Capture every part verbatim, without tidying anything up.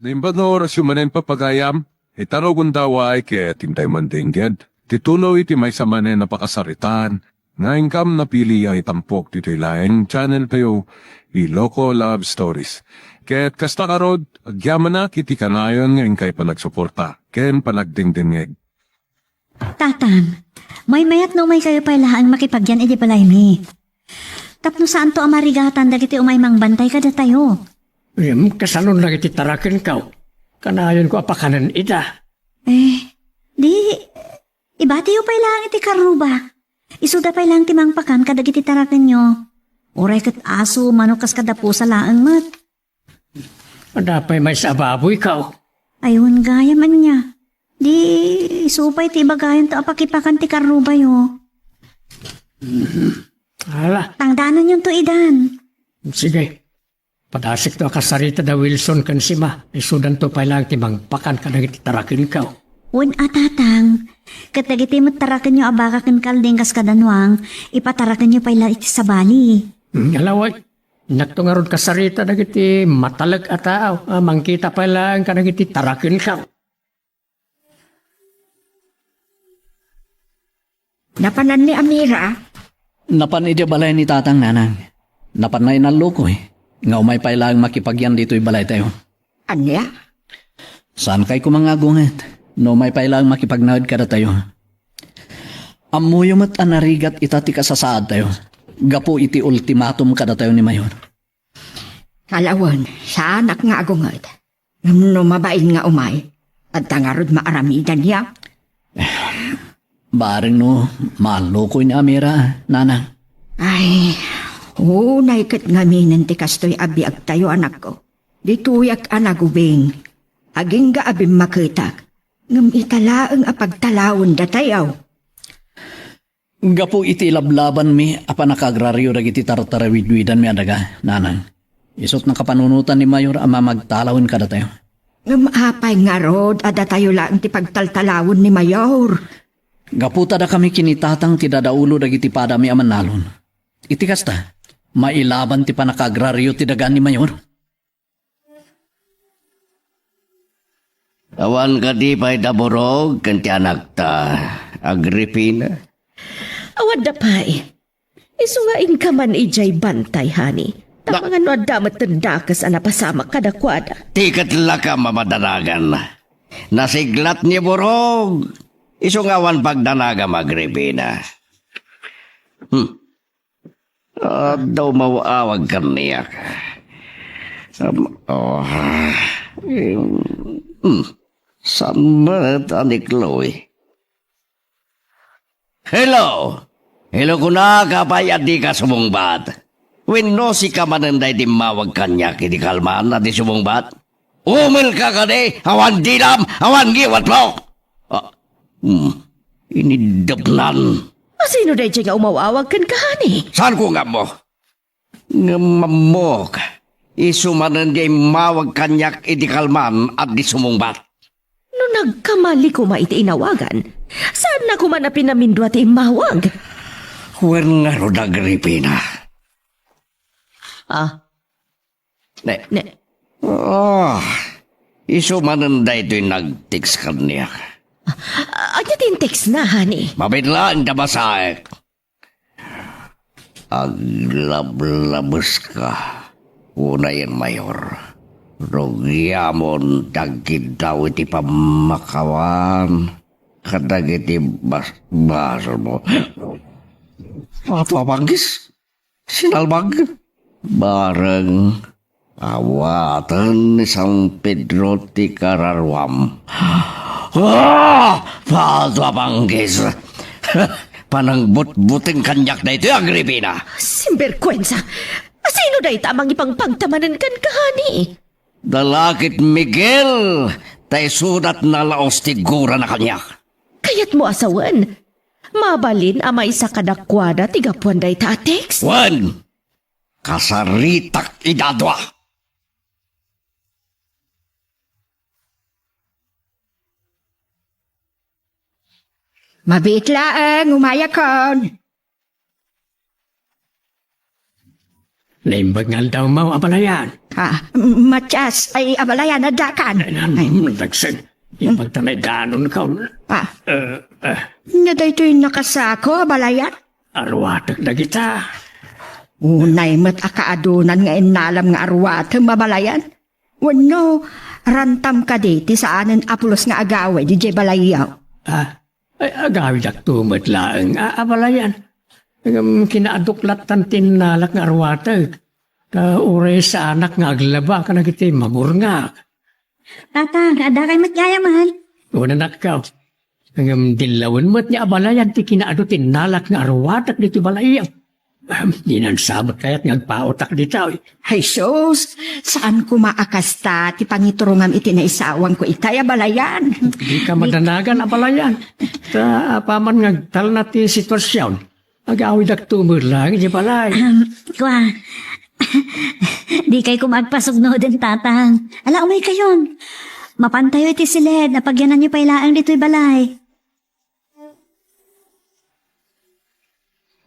Naimbag nga orasyo manen, papagayam, ita rugonda, uray ket intay mandingged ti tuloy ti maysa manen a pakasaritaan nga inkam napili a itampok ditoy laeng channel tayo, Iloko Love Stories. Ket kasta ngarud, agyamanak iti kanayon nga inkay panagsuporta ken panagdingdingngeg. Tatang, maymayat no umaykayo pay laeng makipagyan iti balaymi. Tapno saanto a marigatan dagiti umay mangbantay kadatayo. Ngem kasanon dagiti tarakenko? Kanayonko a pakanen ida. Eh, di, ibatiyo pay laeng iti karruba. Isuda pay laeng ti mangpakan kadagiti tarakenyo. Uray ket aso, manok, kas kada pusa laeng met. Adda pay maysa a baboyko? Ay, wen gayam ania. Di, isu pay ti ibagayonto a pakipakan ti karrubayo. Ala. Tangdananyonto idan. Sige. Padasikto a kasarita da Wilson ken Sima. Isudanto pay laeng ti mangpakan kadagiti tarakenko. Wen a, Tatang. Ket dagiti met tarakenyo a baka ken kalding kas kada nuang, ipatarakenyo pay la iti sabali. Hmm, ala, uray. Inakto ngarud kasarita dagiti matalek a tao a mangkita pay laeng kadagiti tarakenko. Napanan ni Amira? Napan idiay balay ni Tatang, Nanang. Napanna inallukoy nga umay pay laeng makipagyan ditoy balaytayo. Ania? Saankay koma nga agunget no umay pay laeng makipagnaed kadatayo. Ammoyo met a narigat ita ti kasasaadtayo gapu iti ultimatum kadatayo ni Mayor. Ala wen, saanak nga agunget. Ngem no mabain nga umay, adda ngarud maaramidanyo? Bareng no maallukoy ni Amira, Nanang. Ay, unay ket ngaminen ti kastoy a biagtayo, anakko. Ditoyak a nagubing, agingga a bimmaketak, ngem ita laeng a pagtalawendatayo. Gapu iti lablabanmi a pannakaagrario dagiti tartarawidwidanmi a daga, Nanang, isut' nakapanunotan ni Mayor a mamagtalawen kadatayo. Ngem apay ngarud a datayo laeng ti pagtaltalawen ni Mayor? Gapu ta dakami ken ni Tatang ti dadaulo dagiti padami a mannalon. Iti kasta, mailaban ti pannakaagrario ti daga ni Mayor. Awan kadi pay da burog ken ti anakta, Agripina? Awan da pay. Isu nga inka man idiay bantay, honey. Tapno adda met ti dakes a napasamak kadakuada. Ti ket lakam a madanagan. Nasiglat ni burog. Isu nga awan pagdanagam, Agripina. Hmm. Adda umaw-awag kaniak. Sam-, oh, hmm, saan met a ni Chloe? Hello! Hello, kunak, apay a dika sumungbat? Wenno sika manen daydi immawag kaniak idi kalman a di sumungbat? Umelka kadi, awan dilam, awan ngiwatmo! Ah, hmm, iniddepnan. Asino daydiay nga umaw-awag kenka, honey? Saanko nga ammo? Ngem ammok, isu manen ti immawag kaniak idi kalman a di sumungbat. No nagkamali koma iti inawagan, saanna koma a pinamindua ti immawag? Wen ngarud, Agripina. Ah, Ne. Ne. Ah, isu manen daytoy nag-text kaniak. Ah, ania ti in-textna, honey? Mabiit laeng ta basaek. Aglablabeska, unayen Mayor. Rugiamon ti agkiddaw iti pammakawan kadagiti bas-, basolmo. Apo a Panggis. Sinalbag. Bareng awaten ni San Pedro ti kararuam. Ah! Padua Panggis! Panangbutbuteng kaniak daytoy, Agripina! Sinberkuensa! Asino dayta a mangipangpangta manen kenka, honey? Dalakit Miguel, ta isuda ti nalaus ti gurana kaniak. Kayatmo a sawen, mabalin a maysa kadakuada ti gapuan dayta a text? Wen, kasaritak ida dua. Mabiit laeng, umayakon. Naimbag nga aldawmo, abalayan. Ah, Matias, ay, abalayan, addakan. Ay, nan, ay, nagsen. Ipagtanay danon ka. Ah. Eh, eh. Nga daytoy nakasako, abalayan? Arwatek dagita. Unay met a kaadunan nga innalam nga arwatem, abalayan. Wenno, rantam kadi ti saanen a pulos nga agawid idiay balayyo? Ah, ay, agawidakto met laeng, a, abalayan. Ngem kinaaduk lattan ti innalak nga arwatek. Ta uray saanak nga aglaba kadagiti maburnga. Tata, adda kay met gayaman. Unanakkaw. Ngem dillawen met ni abalayan ti kinaadu ti innalak nga arwatek ditoy balayyo. Ahem, dinan sa met kayat nga agpaotak ditoy. Jesus, saan koma a kasta ti pangiturongam iti naisawangko itay, abalayan. Dika madanagan, abalayan. Ta apaman nga agtalna ti situasion, agawidakto met laeng idiay balay. Ahem, kua, dikay koma agpasugnoden, Tatang. Ala, umaykayon. Mapantayo iti siled, apagyananyo pay laeng ditoy balay.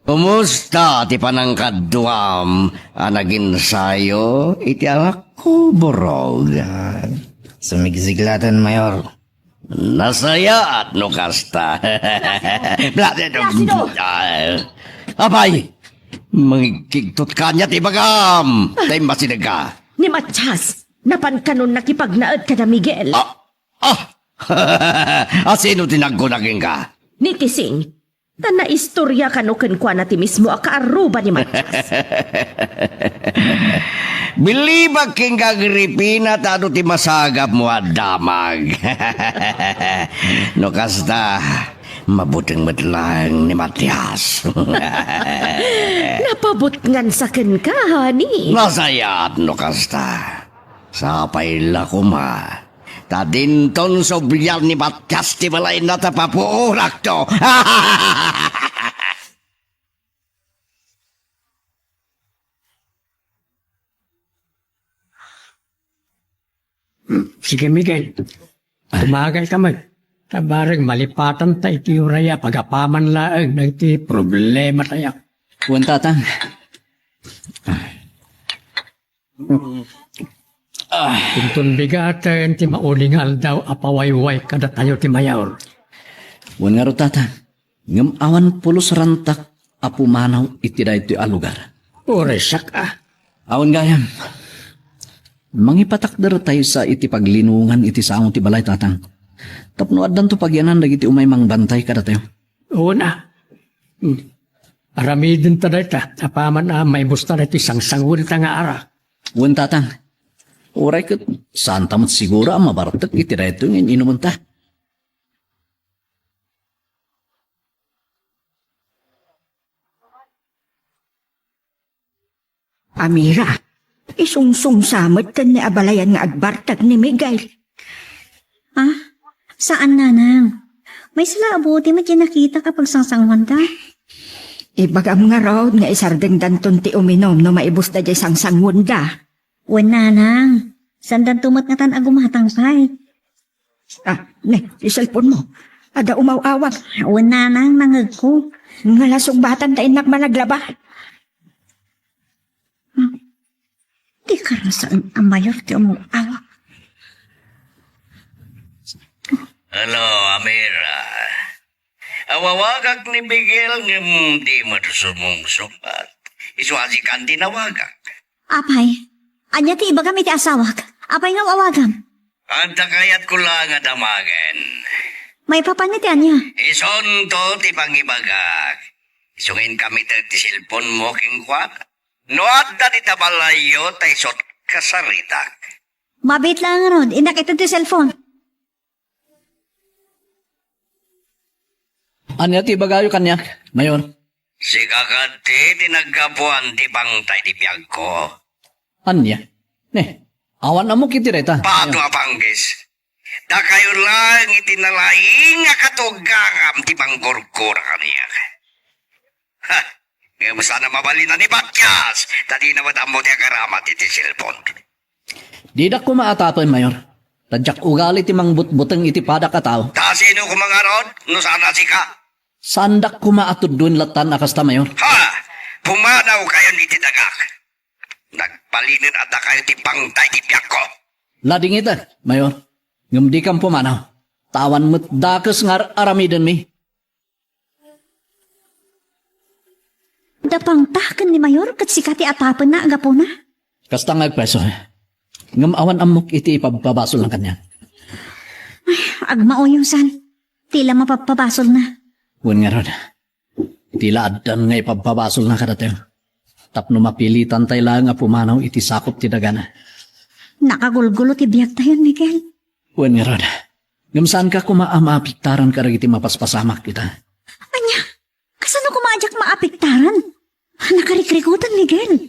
Kumusta ti panangkaduam a naginsayo iti anak ko, Borog? Ah, sumigsiglaten, Mayor. Nasayaat no kasta. Placido! Placido! Ah, apay, mangigkigtot ka ania ti ibagam? Tay masidegka. Ni Matias, napan kanon nakipagnaed kada Miguel. Ah, ah! Asino ti nagkuna kenka? Ni Tising. Ta naistoria kano kenkuana ti mismo a kaarruba ni Matias. Bilibak kenka, Agripina, ta adu ti masagapmo a damag. No kasta, mabuteng met laeng ni Matias. Napabutngansa kenka, honey. Nasayaat no kasta. Sapay la koma. Ta dinton sublian ni Matias ti balayna ta papuorakto. Sige, Miguel. Tumagay ka man. Ta bareng malipatan ta iti uray a pagapaman laeng dagiti problema tayo. Wen, Tatang. Ah. Inton bigaten ti mauli nga aldaw a pawayway kadatayo ti Mayor. Wen ngarud, Tata, ngem awan pulos rantak a pumanaw iti daytoy a lugar. Uray siak, a. Awan gayam. Mangipatakder tayo sa iti paglinongan iti sango ti balay, Tatang. Tapno addanto pagyanan dagiti umay mangbantay kadatayo. Una. Hmm. Aramiden ta dayta, apaman a maibusta daytoy sangsanguenta nga ara. Wen, Tatang. Uray ket, saan ta met siguro a mabartek iti daytoy nga in-inumenta. Amira, isungsongsa met ken ni abalayan nga agbartek ni Miguel. Ah, saan, Nanang. Maysa la a buti met diay nakitak a pagsangsanguanda. Ibagam ngarud nga isardengdanton ti uminum no maibusta diay sangsanguenda. Wen, Nanang. Saandanto met ngatan a gumatang pay. Ah, ne, ti cellphone mo. Adda umaw-awag. Wen, Nanang, nangegko. Ngala sungbatan ta innak managlaba. Hmm. Di karasaen a Mayor ti umaw-awag. Hello, Amira. Awawagak ni Miguel ngem di met sumungsungbat. Isu a sika ti nawagak. Apay, ania ti ibagam iti asawak? Apay nga awawagam? Adda kayatko laeng a damagen. Maipapan iti ania? Isunto ti pangibagak. Isu nga inkamited ti cellphone mo kenkuana. No adda dita balayyo, ta isut kasaritak. Mabiit laeng ngarud, innak ited ti cellphone. Ania ti ibagayo kaniak, Mayor? Sika kadi ti naggapuan ti bangtay ti biagko. Ania? Ne, awan ammok iti dayta. Pato a panggis. Dakayo laeng iti nalaing a katugangam ti manggurgura kaniak. Ha! Ngem saan a mabalin a ni Matias, ta dina met ammo ti agaramat iti cellphone. Didak koma atapen, Mayor. Ta diak ugali ti mangbutbuteng iti padak a tao. Ta sino koma ngarud no saan a sika? Saandak koma a tuddoen lattan a kasta, Mayor. Ha! Pumanawkayon iti dagak. Nagpa- Balinen a dakayo ti pangta iti biagko. Ladingitek, Mayor. Ngem dikam pumanaw. Ta awan met dakes nga ar-, aramidenmi. Da pangta ken ni Mayor ket sika ti atapenna a gapuna. Kasta nga agpayso. Ngem awan ammok iti ipabpabasolna kaniak. Ay, agmauyosan. Ti la mapabpabasolna. Wen ngarud. Ti la addan nga ipabpabasolna kadatayo. Tapno mapilitan tay laeng a pumanaw iti sakup ti dagana. Nakagulgulo ti biagtayon, Miguel. Wen ngarud. Ngem saanka koma a maapektaran kadagiti mapaspasamak ita. Ania? Kasano koma a diak maapektaran? Nakarikrikutan, Miguel.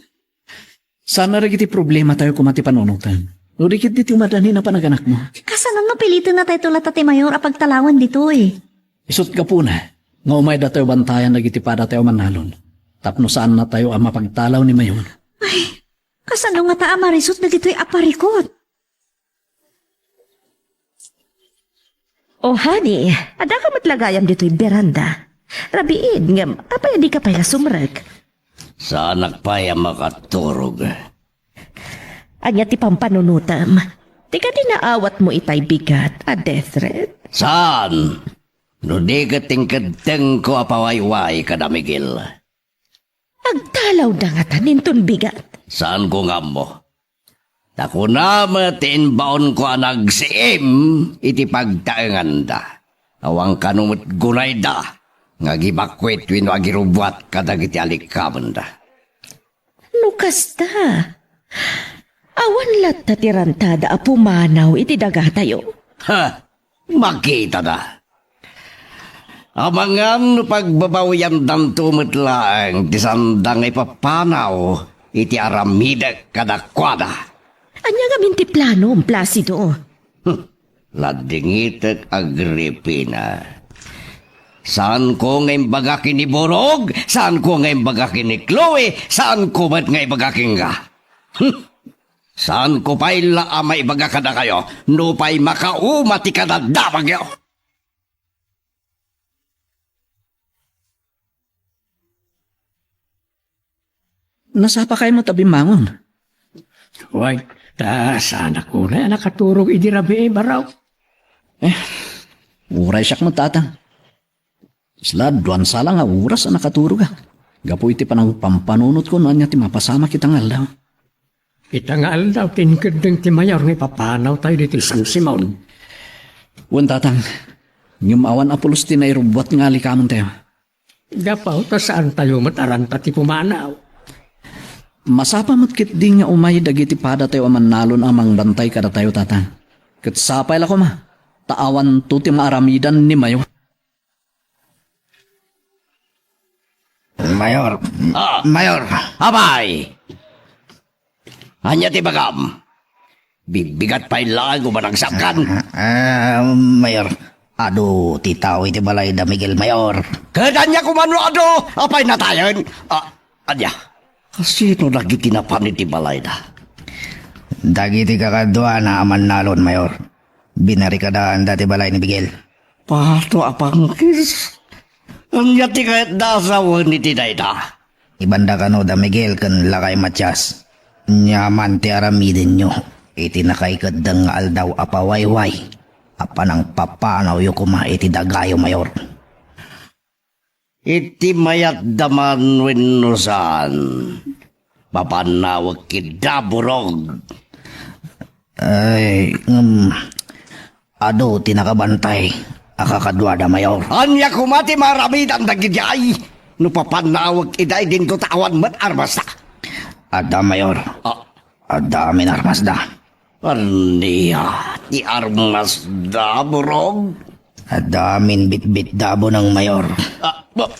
Saan a dagiti problematayo koma ti panunotem. No di ketdi ti umadanin a panaganakmo. Kasano no pilitennatayo latta ti Mayor a pagtalawan ditoy? Isut' gapuna nga umaydatayo bantayan dagiti padatayo a mannalon. Tapno saannatayo a mapagtalaw ni Mayor. Ay, kasano ngata a marisut dagitoy a parikut? O, honey, adda ka met la gayam ditoy beranda. Rabiin, ngem apay a dika pay la sumrek? Saanak pay a makaturog. Ania ti pampanunotem? Ti kadi naawatmo itay bigat a death threat? Saan? No di ket inkeddengko a pawayway kada Miguel. Agtalawda ngata inton bigat? Saanko nga ammo. Ta kuna met ti imbaonko a nagsiim iti pagtaenganda. Awan kano met gunayda nga agibakwit wenno agirubbuat kadagiti alikkamenda. No kasta, awan latta ti rantada a pumanaw iti dagatayo? Ha! Makitada. Amangan no pagbabawiandanto met laeng ti saanda nga ipapanaw iti aramidek kadakuada. Ania ngamin ti planom, Placido? Hmm. Ladingitek, Agripina. Saanko nga imbaga ken ni Borog, saanko nga imbaga ken ni Chloe, saanko met nga ibaga kenka. Hmm. Saanko pay la a maibaga kadakayo, nupay makauma ti kadadamagyo. Nasapakay met a bimmangon? Wen, ta saanak unay a nakaturog idi rabii, Barok. Eh, uray siak met, Tatang. Isla, duan sala nga oras a nakaturogak. Gapu iti panangpampanunotko no ania ti mapasamak ita nga aldaw. Ita nga aldaw ti inkeddeng ti Mayor nga ipapanawtayo ditoy San Simon. Wen, Tatang, ngem awan a pulos ti nairubbuat nga alikamentayo. Gapu ta saantayo met a ranta ti pumanaw. Masapa met ketdi nga umay dagiti padatayo a mannalon a mangbantay kadatayo, Tatang. Ket sapay la koma, ta awanto ti maaramidan ni Mayor. Mayor. Ah. Mayor. Apay! Ania ti ibagam? Bibigat pay laeng a managsakkan. Ah, Mayor, adu ti tao iti balay da Miguel, Mayor. Ket ania koma no adu? Apay natayen? Ah, ania? Kasino dagiti napan iti balayda? Dagiti kakaduana a mannalon, Mayor. Binarikadaanda ti balay ni Miguel. Pato a pangkis. Ania ti kayatda a sawen iti dayta? Ibanda kano da Miguel ken Lakay Matias. Ania man ti aramidenyo iti nakaikeddeng nga aldaw a pawayway a panangpapanawyo koma iti dagayo, Mayor. Iti mayatda man wenno saan, mapannawek ida, Borog. Ay, ngem, adu ti nakabantay a kakaduada, Mayor. Ania koma ti maaramidan dagidiay no papannawek ida idinto ta awan met armasta? Adda, Mayor. Ah. Adda amin armasda. Ania ti armasda, Borog? Adda amin bitbit da, Bonang Mayor. Ah, bo-,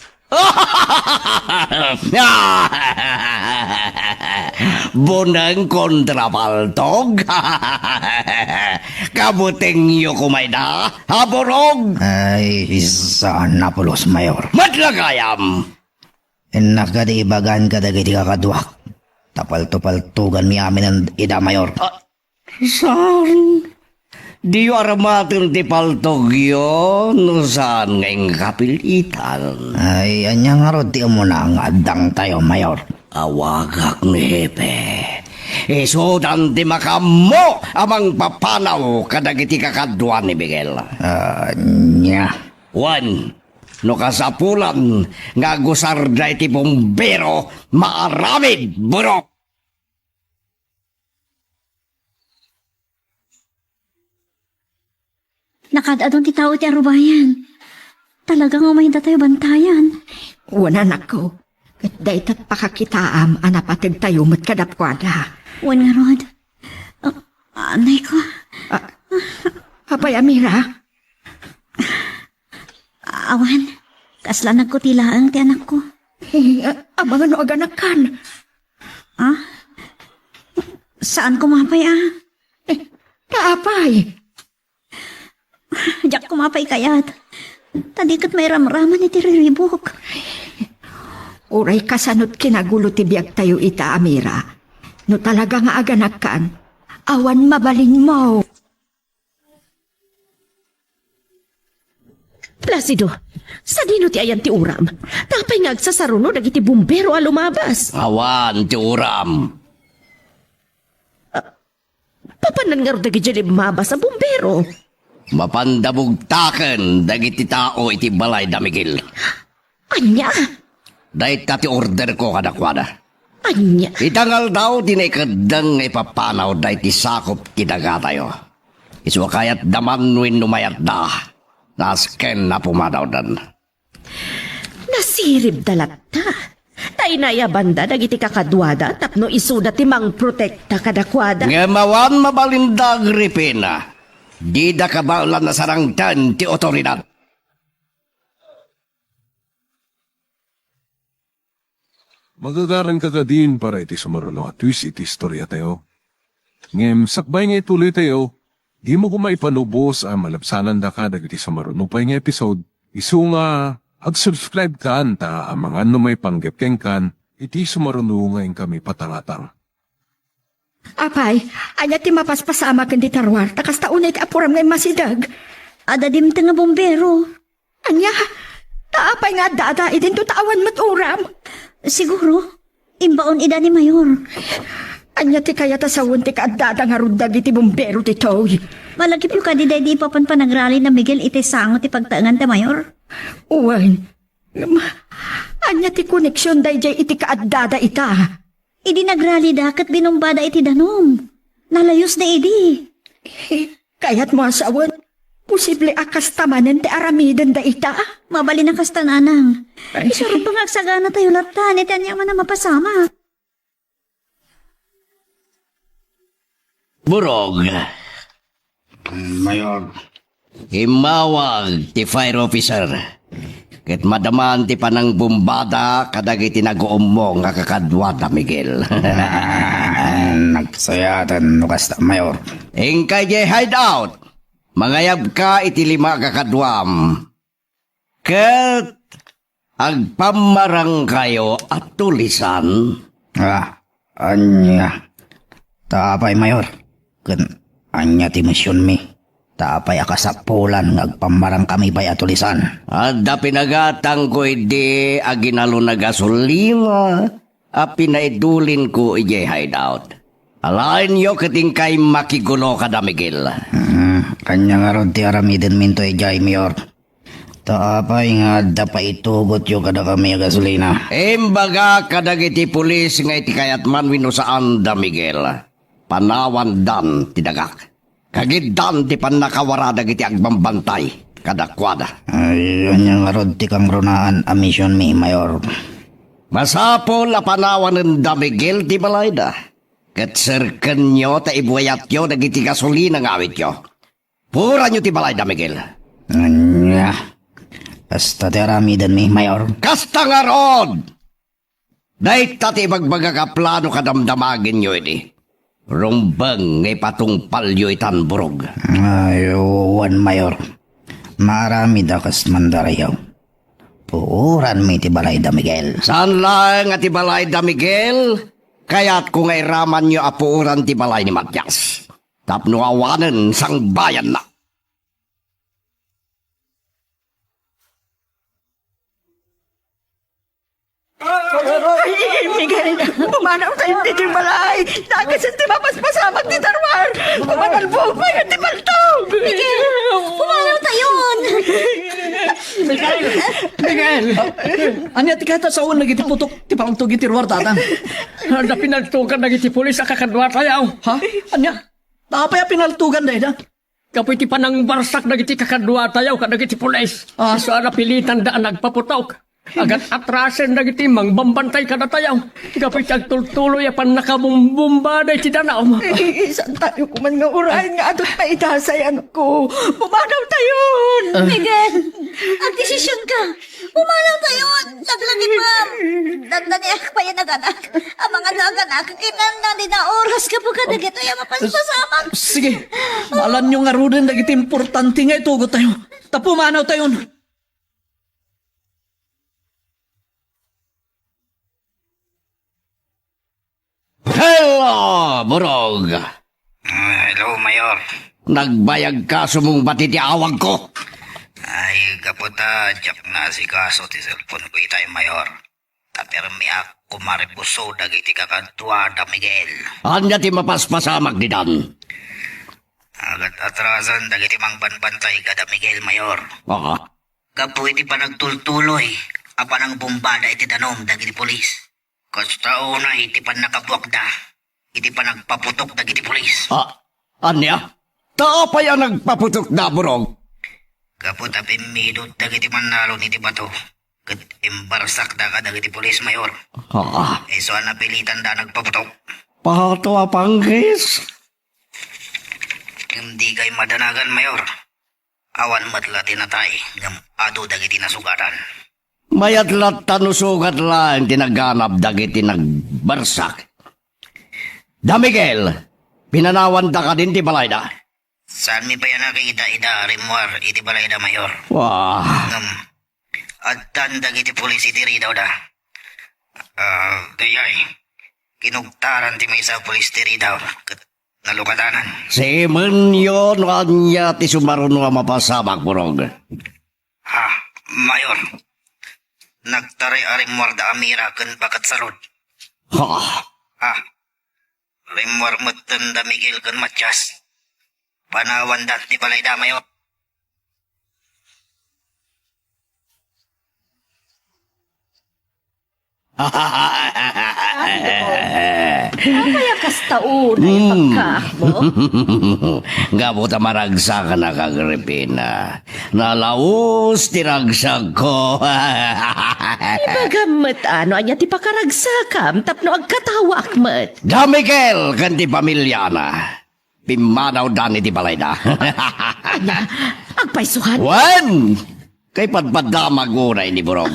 Bonang kontra paltog? Kabutengyo koma ida, ha, Borog? Ay, saan a pulos, Mayor. Met la gayam. Innak kadi ibagan kadagiti kakaduak. Ta palto-paltoganmi amin ida, Mayor. Ah, Saan? Diyo aramaten ti paltogyo no saan nga inkapilitan. Ay, ania ngarud ti umuna nga addangtayo, Mayor? Awagak ni Hepe. Isudan ti makaammo a mangpapanaw kadagiti kakadua ni Miguel. Ania? Wen, no kasapulan nga agusarda iti bumbero, maaramid, burok! Nakaad-adun ti tao iti arubayan. Talaga nga umaydatayo bantayan. Wen, anakko, ket dayta pakakitaam a napategtayo met kadakuada. Wen ngarud. Ah, anay ko. Ah, apay, Amira? Awan, kasla nagkuti laeng ti anakko. Eh, a-, amangan no aganakkan? Ah? Saan ko mapay, ah? Eh, ta apay? Diak ko mapay kayat. Ta di ket mairamraman iti riribuk. Uray kasano't kinagulo ti biagtayo ita, Amira. No talaga nga aganakkan, awan mabalinmo. Placido, sadino ti ayan ti uram? Ta apay nga agsasaruno dagiti bumbero a lumabas? Awan ti uram. Papanan ngarud dagidiay limmabas a bumbero? Mapanda bugtaken dagiti tao iti balay da Miguel. Ania? Dayta ti orderko kadakuada. Ania? Ita nga aldaw ti naikeddeng nga ipapanaw daydi sakop ti dagatayo. Isu a kayatda man wenno mayatda, nasken a pumadawdan. Nasiribda latta. Ta inayabanda dagiti kakaduada tapno isuda ti mangprotekta kadakuada. Ngem awan mabalinda, Agripina. Dida kabaelan a sarangten ti otoridad. Magagaranka kadin para iti sumaruno a twist iti istoriatayo. Ngem sakbay nga ituloytayo, dimo koma ipanubos a malabsanandaka dagiti sumaruno pay nga episode, isu nga ag-subscribe kan ta amangan no maipanggep kenkan iti sumaruno nga inkami patangatang. Apay, ania ti mapaspasamak ken ti taruar, ta kasta unay ti apuram nga immasideg? Adda dimteng nga bumbero. Ania? Ta apay nga adda-ada idinto ta awan met uram? Siguro, imbaon ida ni Mayor. Ania ti kayat a sawen ti kaadda-ada ngarud dagiti bumbero ditoy? Malagipyo kadi daydi ipapan panagrali da Miguel iti sango ti pagtaengan da Mayor? Wen, ngem, ania ti koneksion daydiay iti kaadda-ada ita? Idi nagrali da ket binumbada iti danum. Nalayusda idi. Kayatmo a sawen, posible a kasta manen ti aramidenda ita? Mabalin a kasta, nanang. Ay. Isu rumbeng nga agsaganatayo latta, iti aniaman a mapasamak. Burog. Mayor. Immawag ti fire officer. Ket madaman ti panangbumbada kadagiti naguummo nga kakaduada, Miguel. Ah, nagsayaten no kasta, Mayor. Inka idiay hideout. Mangayabka iti lima a kakaduam. Ket agpammarangkayo a tulisan? Ah, ania? Ta apay, Mayor? Ken ania ti misionmi? Ta apay a kasapulan nga agpammarangkami pay a tulisan? Adda pinagatangko idi a ginalon a gasolina a pinaidulinko idiay hideout. Alaenyo ket inkay makigulo kada Miguel. Hmm, ania ngarud ti aramidenminto idiay, Mayor? Ta apay nga adda paitugotyo kadakami a gasolina? Imbagak kadagiti pulis nga iti kayatman wenno saanda, Miguel, panawandan ti dagak. Kagiddan ti pannakawara dagiti agbambantay kadakuada. Ay, ania ngarud ti kangrunaan a misionmi, Mayor? Masapul a panawanenda, Miguel, ti balayda. Ket serkenyo ta ibuayatyo dagiti gasolina nga awityo. Puoranyo ti balayda, Miguel. Ania? Kasta ti aramidenmi, Mayor? Kasta ngarud! Dayta ti ibagbagak a plano kadamdamagenyo idi. Rumbeng nga ipatungpalyo itan, Burog. Ay, wen, Mayor. Maaramid a kas mandarayaw. Puoranmi ti balayda, Miguel. Saan laeng a ti balayda, Miguel? Kayatko nga iramanyo a puoran ti balay ni Matias. Tapno awanen sangbayanna. Ay, Miguel, pumanaw tayo ditoy balay. Nakasat ti mapaspasamak ti darwar. Kumatalbog, mayat ti paltog. Miguel, pumanaw tayon. Miguel! Miguel! Ania ti kayat a sawen dagiti putok ti paltog iti ruar, Tatang? Adda pinaltogan dagiti pulis a kakaduatayo. Ha? Ania? Apay a pinaltogan dayta? Gapu iti panangbarsak dagiti kakaduatayo kadagiti pulis. Ah. Isu a napilitanda a nagpaputok. Agat-atrasen dagiti mangbambantay kadatayo. Gapu iti agtultuloy a pannakabumbumbada iti danum. Ay, saan tayo kuman nga uray nga adut maidasay, anakko? Pumanaw tayon! Ah. Miguel, agdesisionka. Pumanaw tayon! Naglagipem! Dandaniak pay a naganak. Amangan no aganak, kinanna ni na oras gapu kadagitoy a mapaspasamak. Sige, malanyo ngaruden dagiti importante nga itugot tayo. Ta pumanaw tayon. Hello, Burog! Ah, hello, Mayor. Nagbayag kasomong bati ti awagko? Ay, gapu ta diak naasikaso ti cellphone ko itay, Mayor. Ta permiak kumaribuso dagiti kakaduada, Miguel. Ania ti mapaspasamak ditan? Agat-atrasan dagiti mangbambantay kada Miguel, Mayor. Ah. Gapu iti panagtultuloy a panangbumbada iti danum dagiti pulis. Kasta unay iti pannakabuakda iti panagpaputok dagiti pulis. Ah, ania? Ta apay a nagpaputokda, Burog? Gapu ta pimmidot dagiti mannalon iti bato ket imbarsakda kadagiti pulis, Mayor. Ah. Isu a napilitanda a nagpaputok. Pato a panggis? Ngem dikay madanagan, Mayor. Awan met la ti natay ngem adu dagiti nasugatan. Mayat latta no sugat laeng ti naganab dagiti nagbarsak. Da Miguel, pinanawanda kadin ti balayda? Saanmi pay a nakita ida a rimmuar iti balayda, Mayor. Wah. Ngem, addan dagiti pulis iti ridawda. Ah, dayay, kinugtaran ti maysa a pulis ti ridaw ket nalukatanan. Simenyo no ania ti sumaruno a mapasamak, Burog. Ha, Mayor. Nagtaray a rimmuarda a Mira ken Baket Salud. Ha? Ha? Rimmuar metten da Miguel ken Matias. Panawandan ti balayda, Mayor. Apay a kasta unay a Hmm. pagkaakmo? Gapu ta maragsakan, Agripina. Nalaus ti ragsakko. Ibagam met, ano, ania ti pakaragsakam tapno agkatawaak met? Da Miguel ken ti pamiliana. Pimmanawdan iti balayda. Ania? Agpaysuan? Wen! Kay padpadamag unay ni Burog.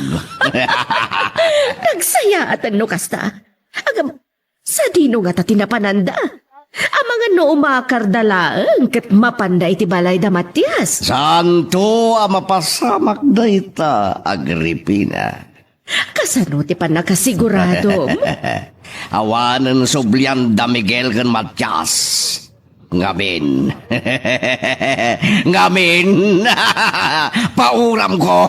Nagsayaaten no kasta. Agam, sadino ngata ti napananda? Amangan no umakarda laeng ket mapanda iti balayda Matias. Saanto a mapasamak dayta, Agripina. Kasano ti pannakasigurado? Awanen sublian da Miguel ken Matias. Ngamin. Ngamin. Pauramko.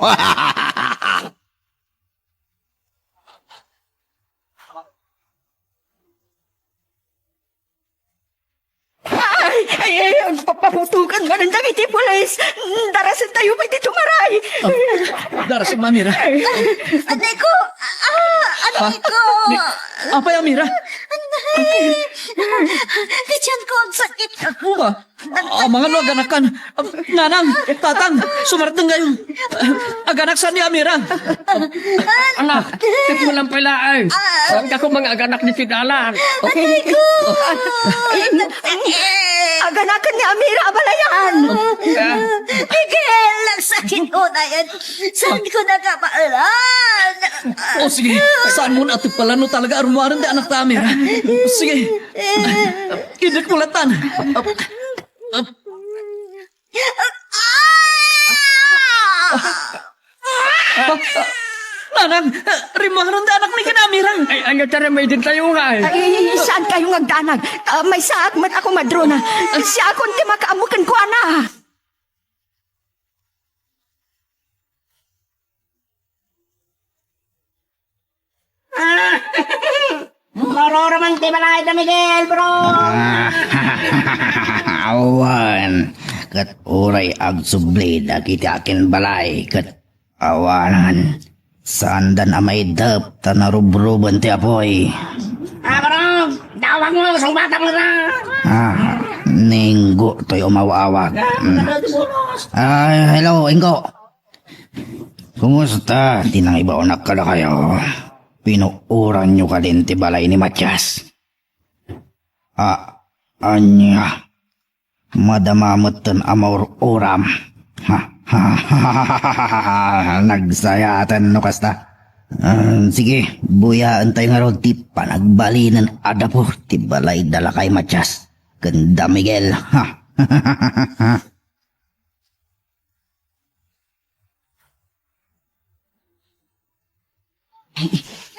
Ay, ay, ay, papaputukan manen dagiti pulis. Darasentayo pay ti tumaray. Ah, darasem, Ma'am Mira. Anay ko! Ah, anay ko! Ni-, apay, Mira? Anay! Ti tiyan ko, ang sakit. Ah, ah, mga no, aganakan. Ah, nanang, tatang, sumarteng kayo. Aganak saan ni Amira? Anak, tipulampay laeng. Saan ka ko mga aganak ni Pidalan? Aray ko! Aganakan ni Amira a balayan! Miguel, nagsakit ko na yan. Saan ko nakapaelan? O sige, saan mo na atupalan no talaga armuaren ti anak ta Amira? Sige, idek mo latan. Ah! Nanang, rimmuaren ti anak mi ken Amira. Ay, anya ti aramiden tayo nga, eh? Ay, saan kayo nga agdanag? Ah, maysaak met a komadrona. Siakon ti makaammo kenkuana. Ah, Aurora man ti balay da Miguel, bro! Ah, awan. Ket uray agsubli dagiti akin balay, ket awanan. Saandan a maidep ta narubruben ti apuy. Ah, bro! Dawag mo, sungbatam mo na! Ah, ninggo toy umaw-awag. Ah, mm. Ay, hello, Ingo. Kumusta ti nangibaonak kadakayo? Pinuoranyo kadin ti balay ni Matias? Ah, ania? Madama metten a maur-uram. Ha, ha, ha, ha, ha, ha, nagsayaten no kasta. Ah, sige, buyaentayo ngarud ti panagbalinen a dapor ti balay da lakay Matias ken da Miguel. Ha, ha, ha, ha, ha. Ay,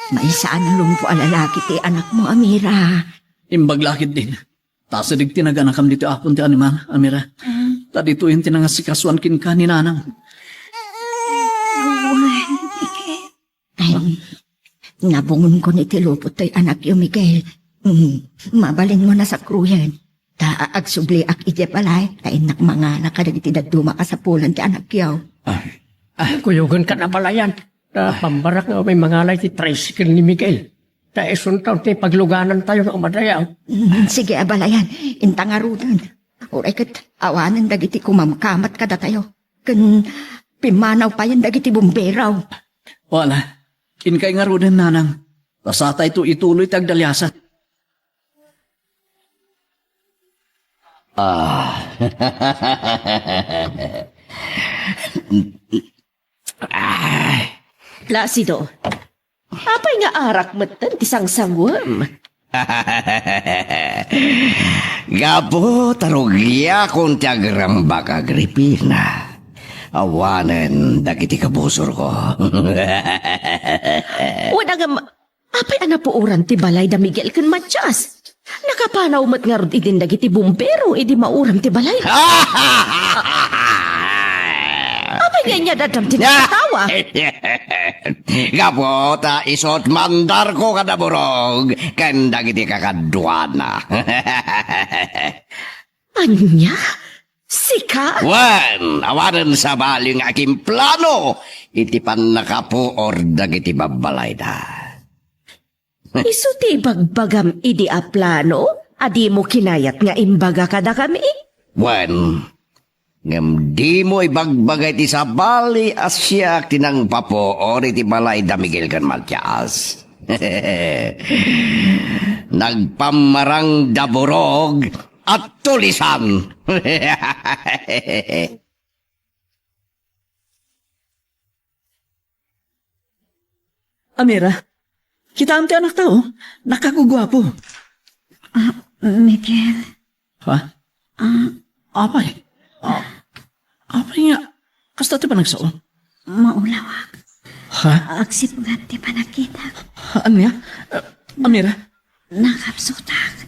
maysa a nalumpo a lalaki ti anakmo, Amira. Imbag la ketdin. Ta asideg ti naganakam ditoy apon ti animal, Amira. Ah. Ta ditoyen ti nangasikasuan kenka ni Nanang. Ay, nabungonko iti lupot toy anakyo, Miguel. Mm, mabalinmo a sakruyen. Ta a-, agsubliak idiay balay, ta innak mangala kadagiti dadduma a kasapulan ti anakyo. Ah, ah, kuyogenkan a balayan. Ta pambarak nga umay mangala iti tricycle ni Miguel. Ta isunto ti pagluganantayo nga umadayaw. Mm, sige a balayan, inta ngaruden. Uray ket awanen dagiti kumamkamat kadatayo. Ken pimmanaw payen dagiti bumbero. Wala. Inkay ngaruden, Nanang. Ta satayto ituloy ti agdaliasat. Ah. Ah. Placido, apay nga arak metten ti sangsanguem? Gapu ta rugiakon ti agrambak, Agripina. Awanen dagiti kabusorko. Wen, ngem, apay a napuoran ti balay da Miguel ken Matias? Nakapanaw met ngarud idin dagiti bumbero idi mauram ti balay. Apay nga inyadaddam ti nagkatawa? Gapu ta isu ti mandarko kada burog ken dagiti kakaduana. Ania? Sika? Wen, awanen sabali nga agimplano iti pannakapuor dagiti babbalayda. Isu ti ibagbagam idi a plano a dimo kinayat nga imbaga kadakami? Wen, ngem dimo ibagbaga iti sabali a siak ti nangpapuor iti balay da Miguel ken Matias. Nagpammarang da burog a tulisan. Amira, kitaem ti anakta, o. Nakaguguapo. Ah, Miguel. Ha? Ah. Apay? Ah, apay nga? Kasta ti panagsao? Maulawak. Ha? Agsipnget ti panagkitak. Ha, ania? Ah, Amira? Nakapsutak.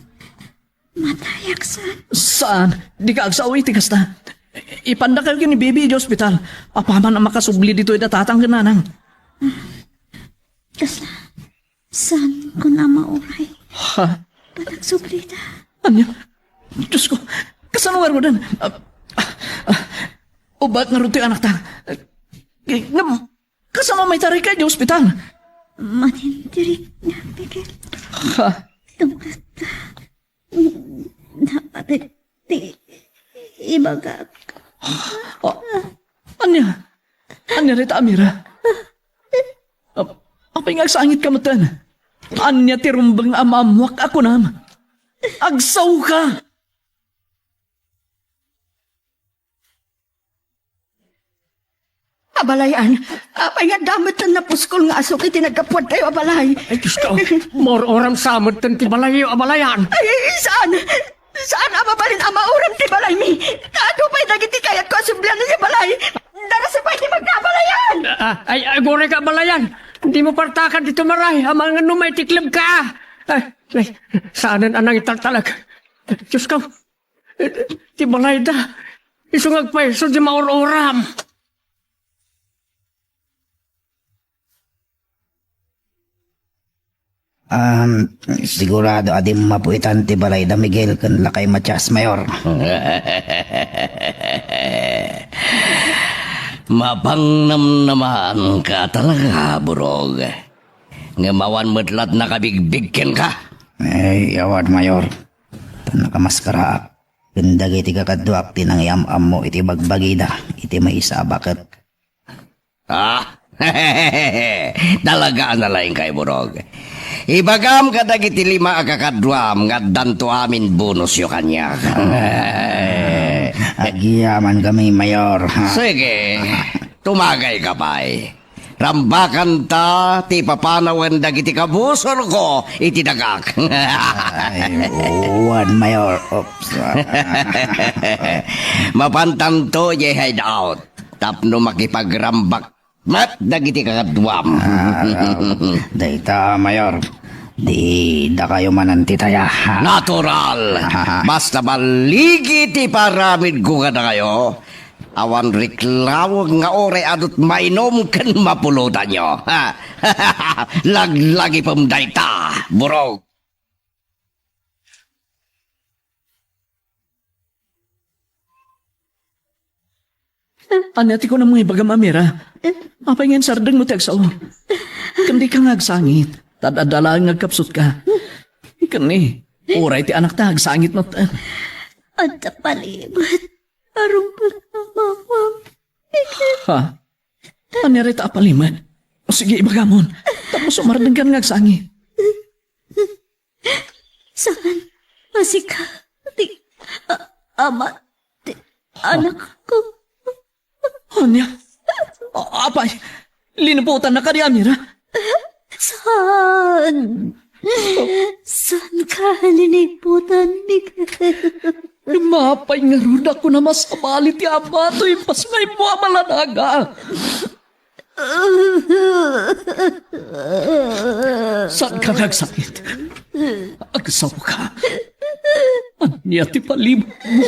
Matayak, saan? Saan? Dika agsao iti kasta. Ipandakayo ken ni Bibi iti ospital. Apaman a makasubli ditoy da tatang ken nanang. Kasla, saan ko na mauray? Ha? Panagsublida. Ania? Diosko, kasano ngaruden? Ah, ah, ah, ubak ngarud toy anakta. Eh, ngem, kasano mayta rika iti ospital? Manintirik nga, Miguel. Ha? Tungkad ka. Dapat ti ibagak. Ah, ania? Ania dayta, Amira? Ap-, apay nga agsangitka metten? Ania ti rumbeng a maammoak a kunam? Agsaoka! Abalayan, apay nga adda metten napuskol nga asuk iti naggapuadtayo a balay? Ay, Diosko, maur-uram sa metten ti balayyo, abalayan. Ay, saan? Saan a mabalin a mauram ti balaymi? Ta adu pay dagiti kayatko a sublian iti balay. Darasa pay ti magkabalayan! Ah, ay, agurayka, abalayan. Dimo partakan ti tumaray, amangan no maitiklebka. Ay, ay, saanen a nangitaltalek. Diosko, ti balayda, isu nga agpayso ti maur-uram. Um, sigurado a dimmapuitan ti balay da Miguel ken Lakay Matias, Mayor. Mapangnamnamaanka talaga, Burog. Ngem awan met lat nakabigbig kenka. Ay, awan, Mayor. Ta nakamaskaraak ken dagiti kakaduak ti nangyam-ammo iti bagbagida iti maysa a baket. Ah? Talaga a nalaingkay, Burog. Ibagam kadagiti lima a kakaduam nga addanto amin bonusyo kaniak. Agyamankami, Mayor. Sige, tumagayka pay. Rambakanta ti papanawen dagiti kabusorko iti dagak. Ay, wen, Mayor. Oops. Mapantanto idiay hideout tapno makipagrambak met dagiti kakaduam. Ah, dayta, Mayor. Di dakayo manen ti taya. Natural! Basta balligi ti paramidko kadakayo, awan reklamo nga uray adut mainom ken mapulotanyo. Laglagipem dayta, Burog. Ania ti kunam nga ibagam, Amira? Apay nga insardengmo ti agsao? Ken dika nga agsangit. Ta adda laeng nga agkapsutka. Ken ni, uray ti anakta agsangit met. Adda palimet a rumbeng a mamam. Ha? Ania dayta a palimet? Sige, ibagamon. Tapno sumardengkan nga agsangit. Saan a sika ti a-, ama ti anakko? Ania? A-, apay, linubotannaka ni Amira? Saan? Saanka linibutan, Miguel? Mapay ngarud a kunam a sabali ti ama toy impas nga immo a malanaga. Saanka nga agsangit? Agsaoka. Ania ti palimetmo?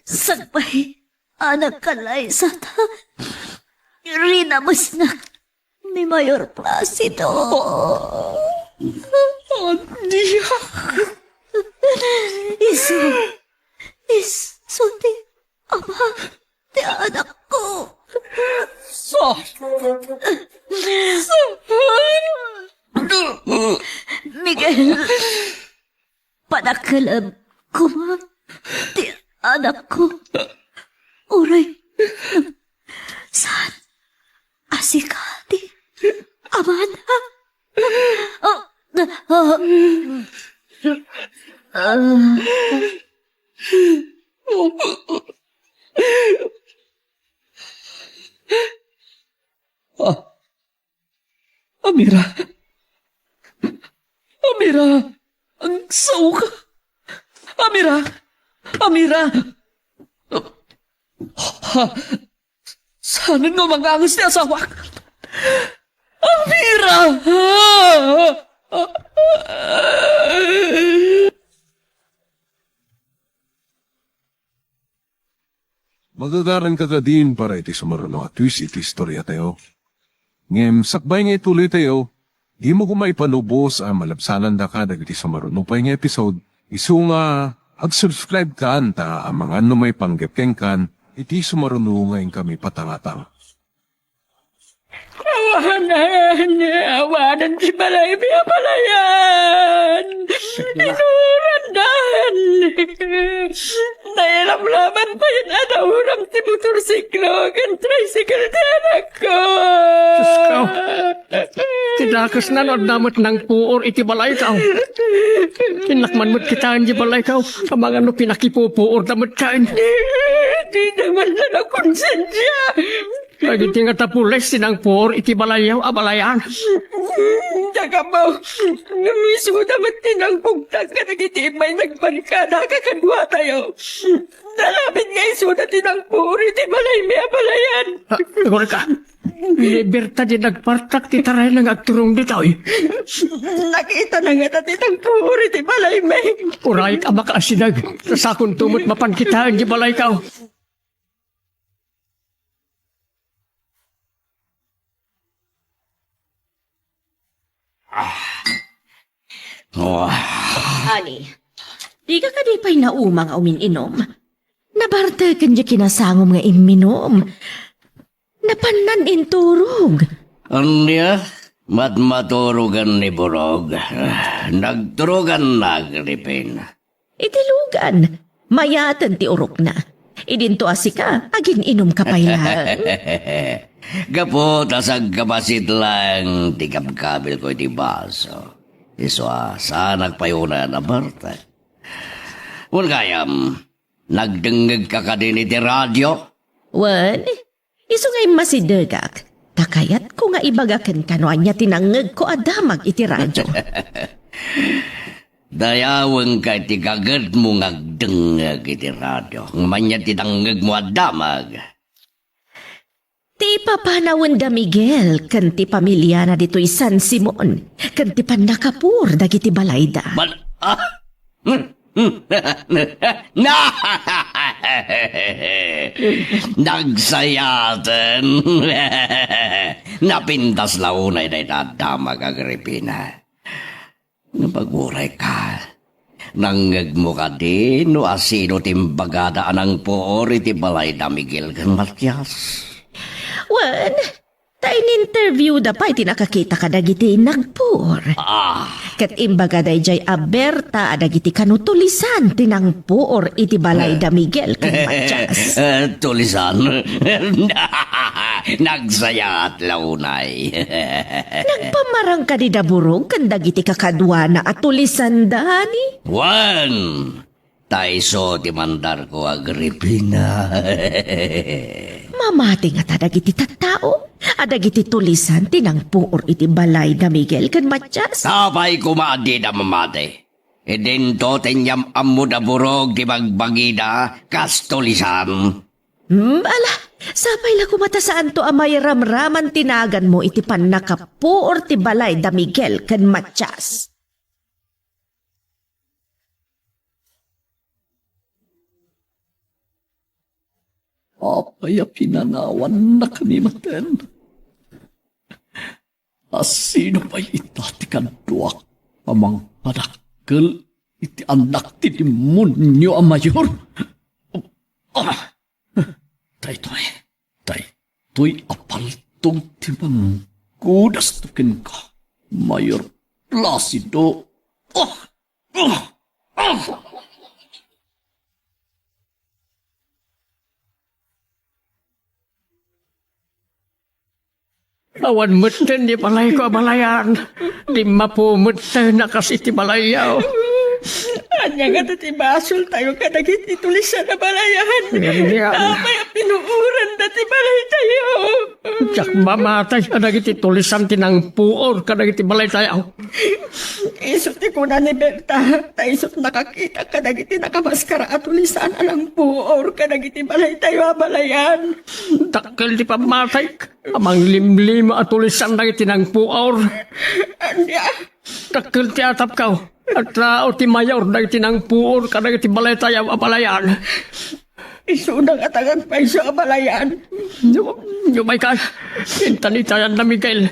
Sakbay a nagkalaysata, rinamesnak ni Mayor Placido. Ania? Isu, isu ti ama ti anakko. Sa-, Miguel, padakkelem koma ti anakko. Uray, saan a sika ti amana? Ah, ah, ah. Ah. Amira. Amira. Agsaoka. Amira. Amira. Ha? Saan nga umanganges ti asawak? Amira! Magagaran ka kadin para iti sumaruno a twist iti istoriatayo. Ngem sakbay nga ituloytayo, dimo koma ipalubos a malabsanandaka dagiti sumaruno pay nga episode, isu nga ag-subscribe kan ta amangan no maipanggep kenkan iti sumaruno nga inkami patangatang. Awanan, awanan ti balaymi a balayan. Inurandan. Nailamlaman pay a nauram ti motorsiklo ken tricycle ti anakko. Sus ko. Ti dakesna no adda met nangpuor iti balayko. Innak man met kitaen di balayko. Amangan no pinakipupuorda met kaen. Di naman na nakonsensia. Dagiti nga tapules ti nangpuor iti balayyo a balayan. Dakabaw, ngem isuda met ti nangbugtak kadagiti immay nagbarkada a kakaduatayo. Nalabit nga isuda ti nangpuor iti balaymi a balayan. Ah, agurayka. Liberta di nagpartak ti tarayna nga agturong ditoy. Nakitana ngata ti nangpuor iti balaymi. Uray a makaasideg, ta sakonto met mapan kitaen di balayko. Oh. Ani, dika kadi pay nauma nga umin-inom? Nabartek ken diay kinasangom nga imminom. Napannan inturog. Ania? Matmaturogan ni Burog. Nagturoganna, Agripina. Iti lugan, mayaten ti urokna. Idinto a sika, agin-inumka pay laeng. Gapu ta saggabasit laeng ti kabkabilko iti baso. Isu a saanak pay unay a nabartek. Wen gayam, nagdengngegka kadin iti radio? Wen, isu nga immasidegak, ta kayatko nga ibaga kenka no ania ti nangngegko a damag iti radio. Dayawenka iti gagedmo nga agdengngeg iti radio, ngem ania ti nangngegmo a damag? Ti ipapanawen da Miguel ken ti pamiliana ditoy San Simon, ken ti pannakapuor dagiti balayda. Bal-, ah! Nagsayaten! Napintas la unay dayta a damag, Agripina. Ngem agurayka, nangngegmo kadi no asino ti imbagada a nangpuor iti balay da Miguel ken Matias? Wen, ta in-interviewda pay ti nakakita kadagiti nagpuor. Ah. Ket imbagada idiay a Berta a dagiti kano tulisan ti nangpuor iti balay da Miguel ken Matias. Eh, tulisan? Nagsayaat la unay. Nagpamarang kadi da Burog ken dagiti kakaduana a tulisan, Dani? Wen, ta isu ti mandarko, Agripina. Mamati ngata dagiti tattao a dagiti tulisan ti nangpuor iti balay da Miguel ken Matias? Apay koma a dida mamati? Idinto ti inyam-ammo da Burog ti bagbagida kas tulisan. Hmm, ala, sapay la koma ta saanto a mairamraman ti naganmo iti pannakapuor ti balay da Miguel ken Matias. Apay a pinanawannak ni maten? Asino pay ita ti kaduak a mangpadakkel iti annak ti demonio a mayor? Ah! Daytoy, daytoy a paltog ti manggudasto kenka, Mayor Placido. Ah! Ah! Ah! Awan metten di balayko a balayan. Dimmapo metten a kas iti balayyo. Ania ngata ti basoltayo kadagiti tulisan a balayan? Ania? Apay a pinuoranda ti balaytayo? Diak mamati a dagiti tulisan ti nangpuor kadagiti balaytayo. Isu ti kuna ni Berta, ta isu nakakita kadagiti nakamaskara a tulisan a nangpuor kadagiti balaytayo a balayan. Dakkel ti pammatik a manglimlima a tulisan dagiti nangpuor. Ania? Dakkel ti atapko a tao ti mayor dagiti nangpuor kadagiti balaytayo a balayan. Isuna nga taga-payso a balayan. Numayka, intan itayan da Miguel.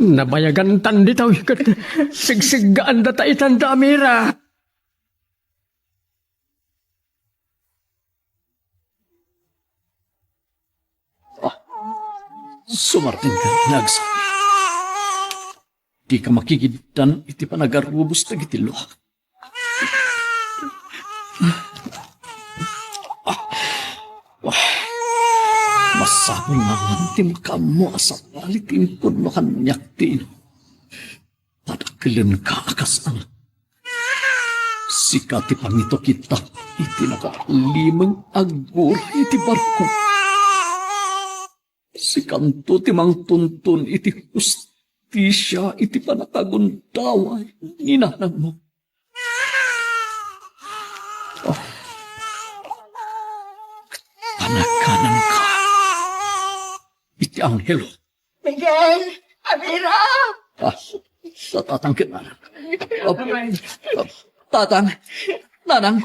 Nabayagantan ditoy ket sigsiggaandata itan da Amira. Ah, sumardengka, Nags. Dika makigiddan iti panagarubos dagiti luak. Masapul nga awan ti makaammo a sabali ti impudno kaniak ti ino. Padakkelenka a kas anak. Sika ti pangitukitak iti nakalimeng aggura iti barko. Sikanto ti mangtuntun iti hustisia iti pannakagundaway ni nanangmo. Oh. Panagananka iti anghelo. Miguel! Amira! Ah, sa tatang ken nanang. Oh, oh, tatang, nanang.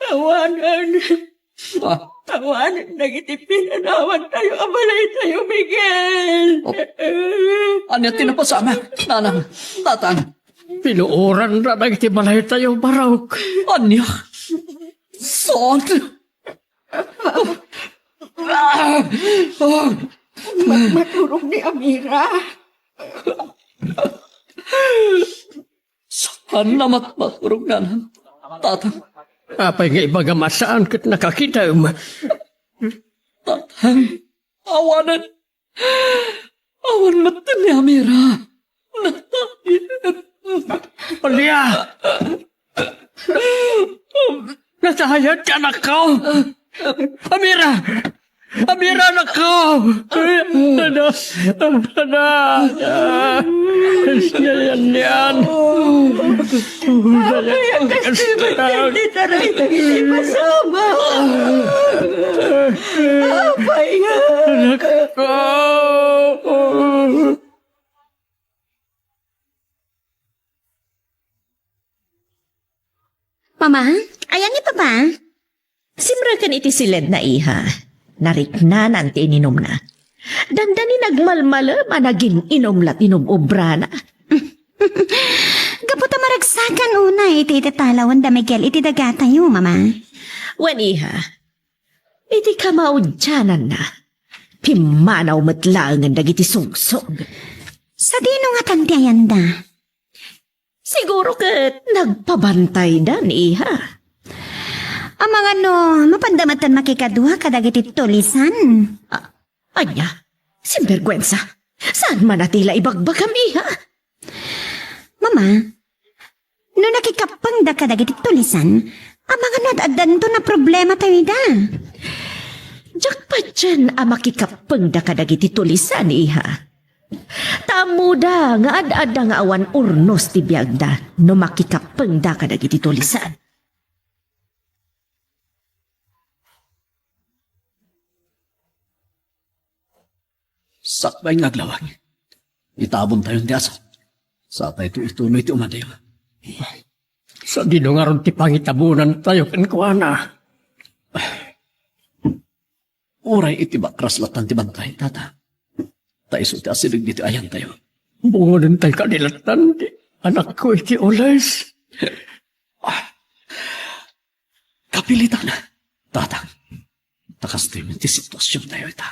Awanan. Ah. Awanen dagiti pinanawantayo a balaytayo, Miguel. Oh. Ania ti napasamak, nanang, tatang? Pinuoranna dagiti balaytayo, Barok. Ania? Saan? Ma-, maturog ni Amira. Saan a matmaturog, nanang, tatang? Apay nga ibagam a saan ket nakakitam? Tatang, awanen. Awan met ni Amira. Natayem. Ania? Natayem ti anakko. Amira! Amira, anakko! Ano? Ano? Ano? Yan, yan. Apay a kastoy met dayta dagiti pasamak? Apay nga. Anakko! Mama, ayan ni Papa? Simreken iti siledna, iha. Nariknanan ti ininumna. Dandani nagmalmalem a nagin-inum la ti inum-ubrana. Gapu ta maragsakan unay iti, iti talawen da Miguel iti dagatayo, Mama. Wen, iha, iti kamaudiananna, pimmanaw met laengen dagiti sungsog. Sadino ngatan ti ayanda? Siguro ket nagpabantaydan, iha. Amangan no, mapanda metten makikadua kadagiti tulisan? A-, ania? Sinberguensa! Saan man a ti la ibagbagam, iha? Mama, no nakikappengda kadagiti tulisan, amangan no ad-addanto a problematayo ida. Diak patien a makikappengda kadagiti tulisan, iha. Ta ammoda nga ad-adda nga awan urnos ti biagda no makikappengda kadagiti tulisan. Sakbay nga aglawag, itabontayon ti asawak. Satayto ituloy ti umadayo. Sadino ngarud ti pangitabonantayo kenkuana? Uray iti bakras latan ti bantay, tata. Ta isu ti asideg ditoy ayantayo. Bungonentayo kadi latan ti anakko iti ules. Ah, kapilitan, tata. Ta kastoy met ti situasiontayo ita.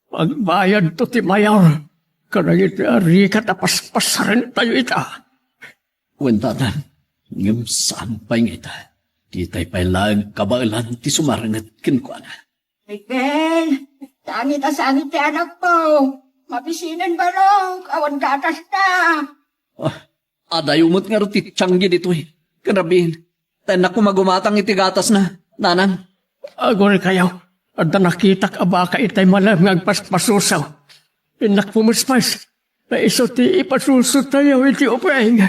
Agbayadto ti mayor kadagiti arikat a paspasarentayo ita. Wen, tata, ngem saan pay nga ita. Ditay pay laeng kabaelan ti sumarenget kenkuana. Miguel, sangit a sangit ti anakko. Mabisinen, Barok, awan gatasna. Ah, adayo met ngarud ti tianggi ditoy. Ken rabiin, ta innak koma gumatang iti gatasna, nanang. Agurikayo, adda nakitak a baka itay malem nga agpaspasusaw. Innak pumespes, ta isu ti ipasusotayo iti ubing.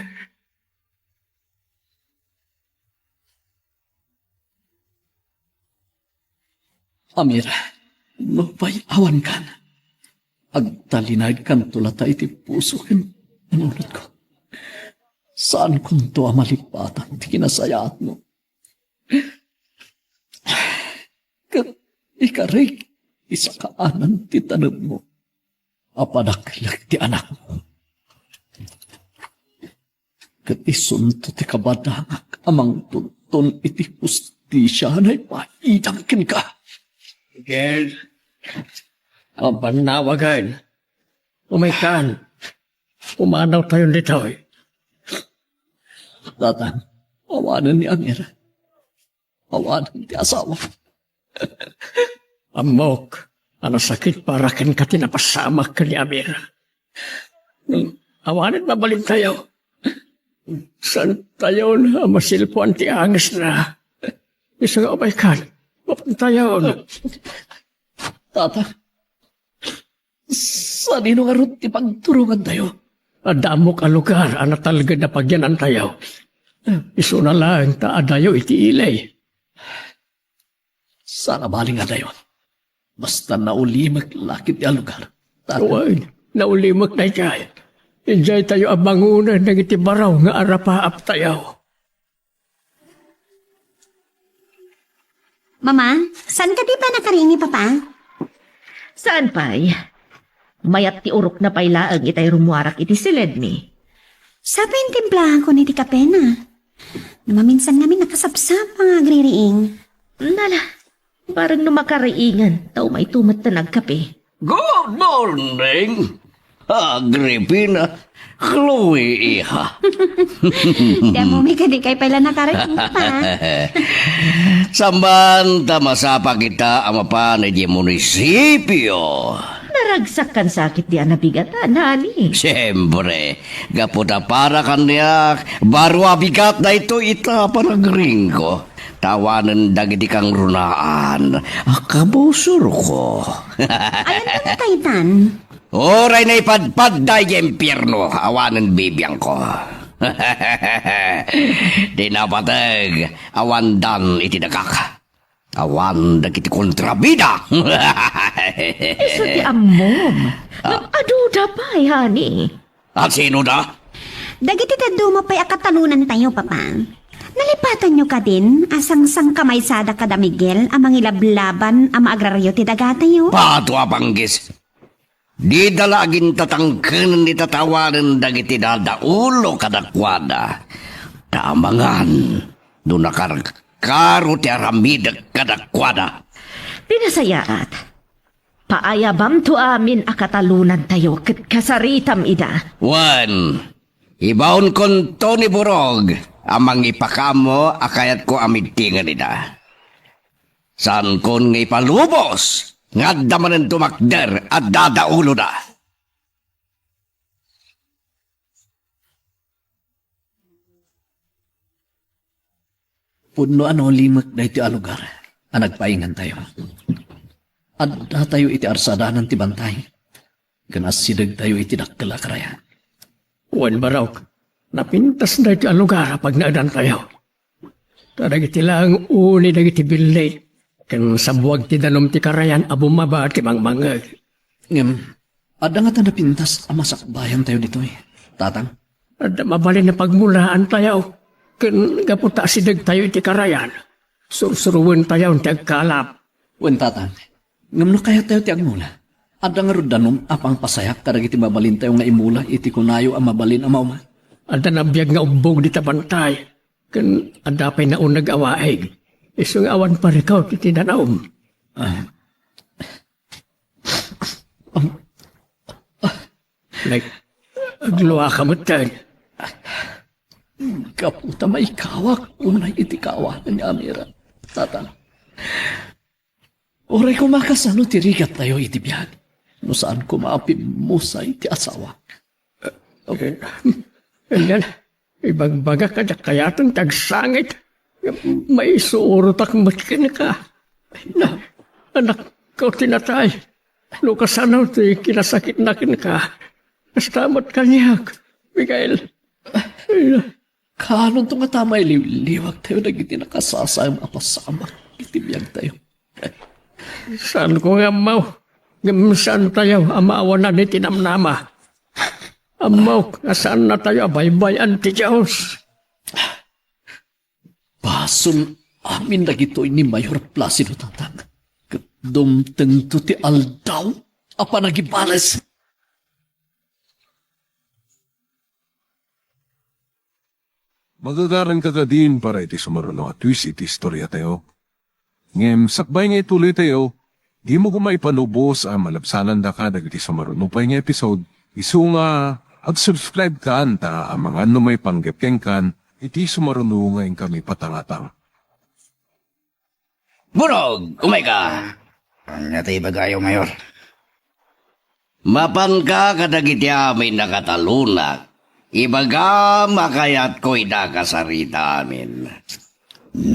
Amira, nupay awankan, agtalinaedkanto latta iti puso ken panunotko. Saankonto a malipatan ti kinasayaatmo. Ket ikarek ti sakaanan ti tanemmo a padaklek ti anakmo. Ket isunto ti kabadangak a mangtunton iti hustisia a naipaidam kenka. Miguel, a bannawagen, umaykan, pumanawtayon ditoy. Tata, awanen ni Amira. Awanen ti asawa. Ammok a nasakit para kenka ti napasamak ken ni Amira. Awanen mabalintayo. Saantayon a masilpuan ti angesna. Isu nga umaykan, mapantayon. Tata, sadino ngarud ti pagturongantayo? Adda ammok a lugar a natalged a pagyanantayo. Isuna laeng ta adayo iti ili. Saan a bali nga adayo. Basta naulimek la ketdi a lugar. Tata. Wen, naulimek daydiay. Idiaytayo a bangonen dagiti baro nga arapaaptayo. Mama, saan kadi pay nakariing ni Papa? Saan pay? Mayat ti urokna pay laeng itay rummuarak iti siledmi. Sapay intimplaakon iti kapena. No maminsan ngamin nakasapsapa nga agririing. Nala, bareng no makariingan, ta umay tumet ta nagkape. Good morning, Agripina, Chloe, iha. Ti ammom kadi kay pay la nakariing, Pa. Saan ta masapa kita a mapan idiay munisipio. Naragsak kan sakit di a nabigatan, honey. Siyempre, gapu ta para kaniak, baro a bigat daytoy ita a panagriingko. Ta awanen dagiti kangrunaan a kabusorko. Ayanna nga kaytan? Uray naipadpadda idiay impierno, awanen bibiangko. Ti napateg, awandan iti dagak. Awan dagiti kontrabida. Isu ti ammom. Ah. Ngem aduda pay, honey. A sino da? Dagiti dadduma pay a katalonantayo, Papa. Nalipatanyo kadin a sangsangkamaysada kada Miguel a mangilablaban a maagrario ti dagatayo? Pato a panggis. Dida la agintatangkenen ita ta awanen dagiti dadaulo kadakuada. Ta amangan no nakarkaro ti aramidek kadakuada. Pinasayaat. Paayabamto amin a katalonantayo ket kasaritam ida. Wen, ibaonkonto ni Burog a mangipakaammo a kayatko a mitingen ida. Saankon nga ipalubos nga adda manen tumakder a dadauloda. Pudno a naulimek daytoy a lugar a nagpaingantayo. Addatayo iti arsadanan ti bantay, ken asidegtayo iti dakkel a karayan. Wen, Barok, napintas daytoy a lugar a pagnaedantayo. Ta dagiti laeng uni dagiti billit, ken sabuag ti danum ti karayan a bumaba ti mangmangngeg. Ngem, adda ngata napintas a masakbayantayo ditoy, Tatang? Adda mabalin a pagmulaantayo, ken gapu ta asidegtayo iti karayan, sursuruentayon ti agkalap. Wen, Tatang, ngem no kayattayo ti agmula, adda ngarud danum a pangpasayak kadagiti mabalintayo nga imula iti kunayo a mabalin a mauma? Adda nabiag nga ubbog dita bantay, ken adda pay nauneg a waig, isu nga awan parikut iti danum. Ah. Nag-, agluaka metten. Gapu ta maikawak unay iti kaawanan ni Amira, Tatang. Uray koma kasano ti rigattayo iti biag, no saan koma a pimmusay ti asawak. Eh, ania, ibagbagak a diak kayaten ti agsangit. Maisurotak met kenka. Na, anakko ti natay. No kasano ti kinasakitna kenka, kasta met kaniak, Miguel. Kaanonto ngata mailiwliwagtayo dagiti nakasasaem a pasamak iti biagtayo? Saanko nga ammo, ngem saantayo a maawanan iti namnama. Ammok nga saannatayo a baybay-an ti Dios. Basol amin dagitoy ni Mayor Placido, Tatang, ket dumtengto ti aldaw a panagibales. Magagaranka kadin para iti sumaruno a twist iti istoriatayo. Ngem sakbay nga ituloytayo, dimo koma ipalubos a malabsanandaka dagiti sumaruno pay nga episode, isu nga ag-subscribe kan ta amangan no maipanggep kenkan iti sumaruno nga inkami patangatang. Burog, umayka! Ania ti ibagayo, Mayor? Mapanka kadagiti amin a katalonak, ibagam a kayatko ida kasarita amin.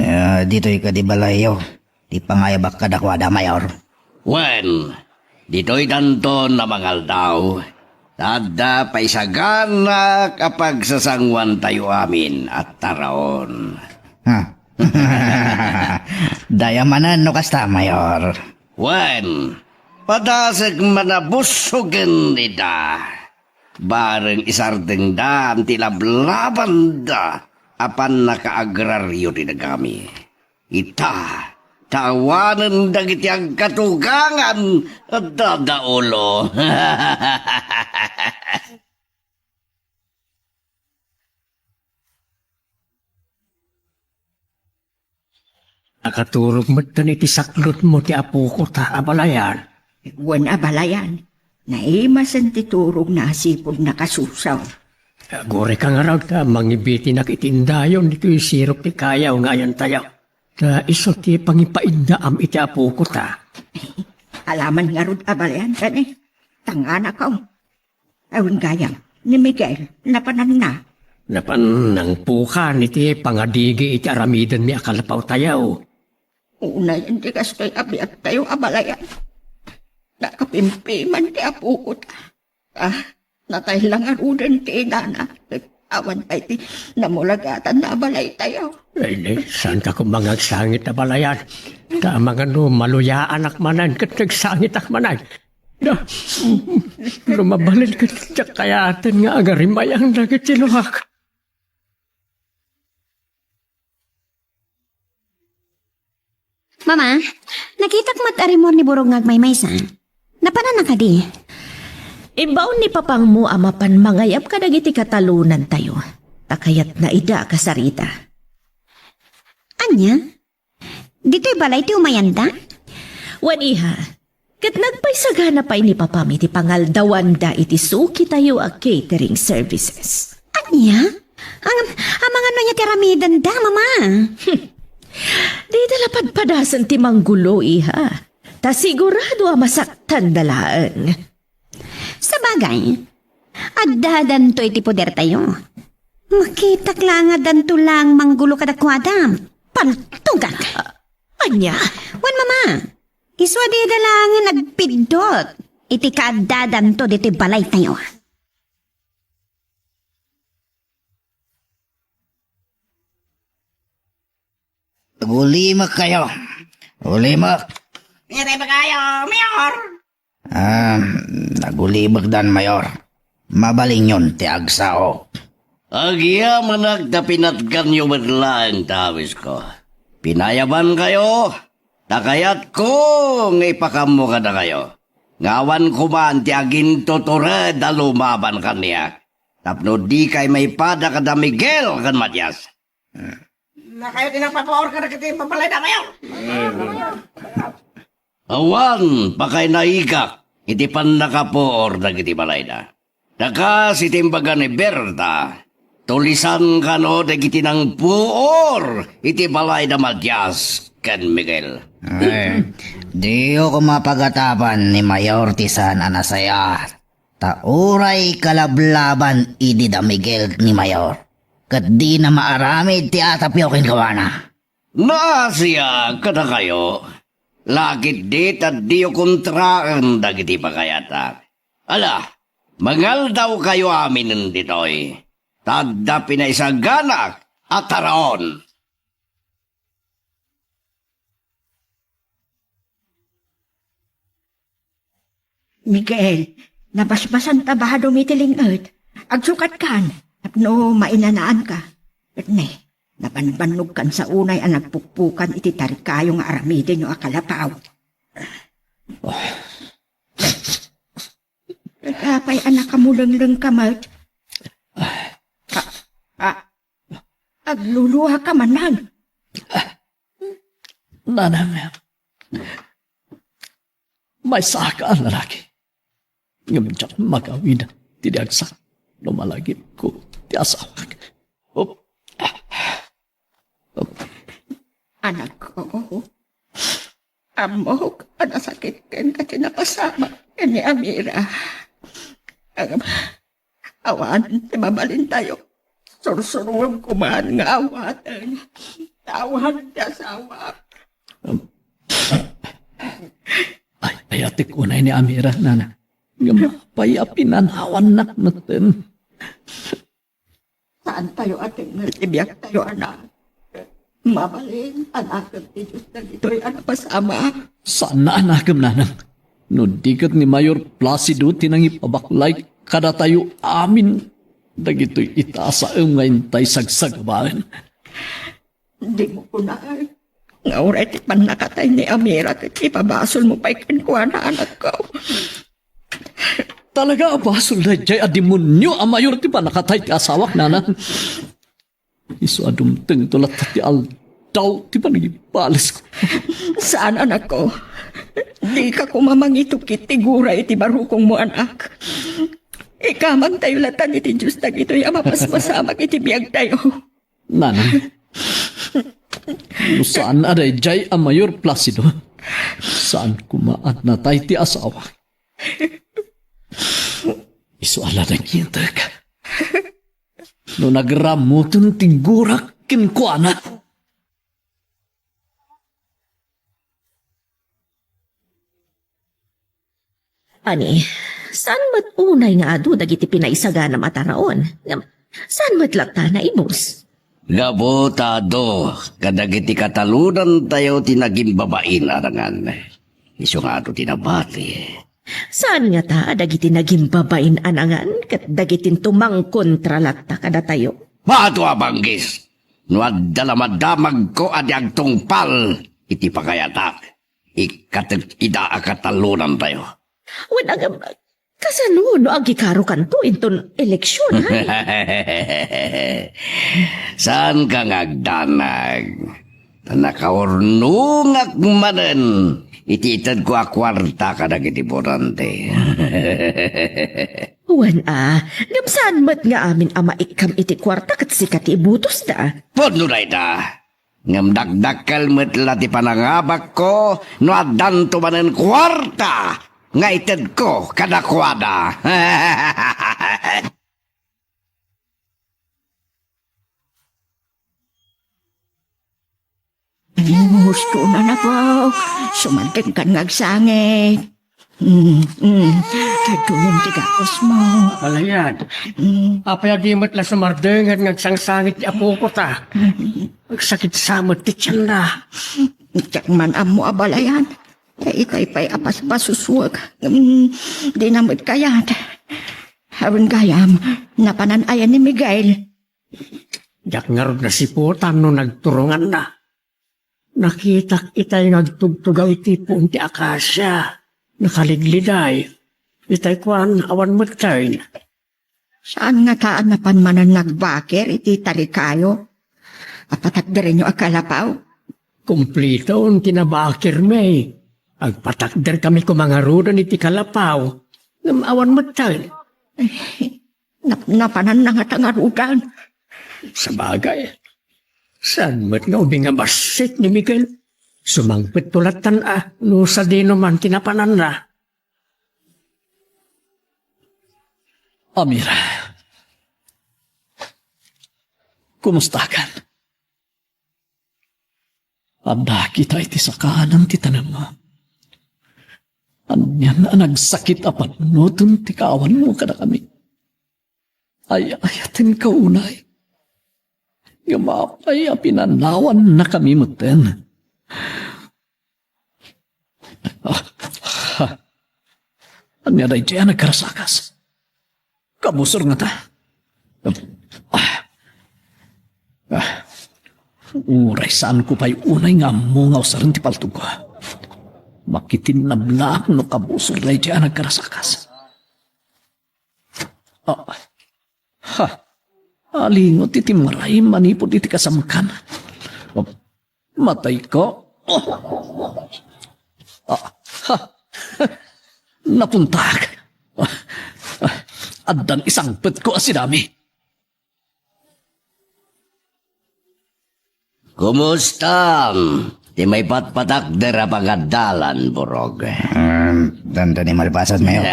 Ah, ditoy kadi balayyo ti pangayabak kadakuada, Mayor. Wen, ditoy tanton a mangaldaw, ta adda paisaganak a pagsasangoantayo amin a taraon. Ha? Daya manen no kasta, Mayor. Wen, padasek man a busogen ida. Bareng isardengdan ti lablabanda a pannakaagrario ti dagami. Ita, ta awanen dagiti agkatugangan a dadaulo. Nakaturog metten iti saklotmo ti apoko ta abalayan. Wen, abalayan. Naimasen ti turogna a sipud nakasusaw. Agurayka ngarud ta mangibitinak iti indayon ditoy sirok ti kayaw nga ayantayo. Ta isu ti pangipaiddaam iti apoko ta. Alaman ngarud, abalayan, kani? Tanganakaw. Awan gayam, ni Miguel, napananna. Napan nangpukan iti pangadigi iti aramidenmi a kalapawtayo. Unayen ti kastoy a biagtayo, abalayan. Nakapimpiman ti apoko ta. Ah, natay la ngaruden ti inana. Awan pay ti namulagatanna a balaytayo. Ay, di, saanka koma nga agsangit, abalayan? Ta amangan no maluyaanak manen ket nagsangitak manen. Da, no mabalin ket diak kayaten nga agarimayang dagiti luak. Mama, nakitak met a rimmuar ni Burog nga agmaymaysa. Napananna kadi? Imbaon ni papangmo a mapan mangayab kadagiti katalonantayo, ta kayatna ida a kasarita. Ania? Ditoy balay ti umayanda? Wen, iha, ket nagpaisagana pay ni papam iti pangaldawanda iti sukitayo a catering services. Ania? Ang, amangan no ania ti aramidenda, Mama? Dida la padpadasen ti manggulo, iha. Ta sigurado a masaktanda laeng. Sabagay, addadanto iti podertayo. Makitak la nga addanto laeng manggulo kadakuada. Paltogak! A-, ania? Wen, Mama, isu a dida laengen agpiddut iti kaaddadanto ditoy balaytayo. Agulimek kayo. Agulimek. Iti ba kayo, Mayor? Ah, nagulibekdan, Mayor. Mabalinyon ti agsao. Agyamanak ta pinatganyo met laeng ti awisko. Pinayabankayo, ta kayatko nga ipakammo kadakayo nga awan koman ti agintutured a lumaban kaniak tapno dikay maipada kada Miguel ken Matias. Nakayo ti nagpapaor kadagiti babalayda, Mayor. Awan pakainaigak iti pannakapuor dagiti balayda. Ta kas iti imbaga ni Berta, tulisan kano dagiti nangpuor iti balayda Matias ken Miguel. Ay, diyo koma pagatapan ni Mayor ti saan a nasayaat. Ta uray kalablaban idi da Miguel ni Mayor, ket dina maaramid ti atapyo kenkuana. Naasiak kadakayo, lakit di ta diyo kontraen dagiti pagayatak. Ala, mangaldawkayo aminen ditoy, ta adda pinaisaganak a taraon. Miguel, nabasbasan ta badom iti ling-et. Agsukatkan tapno mainanaanka. Ket ne, nabanbannogkan sa unay a nagpukpukan iti tarikayo nga aramidenyo a kalapaw. Apay a nakamulenglengka met? A, a, agluluaka manen? Nanang, maysaak a lalaki. Ngem diak magawid ti diagsa no malagipko ti asawak. Op. Op. Anakko, ammok a nasakit kenka ti napasamak ken ni Amira. Ngem awan ti mabalintayo. Sursuruem koman nga awaten. Awan ti asawak. Ay, ayatek unay ni Amira, nana. Ngem apay a pinanawannak metten? Saantayo a tengngel ti biagtayo, anak. Mabalin a nakem ti Dios dagitoy a napasamak. Saan a nakem, nanang. No di ket ni Mayor Placido ti nangipabaklay kadatayo amin dagitoy itasaem nga intay sagsagabaen. Dimo kunaan. nga uray ti pannakatay ni Amira ket ipabasolmo pay kenkuana, anakko. Talaga a basol daydiay a demonio a mayor ti pannakatay ti asawak, nanang. Isu a dumtengto latta ti aldaw ti panagibalesko. Saan, anakko. Dika koma mangituki ti gura iti barukongmo, anak. Ikamangtayo latta iti Dios dagitoy a mapaspasamak iti biagtayo. Nanang, no saan a daydiay a Mayor Placido, saan koma a natay ti asawak. Isu a la nangyitek. No nagramoten ti gurak kenkuana. Ani, saan met unay nga adu dagiti pinaisaganam a taraon? Ngem, saan met latta naibus? Gapu ta adu kadagiti katalonantayo ti nagimbabain a nangan. Isu nga adu ti nabati. Saan ngata dagiti nagimbabain a nangan ket dagitinto mangkontra latta kadatayo? Adu a banggis! No adda la madamagko a di agtungpal iti pagayatak, ikkatek ida a katalonantayo. Wen, agam-, kasano no agikarokanto inton eleksion, hay? Saanka nga agdanag. Ta nakaurnongak manen iti itedko a kuarta kadagiti borante. Wen a, ngem saan met nga amin a maikkam iti kuarta ket sika ti ibutosda? Pudno dayta. Ngem dakdakkel met la ti panangabakko no addanto manen kuarta nga itedko kadakuada. Gusto na na po. Sumandengkan nga agsangit. Mm, mm. Kaduyan ti gapos mo. Alayan. Mm. Apay a di met la sumardengan nga agsangsangit ti apoko ta? Mm. Agsakit sa met ti tiyanna. Diak man ammo a balayan. Ta ikay pay a paspasusuak. Mm, di na met kayat. Awan gayam, napanan aya ni Miguel? Diak ngarud nasiputan no nagturonganna. Nakitak itay nga agtugtugaw iti puon ti akasia. Nakaligliday. Itay kuan, awan metten. Saan ngata a napan manen nga agbakir iti talikayo a patakderenyo a kalapaw? Kumpliton ti nabakirmi. Agpatakderkami koma ngaruden iti kalapaw. Ngem awan metten. Nap-, napananna ngata ngaruden. Sabagay, saan met nga ubing a bassit ni Miguel? Sumangpetto lattan a no sadino man ti napananna. Amira, kumustakan? Adda kita iti sakaanam ti tanem. Anian a nagsakit a panunoten ti kaawanmo kadakami. Ay-ayatenka unay. Ngem apay a pinanawannakami metten? Ah, ah, ania daydiay a nagkarasakas? Kabusor ngata. Ah, ah, uray saanko pay unay nga ammo nga usaren ti paltogko. Makitinnablaak no kabusor daydiay a nagkarasakas. Ah, ha, alingot iti maray manipud iti kasamkan. Matayko. Ah, ha, napuntak. Addan isangpetko a sidami. Kumustam ti maipatpatakder a pagadalan, Burog? Em, dandani malpasan, Mayor.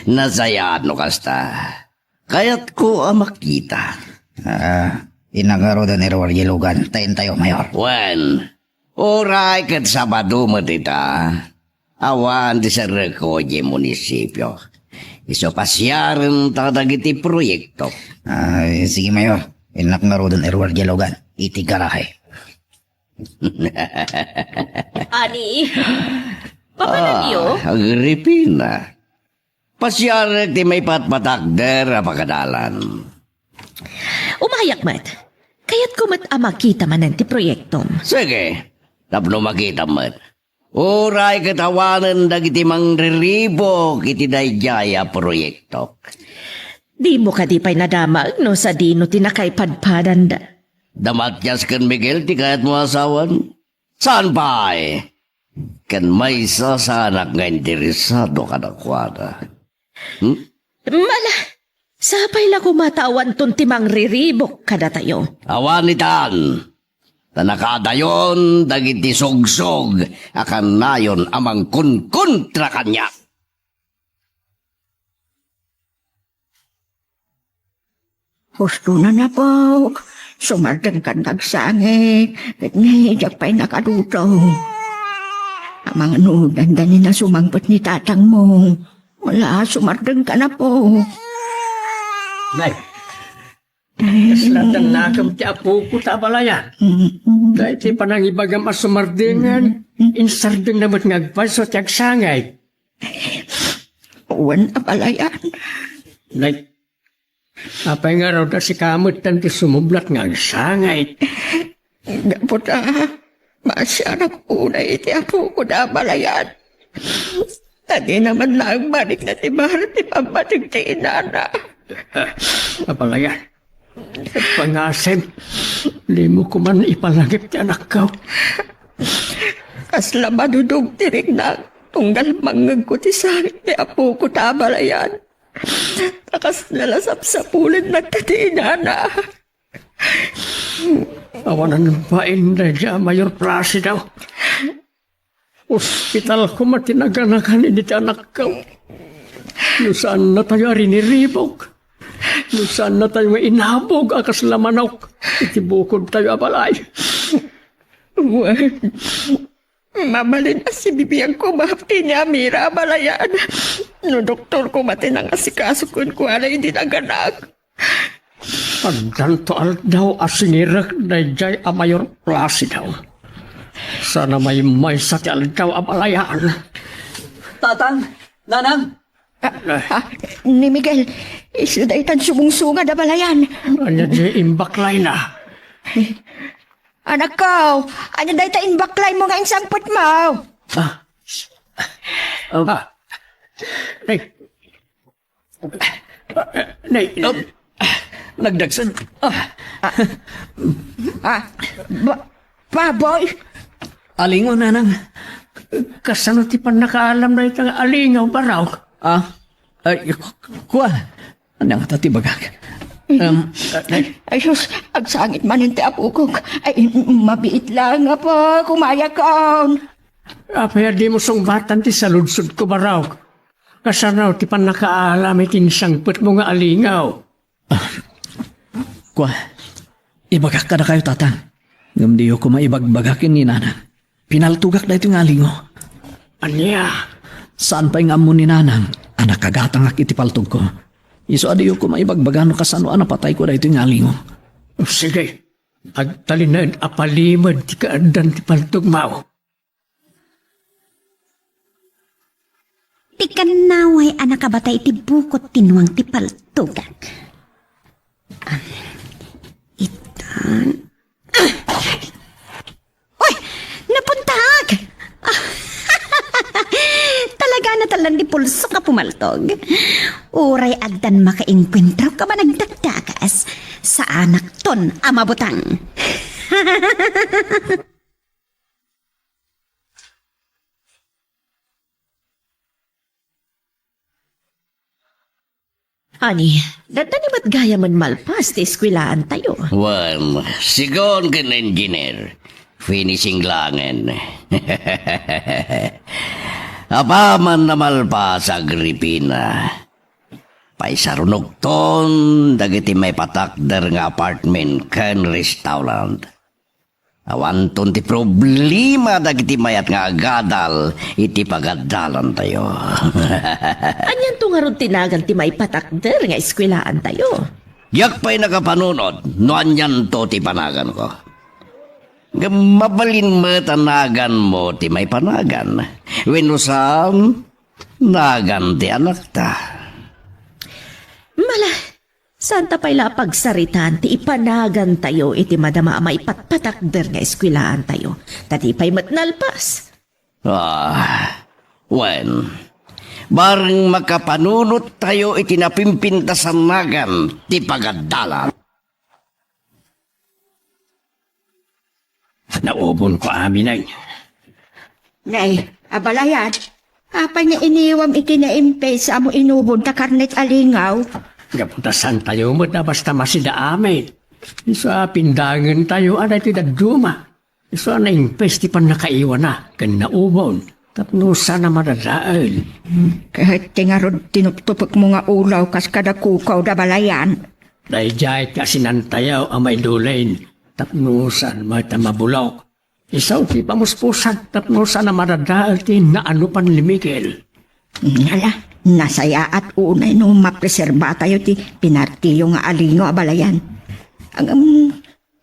Nasayaat no kasta. Kayatko a makita. Ah, innak ngaruden ni Roger Logan, ta intayo, Mayor. Wen, uray ket Sabado met ita. Awan ti serreko idiay munisipio. Isu pasiarenta dagiti proyekto. Ah, sige, Mayor. Innak ngaruden ni Roger Logan iti garahe. Ani, papananyo? Ah, Agripina. Pasiarek ti maipatpatakder a pagadalan. Umayak met. Kayatko met a makita manen ti proyektom. Sige, tapno makitam met. Uray ket awanen dagiti mangriribuk iti daydiay a proyektok. Dimo kadi pay nadamag no sadino ti nakaipadpadanda? Damatias ken Miguel ti kayatmo a asawan? Saan pay? Ken maysa saanak nga interesado kadakuada. Hmm? Mala, sapay la koma ta awanton ti mangriribuk kadatayo. Awan itan, ta nakaadayon dagiti sugsog a kanayon a mangkunkontra kaniak. Husto na, apok. Sumardengkan nga agsangit, ket ni, diak pay nakadudaw. Amangan udanda ni nasumangpet ni tatangmo. Wala, sumardengkan, apok. Nay, kasla dannakem ti apoko ta abalayan. Mm-mm. Daytoy panangibagam a sumardengan, Mm-mm. insardengna met nga agpayso ti agsangit. Wen, abalayan. Nay, apay ngarud a sika met ti sumublat nga agsangit? Gapu ta, maasianak unay iti apoko da abalayan. Ta dina man laeng manikna ti barek ti pammateg ti inana. Abalayan, pangasem, dimo koman ipalangip ti anakko. Kasla madudog ti riknak, tunggal mangngegko ti sangit ti apoko ta abalayan. Ta kasla la sapsapulennak ti inana. Awanan bain daydiay a Mayor Placido. Ospital koma ti naganakan iti anakko. No saannatayo a riniribuk, no saannatayo nga inabog a kasla manok iti bukodtayo a balay. Wen, mabalin a sibibiag koma ti ni Amira a balayan. No doktor koma ti nangasikaso kenkuana idi naganak. Addanto aldaw a singirek daydiay a Mayor Placido. Sana maymaysa ti aldaw a balayan. Tatang, Nanang! Ah, ah, ni Miguel, isu daytan sumungsungad a balayan. Ania diay imbaklayna? Anakko, ania dayta imbaklaymo nga insangpetmo? Ah. Ah. Ay. Nay, nagdagsen. Ah. Ah, ba, baboy? Alingaw, Nanang. Kasano ti pannakaalam dayta nga alingaw, Barok? Ah, ay, ku-, kua. Ania ngata ti bagak? Um, ay, ay, sus, agsangit manen ti apokok. Ay, mabiit lang, Apo, kumayakon. Apay a dimo sungbatan ti saludsodko, Barok? Kasano ti pannakaalam iti insangpetmo nga alingaw? Ah, kua, ibagak kadakayo, Tatang. Ngem diyo koma ibagbaga ken ni Nanang. Pinaltogak daytoy nga alingaw. Ania? Saan pay nga ammo ni Nanang a nakagatangak iti paltogko. Isu a diyo koma ibagbaga no kasano a napatayko daytoy nga alingaw. Sige, agtalinaed a palimed ti kaaddan ti paltogmo. Ti kannaway a nakabatay iti bukod ti nuang ti paltogak. Itan. Uy! Napuntak! Talaga na talan di pulso ka pumaltog. Uray addan makaengkuentro ka ba nagdakdakas, saanakton a mabutang. Ani, dandani met gayamen malpas ti eskwelaantayo. Wen, sigun ken engineer, finishing langen. Apaman a malpas, Agripina, paisarunogton dagiti maipatakder nga apartment ken restaurant. Awanton ti problema dagiti mayat nga agadal iti pagadalantayo. Anianto ngarud ti nagan ti maipatakder nga eskwelaantayo? Diak pay nakapanunot no anianto ti panaganko. Ngem mabalin met a naganmo ti maipanagan. Wenno saan, nagan ti anakta. Mala, Saan ta pay la a pagsaritaan ti ipanagantayo iti madama a maipatpatakder nga eskwelaantayo. Ta di pay met nalpas. Ah, wen, bareng makapanunottayo iti napimpintas a nagan ti pagadalan. Naubonko amin ay. Nay, abalayan, apay nga iniwam iti naimpes a mo inubon ta karnet a lingaw? Gapu ta saantayo met a basta masida amin. Isu a pindangentayo a daytoy dadduma. Isu a naimpes ti pannakaiwana ken naubon tapno saan a madadael. Ket ti ngarud tinuptupekmo nga ulaw kas kada kukaw da balayan. Daydiay ti asinantayo a maidulin tapno saan met a mabulok. Isu ti pamuspusag tapno saan a madadael ti naanopan ni Miguel. Ngala, nasayaat unay no mapreserbatayo ti pinartiyo nga alingaw a balayan. Ngem,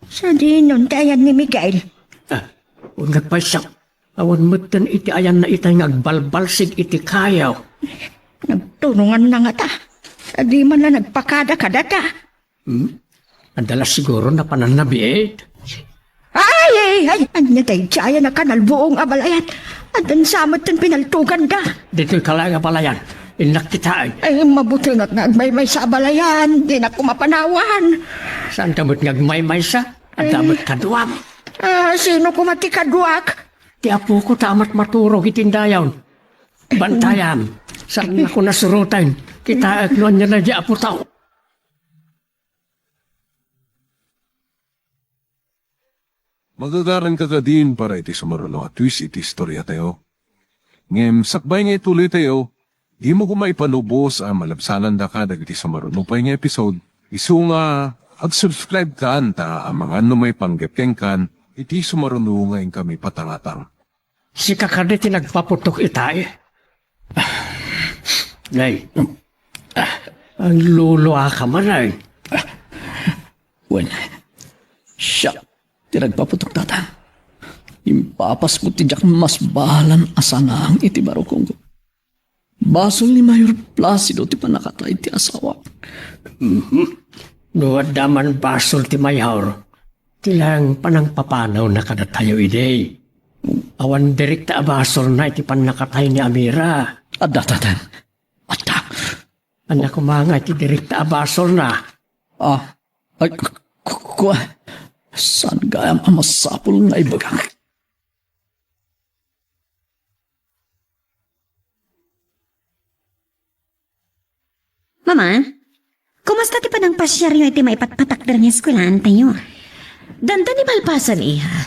sadinon ti ayan ni Miguel? Ah, uneg pay siak. Awan metten iti ayanna itay nga agbalbalsig iti kayo. Nagtunonganna ngata. Sadi man la nagpakada kadata. Hmm? Adda la siguro napanan nabiit. Ay, ay, ay, ania daydiay a nakanalbuong a balayan? Addan sa metten pinaltoganda. Ditoy ka laeng a balayan. Innak kitaen. Ay, mabutingak nga agmaymaysa a balayan. Dinak koma panawan. Saanka met nga agmaymaysa? Adda met kaduam. Ah, sino koma ti kaduak? Ti apoko ta amat maturog iti indayon. Bantayam. Saannako nasuroten. Kitaek no ania daydiay a putok. Magagaranka kadin para iti sumaruno a twist iti istoriatayo. Ngem sakbay nga ituloytayo, dimo koma ipalubos a malabsanandaka dagiti sumaruno pay nga episode. Isu nga, ag-subscribe kan ta amangan no maipanggep kenkan iti sumaruno nga inkami patangatang. Sika kadi ti nagpaputok itay? Nay, ah, ang luluaka man ay. Wen, siak ti nagpaputok, tata. Impapasmo ti diak masbalan a sanang iti barukongko. Basol ni Mayor Placido ti pannakatay ti asawak. Mhm. No adda man basol ti Mayor, ti laeng panangpapanawna kadatayo idi. Awan direkta a basolna iti pannakatay ni Amira. Adda, tata. Adda. Ania koma nga iti direkta a basolna? Ah, ay, k-, k-, kua. Saan gayam a masapul nga ibagak? Mama, kumusta ti panangpasiaryo iti maipatpatakder nga eskwelaantayo? Dandani malpasen, iha.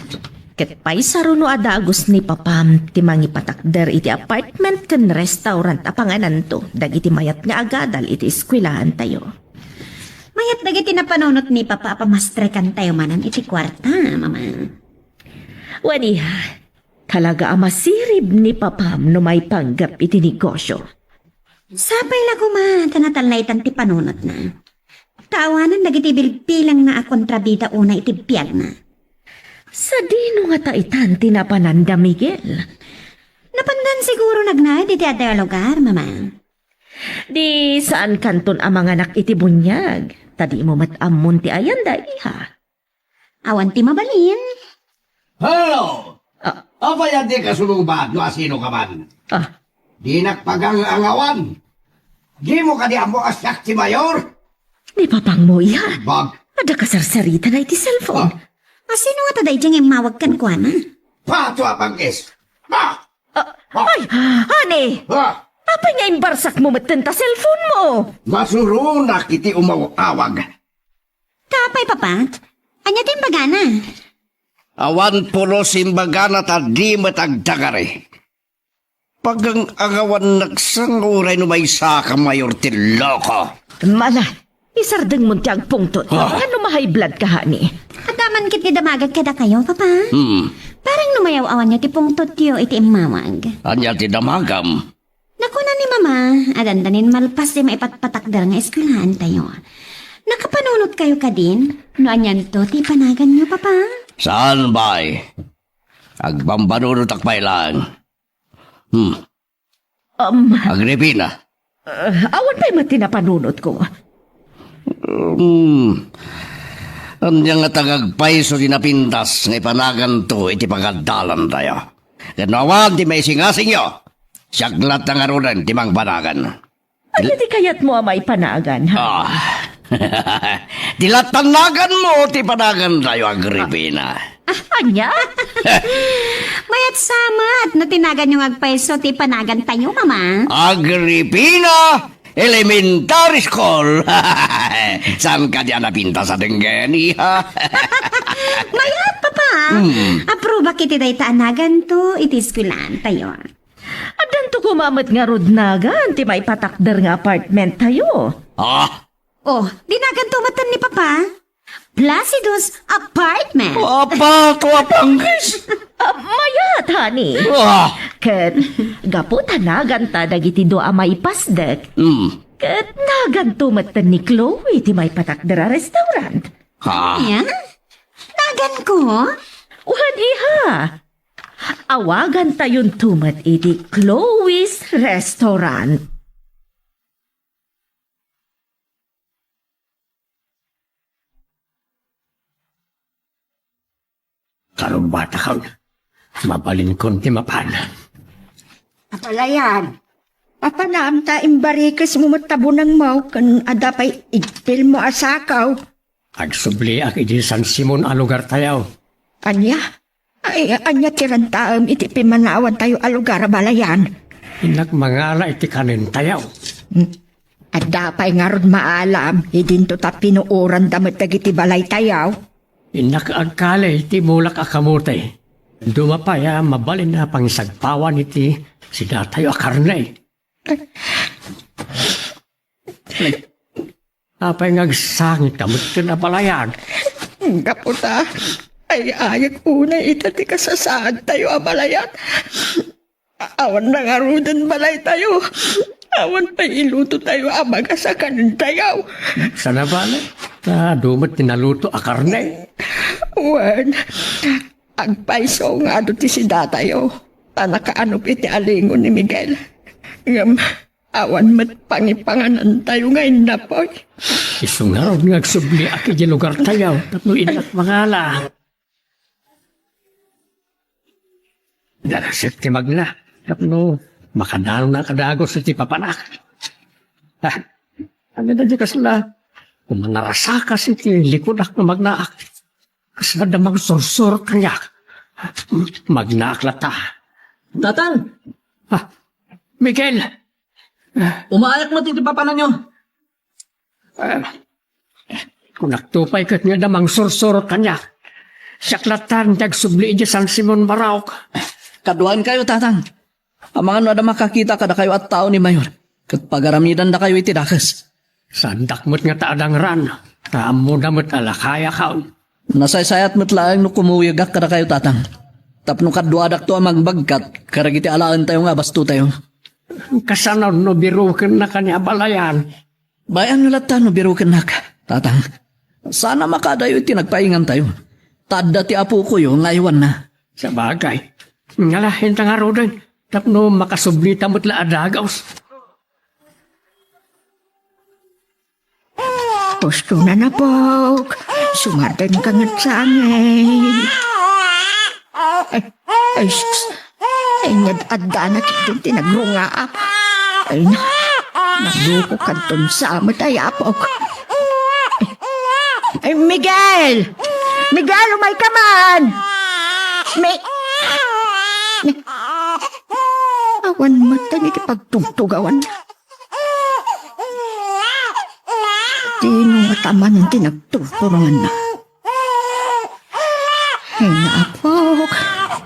Ket pay saruno a dagus ni papam ti mangipatakder iti apartment ken restaurant a pangananto dagiti mayat nga agadal iti eskwelaantayo. Mayat dagiti napanunot ni papa a pamastrekantayo manen iti kuarta, mama. Wen, iha, talaga a masirib ni papam no maipanggep iti negosio. Sapay la koma ta natalnaetan ti panunotna. Ta awanen dagiti bilbilangna a kontrabida unay iti biagna. Sadino ngata itan ti napananda, Miguel? Napandan siguro nagnaed iti adayo a lugar, mama. Di saan kanton a manganak iti buniag, ta dimo met ammon ti ayanda, iha. Awan ti mabalin. Hello! Ah. Apay a dika sumungbat no asino ka man? Ah. Dinak pagang-angawan. Dimo kadi ammo a siak ti mayor? Ni papangmo, iha. Bag. Adda kasarsaritana iti cellphone. Ah. Asino ngata daydiay nga immawag kenkuana? Pato a pangkis. Ah! Ah, ah, ay, honey! Ah! Apay nga imbarsakmo metten ta cellphone mo? Masuronak iti umaw-awag. Apay, papa? Ania ti imbagana? Awan pulos imbagana ta di met agdagari. Pagang-angawannak sa nga uray no maysa ka mayor ti loko. Mala, isardengmon ti agpungtot. Ah. Ngano ma-high blood ka, honey? Adda man ket ti damagak kadakayo, papa. Hmm. Parang no mayaw-awanyo ti pungtotyo iti immawag. Ania ti damagam? Nakuna ni Mama, a dandanin malpas ti maipatpatakder nga eskwelaantayo. Nakapanunot kayo kadin? No anianto ti panaganyo, Papa? Saan, bay? Agbambanunotak pay laeng. Hmm. Um, Agripina. Uh, awan pay met ti napanunotko. Hmm. Ania ngata nga agpayso ti napintas nga ipanaganto iti pagadalantayo? Ket no awan ti maisingasingyo, siak latta ngaruden ti mangpanagan. Ania ti kayatmo a maipanagan, ha? Ah. Ti latta naganmo ti panagantayo, Agripina. Ah, ania? Mayat sa met no ti naganyo nga agpayso ti panagantayo, Mama. Agripina Elementary School. Saan kadi a napintas a denggeni, ha? Mayat, Papa. Hmm. Approve-ak iti dayta a naganto iti eskuelantayo. Addanto koma met ngarud nagan ti maipatakder nga apartment tayo. Ah? Oh, di naganto met ni Papa? Placido's apartment. Apa, tua panggis? Ah, mayat, honey. Ah. Ket, gapu ta naganta dagiti dua a maipasdek. Hmm. Ket naganto met ni Chloe ti maipatakder a restaurant. Ha? Ania? Naganko? Wen, iha. Awagantayonto met iti Chloe's Restaurant. Karubata, kaon. Mabalinkon ti mapan. Abalayan, apanam ta imbarikesmo met ta bunangmo ken adda pay igpilmo a sakaw. Agsubliak idiay San Simon a lugartayo. Ania? Ay, ania ti rantaem iti pimmanawantayo a lugar, Abalayan? Innak mangala iti kanentayo. Hmm. Adda pay ngarud maalam, idinto ta pinuoranda met dagiti balaytayo. Innak agkali iti mulak a kamote. Duma pay a mabalin a pangisagpawan iti sidatayo a karne. Apay nga agsangit a met ken, Abalayan? Gapu ta ay-ayek unay ita ti kasasaadtayo, Abalayan. A-, awan nangaruden balaytayo. Awan pay ilutotayo a bagas a kanentayo. Saan a bale, ta adu met ti naluto a karne. Wen, agpayso nga adu ti sidatayo, ta nakaanop iti alingon ni Miguel. Ngem awan met pangipanganantayo nga innapoy. Isu ngarud nga agsubliak idiay lugartayo tapno innak mangala. Narasek ti magna tapno makadanonak a dagus iti papanak. Ah, ania daydi kasla? Koma narasakas iti likudak nga magnaak. Kasla da mangsursuro kaniak. Magnaak latta. Tatang! Ah, Miguel! Umaayak met iti papananyo. Ah, kunakto pay ket nga adda mangsursuro kaniak. Siak latta ti agsubli idiay San Simon Marauk. Kaduaenkayo, Tatang. Amangan no adda makakita kadakayo a tao ni Mayor, ket pagaramidandakayo iti dakes. Saandak met ngata a dangran, ta ammoda met a lakayakaon. Nasaysayat met laeng no kumuyegak kadakayo, Tatang, tapno kaduadakto a magbagkat kadagiti alaentayo nga abastotayo. Kasano no birukennaka ni Abalayan? Bay-anyo latta no birukennak, Tatang. Saan a makaadayo iti nagpaingantayo. Ta adda ti apokoyo nga aywanna. Sabagay. Ngala, inta ngaruden, tapno makasublita met la a dagus. Pusto na napok. Sumarden ka ngat sangay. Ay, ay, sus. Ay, nga addanak iton ti nagrungaak. Ay, na, nagloko kadton sa met ay apok. Ay, Miguel! Miguel, umay ka man! Mi-, mi-, awan met iti pagtugtugawan. Dino ngata manen ti nagturturonganna? Ay, naapok,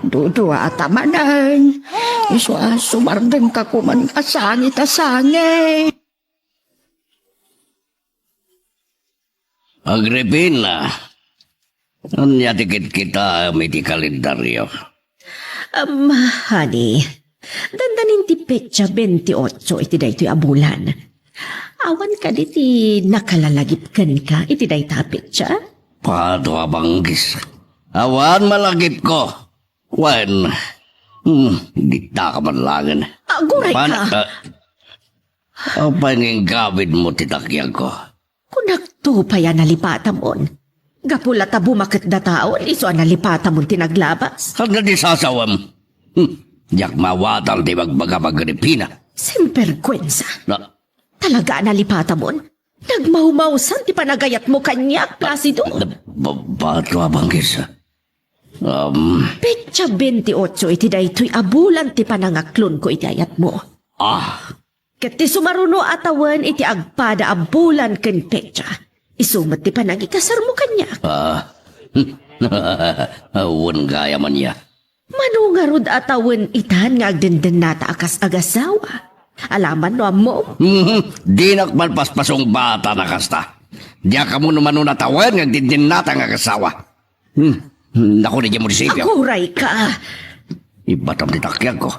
duduata manen. Isu a sumardengka koman a sangit a sangit. Agripina, ania ti kitkitaem iti kalendario? Am, honey, dandanin ti petsa bente otso iti daytoy a bulan. Awan kadi ti nakalalagip kenka iti dayta a petsa? Pato a banggis. Awan malagipko. Wen, hmm, dita ka man laengen. Aguray ka. Pan-, ah, apay nga inggawidmo ti takyagko? Kunak Adu pay a nalipatamon. Gapu la ta bumaketda taon, isu a nalipatamon ti naglabas. Ania ti sasawem? Hmm. Diak maawatan ti ibagbagam, Agripina. Sinberguensa. Na- Talaga a nalipatamon? Nagmawmawsan ti panagayatmo kaniak, Placido. Na- ba- ba't ko abanggis? Um, Petsa bente otso iti daytoy a bulan ti panangaklonko iti ayatmo. Ah. Ket ti sumaruno a tawen iti agpada a bulan ken petsa, isu met ti panangikasarmo kaniak. Ah. Wen gayam ania. Mano ngarud a tawen itan nga agdendennata a kas agasawa? Alaman no ammom? Mhm. Dinak man paspasungbatan a kasta. Diak ammo no mano a tawen nga agdendennata nga agasawa. Hmm. Naku, diay munisipio. Agurayka! Ibatam ti takiagko.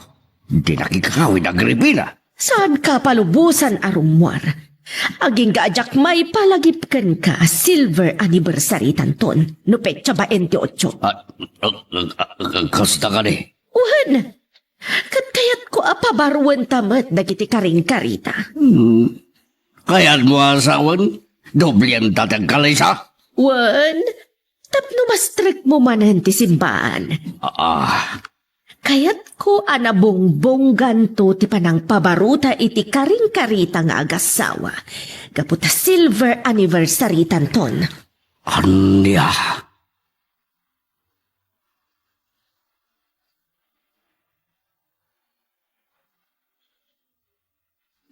Dinak ikakawid, Agripina. Saanka palubosan a rummuar. Agingga a diak maipalagip kenka a silver anniversary tanton, no petsa baente otso. Ah, ah, ah, ah, kasta kadi? Wen, ket kayatko a pabaruenta met dagiti karingkarita. Hmm. Kayatmo a sawen, doblienta ti agkalisa? Wen, tapno mastrekmo manen ti simbaan. Ah. Kayatko a nabongbongganto ti panangpabaruta iti karingkarita nga agasawa, gapu ta silver anniversary tanton. Ania?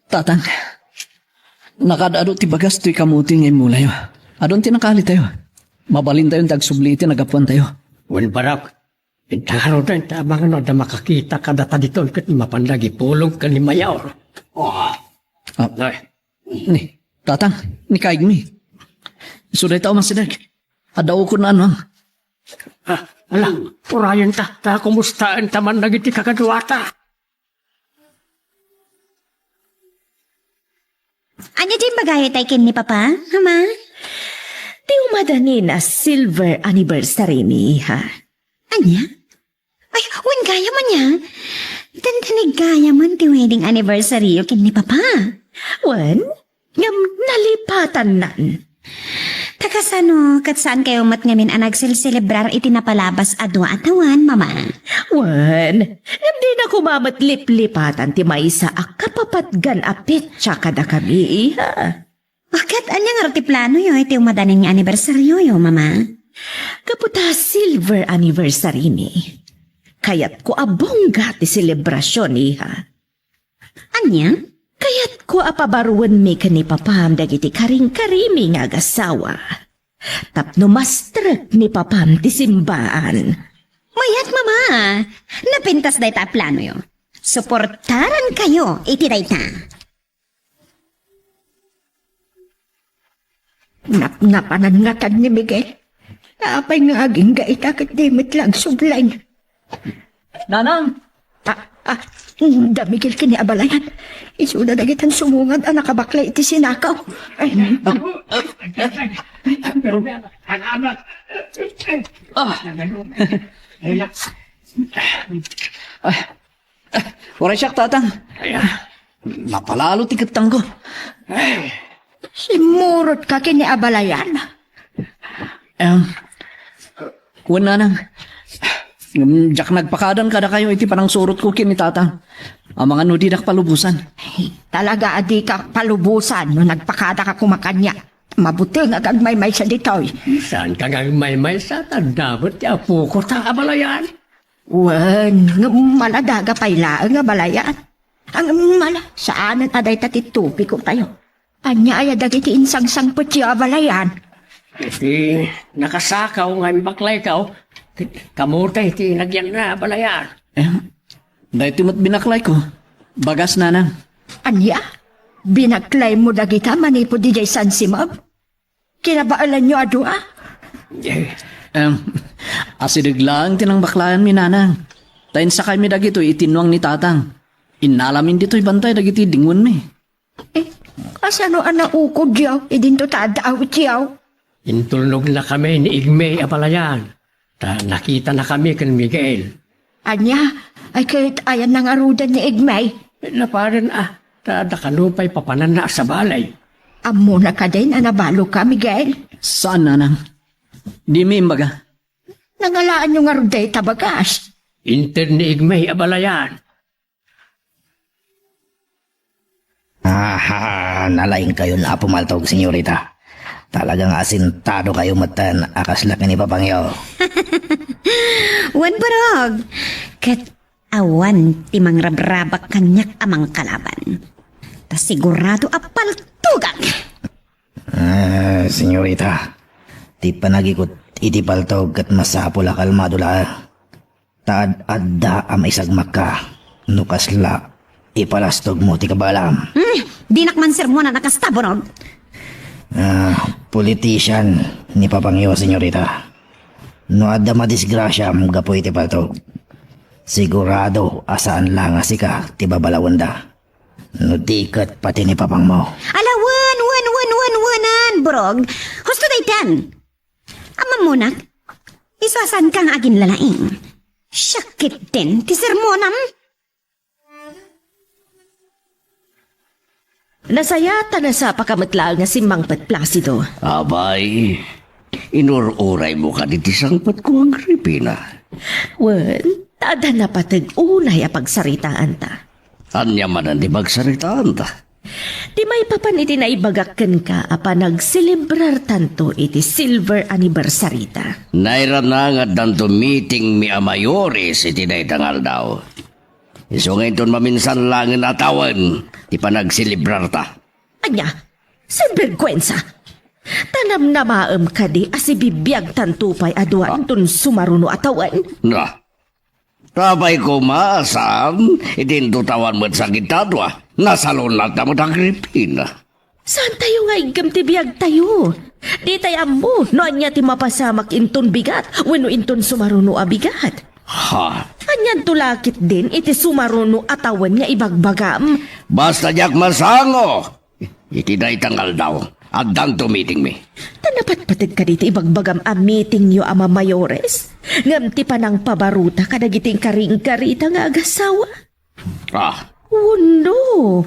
Tatang, nakaad-adu ti bagas toy kamote nga immulayo. Adun ti nakalitayo. Mabalintayon ti agsubli iti nagapuantayo. Wen, Barok, inta ngaruden ta amangan no adda makakita kadata diton ket mapanda agipulong ken ni Mayor. Oh. Ah. Ay. Ni, Tatang, ni kaigmi. Isu dayta a umasideg. Adda ukon a anuam. Ah, ala, urayenta, ta kumustaenta man dagiti kakaduata. Ania ti imbagayo tay ken ni Papa, Ama? Ti umadanin a silver anniversary mi, iha. Ania? Ay, wen gayam ania? Dandanig gayamen ti wedding anniversaryo ken ni Papa. Wen, ngem nalipatannan. Ta kasano, ket saankayo met ngamin a nagselselebrar iti napalabas a dua a tawen, Mama? Wen, ngem dina koma met liplipatan ti maysa a kapapatgan a petsa kadakami, iha. O, ket ania ngarud ti planoyo iti umadanin nga anibersaryoyo, Mama? Gapu ta silver anniversary mi, kayatko a bongga ti selebrasion, iha. Ania? Kayatko a pabaruenmi ken ni Papam dagiti karingkarimi nga agasawa. Tapno mastrek ni Papam ti simbaan. Mayat, Mama! Napintas dayta a planoyo. Suportarankayo iti dayta. Napnapanan ngatan ni Miguel. Apay nga agingga ita ket di met la agsubli? Nanang! Ah, ah, da Miguel ken ni abalayan. Isuna dagitan sumungad a nakabaklay iti sinakaw. Ay. Ah. Ay. Uray siak, Tatang. Napalalo ti kettangko. Simmurot ka ken ni abalayan. Em, wen, Nanang. Ngem diak nagpakadan kadakayo iti panangsurotko ken ni Tatang. Amangan no didak palubosan. Talaga a dika palubosan no nagpakadaka koma kaniak. Mabuteng a agmaymaysa ditoy. Saanka nga agmaymaysa? Ta adda met ti apoko ta abalayan. Wen, ngem maladaga pay laeng abalayan. Ngem mala, saanen a dayta ti topiko tayo. Ania aya dagiti insangsangpetyo abalayan? Iti nakasakaw nga imbaklaykaw, kamote ti nagyanna abalayan. Eh, daytoy met binaklayko. Bagas, Nanang. Ania? Binaklaymo dagita manipud idiay San Simon? Kinabaelanyo a dua? Eh. Em, asideg laeng ti nangbaklayanmi, Nanang. Ta insakaymi dagitoy iti innuang ni Tatang. Innalamin ditoy bantay dagiti dingonmi. Eh, kasano a naukodyo idinto ta adda awityo? Intulnognakami ni Igme abalayan. Ta nakitanakami ken Miguel. Ania? Ay, ket ayanna ngaruden ni Igme? Napaden a, ta adda kano pay papananna a sabali. Ammona kadin a nabaloka, Miguel? Saan, nanang. Dimi imbaga. Nangalaanyo ngarud dayta bagas? Inted ni Igmay a balayan. Ah, nalaingkayon a pumaltog, senyorita. Talagang asintado kayo metten a kasla ken ni papangyo. Wen, Burog. Ket awan ti mangrabrabak kaniak a mangkalaban. Ta sigurado a paltogak. Ah, senyorita, ti panagikut iti paltog ket masapul a kalmado laeng. Ta ad-adda a maisagmakka no kasla ipalastogmo ti kabaelam. Hmm, dinak man sermonan a kasta, Burog. Ah, politician ni papangyo, senyorita. No adda madisgrasiam gapu iti paltog, sigurado a saan la nga sika ti babalawenda. No di ket pati ni papangmo. Ala, wen, wen, wen, wen, wenan, Burog. Husto daytan. Ammom, Munak, isu a saanka nga aginlalaing. Siak ketdin ti sermonam. Nasaya ta nasapaka met laeng nga simmangpet, Placido. Abay, inur-uraymo kadi ti sangpetko, Agripina? Wen, ta adda napateg unay a pagsaritaanta. Ania manen ti pagsaritaanta? Ti maipapan iti naibagak kenka a panagselebrartanto iti silver anniversary-ta. Nairana nga addanto meetingmi a mayores iti dayta nga aldaw. Isu nga inton maminsan laengen a tawen ti panagselebrarta. Ania? Sinberguensa! Ta namnamaem kadi a sibibiagtanto pay a dua Ah. inton sumaruno a tawen? Na, Apay koma a saan, iti intotawan met sakit ta dua, nasalunat na met Agripina. Saantayo nga iggem ti biagtayo. Ditay ammo no ania ti mapasamak inton bigat wenno inton sumaruno a bigat. Ha? Anianto la ketdin iti sumaruno a tawen nga ibagbagam? Basta diak masango, iti dayta nga aldaw, addanto meetingmi. Ta napatpateg kadi ti ibagbagam a meetingyo a mamayores? Ngem ti panangpabaruta kadagiti inkari-inkarita nga agasawa? Ah. Wenno,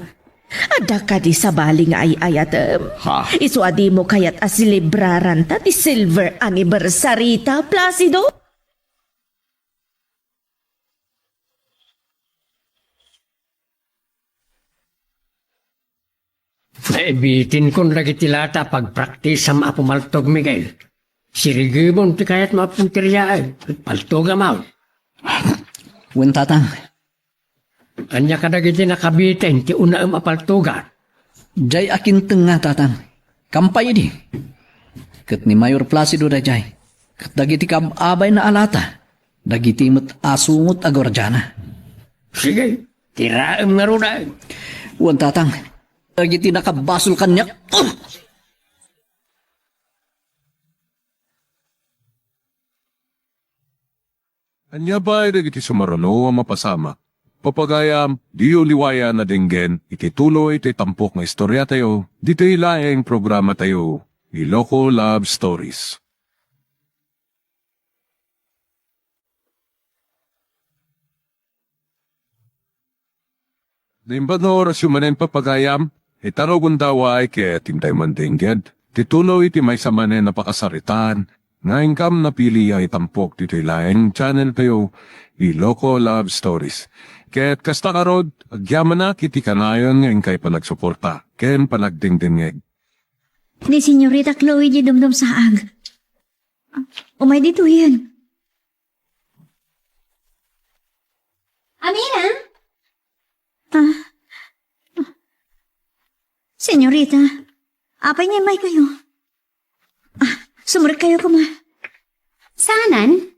adda kadi sabali nga ay-ayatem? Ha? Isu a dimo kayat a selebraranta ti silver anniversary-ta, Placido? Naibitinkon dagiti lata a pagpraktisam a pumaltog, Miguel. Sirigemon ti kayatmo a punteriaen, ket paltogam, aw. Wen, Tatang. Ania kadagiti nakabiten ti unaem a paltogan? Diay akintengnga, Tatang. Kampay idi. Ket ni Mayor Placido daydiay. Ket dagiti kaab-abayna a lata. Dagiti met a sungot a guardiana. Sige, tiraem ngaruden. Wen, Tatang, dagiti nakabasol kaniak. Ania pay dagiti sumaruno a mapasamak? Papagayam, diyo liwayan a denggen iti tuloy ti tampok nga istoriatayo, ditoy laeng programatayo, Iloko Love Stories. Naimbag nga orasyo manen, papagayam, ita nga ugundaway ket intay mandengged ti tuloy iti maysa manen a pakasaritaan nga inkam napili a itampok ditoy laeng channeltayo, Iloko Love Stories. Ket kasta ngarud, agyamanak iti kanayon nga inkay panagsuporta ken panagdengdengngeg. Ni Senyorita Chloe di Dumdumsaag. Umay ditoyen. Amira? Ah. Senyorita, apay nga immaykayo? Ah, sumrekkayo koma. Saanen?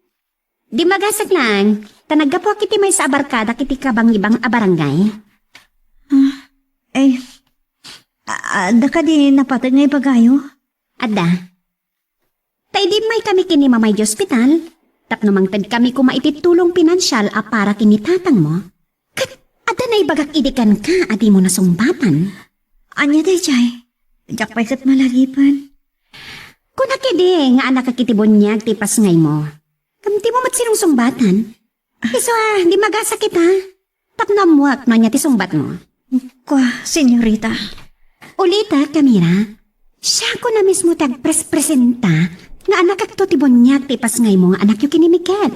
Dimmagasak laeng, ta naggapuak iti maysa a barkadak iti kabangibang a barangay. Ah, eh, a-, adda kadi napateg nga ibagayo? Adda. Ta idi immaykami ken ni Mamay iti ospital, tapno mangtedkami koma iti tulong pinansial a para ken ni tatangmo, ket adda naibagak idi kenka a dimo nasungbatan. Ania daydiay? Diak pay ket malalipen. Kunak idi nga annakak iti buniag ti ipasngaymo. Ngem dimo met sinungsungbatan. Isu a, dimmagasak ita. Tapno ammoak no ania ti sungbatmo. Kua, senyorita. Ulitek, Amira. Siakon a mismo ti agprespresenta nga anakakto ti buniag ti ipasngaymo nga anakyo ken ni Miguel.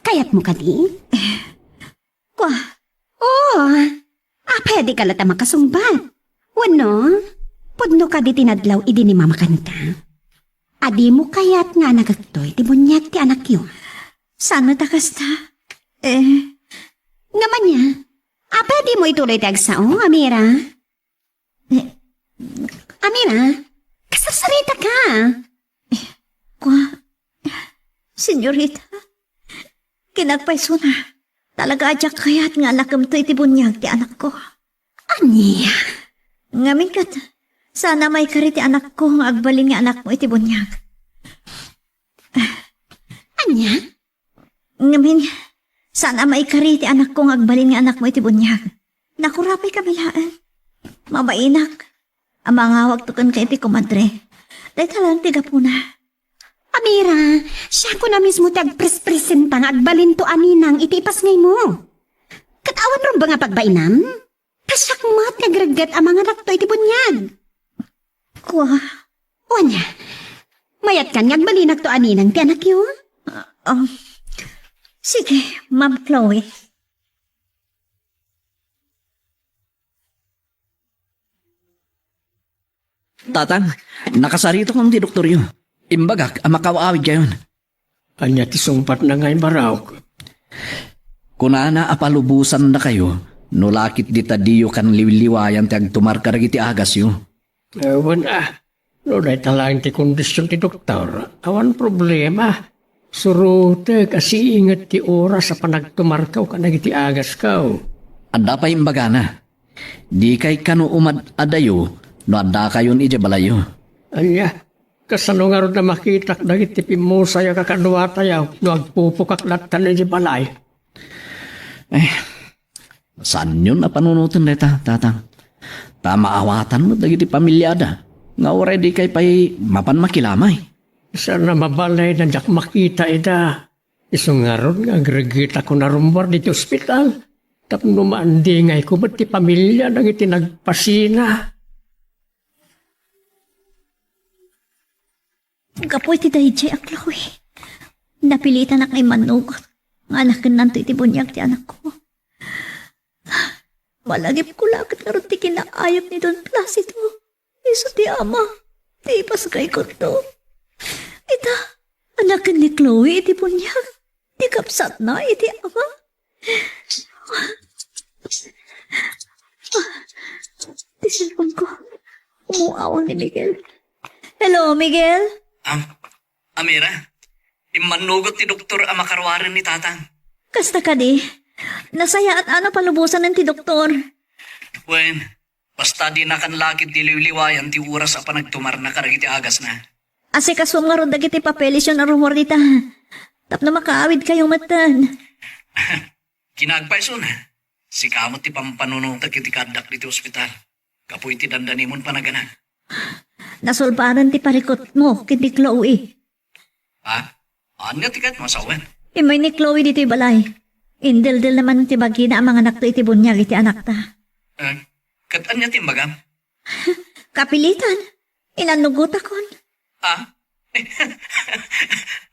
Kayatmo kadi? Kua? Oo. Apay a dika latta makasungbat? Wenno, pudno kadi ti nadlaw idi ni Mama kanta? A dimo kayat nga anakakto ti buniag ti anakyo? Saan met a kasta? Eh. Ngem ania? Apay a dimo ituloy ti agsao, Amira? Eh, Amira, kasarsaritaka. Kua, senyorita, kinapayso na. Talaga a diak kayat nga anakemto iti buniag ti anakko. Ania? Ngamin ket, saan a maikari ti anakko nga agbalin nga anakmo iti buniag. Ania? Ngamin, saan a maikari ti anakko nga agbalin nga anakmo iti buniag. Nakurapay kami laeng. Mabainak. Amangawagto kenka iti komadre. Dayta laeng ti gapuna. Amira, siakon a mismo ti agprespresenta nga agbalinto a ninang iti ipasngaymo. Ket awan rumbeng a pagbainam? Kasiak met nga agregget a manganakto iti buniag. Kua? Wen, mayatkan nga agbalinakto a ninang ti anakyo? Ah, ah. Sige, Ma'am Chloe. Tatang, nakasaritakon ti doktoryo. Imbagak a makaaw-awidkayon. Ania ti sungbatna ngay, Barok? Kunana a palubosannakayo no la ket dita diyo kan liwliwayan ti agtumar kadagiti agasyo. Eh, wen, ah, no dayta laeng ti kondision ti doktor, awan problema. Surotek a siinget ti oras a panagtumarko kadagiti agasko. Adda pay imbagana. Dikay kano umad-adayo no addakayon idiay balayyo. Ania? Kasano ngarud a makitak dagiti pimmusay a kakaduatayo no agpupukak latta idiay balay? Eh, saanyon a panunoten dayta, Tatang. Ta maawatan met dagiti pamiliada nga uray dikay pay mapan makilamay. Saan a mabalin a diak makita ida. Isu ngarud nga agreggetakon a rummuar ditoy ospital tapno maandingayko met ti pamilia dagiti nagpasina. Gapu iti daydiay a Chloe, napilitanak nga immannugot nga anakennanto iti buniag ti anakko. Malagipko la ket ngarud ti kinaayab ni Don Placido. Isu ti ama ti ipasngaykonto. Ita, anaken ni Chloe iti buniag. Ti kabsatna iti ama. Ti cellphone ko. Umuaw ni Miguel. Hello, Miguel? Am, Amira, immannugot ti doktor a makaruaren ni Tatang. Kasta kadi? Nasayaat a no palubosanen ti doktor. Wen, basta dinakan la ket liwliwayan ti oras a panagtumarna kadagiti agasna. Asikasuem ngarud dagiti papeles a rummuar dita. Tapno makaawidkayo metten. Kinapayso na. Sika met ti pampanunotek iti kaaddak ditoy ospital. Gapu iti dandanimon panagana. Nasulbaren ti parikutmo ken ni Chloe. Ha? Ania ti kayatmo a sawen? Immay ni Chloe ditoy balay. Indeldelna manen ti bagina a manganakto iti buniag iti anakta. Eh, ket ania ti imbagam? Kapilitan. Inannugotakon. Ha?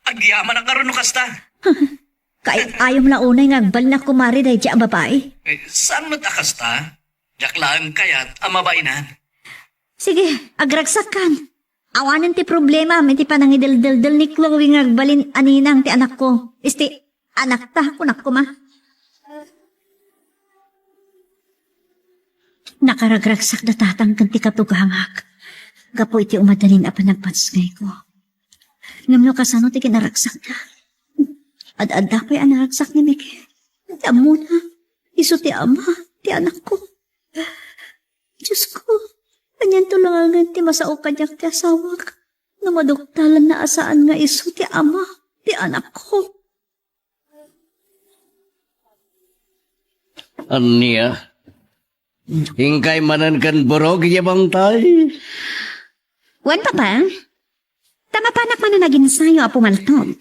Agyamanak ngarud no kasta. Kaay-ayom la unay nga agbalin a kumare daydiay a babai. Eh, saan met a kasta? Diak laeng kayat a mabainan. Sige, agragsakkan. Awanen ti problemam iti panangideldeldel ni Chloe nga agbalin a ninang ti anakko. Isti, anakta, kunak koma. Nakaragragsak da Tatang ken ti katugangak gapu iti umadanin a panagpansngayko. Ngem no kasano ti kinaragsakda? Ad-adda pay a naragsak ni Miguel. Ti ammona, isu ti ama ti anakko. Diosko, anianto laengen ti masao kaniak ti asawak no maduktalanna a saan nga isu ti ama ti anakko? Ania? Inkay manen ken Borog idiay bangtay? Wen, Papa. Ta mapanak manen aginsayo a pumaltog.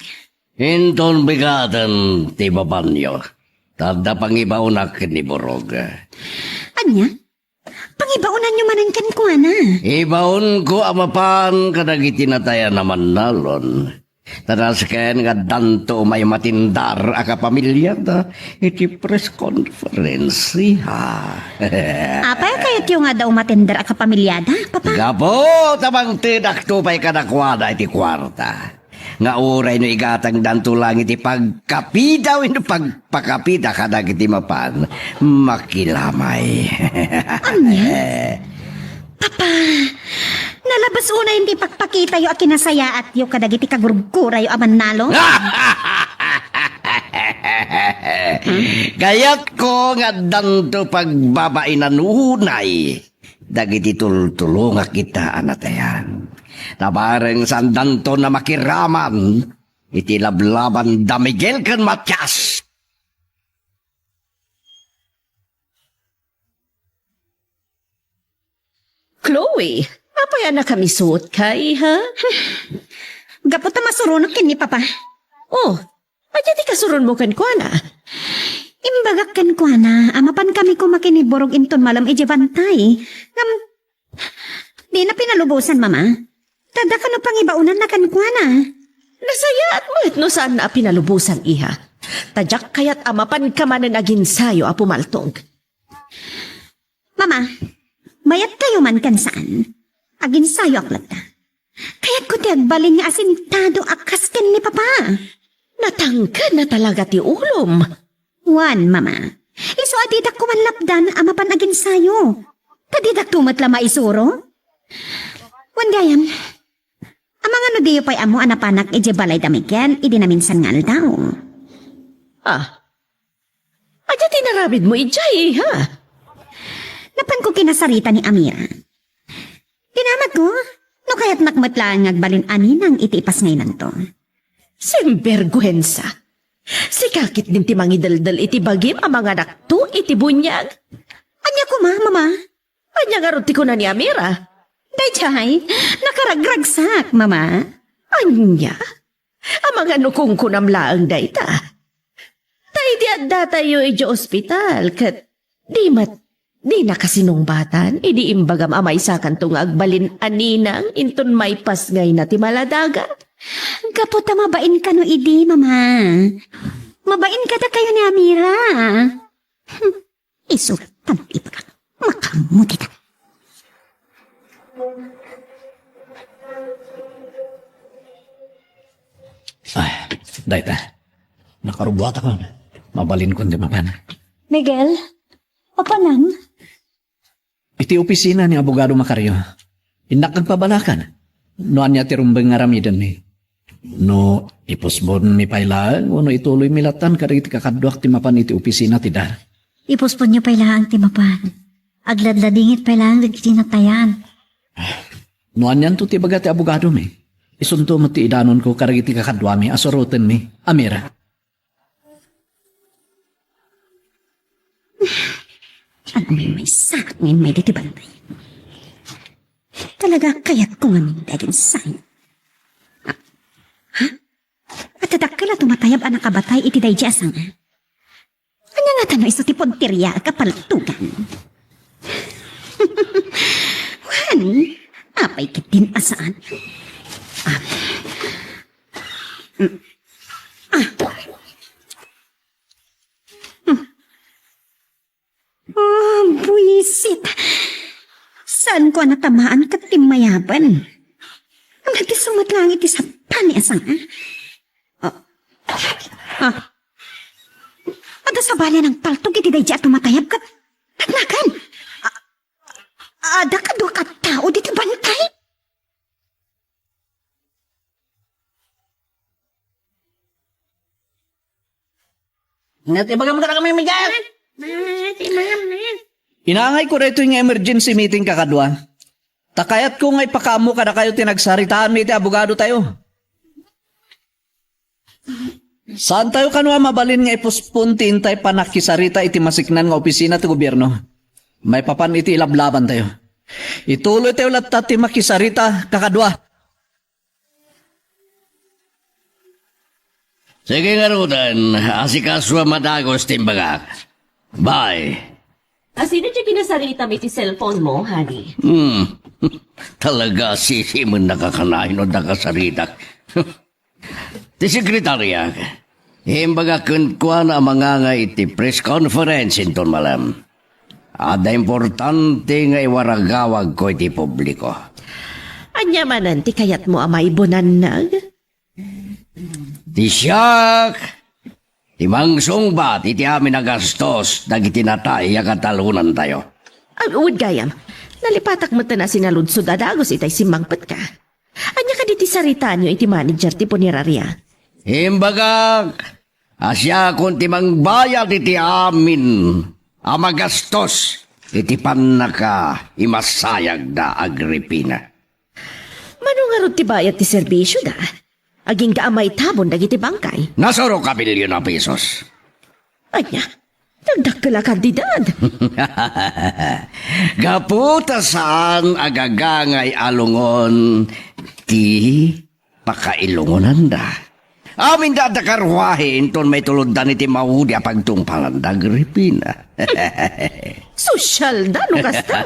Inton bigaten ti babanyo, ta adda pangibaonak ken ni Borog. Ania? Pangibaonanyo manen kenkuana. Ibaonko a mapan kadagiti natayan a mannalon. Ta nasken nga addanto umay matindar a kapamiliada iti press conference, iha. Apay a kayatyo nga adda umatender a kapamiliada, Papa? Gapu ta mangtedakto pay kadakuada iti kuarta. Nga uray no igatangdanto lang iti pagkapida wenno pagpakapida kadagiti mapan, makilamay. Ania? Papa, nalabas unay ti ipakpakitayo a kinasayaatyo kadagiti kagurgurayo a mannalon? Kayatko nga addanto pagbabainan unay dagiti tultulongak ita a natayan. Ta bareng saandanto a makiraman iti lablaban da Miguel ken Matias. Chloe, apay a nakamisuotka, iha? Gapu ta masuronak ken ni Papa. Oh, ania ti kasuronmo kenkuana? Imbagak kenkuana a mapankami koma ken ni Borog inton malem idiay bantay. Ngem, dina pinalubosan, Mama. Ta adda kano pangibaonanna kenkuana. Nasayaat met no saanna a pinalubosan, iha. Ta diak kayat a mapanka manen aginsayo a pumaltog. Mama, mayat kayo man ken saan, aginsayoak latta. Kayatko ti agbalin nga asintado a kas ken ni Papa. Natangkedna talaga ti ulom. Wen, Mama. Isu a didak koma lapdan a mapan aginsayo. Ta didakto met la maisuro. Wen gayam, amangan no diyo pay ammo a napanak idiay balay da Miguel idi naminsan nga aldaw. Ah, ania ti inaramidmo idiay, iha? Napanko kinasarita ni Amira. Dinamagko, no kayatnak met laeng nga agbalin a ninang iti ipasngaynanto. Sinberguensa! Sika ketdin ti mangideldel iti bagim a manganakto iti buniag. Ania koma, Mama? Ania ngarud ti kuna ni Amira? Daydiay, nakaragragsak, Mama. Ania? Amangan no kunkunam laeng dayta. Ta idi addatayo idiay ospital ket di met, dinaka sinungbatan idi imbagam a maysakanto nga agbalin a ninang inton maipasngayna ti maladagan. Gapu ta mabain kano idi, Mama. Mabain kadakayo ni Amira. Hmm. Isu latta ti ibagak. Makaammo dita. Ay, dayta. Nakarubuatakon. Mabalinkon ti mapan. Miguel, mapanan? Iti opisina ni Abogado Macario. Innak agpabalakan no ania ti rumbeng nga aramidenmi. No ipusponmi pay laeng wenno ituloymi lattan kadagiti kakaduak ti mapan iti opisina ti DAR. Ipusponyo pay laeng ti mapan. Agladladingit pay laeng dagiti natayan. No anianto ti ibaga ti abogadomi, isunto met ti idanonko kadagiti kakaduami a surotenmi. Amira. Ano may may sakit may may diti bantay? Talaga kayat ko nga mindagin sign. Ha? At dakkel a tumatayab a nakabatay iti daydi a sanga. Ania nga tano isu ti punteria a kapaltugan? Wen, apay ket din a saan? Ah. Mm. Ah. Hmm. Ah, buisit. Saan ko a natamaan ket timmayaben? Nagdisso met lang iti sapani a sanga. Ah. Ah. Adda sabali a nangpaltog iti daydi a tumatayab ket natnagan. Ah, adda kadua kat tao diti bantay? Nga ti bagam kadakami, Miguel? Inaangayko daytoy nga emergency meeting, kakadua. Ta kayatko nga ipakaammo kadakayo ti nagsaritaanmi iti abogadotayo. Saantayo kano a mabalin nga ipuspon ti intay pannakisarita iti masiknan nga opisina ti gobierno maipapan iti ilablabantayo. Ituloytayo latta ti makisarita, kakadua. Sige ngaruden, asikasuam a dagus ti imbagak. Bye. Asino ti kinasaritam iti cellphone mo, honey? Hmm. Talaga, sisimen nakakanayon no dakasaritak. Ti sekretariak, imbaga kenkuana a mangangay iti press conference inton malem. Adda importante nga iwaragawagko iti publiko. Ania manen ti kayatmo a maibunannag? Ti siak, ti mangsungbat iti amin a gastos dagiti natay a katalonantayo. Ah, wen gayam, nalipatak metten a sinaludsod a dagus itay simmangpetka. Ania kadi ti saritaanyo iti manager ti punerarya? Imbagak a siakon ti mangbayad iti amin a magastos iti pannakaimasayagda, Agripina. Mano ngarud ti bayad ti serbisioda? Agingga a maitabon dagiti bangkay. Nasurok a bilyon a pesos. Ania? Nagdakkel a kantidad. Gapu ta saan a gagangay a lungon ti pakailungonanda. Aminda adda karruahe inton maituloddan iti maudi a pagtungpalanda, Agripina. Sosyalda no kasta.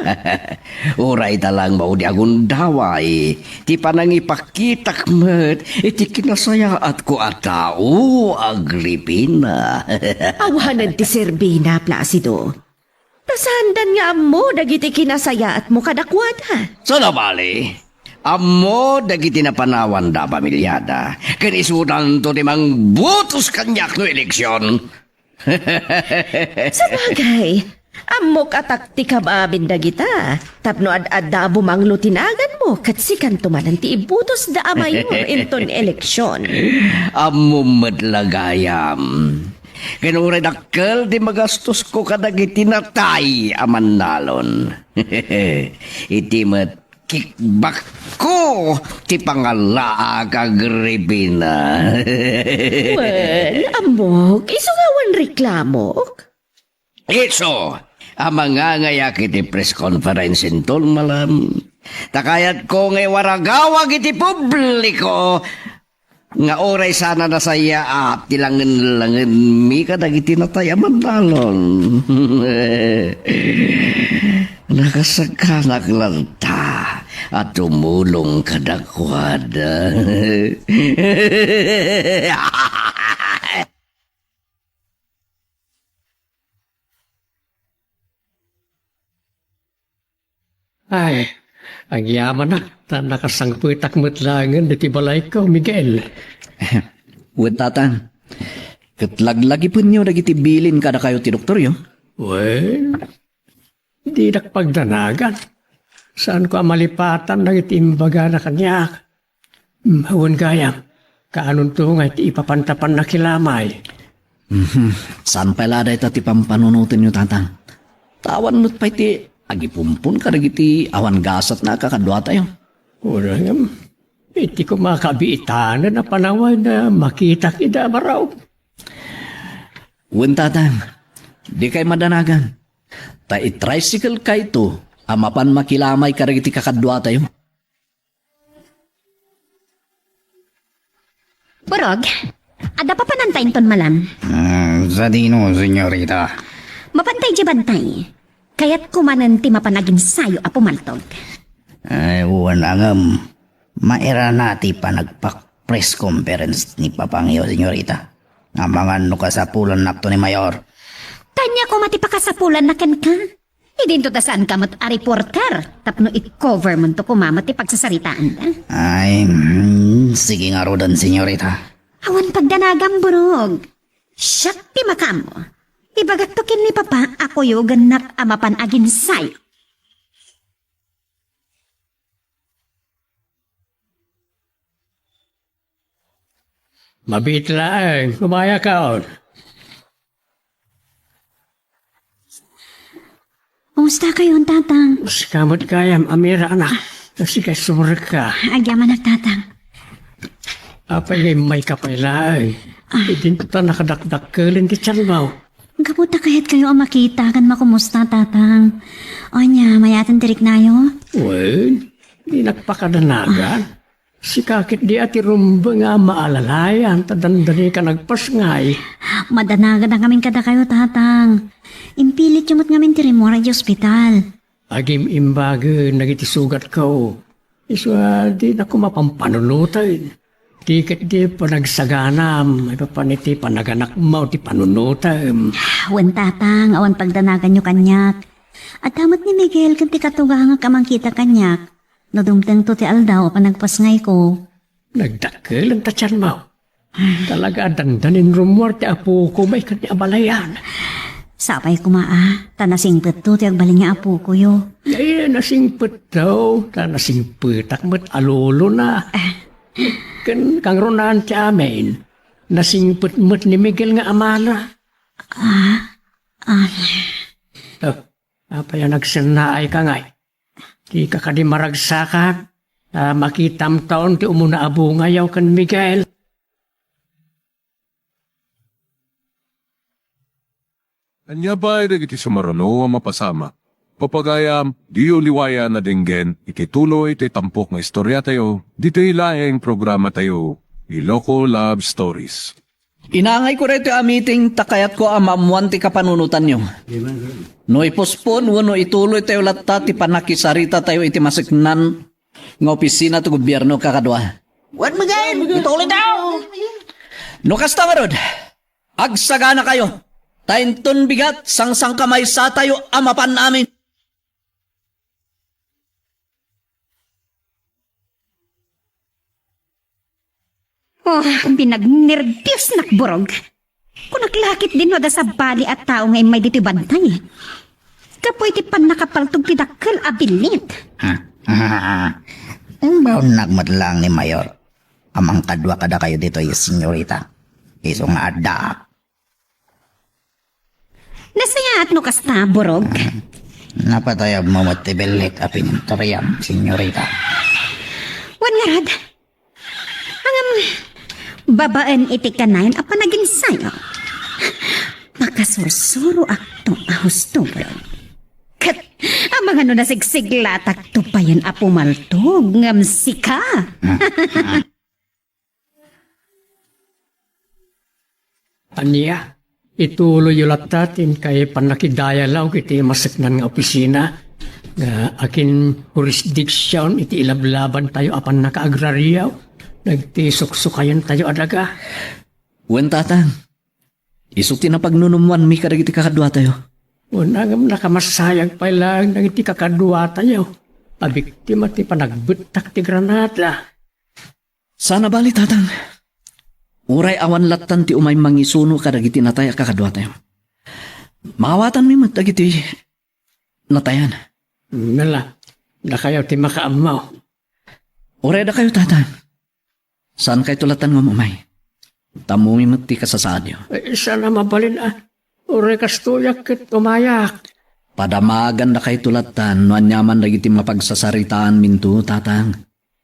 Uray ta lang maudi a gundaway ti panangipakitak met iti kinasayaatko a tao, Agripina. Awanen ti serbina, Placido. Ta saandan nga ammo dagiti kinasayaatmo kadakuada. Saan a bali, ammo dagiti napanawanda a pamiliada, ken isudanto ti mangbutos kaniak no eleksion. Sabagay, ammok a taktikam amin dagita, tapno ad-adda a bumanglo ti naganmo, ket sikanto manen ti ibutosda a mayor inton eleksion. Ammom met la gayam. Ken uray dakkel ti magastosko kadagiti natay a mannalon. Iti met kickbackko ti pangalaak, Agripina. Wen, ammok, isu nga awan reklamok? Isu a mangangayak iti press conference inton malem. Ta kayatko nga iwaragawag iti publiko nga uray saan a nasayaat ti langen-langenmi kadagiti natay a mannalon. Nakasakanak latta a tumulong kadakuada. Ay, agyamanak, ta nakasangpetak met laengen ditoy balayko, Miguel. Wen, Tatang, ket laglagipenyo dagiti bilin kadakayo ti doktoryo? Wen, dinak pagdanagan. Saanko a malipatan dagiti imbagana kaniak. Wen gayam, kaanonto nga iti ipapanta pannakilamay? Mhm. Saan pay la dayta ti pampanunotenyo, Tatang? Ta awan met pay ti agipumpon kadagiti awan gasatna a kakaduatayo. Uray ngem, iti koma kabiitanen a panawen a makitak ida a maraog. Wen, Tatang, dikay madanagan. Ta i-tricycle kayto a mapan makilamay kadagiti kakaduatayo. Burog, adda papananta inton malem? Hmm, sadino, senyorita? Mapantay di bantay. Kayatko manen ti mapan aginsayo a pumaltog. Ay, wen ngem, mairana ti panagpak-press conference ni Papangyo, senyorita. Amangan no kasapulannakto ni Mayor. Ania koma ti pakasapulanna kenka? Idinto ta saanka met a reporter tapno i-cover monto koma met ti pagsasaritaanda. Ay, mm, sige ngaruden, senyorita. Awan pagdanagam, Burog. Siak ti makaammo. Ibagakto ken ni Papa a kuyogennak a mapan aginsayo. Mabiit laeng, umayakaon. Kumusta kayon, Tatang? Sika met gayam, Amira, anak. Sika, sumrekka. Agyamanak, Tatang. Apay nga immayka pay laeng? Ah. Idinto ta nakadakdakkelen ti tianmo. Gapu ta kayatkayo a makita ken makumusta, Tatang. Ania, mayaten ti riknayo? Wen, dinak pakadanagan. Sika ketdi a ti rumbeng a maalalayan ta dandani ka nagpasngay. Madanagan a ngamin kadakayo, Tatang. Impilityo met ngamin ti rimmuar idiay ospital. Agim-imbagen dagiti sugatko. Isu a, dina koma pampanunoten. Ti ket di panagsaganam, maipapan iti panaganakmo ti panunotem. Wen, Tatang, awan pagdanaganyo kaniak. Adda met ni Miguel ken ti katugangak a mangkita kaniak. No dumtengto ti aldaw a panagpasngayko. Nagdakkel ti tianmo. Talaga a dandanin rummuar ti apoko, maikan ni abalayan. Sapay koma a, ta nasingpetto ti agbalin nga apokoyo. Ay, nasingpetto, ta nasingpetak met a lolona. Ken kangrunaan ti amin, nasingpet met ni Miguel nga amana. Ah, ah. Oh, apay a nagsennaay ka ngay? Dika kadi maragsakan, ta makitamton ti umuna a bungayo ken Miguel. Ania pay dagiti sumaruno a mapasamak? Papagayam, diyo liwayan a denggen iti tuloy ti tampok nga istoriatayo, ditoy laeng programatayo, Ilocos Love Stories. Inangayko daytoy a meeting ta kayatko a maammoan ti kapanunotanyo. No ipospon wenno ituloytayo latta ti pannakisarita tayo iti maseknan nga opisina ti gobierno, kakadua. Wen, Miguel, ituloytayo. No kasta ngarud, agsaganakayo. Ta inton bigat, sangsangkamaysatayo a mapan amin. Oh, pinagnerbiosnak, Borog. Kunak la ket dinno adda sabali a tao nga immay ditoy bantay. Gapu iti pannakapaltog ti dakkel a billit. Imbaonnak met laeng ni Mayor a mangkadua kadakayo ditoy, senyorita. Isu nga addaak. Nasayaat no kasta, Borog. Napatayabmo met ti billit a pinintoriam, senyorita. Wen ngarud, ngem, babaen iti kanayon a panaginsayo, makasursuroakto a husto, Borog. Ket, amangan no nasigsiglatakto payen a pumaltog ngem sika. Ania, ituloyyo latta ti inkay pannakidayalaw iti maseknan nga opisina nga akin-hurisdiksion iti ilablabantayo a pannakaagrario dagiti suksukayentayo a daga. Wen, Tatang, isu ti napagnunummoanmi kadagiti kakaduatayo. Wen, ngem nakamasayag pay laeng dagiti kakaduatayo a biktima ti panagbettak ti granada. Saan a bali, Tatang. Uray awan lattan ti umay mangisuno kadagiti natay a kakaduatayo, maawatanmi met dagiti natayan. Nala, dakayo ti makaammo. Uray dakayo, Tatang. Saankayto lattan nga umay. Tammomi met ti kasasaadyo. Ay, saan a mabalin a. Uray kastoyak ket umayak. Padamagandakayto lattan no aniaman dagiti mapagsasaritaanminto, Tatang.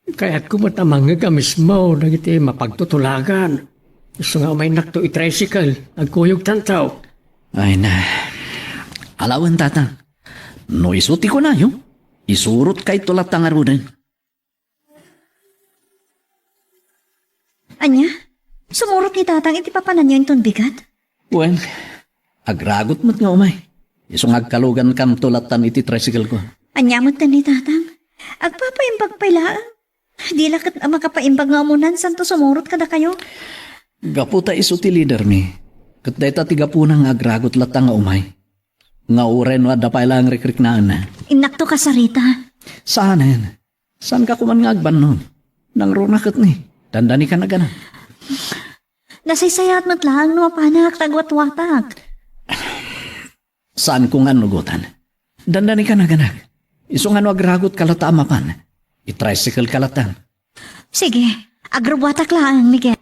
Kayatko met a mangngeg a mismo dagiti mapagtutulagan. Isu nga umaynakto i-tricycle, agkuyogtanto. Ay na. Alawen, Tatang. No isu ti kunayo, isurotkayto latta ngaruden. Ania? Sumurot ni Tatang iti papananyo inton bigat? Wen, agragot met nga umay. Isu nga agkalugankanto lattan iti tricycle ko. Ania met ni Tatang? Agpapaimbag pay laeng. Di la ket a makapaimbag nga umunan santo sumurot kadakayo. Gapu ta isu ti lidermi. Ket dayta ti gapuna nga agragot latta nga umay. Nga uray no adda pay laeng rikriknaenna. Innakto kasarita. Saanen? Saanka koman nga agbannog? Nangruna ket ni, dandani ka nagana. Nasaysayaat met laeng no mapanak ta agwatwatak. Saanko nga annugotan. Dandani ka nagana. Isu nga no agragot ka latta a mapan, i-tricycle ka latta. Sige, agrubbuatak laeng, Miguel.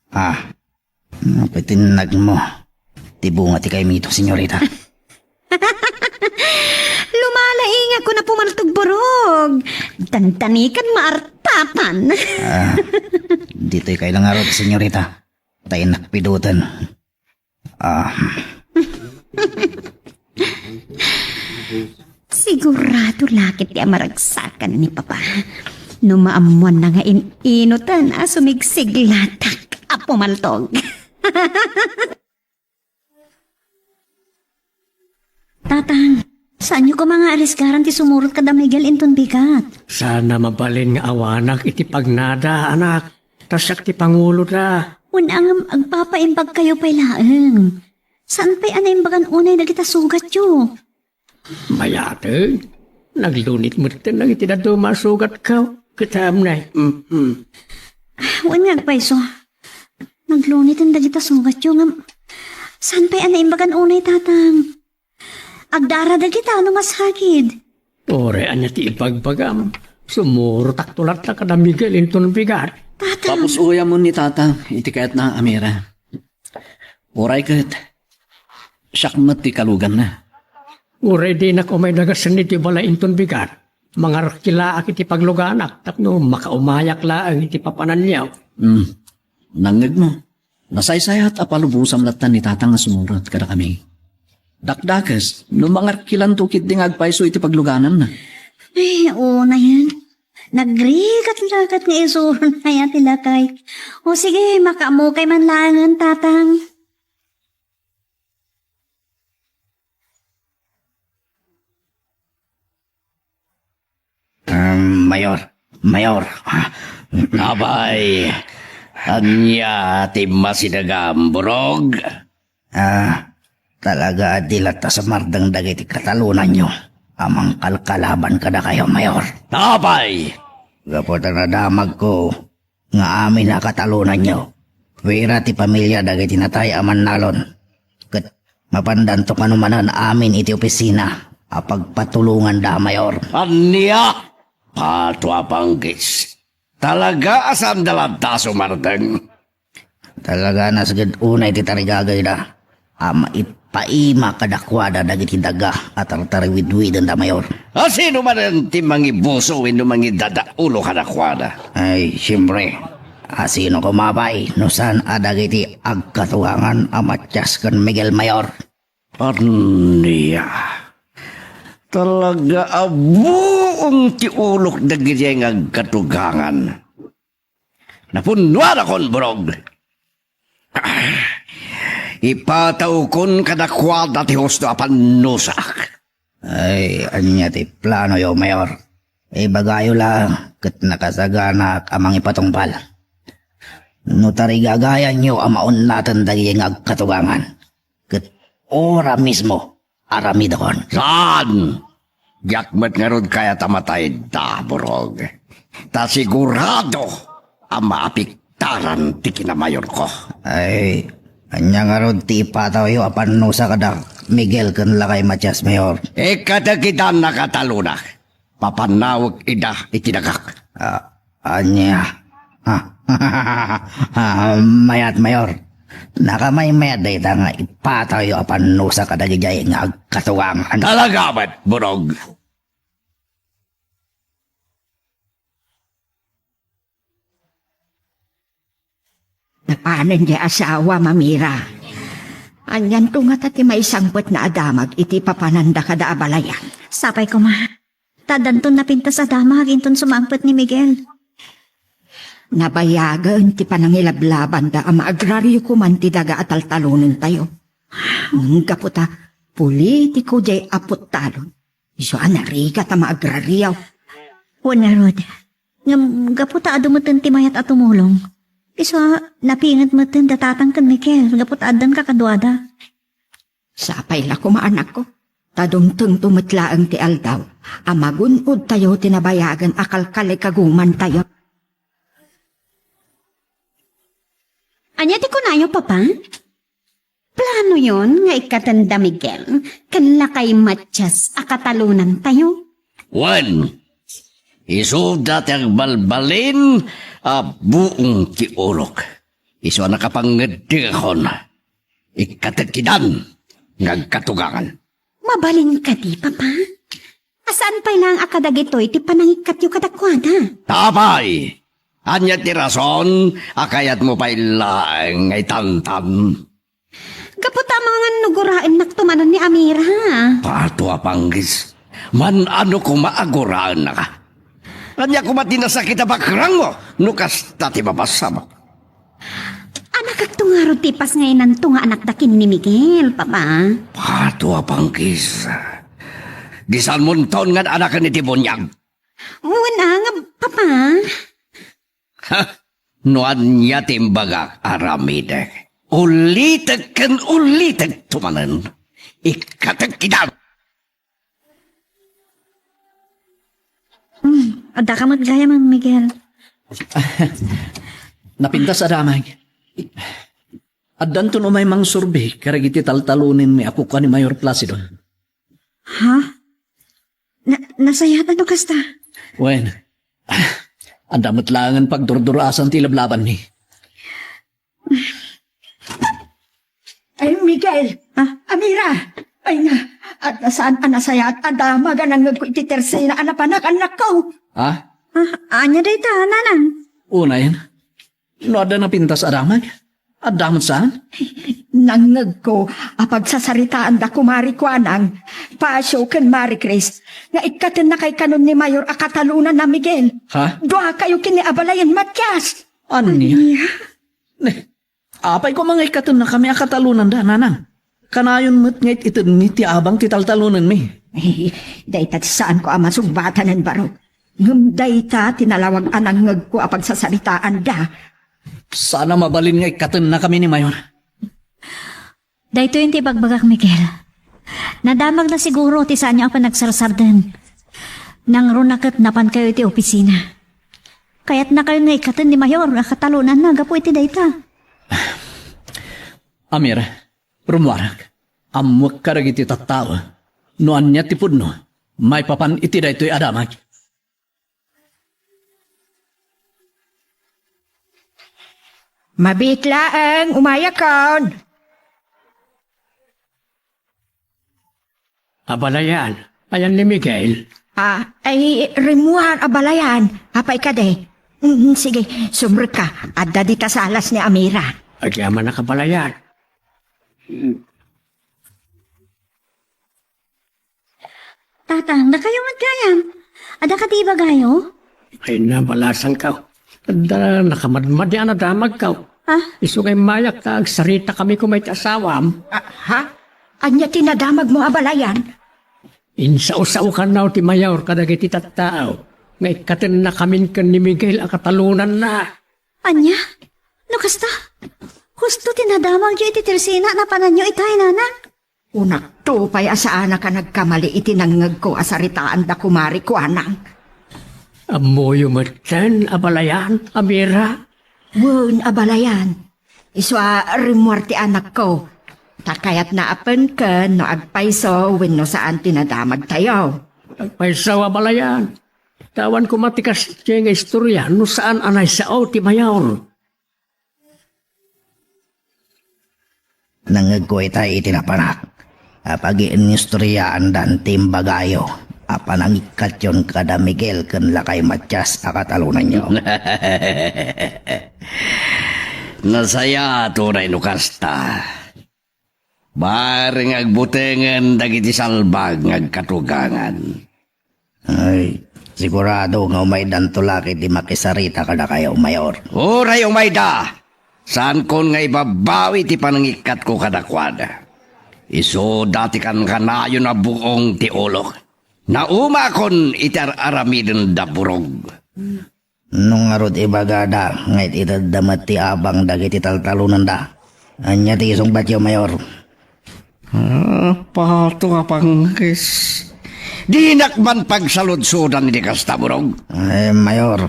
Ah, napitinnag mo. Ti bunga ti kaimito, senyorita. Lumalaingak ko na pumaltog, Borog. Dandani kan maartapan. Ah, ditoy kay lang arot, senyorita. Ta innak pidoten. Ah. Sigurado la ket ti a maragsakan ni Papa. No maammuanna nga in-inutan a sumigsiglatak a pumaltog. Tatang, saanyo koma nga arisgaran ti sumurot kada Miguel inton bigat? Saan a mabalin nga awanak iti pagnada, anak. Ta siak ti panguloda. Wen, ngem agpapaimbagkayo pay laeng. Saan pay a naimbagan unay dagita sugatyo? Mayateng, naglunit metten dagiti dadduma a sugatko. Ket amnay, mm, mm. Wen nga agpayso. Nagluniten dagita sugatyo ngem saan pay a naimbagan unay, Tatang? Agdara dagita no masakit. Uray ania ti ibagbagam? Sumurotakto latta kada Miguel inton bigat. Tatang. Tapos uyamon ni Tatang iti kayatna a mira. Uray ket, siak met ti kaluganna. Uray dinak umay dagasen iti balay inton bigat, mangarkilaak iti pagluganak tapno makaumayak laeng iti papananyo. Hmm. Nangngegmo. Nasaysayat a palubosam latta ni Tatang a sumurot kadakami. Dakdakes, no mangarkilanto ketdi nga agpayso iti paglugananna. Ay, unayen. Nagrigat-rigat nga isurot na ya ti lakay. O sige, makaamokay man laengen, Tatang. Um, Mayor, Mayor. Apay, ania ti masidegam, Burog? Ah, talaga a di latta sumardeng dagiti katalonanyo a mangkalkalaban kadakayo, Mayor. Apay! Gapu ta nadamagko nga amin a katalonanyo, pira ti pamilia dagiti natay a mannalon. Ket mapandanto kano manen amin iti opisina a pagpatulonganda, Mayor. Ania? Pato a panggis. Talaga a saanda latta a sumardeng. Talaga a nasged unay ti tarigagayda a maipaima kadakuada dagiti daga a tartariwidwidenda, Mayor. A sino manen ti mangibuso wenno mangidadaulo kadakuada? Ay, siempre. A sino koma pay no saan a dagiti agkatugangan a Matias ken Miguel, Mayor? Ania? Talaga a buong ti ulok dagiti nga agkatugangan. Napunnuanakon, Burog. Ipatawkon kadakuada ti husto a pannusak. Ay, ania ti planoyo, Mayor? Ibagayo la ket nakasaganaak a mangipatungpal. No tarigagayanyo a maunnaten dagiti nga agkatugangan, ket ora mismo, aramidakon. Saan? Diak met ngarud kayat a matayda, Burog. Ta sigurado a maapektaran ti kinamayorko. Ay, ania ngarud ti ipatawyo a pannusa kada Miguel ken Lakay Matias, Mayor? Ikkatekidan a katalonak. Papanawek ida iti dagak. Ah, ania? Ah, mayat, Mayor. Nakamaymayat dayta nga ipatawyo a pannusa kadagijay nga agkatugangan. Talaga met, Burog. Napanen ti asawa, Mamira. Anianto ngata ti maisangpetna a damag iti papananda kada abalayan? Sapay koma. Ta addanton napintas a damag inton sumangpet ni Miguel. Nabayagen ti panangilablabanda a maagrario koman ti daga a taltalonentayo. Ngem gapu ta politiko diay apot talon, isu a narigat a maagrario. Wen ngarud, ngem gapu ta adu metten ti mayat a tumulong, isu a napinget metten da Tatang ken Miguel gapu ta addan kakaduada. Sapay la koma, anakko, ta dumtengto met laeng ti aldaw a magun-odtayo ti nabayagen a kalkalikagumantayo. Ania ti kunayo, Papa? Planoyon nga ikkaten da Miguel ken Lakay Matias a katalonantayo? Wen, isuda ti agbalbalin a buong ti ulok. Isu a nakapangngeddengakon. Ikkatekidan nga agkatugangan. Mabalin kadi, Papa? A saan pay laeng a kadagitoy ti panangikkatyo kadakuada? Apay, ania ti rason a kayatmo pay laeng nga itantan? Gapu ta amangan no guraennakto manen ni Amira. Pato a panggis. Man-ano koma a guraennaka? Ania koma ti nasakit a bakrangmo no kasta ti mabasabak? Anakak Tungarod ti pas nga inanto nga anakda ken ni Miguel, Papa. Pato a pangkis. Di saan monton nga anaken iti buniag? Wen a nga, Papa. Ha? No ania ti imbagak, aramidek. Ulitek ken ulitek to manen. Ikkatek idan. Hmm, adda ka met gayam, Miguel. Napintas a damag. Addanton umay mangsurbi kadagiti taltalonenmi a kukua ni Mayor Placido. Ha? Na, nasayaat no kasta? Wen, adda met laengen pagdurdurasan ti lablabanmi. Ay, Miguel! Ah? Amira! Ay nga, adda saan a nasayaat a damag a nangngegko iti tersena a napanak, annakko! Ah? Ah, ania dayta, nanang? Unayen, no adda napintas a damag, adda met saan? Nangngegko a pagsasaritaanda kumari Kuanang, Pasio ken Mari Chris, nga ikkatennakay kanon ni Mayor a katalonanna, Miguel. Ha? Duakayo ken ni abalayen Matias. Ania? Ania? Ne, apay koma nga ikkatennakami a katalonanda, nanang? Kanayon met nga it-itedmi ti abang ti taltalonenmi. Eh, dayta ti saanko a masungbatanen, barok. Ngem dayta ti nalawag a nangngegko a pagsasaritaanda. Saan a mabalin nga ikkatennakami ni Mayor. Daytoyen ti ibagbagak, Miguel. Nadamagna siguro ti saanyo a panagsarsarden. Nangruna ket napankayo iti opisina. Kayatnakayon nga ikkaten ni Mayor a katalonanna gapu iti dayta. Amir, rummuarak. Ammoek kadagiti tattao. No ania ti pudno, maipapan iti daytoy a damag. Mabiit laeng, umayakon. Abalayan, ayan ni Miguel? Ah, ay, rimmuar, abalayan. Apay kadi? Mm, sige, sumrekka. Adda dita salas ni Amira. Agyamanak, abalayan. Tatang, dakayo met gayam. Adda kadi ibagayo? Ay, nabalasanko. Adda nakamadmadi a nadamagko. Ah? Isu nga immayak ta agsaritakami koma iti asawam. Ah, ha? Ania ti nadamagmo, abalayan? Insao-saokanna ti Mayor kadagiti tattao nga ikkatennakamin ken ni Miguel a katalonanna. Ania? No kasta, husto ti nadamagyo iti tersena a napananyo itay, nanang? Kunakto pay a saanak a nagkamali iti nangngegko a saritaanda kumari Kuanang. Ammoyo metten, abalayan, Amira? Wen, abalayan. Isu a rimmuar ti anakko. Ta kayatna a penken no agpayso wenno saan ti nadamagtayo. Agpayso, abalayan. Ta awan koma ti kasdiay nga istoria no saan a naisao ti Mayor. Nangngegko itay iti napanak a pagiinistoriaandan ti imbagayo a panangikkatyon kada Miguel ken lakay Matias a katalonanyo. Nasayaat unay no kasta. Bareng agbutengen dagiti salbag nga agkatugangan. Ay, sigurado nga umaydanto la ket di makisarita kadakayo, Mayor. Uray umayda! Saankon nga ibabawi ti panangikkatko kadakuada. Isuda ti kankanayon a buong ti ulok. Naumakon iti ar-aramidenda, Burog. No ngarud ibagada nga it-itedda met ti abang dagiti taltalonanda, ania ti isungbatyo, Mayor? Ah, pato a pangkis. Dinak man pagsaludsodan iti kasta, Burog. Ay, Mayor,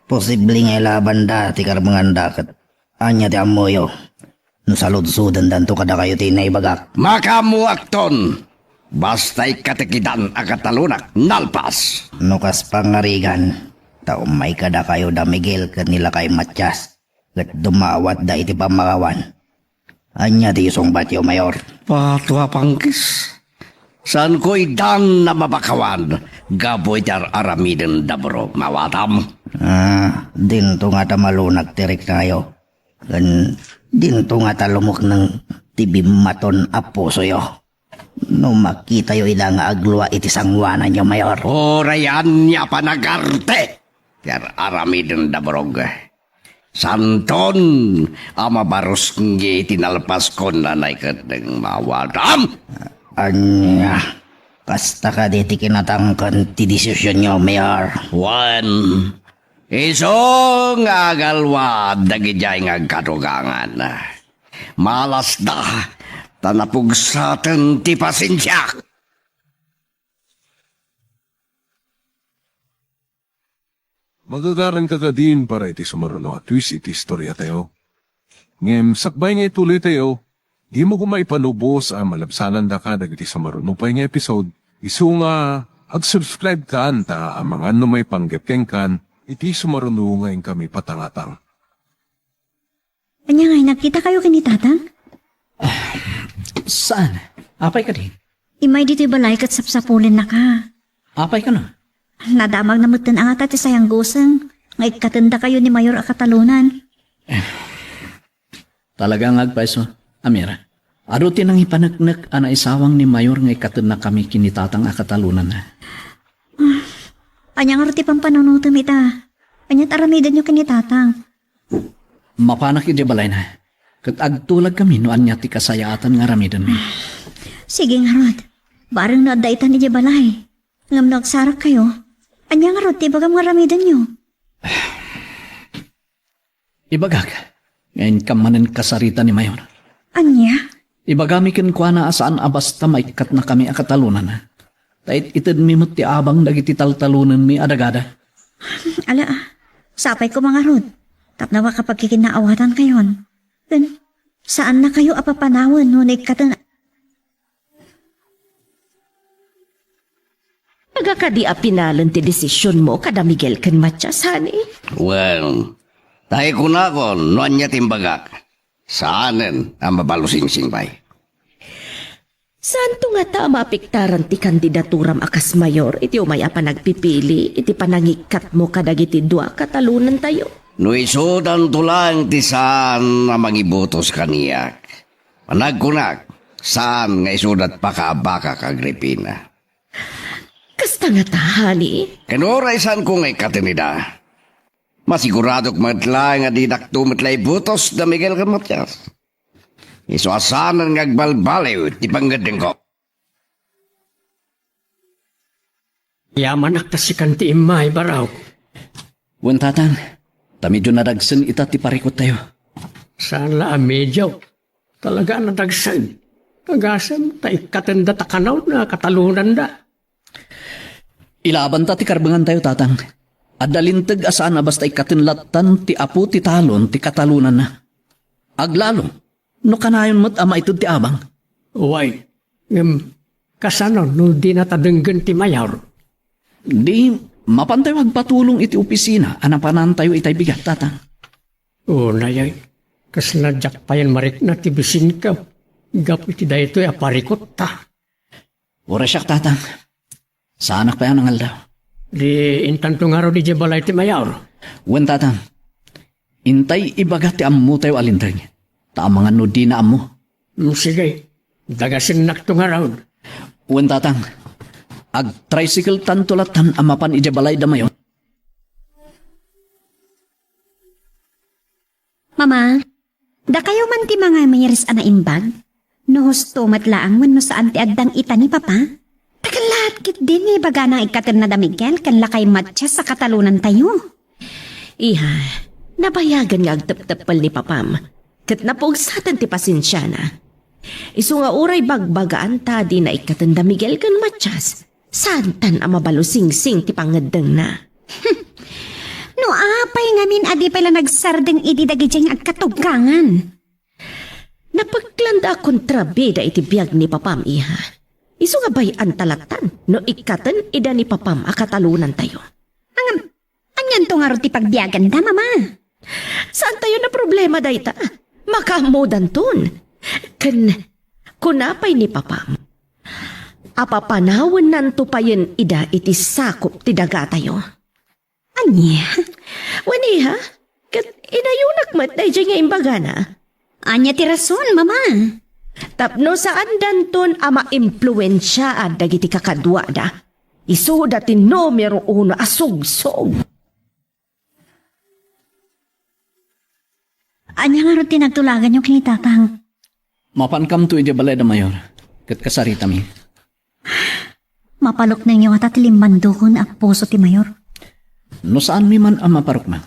posible nga ilabanda ti karbenganda ket ania ti ammoyo no saludsodandanto kadakayo ti naibagak? Makaammoakton! Basta ikkatekidan a katalonak, nalpas! No kas pangarigan, ta ummay kadakayo da Miguel ken ni lakay Matias, ket dumawatda iti pammakawan. Ania ti isungbatyo, Mayor? Pato a pangkis. Saanko idan a mapakawan gapu iti ar-aramidenda, Burog. Maawatam? Ah, dinto ngata malunak ti riknayo. Ken dinto ngata lumukneng ti bimmaton a pusoyo. No makitayo ida nga aglua iti sangoananyo, Mayor. Uray ania a panagarte ti ar-aramidenda, Burog. Saanton a mabarusngi iti nalpaskon a naiketdeng mawadam. Ania? Kasta kadi ti kinatangken ti desisionyo, Mayor? Wen, isu nga agalwad dagidiay nga agkadugangan. Malasda, ta napugsaten ti pasensiak. Magagaranka kadin para iti sumaruno a twist iti istoriatayo. Ngem sakbay nga ituloytayo, dimo koma ipanubos a malabsanandaka dagiti sumaruno pay nga episode. Isu nga ag-subscribe kan ta amangan no maipanggep kenkan iti sumaruno nga inkami patangatang. Ania ngay, nagkitakayo ken ni Tatang? Saan? Apay kadi? Immay ditoy balay ket sapsapulennaka. Apay kano? Nadamagna metten a ngata ti sayangguseng nga ikkatendakayo ni Mayor a Katalunan. Talaga nga agpayso, Amira. Adu ti nangipaneknek a naisawang ni Mayor nga ikkatennakami ken ni Tatang a Katalunanna. Ania ngarud ti pampanunotem ita? Aniat aramidenyo ken ni Tatang? Mapanak idiay balayna, ket agtulagkami no ania ti kasayaatan nga aramidenmi. Sige ngarud, bareng no adda itan idiay balay. Ngem no agsarakkayo, ania ngarud ti ibagam nga aramidenyo? Ibagak, nga inkam manen kasarita ni Mayor. Ania? Ibagami kenkuana a saan a basta maikkatnakami a Katalunanna. Ta it-itedmi met ti abang dagiti taltalonenmi a dagada. Ala, sapay koma ngarud, tapno makapagkikinnaawatankayon. Ken, saannakayo a papanawen no naikkaten. Nagakadi a pinalen ti desisionmo kada Miguel ken Matias, honey? Well, ta ikunakon no ania ti imbagak. Saanen a mabalusingsing pay. Saanto ngata a maapektaran ti kandidaturam a kas mayor iti umay a panagpipili iti panangikkatmo kadagiti dua a Katalunantayo? No isudanto laeng ti saan a mangibutos kaniak, panagkunak, saan nga isudat pakaabakak, Agripina. Kasta ngata, honey? Ken uray saanko nga ikkaten ida, masiguradok met laeng a dinakto met la ibutos da Miguel ken Matias. Isu a saanen nga agbalbaliw ti pangngeddengko. Yamanak ta sikan ti immay, Barok. Wen, Tatang, ta medyo nadagsen ita ti parikottayo. Saan la a medyo. Talaga a nadagsen. Agasem ta ikkatenda ta kanayon a Katalunanda. Ilabanta ti karbengantayo, Tatang. Adda linteg a saan a basta ikkaten lattan ti apo ti talon ti Katalunanna. Aglalo, no kanayon met a maited ti abang. Way, ngem kasano no dinata denggen ti mayor? Di, mapantayo agpatulong iti opisina a napanantayo itay bigat, Tatang. Unay, kasla diak payen marikna ti bisinko gapu iti daytoy a parikotta. Uray siak, Tatang. Saanak pay a nangaldaw. Di intanto ngarud idiay balay ti mayor? Wen, Tatang. Intay ibaga ti ammotayo a linteg. Ta amangan no dina ammo. Mm, sige. Dagasennakto ngarud. Wen, Tatang. Agtricycle-tanto lattan a mapan idiay balay da mayor. Mama, dakayo man ti mangamiris a naimbag? No husto met laeng wenno saan ti addang ita ni Papa? Dakkel laeng ketdi ni ibagana nga ikkatenna da Miguel ken lakay Matias a Katalunantayo. Iha, nabayagen nga agtepteppel ni Papam, ket napugsaten ti pasensiana. Isu nga uray bagbagaan ta dina ikkaten da Miguel ken Matias, saantan a mabalusingsing ti pangngeddengna. No apay ngamin a di pay la nagsardeng idi dagidiay nga agkatugangan? Napeklanda a kontrabida iti biag ni Papam, iha. Isu nga bay-anta lattan no ikkaten ida ni Papam a Katalunantayo. Ngem, anianto ngarud ti pagbiaganda, Mama? Saantayo a problema dayta. Makaammodanton. Ken kuna pay ni Papam a papanawennanto payen ida iti sakop ti dagatayo. Ania? Wen, iha, ket inayonak met daydiay nga imbagana. Ania ti rason, Mama? Tapno saandanton a maimpluensiaan dagiti kakaduada, isuda ti numero uno a sugsog. Ania ngarud ti nagtulaganyo ken ni Tatang? Mapankamto idiay balay da Mayor, ket kasaritami. Mapaluknengyo ngata ti limmandukon a puso ti Mayor. No saanmi man a maparukneng,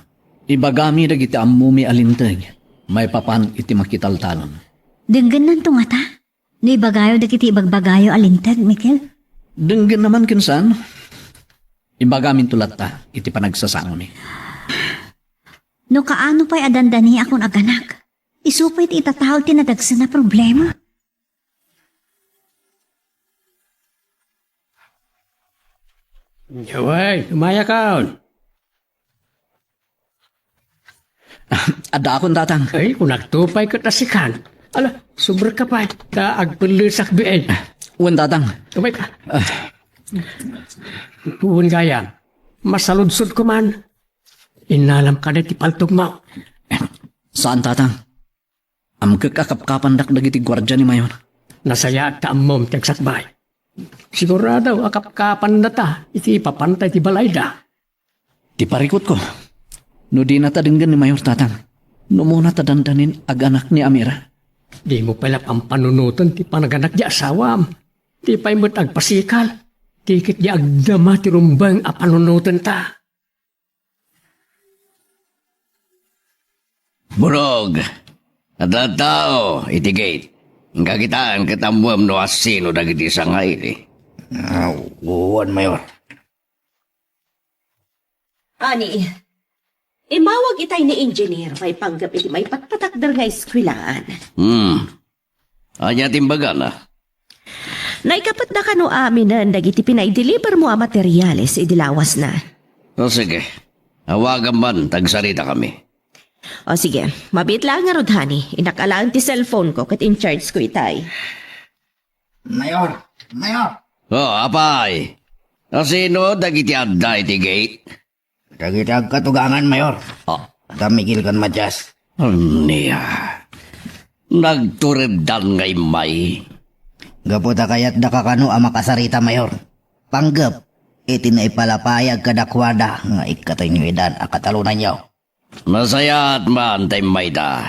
ibagami dagiti ammomi a linteg maipapan iti makitaltalon. Denggennanto ngata? No ibagayo dagiti ibagbagayo a linteg, Miguel? Denggenna man ken saan. Ibagaminto latta iti panagsasangami. No kaano pay a dandani a kun aganak, isu pay ti itataud ti nadagsen a problema. Yaway, umayakon. Addaakon, Tatang. Ay, kunakto pay ket asikan. Ala, subrek ka pay, ta agpellesak biin. Wen, Tatang. Umay ka. Wen gayam, masaludsodko man. Innalam kada ti paltogmo. Saan, Tatang. Amkek a kapkapandak dagiti guardia ni Mayor. Nasayaat ta ammom ti agsakbay. Sigurado a kapkapannata iti ipapanta iti balayda. Ti parikutko, no dinata denggen ni Mayor, Tatang, no umuna ta dandanin aganak ni Amira. Dimo pay la pampanunoten ti panaganak ti asawam. Di pay met agpasikal. Ti ket di agdama ti rumbeng a panunotenta. Burog, adda tao iti gate. Kakitaan ket ammoem no asino dagiti sangaili. Ah, wen, Mayor. Ani, imawag itay ni Engineer maipanggep iti maipatpatakder nga eskuelaan. Hmm. Ania ti imbagana? Naikapetda kano aminen dagiti pinaidelivermo a materiales idi lawasna. O, sige. Awagam man, ta agsaritakami. O, sige. Mabiit laeng ngarud, honey. Innak alaen ti cellphone ko ket in-charge ko itay. Mayor! Mayor! O, apay. Asino dagiti adda iti gate? Dagiti agkatugangan, Mayor. Ah. Da Miguel ken Matias. Ania? Nagturebdan nga immay? Gapu ta kayatdaka kano a makasarita, Mayor. Panggep iti naipalapayag kadakuada nga ikkatenyo idan a katalonanyo. Nasayaat man ta immayda.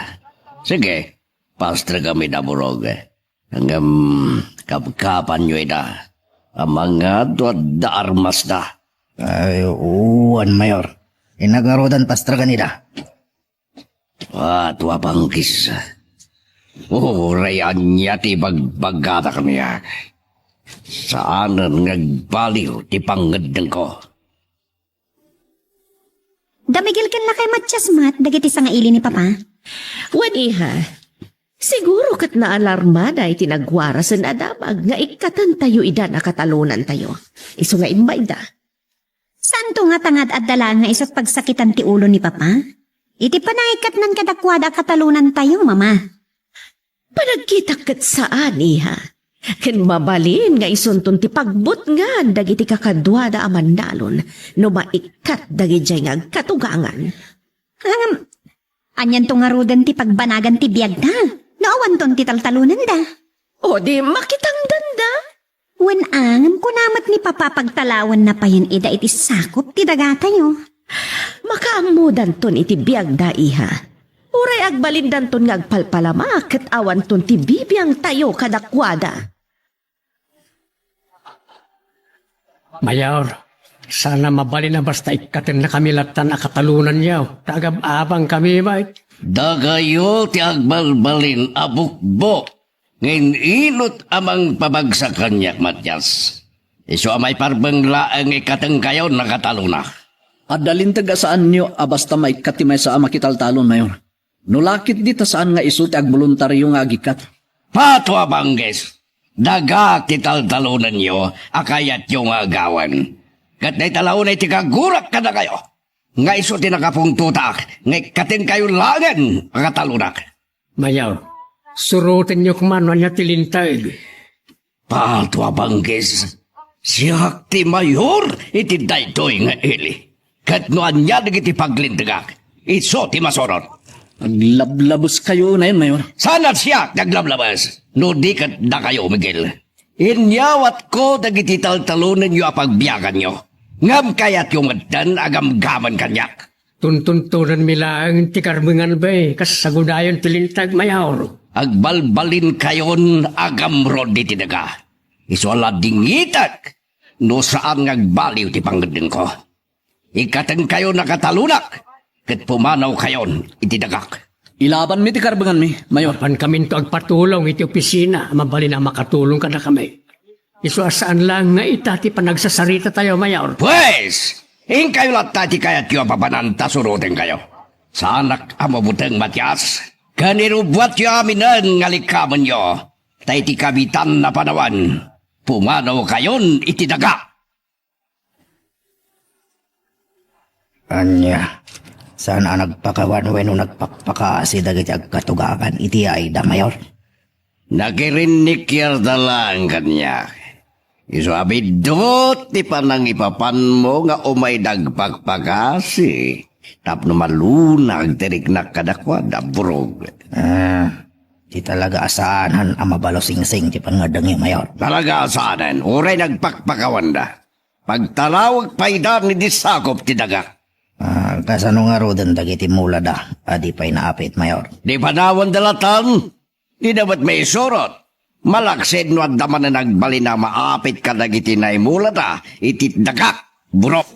Sige, pastrekam ida, Burog. Ngem kapkapanyo ida. Amangan no adda armasda. Ay, wen, Mayor. Innak ngaruden pastrekan ida. Atua, Bangkis. Uray ania ti ibagbagada kaniak, saanen nga agbaliw ti pangngeddengko. Da Miguel ken lakay Matias met dagiti sangaili ni Papa? Wen, iha. Siguro ket naalarmada iti nagwarasen a damag nga ikkatentayo idan a katalonantayo. Isu nga immayda. Saanto ngata nga ad-adda laeng nga isu ti pagsakitan ti ulo ni Papa? Iti panangikkatnan kadakuada a katalonantayo, Mama. Panagkitak ket saan, iha. Ken mabalin nga isunton ti pagbutngan dagiti kakaduada a mandalon no maikkat dagidiay nga agkatugangan. Ngem, anianto ngaruden ti pagbanagan ti biagda no awanton ti taltalonanda? O di makitangdanda? Wen, ngem kuna met ni Papa pagtalawenna payen ida iti sakup ti dagatayo. Makaammodanton iti biagda, iha. Uray agbalindanton nga agpalpalama ket awanton ti bibiangtayo kadakuada. Mayor, saan a mabalin a basta ikkatennakami lattan a katalonanyo, ta agab-abangkami met. Dakayo ti agbalbalin a bukbok nga in-inut a mangpabagsak kaniak, Matias. Isu a maiparbeng laeng nga ikkatengkayon a katalona. Adda linteg a saanyo a basta maikkat ti maysa a makitaltalon, Mayor. No la ketdi ta saan nga isu ti agboluntario nga agikkat. Pato a Bangkis! Dagak ti taltalonenyo a kayatyo nga agawen. Ket dayta la unay ti kagurak kadakayo nga isu ti nakapungtotak nga ikkatengkayo laengen a katalonak. Mayor, surotenyo koma no ania ti linteg. Pato a Bangkis, siak ti mayor iti daytoy nga ili. Ket no ania dagiti paglintegak, isu ti masurot. Aglablabeskayo unayen, Mayor. Saan a siak ti aglablabes, no di ket dakayo, Miguel. Inyawatko dagiti taltalonenyo a pagbiaganyo, ngem kayatyo metten a gamgamen kaniak. Tuntuntonenmi laeng ti karbenganmi, kas sagudayon ti linteg, Mayor. Agbalbalinkayon a gamrod iti daga. Isu a la dingitek no saan nga agbaliw ti pangngeddengko. Ikkatenkayon a katalonak, ket pumanawkayon iti dagak. Ilabanmi ti karbenganmi, Mayor. Mapankaminto agpatulong iti opisina a mabalin a makatulong kadakami. Isu a saan laeng nga ita ti panagsasaritatayo, Mayor. Pues, inkayo latta ti kayatyo a papanan ta surotenkayo. Saanak a mabuteng, Matias. Ken irubbuatyo aminen nga likkamenyo. Ta iti kabitan a panawen, pumanawkayon iti daga. Ania, saan a nagpakawan wenno nagpakpakaasi dagiti agkatugakan iti ayda, Mayor? Nakirinnik yarda laeng kaniak. Isu a biddut ti panangipapanmo nga umay nagpakpakasi tapno malunag ti riknak kadakuada, burog. Ah, di talaga a saanen a mabalo singsing ti pangngeddengyo, Mayor. Talaga a saanen, uray nagpakpakawanda. Pagtarawek pay da ni di sakup ti daga. Ah, kasano ngaruden dagiti mulada a di pay naapit, Mayor? Di panawenda latan. Dida met maisurot. Malaksid no adda manen agbalin a maapit kadagiti naimulada iti dagak, burok.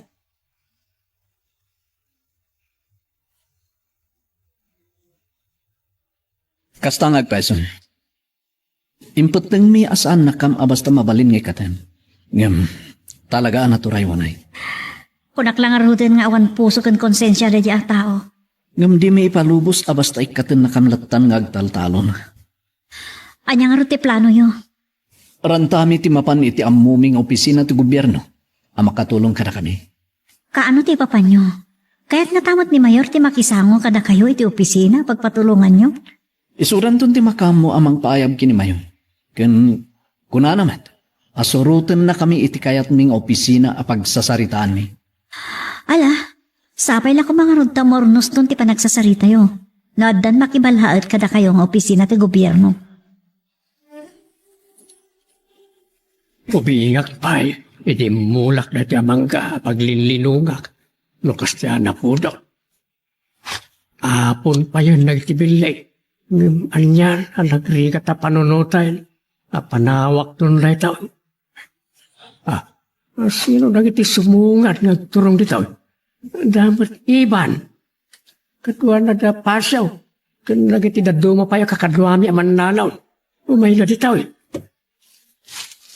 Kasta nga agpayso. Impettengmi a saannakam a basta mabalin nga ikkaten. Ngem, talaga a naturay unay. Kunak la ngaruden nga awan puso ken konsensia daydiay a tao. Ngem dimi ipalubos a basta ikkatennakam lattan nga agtaltalon. Ania ngarud ti planoyo? Rantami ti mapan iti ammomi nga opisina ti gobierno a makatulong kadakami. Kaano ti ipapanyo? Kayatna ta met ni Mayor ti makisango kadakayo iti opisina a pagpatulonganyo? Isudanton ti makaammo a mangpaayab ken ni Mayor. Ken kunana met a surotennakami iti kayatmi nga opisina a pagsasaritaanmi. Ala, sapay la koma ngarud ta maurnoston ti panagsasaritayo. No addan makiballaet kadakayo nga opisina ti gobierno. Ubingak pay iti immulak daytoy a mangga a paglinlinongak no kasdiay a napudok. Apon payen dagiti billig, ngem anian a nagrigat a panunoten a panawakton daytoy? Ah, sino dagiti sumungad nga agturong ditoy? Adda met Iban, kaduana da Pasio, ken dagiti dadduma pay a kakaduami a mannalaw. Umayda ditoy.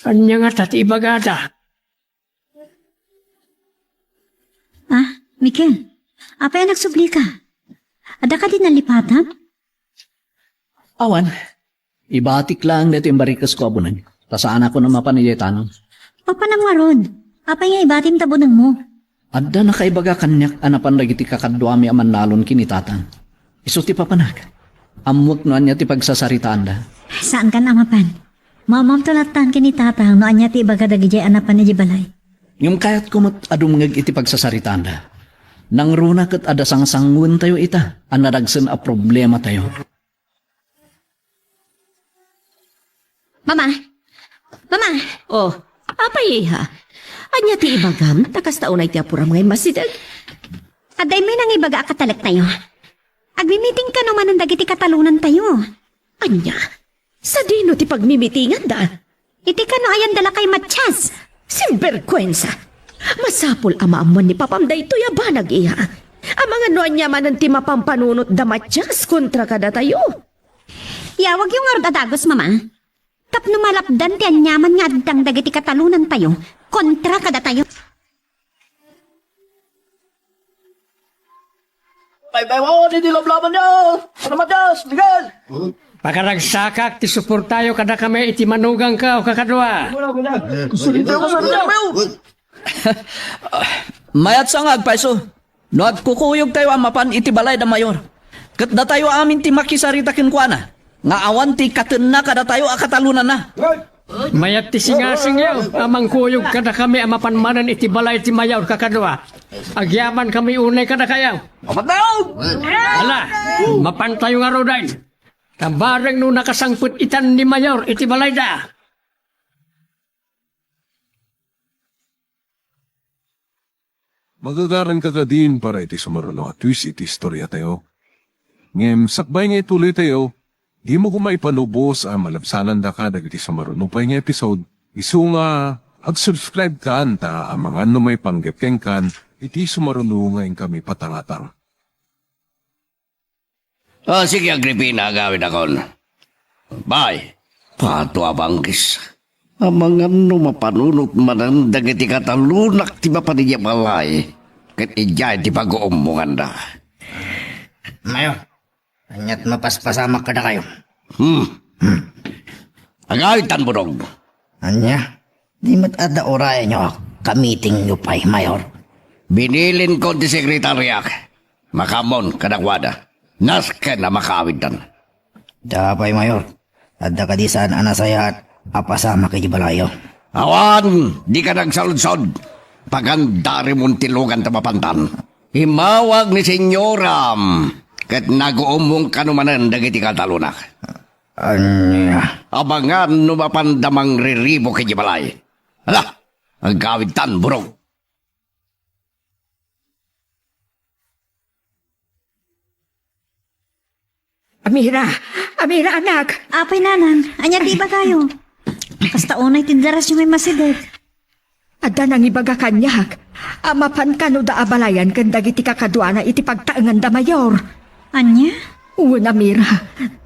Ania ngata ti ibagada? Ah, Mikel, apay a nagsublika? Adda kadi nalipatan? Awan. Ibatik laeng daytoy imbarikesko a buneng. Ta saanakon a mapan idiay tanong. Mapanam ngarud. Apay nga ibatim ta bunengmo? Adda nakaibaga kaniak a napan dagiti kakaduami a mannalon ken ni Tatang. Isu ti papanak. Ammok no ania ti pagsasaritaanda. Saankan a mapan. Maammoamto lattan ken ni Tatang no ania ti ibaga dagidiay a napan idiay balay. Ngem kayatko met a dumngeg iti pagsasaritaanda. Nangruna ket adda sangsanguentayo ita a nadagsen a problematayo. Mama! Mama! Oh, apay, iha? Ania ti ibagam? Ta kasta unay ti apuram nga immasideg. Adda imay nangibaga a katalektayo. Agmimiting kano manen dagiti katalonantayo. Ania? Sadino ti pagmimitinganda? Iti kano ayanda la kay Matias. Sinberkuensa! Masapul a maammuan ni papam daytoy a banag, iha. Amangan no ania manen ti mapampanunot da Matias kontra kadatayo. Iyawagyo ngarud a dagus, Mama. Tapno malapdan ti aniaman nga addang dagiti katalonantayo kontra kadatayo. Baybay-, baybay-, oh, di, di lablaban niya. Ano, Matias, Miguel? Pakaragsakak ti suportayo kadakami iti manugangko, kakadua. Wala, wala. Gusto rin tayo sa rin tayo. Mayat sa nga agpayso. No agkukuyogtayo a mapan iti balay da Mayor, ket datayo amin ti makisarita kenkuana nga awan ti ikkatenna kadatayo a katalonanna. Mayat ti singasingyo a mangkuyog kadakami a mapan manen iti balay ti Mayor, kakadua. Agyamankami unay kadakayo. Ala, mapantayo ngaruden. Ta bareng no nakasangpet itan ni Mayor iti balayda. Magagaranka kadin para iti sumaruno a twist iti istoriatayo. Ngem sakbay nga ituloytayo, dimo koma ipalubos a malabsanandaka dagiti sumaruno pay nga episode. Isu nga ag-subscribe kan ta amangan no maipanggep kenkan iti sumaruno nga inkami patangatang. Ah, sige, Agripina, agawidakon. Bay, pato a banggis. Amangan no mapanunot manen dagiti katalonak ti mapan idiay balay, ket idiay ti paguummonganda. Mayor, ania't mapaspasamak kadakayo? Hmm. Hmm. Agawidtan, Burog. Ania? Di met adda urayenyo a kamitingyo pay, Mayor? Binilinko ti sekretariak. Makaammon kadakuada. Nasken a makaawidtan. Apay, Mayor? Adda kadi saan a nasayaat a pasamak iti balayyo? Awan, dika nagsaludsod. Paganda rimon ti lugan ta mapantan. Immawag ni senyoram, ket naguummong kano manen dagiti katalonak. Ania? Amangan no mapanda mangriribuk idiay balay. Hala, agawidtan, Burog. Amira! Amira, anak! Apay, nanang, ania ti ibagayo? Kasta unay ti darasyo nga immasideg. Adda nangibaga kaniak a mapan kano da a balayan ken dagiti kakaduana iti pagtaenganda, Mayor. Ania? Wen, Amira,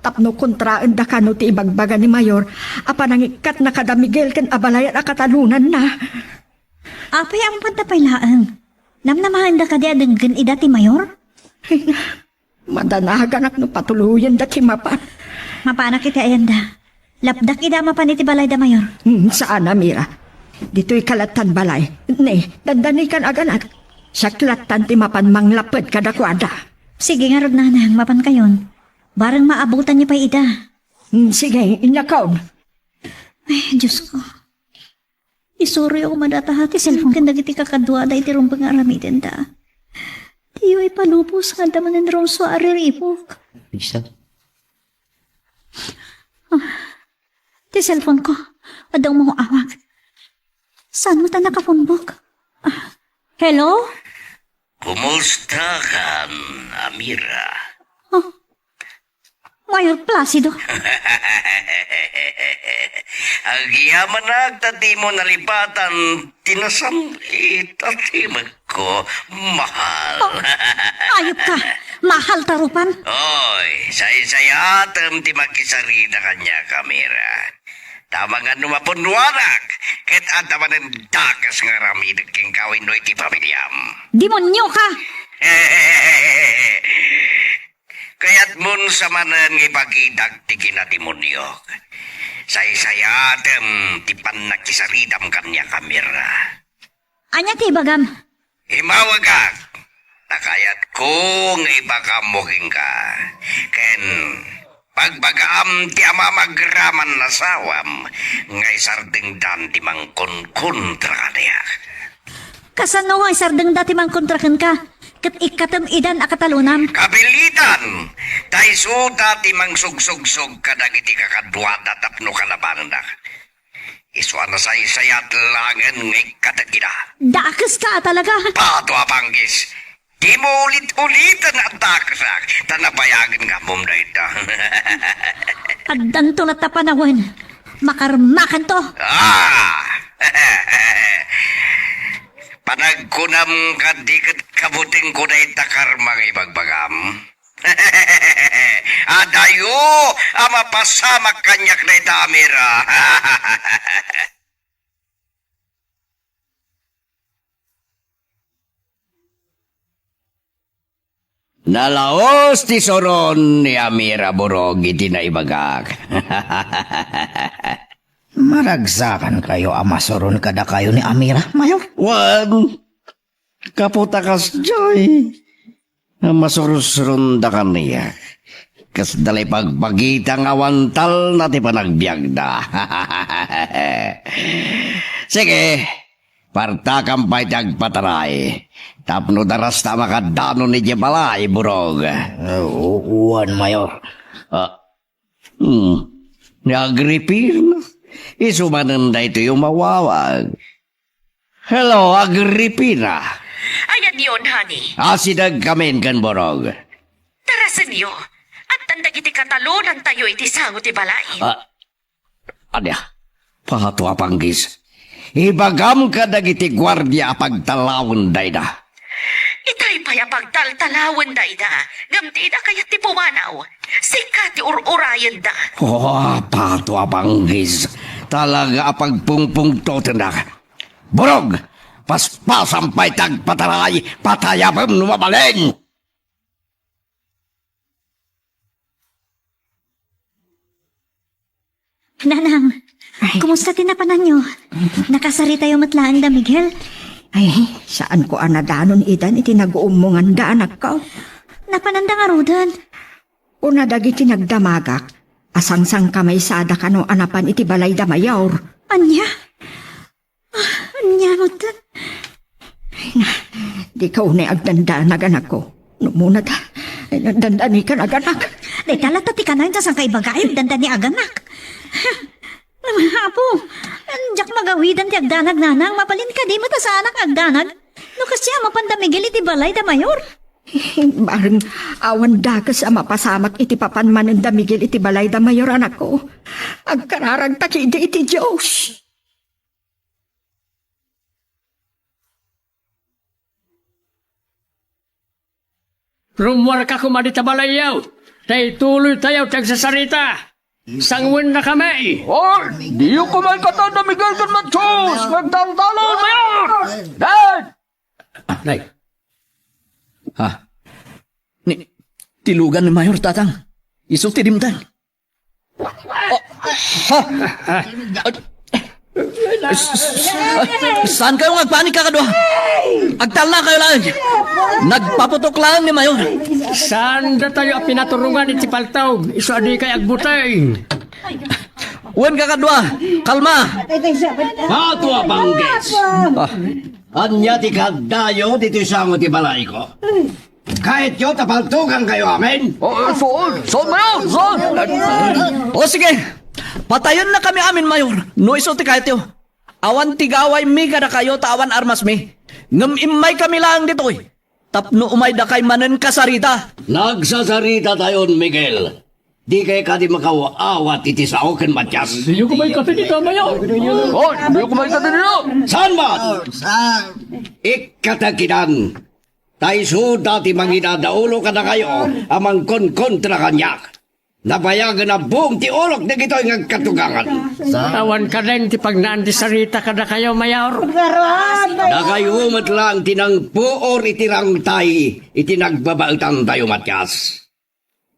tapno kontraenda kano ti ibagbaga ni Mayor a panangikkatna kada Miguel ken abalayan a katalonanna. Apay a mapanda pay laeng? Namnamaenda kadi a denggen ida ti Mayor? Ay, na, madanaganak no patuloyenda ti mapan. Mapanak iti ayanda. Lapdak ida a mapan iti balayda, Mayor. Hmm, saan, Amira. Ditoyka lattan balay. Ne, dandanikan aganad. Siak lattan ti mapan manglapped kadakuada. Sige ngarud, nanang, mapankayon. Bareng maabutanyo pay ida. Hmm, sige, inyakon. Ay, Diyos ko. Isuroyo koma data ti cellphone ken dagiti kakaduada iti rumbeng nga aramidenda. Diyo ipalubos nga adda manen rumsua a riribuk. Lisa? Ah, ti cellphone ko. Adda umanguawag. Saan mo ta nakapunbok? Ah, hello? Kumusta kan, Amira? Oh, Mayor Placido. Agyamanak ta dimo nalipatan ti nasamlit a timekko, mahal. Oh, ayop ka. Mahal ta rupan. Oy, saysayaatem ti makisarita kaniak, Amira. Ta amangan no mapunnoanak, ket adda manen dakes nga aramidek kenka wenno iti pamiliam. Demonio ka! Kayatmon sa manen nga ipakitak ti kinademoniok. Saysayaatem ti pannakisaritam kaniak, Amira. Ania ti ibagam? Imawagak, ta kayatko nga ibagammo kenka. Ken pagbagaam ti amamagraman asawam nga isardengdan ti mangkonkontra kaniak. Kasano nga isardengda ti mangkontra kenka? Ket ikkatem idan a katalonam? Kapilitan! Ta isuda ti mangsugsugsog kadagiti kakaduada tapno kalabanendak. Isu a nasaysayaat laengen nga ikkatek ida. Dakes ka a talaga! Pato a panggis! Dimo ulit-uliten a dakesak, ta nabayagen nga ammom dayta. Addanto latta panawen. Makarmakanto! Ah! Panagkunam kadi ket kabutengko dayta karma nga ibagbagam. Adayo a mapasamak kaniak dayta, Amira. Nalaus ti suron ni Amira Burog iti naibagak. Maragsakankayo a masuron kadakayo ni Amira, Mayor? Wen, kaputa kasdiay a masursuronda kaniak. Kasda la ipagbagita nga awan talna ti panagbiagda. Sige, partakam pay ti agpataray. Tapno darasta a makadanon idiay balay, Burog. Wen, Mayor. Ah, hmm. Ni Agripina. Isu manen daytoy umawawag. Hello, Agripina. Ayanyon, honey. Asidegkamin ken Burog. Tarasenyo. Addan dagiti katalonantayo iti sango ti balay. Ah, ania? Pato a panggis. Ibagam kadagiti guardia a pagtalawen dayta. Itay pay a pagtaltalawen dayta, ngem dida kayat ti pumanaw. Sika ti ur-urayenda. Oh, pato a panggis. Talaga a pagpungpungtotendak. Burog, paspasam pay ti agpataray, patayabem no mabalin. Nanang, ay, kumusta ti napananyo? Nakasaritayo met laeng da Miguel? Ay, saanko a nadanon idan iti naguummonganda, anakko. Napananda ngaruden? Kuna dagiti nagdamagak a sangsangkamaysada kano a napan iti balay da Mayor. Ania? Ah, ania met? Ay na, dika unay agdandanag, anakko. No muna ta, ay, nagdandani ka naganak. Dayta latta ti kanayon ta saan ka ibaga, ay, agdandani aganak. Apo, diak magawidan ti agdanag, nanang. Mabalin kadi met a saanak agdanag? No kasdi a mapan da Miguel iti balay da Mayor? Bareng awan dakes a mapasamak iti papan manen da Miguel iti balay da Mayor, anakko. Agkararagta ketdi iti Dios. Rummuarka koma dita balayyo, ta ituloytayo ti agsasarita. Sanguennakami. Oh, diyo koma ikkaten da Miguel ken Matias nga agdaldalaw, Mayor! Dad! Ah, nay. Ha? Ni, ti lugan ni Mayor, Tatang. Isu ti dimteng. Oh, ha? S-, s-, s-, saan kayo nga agpanik kakadua? Agtalna kayo laeng. Nagpaputok laeng ni Mayor. Saan datayo a pinaturongan iti paltog? Isu a di kay agbuteng. Wen kakadua, kalma. Pato a panggis. Ah. Ania ti kaadayo ditoy sango ti balayko? Kayatyo ta paltogankayo amin? Oh, eh, saan? Saan, Mayor? Saan? Oh, sige. Patayennakami amin, Mayor. No isu ti kayatyo. Awan ti gawaymi kadakayo ta awan armasmi. Ngem immaykami laeng ditoy tapno umaydakay manen kasarita. Nagsasaritatayon, Miguel. Dikay kadi makaw-awat iti sao ken Matias? Diyo koma ikkaten dita, Mayor. Oh, diyo koma ikkaten dita. Saan man? Ikkatek idan. Ta isuda ti mangidadaulo kadakayo a mangkonkontra kaniak. Nabayagen a buong ti ulok dagitoy nga agkatugangan. Awan kaden ti pagnaan ti sarita kadakayo, Mayor. Dakayo met laeng ti nangpuor iti rangtay iti nagbabaetantayo, Matias.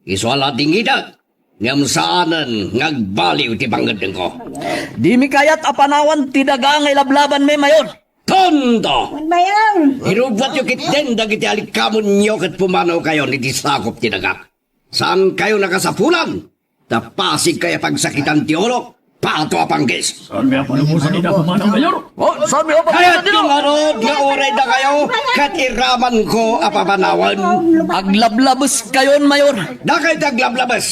Isu a la dingidek, ngem saanen nga agbaliw ti pangngeddengko. Dimi kayat a panawan ti daga nga ilablabanmi, Mayor. Tonto! Mayang! Irubbuatyo ketdin dagiti alikamonyo ket pumanawkayon iti sakop ti daga. Saankayo nakasapulan, ta pasigkayo a pagsakitan ti ulok, pato a panggis. Saanmi a palubosan ida pumanaw, Mayor? Oh, saanmi a palubosan ida? Kayatyo ngarud nga uray dakayo ket iramanko a papanawen. Aglablabes kayon, Mayor. Dakayo ti aglablabes.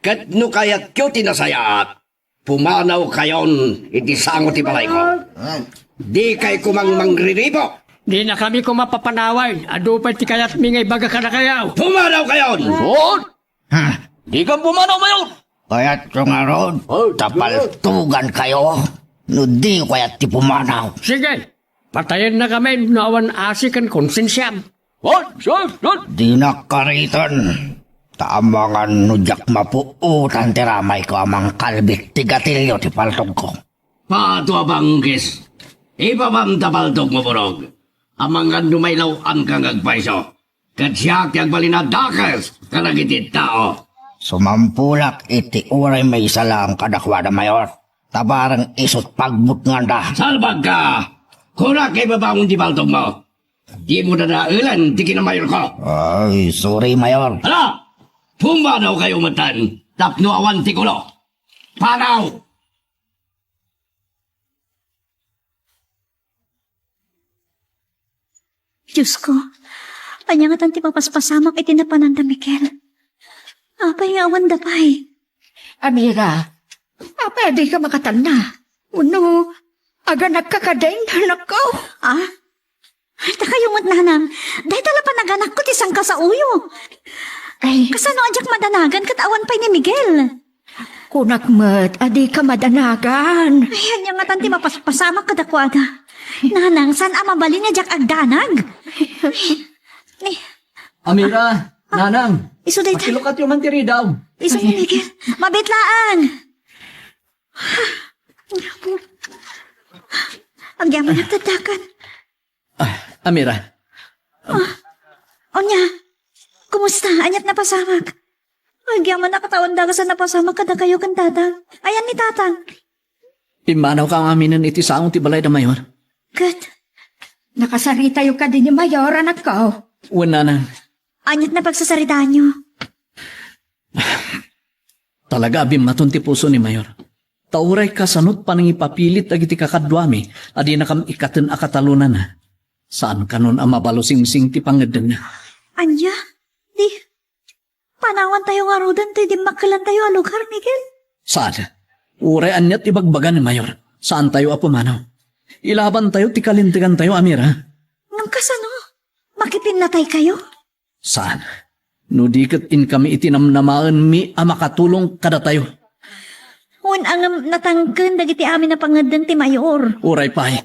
Ket no kayatyo ti nasayaat, pumanawkayon iti sango ti balayko. Dikay koma mangriribo. Dinakami koma papanawen. Adu pay ti kayatmi nga ibaga kadakayo. Pumanawkayon! Oh! Ha? Dikam pumanaw, Mayor! Kayatyo ngarud, oh, ta paltugankayo no diyo kayat ti pumanaw. Sige, patayennakamin no awan asi ken konsensiam. What? What? What? Dinak kariten, ta amangan no diak mapuotan ti ramayko a mangkalbit ti gatilio ti paltogko. Pato a panggis, ibabam ta paltogmo, Burog. Amangan no mailaw-anka nga agpayso. Ket siak ti agbalin a dakes kadagiti tao. Sumampulak iti uray maysa laeng kadakuada, Mayor, ta bareng isut' pagbutnganda. Salbagka! Kunak, ibabangon ti paltogmo. Dimo dadaelen ti kinamayorko. Ay, sorry, Mayor. Hala! Pumanawkayo metten tapno awan ti kulo. Panaw! Diosko, ania ngatan ti mapaspasamak iti napanan da Miguel? Apay nga awan da pay? Amira, apay a dika makatalna? Wenno, aganakka kadin, anakko? Ah? Ay, ta kayo Met, nanang, dayta la panaganakko ti sangkasaoyo. Ay. Kasano a diak madanagan ket awan pay ni Miguel? Kunak met a dika madanagan. Ay, ania ngatan ti mapaspasamak kadakuada? Nanang, saan a mabalin nga diak agdanag? Ni, Amira, ah, nanang, isu dayta. Pakilukatyo man ti ridaw. Isu ni Miguel. Mabiit laeng. Agyaman a tatakan. Ah, Amira. Ah, ania? Kumusta? Aniat napasamak? Agyaman a ket awan dagus a napasamak kadakayo ken tatang. Ayan ni tatang. Pimmanawka aminen iti sao ti balay da Mayor. Ket? Nakasaritayo kadi ni Mayor, anakko? Wen, nanang. Aniat napagsasaritaanyo? Talaga a bimmaton ti puso ni Mayor. Ta uray kasanot panangipapilit dagiti kakaduami a dinakam ikkaten a katalonana, saan kanon a mabalo singsing ti pangngeddenna. Ania? Di, panawantayo ngaruden toy dimmakkelantayo a lugar, Miguel? Saan? Uray aniat ibagbaga ni Mayor, saantayo a pumanaw. Ilabantayo ti kalintegantayo, Amira. Ngem kasano? Makipinnataykayo? Saan? No di ket inkami iti namnamaenmi a makatulong kadatayo. Wen, ngem natangken dagiti amin a pangngedden ti Mayor. Uray pay.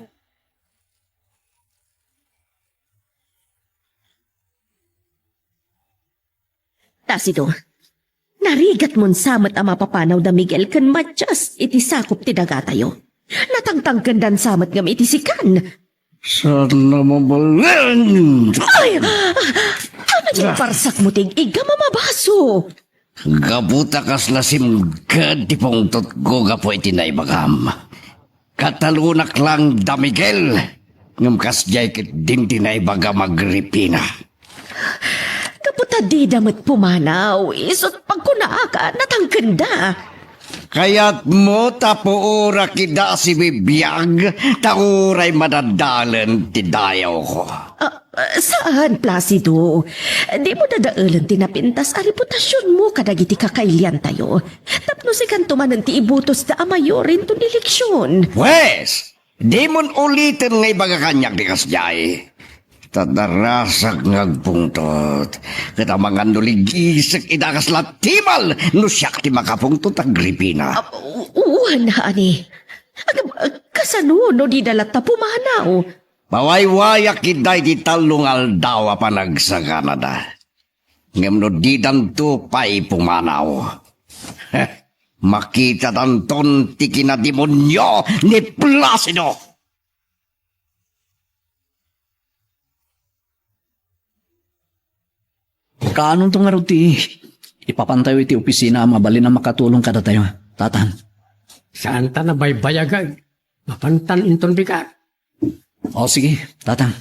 Placido, narigatmon sa met a mapapanaw da Miguel ken Matias iti sakop ti dagatayo. Natangtangkendan sa met ngem iti sikan. Saan a mabalin? Ay! Ano yung parsakmo ti igam a mabaso? Gapu ta kasla simged ti pungtotko gapu iti naibagam. Katalonak lang da Miguel, ngem kasdiay ketdin ti naibagam, Agripina. Gapu ta dida met pumanaw, isut' pagkunaak a natangkenda. Kayatmo ta puorak ida a sibibiag, ta uray madadalen ti dayawko. Ah, ah, saan, Placido? Dimo dadaelen ti napintas a reputasionmo kadagiti kakailiantayo. Tapno sikanto manen ti ibutosda a mayor inton eleksion. Pwes, dimon uliten nga ibaga kaniak ti kasdiay. Ta darasak nga agpungtot. Ket amangan no ligisek ida kasla timal no siak ti makapungtot, Agripina. Ah, u-, wen, honey. Ag-, ag-, kasano no dida latta pumanaw? Pawaywayak ida iti tallo nga aldaw a panagsaganada. Ngem no didanto pay pumanaw, makitadanton ti kinademonio ni Placido. Kaanonto ngarud ti ipapantayo iti opisina a mabalin a makatulong kadatayo, Tatang? Saanta nabaybayag. Mapantan inton bigat. O, sige, Tatang.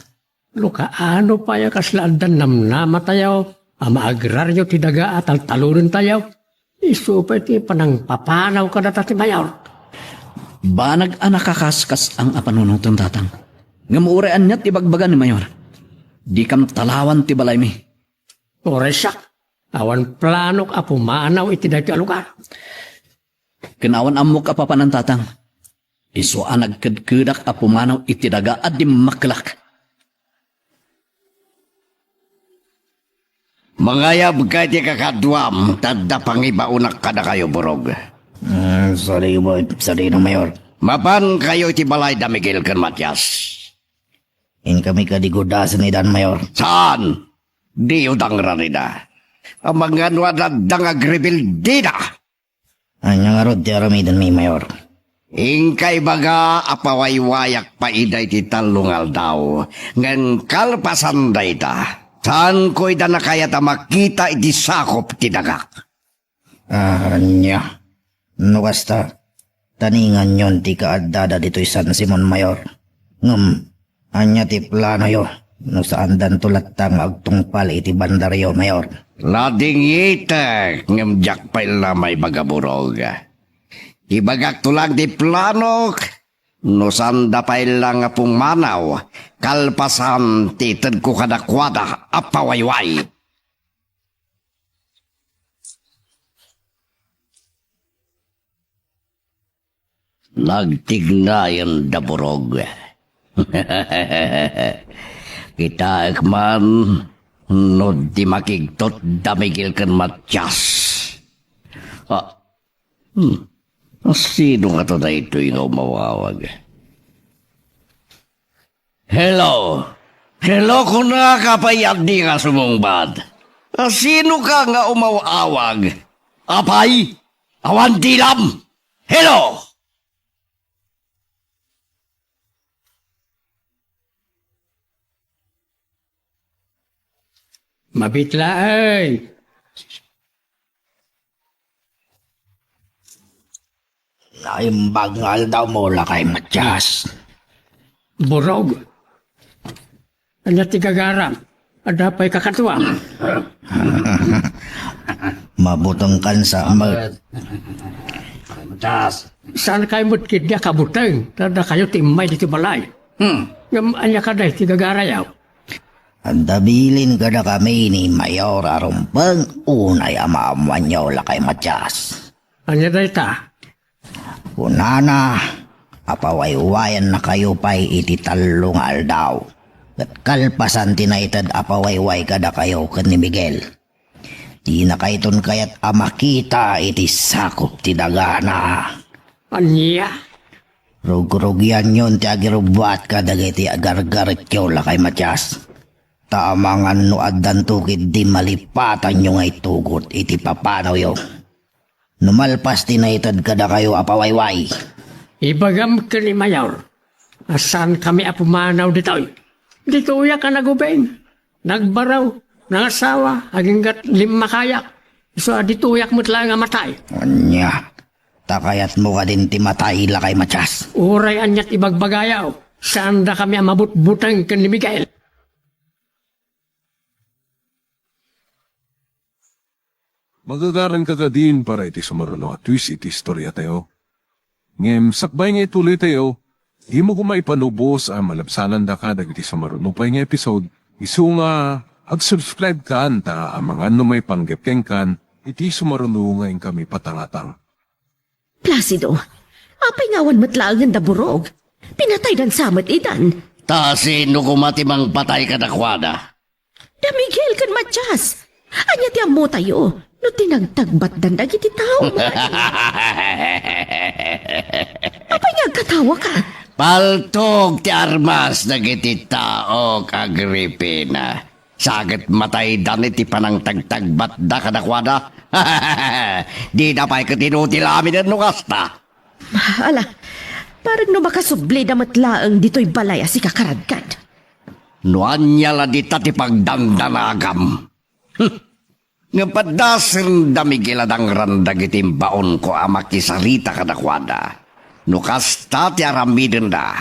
No kaano pay a kasla addan namnamatayo a maagrario ti daga a taltalonentayo, isu pay ti panangpapanaw kadata ti mayor. Banag a nakakaskas-ang a panunoten, Tatang. Ngem uray aniat ti ibagbaga ni Mayor, dikam talawan ti balaymi. Uray siak, awan planok a pumanaw iti daytoy a lugar. Ken awan ammok a papanan, Tatang. Isu a nagkedkedak a pumanaw iti daga a dimmakkelak. Mangayabka iti kakaduam, ta adda pangibaonak kadakayo, Burog. Mm, sorry, boy. Sorry, no, Mayor. Mapankayo iti balay da Miguel ken Matias. Inkami kadi gudasen ni Dan, Mayor. Saan? Diyo dangran ida. Amangan no adda nga agribil dida. Ania ngarud ti aramidenmi, Mayor? Inka ibaga a pawaywayak pay ida iti tallo nga aldaw, ngem kalpasan dayta, saanko ida nakayat a makita iti sakop ti dagak. Ah, ania? No kasta, taninganyon ti kaaddada ditoy San Simon, Mayor. Ngem, ania ti planoyo no saandanto latta nga agtungpal iti bandaryo, Mayor? Ladingitek, ngem diak pay la maibaga, Burog. Ibagakto lang ti planok no saanda pay la nga pumanaw kalpasan ti itedko kadakuada a pawayway. Nagtignayen da Burog. Kitaek man no di makigtot da Miguel ken Matias. Ah, hmm. Sino ngato daytoy nga umaw-awag? Hello? Hello, kunaka pay adi nga sumungbat. Ah, sino ka nga umaw-awag? Apay? Awan dilam? Hello? Mabit laeng. Naimbag nga aldawmo, Lakay Matias. Burog. Ania ti gagaram? Adda pay kakaduam? Mabutengkan sa met. Matias. Saan kayo met ketdi a kabuteng? Ta dakayo ti immay ditoy balay. Hmm. Ngem ania kadi ti gagarayo? Adda bilin kadakami ni Mayor a rumbeng unay a maammoanyo, Lakay Matias. Ania dayta? Kunana, a pawaywayannakayo pay iti tallo nga aldaw, ket kalpasan ti naited a pawayway kadakayo ken ni Miguel. Dinakayton kayat a makita iti sakup ti dagana. Ania? Rugrugianyon ti agirubbuat kadagiti agargaretyo, Lakay Matias. Ta amangan no addanto ketdi malipatanyo nga itugot iti papanoyo. No malpas ti naited kadakayo a pawayway. Ibagam ken ni Mayor a saankami a pumanaw ditoy. Ditoyak a nagubing, nagbaraw, nangasawa, aginggat limmakayak. Isu a ditoyak met laeng a matay. Ania? Ta kayatmo kadin ti matay, Lakay Matias? Uray aniat ibagbagayo, saandakami a mabutbuteng ken ni Miguel. Magagaranka kadin para iti sumaruno a twist iti istoriatayo. Ngem sakbay nga ituloytayo, dimo koma ipanubos a malabsanandaka dagiti sumaruno pay nga episode, isu nga ag-subscribe kan ta amangan no maipanggep kenkan iti sumaruno nga inkami patangatang. Placido, apay nga awan met laengen da Burog? Pinataydan sa met idan. Ta sino koma ti mangpatay kadakuada? Da Miguel ken Matias. Ania ti ammotayo no tinagtagbatdan dagiti tao? Apay nga agkatawaka? Paltog ti armas dagiti tao, Agripina. Sa ket mataydan iti panangtagtagbatda kadakuada. Dida pay ket inutil amin no kasta. Ala, parang no makasublida met laeng ditoy balay a sikakaradkad. No ania la dita ti pagdandanagam. Hmm. Ngem paddasen da Miguel a dangran dagiti imbaonko a makisarita kadakuada. No kasta ti aramidenda.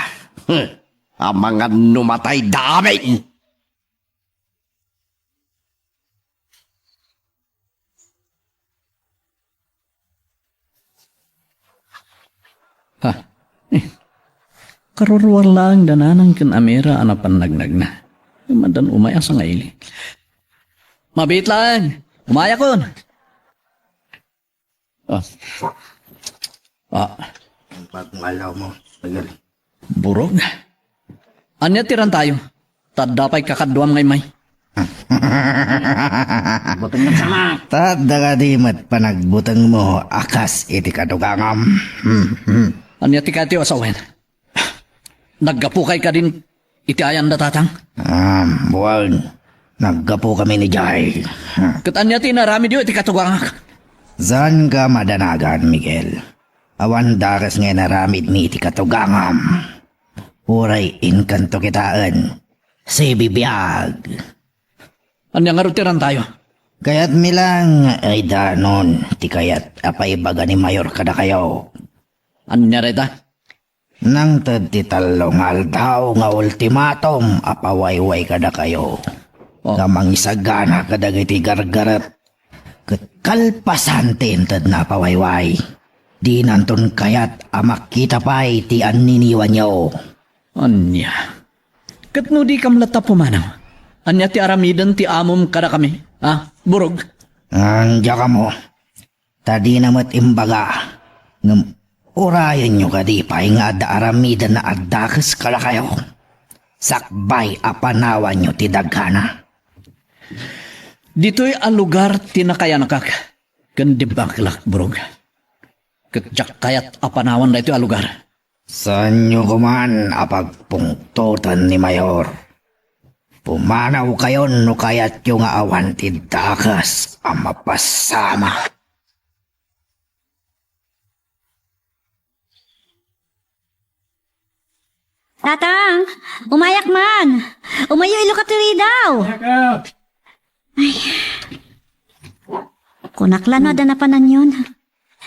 Hmm. Amangan no matayda amin. Ha? Eh, karuruar laeng da Nanang ken Amira a napan nagnagna. Ngem addan umay a sangaili. Mabiit laeng. Umayakon. Ah. Ah. Ang pagngalaw mo, tagal. Burog? Ania ti rantayo? Ta adda pay kakaduam nga immay. Buteng nga sama. Ta adda kadi met panagbutengmo a kas iti kadugangam. Hmm, hmm. Ania ti kayatyo a sawen? Naggapokay kadin iti ayan da Tatang? Ah, wen. Naggapokami idiay. Hmm. Ket ania ti inaramidyo iti katugangak? Saanka madanagan, Miguel. Awan dakes nga inaramidmi iti katugangam. Uray inkanto kitaen. Sibibiag. Ania ngarud ti rantayo? Kayatmi laeng nga aydanon ti kayat a paibaga ni Mayor kadakayo. Ania dayta? Nangted ti tallo nga aldaw nga ultimatum a pawayway kadakayo. Oh. Nga mangisagana kadagiti gargaret. Ket kalpasan ti intedna a pawayway, dinanton kayat a makita pay ti anniniwanyo. Ania? Ket no dikam latta pumanaw, ania ti aramiden ti amom kadakami? Ah, Burog? Ania kamo? Ta dina met imbaga, ngem urayenyo kadi pay nga adda aramiden a dakes kadakayo. sakbay a panawanyo ti daghana. Ditoy a lugar ti nakayanakak ken di baklak, Burog. Ket diak kayat a panawan daytoy a lugar. Saanyo koman a pagpungtotan ni Mayor. Pumanawkayon no kayatyo nga awan ti dakes a mapasamak. Tatang, umayak man. Umayo, ilo ka ti ridaw. Ay. Kunak la no adda napananyon.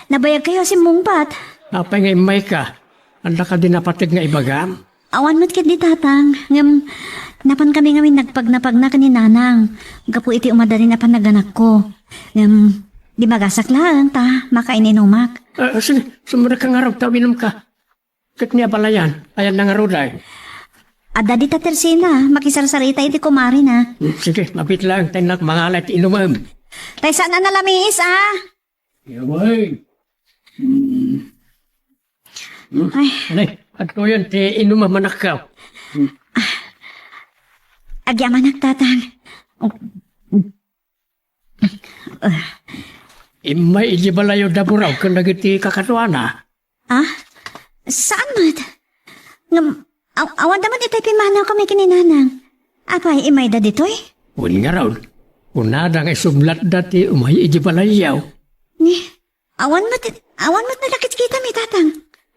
Nabayag kayo a simmungbat. Apay nga immay ka? Adda ka di napateg nga ibagam? Awan met ket di, Tatang. Ngem, napan kami ngamin nagpagnapagna ken ni Nanang. Gapu iti umadda din a panaganakko. Ngem, di magasak laeng ta, makaininumak. Ah, sige, sumrek ka ngarud ta uminum ka. Ket ni abalayan, ayan na ngarud ay. Adda di ta Tersina, makisarsarita iti kumarina. Hmm, sige, mabit laeng, ta innak mangala iti inumem. Tay saan a nalamiis, a? Yaway. Hmm. Ay. Anay, adtoyen ti inumem, anakko. Agyamanak, Tatang. Immay iti balayo da Burog ken dagiti kakaduana. Ah? Saan met? Ngem, aw-, awan da met itay pimanaw kami ken ni Nanang. Apay, immay da ditoy? Wen ngarud, kunada nga isublatda ti umay iti balayyo. Ni, awan met, awan met nalakit kita mi, Tatang.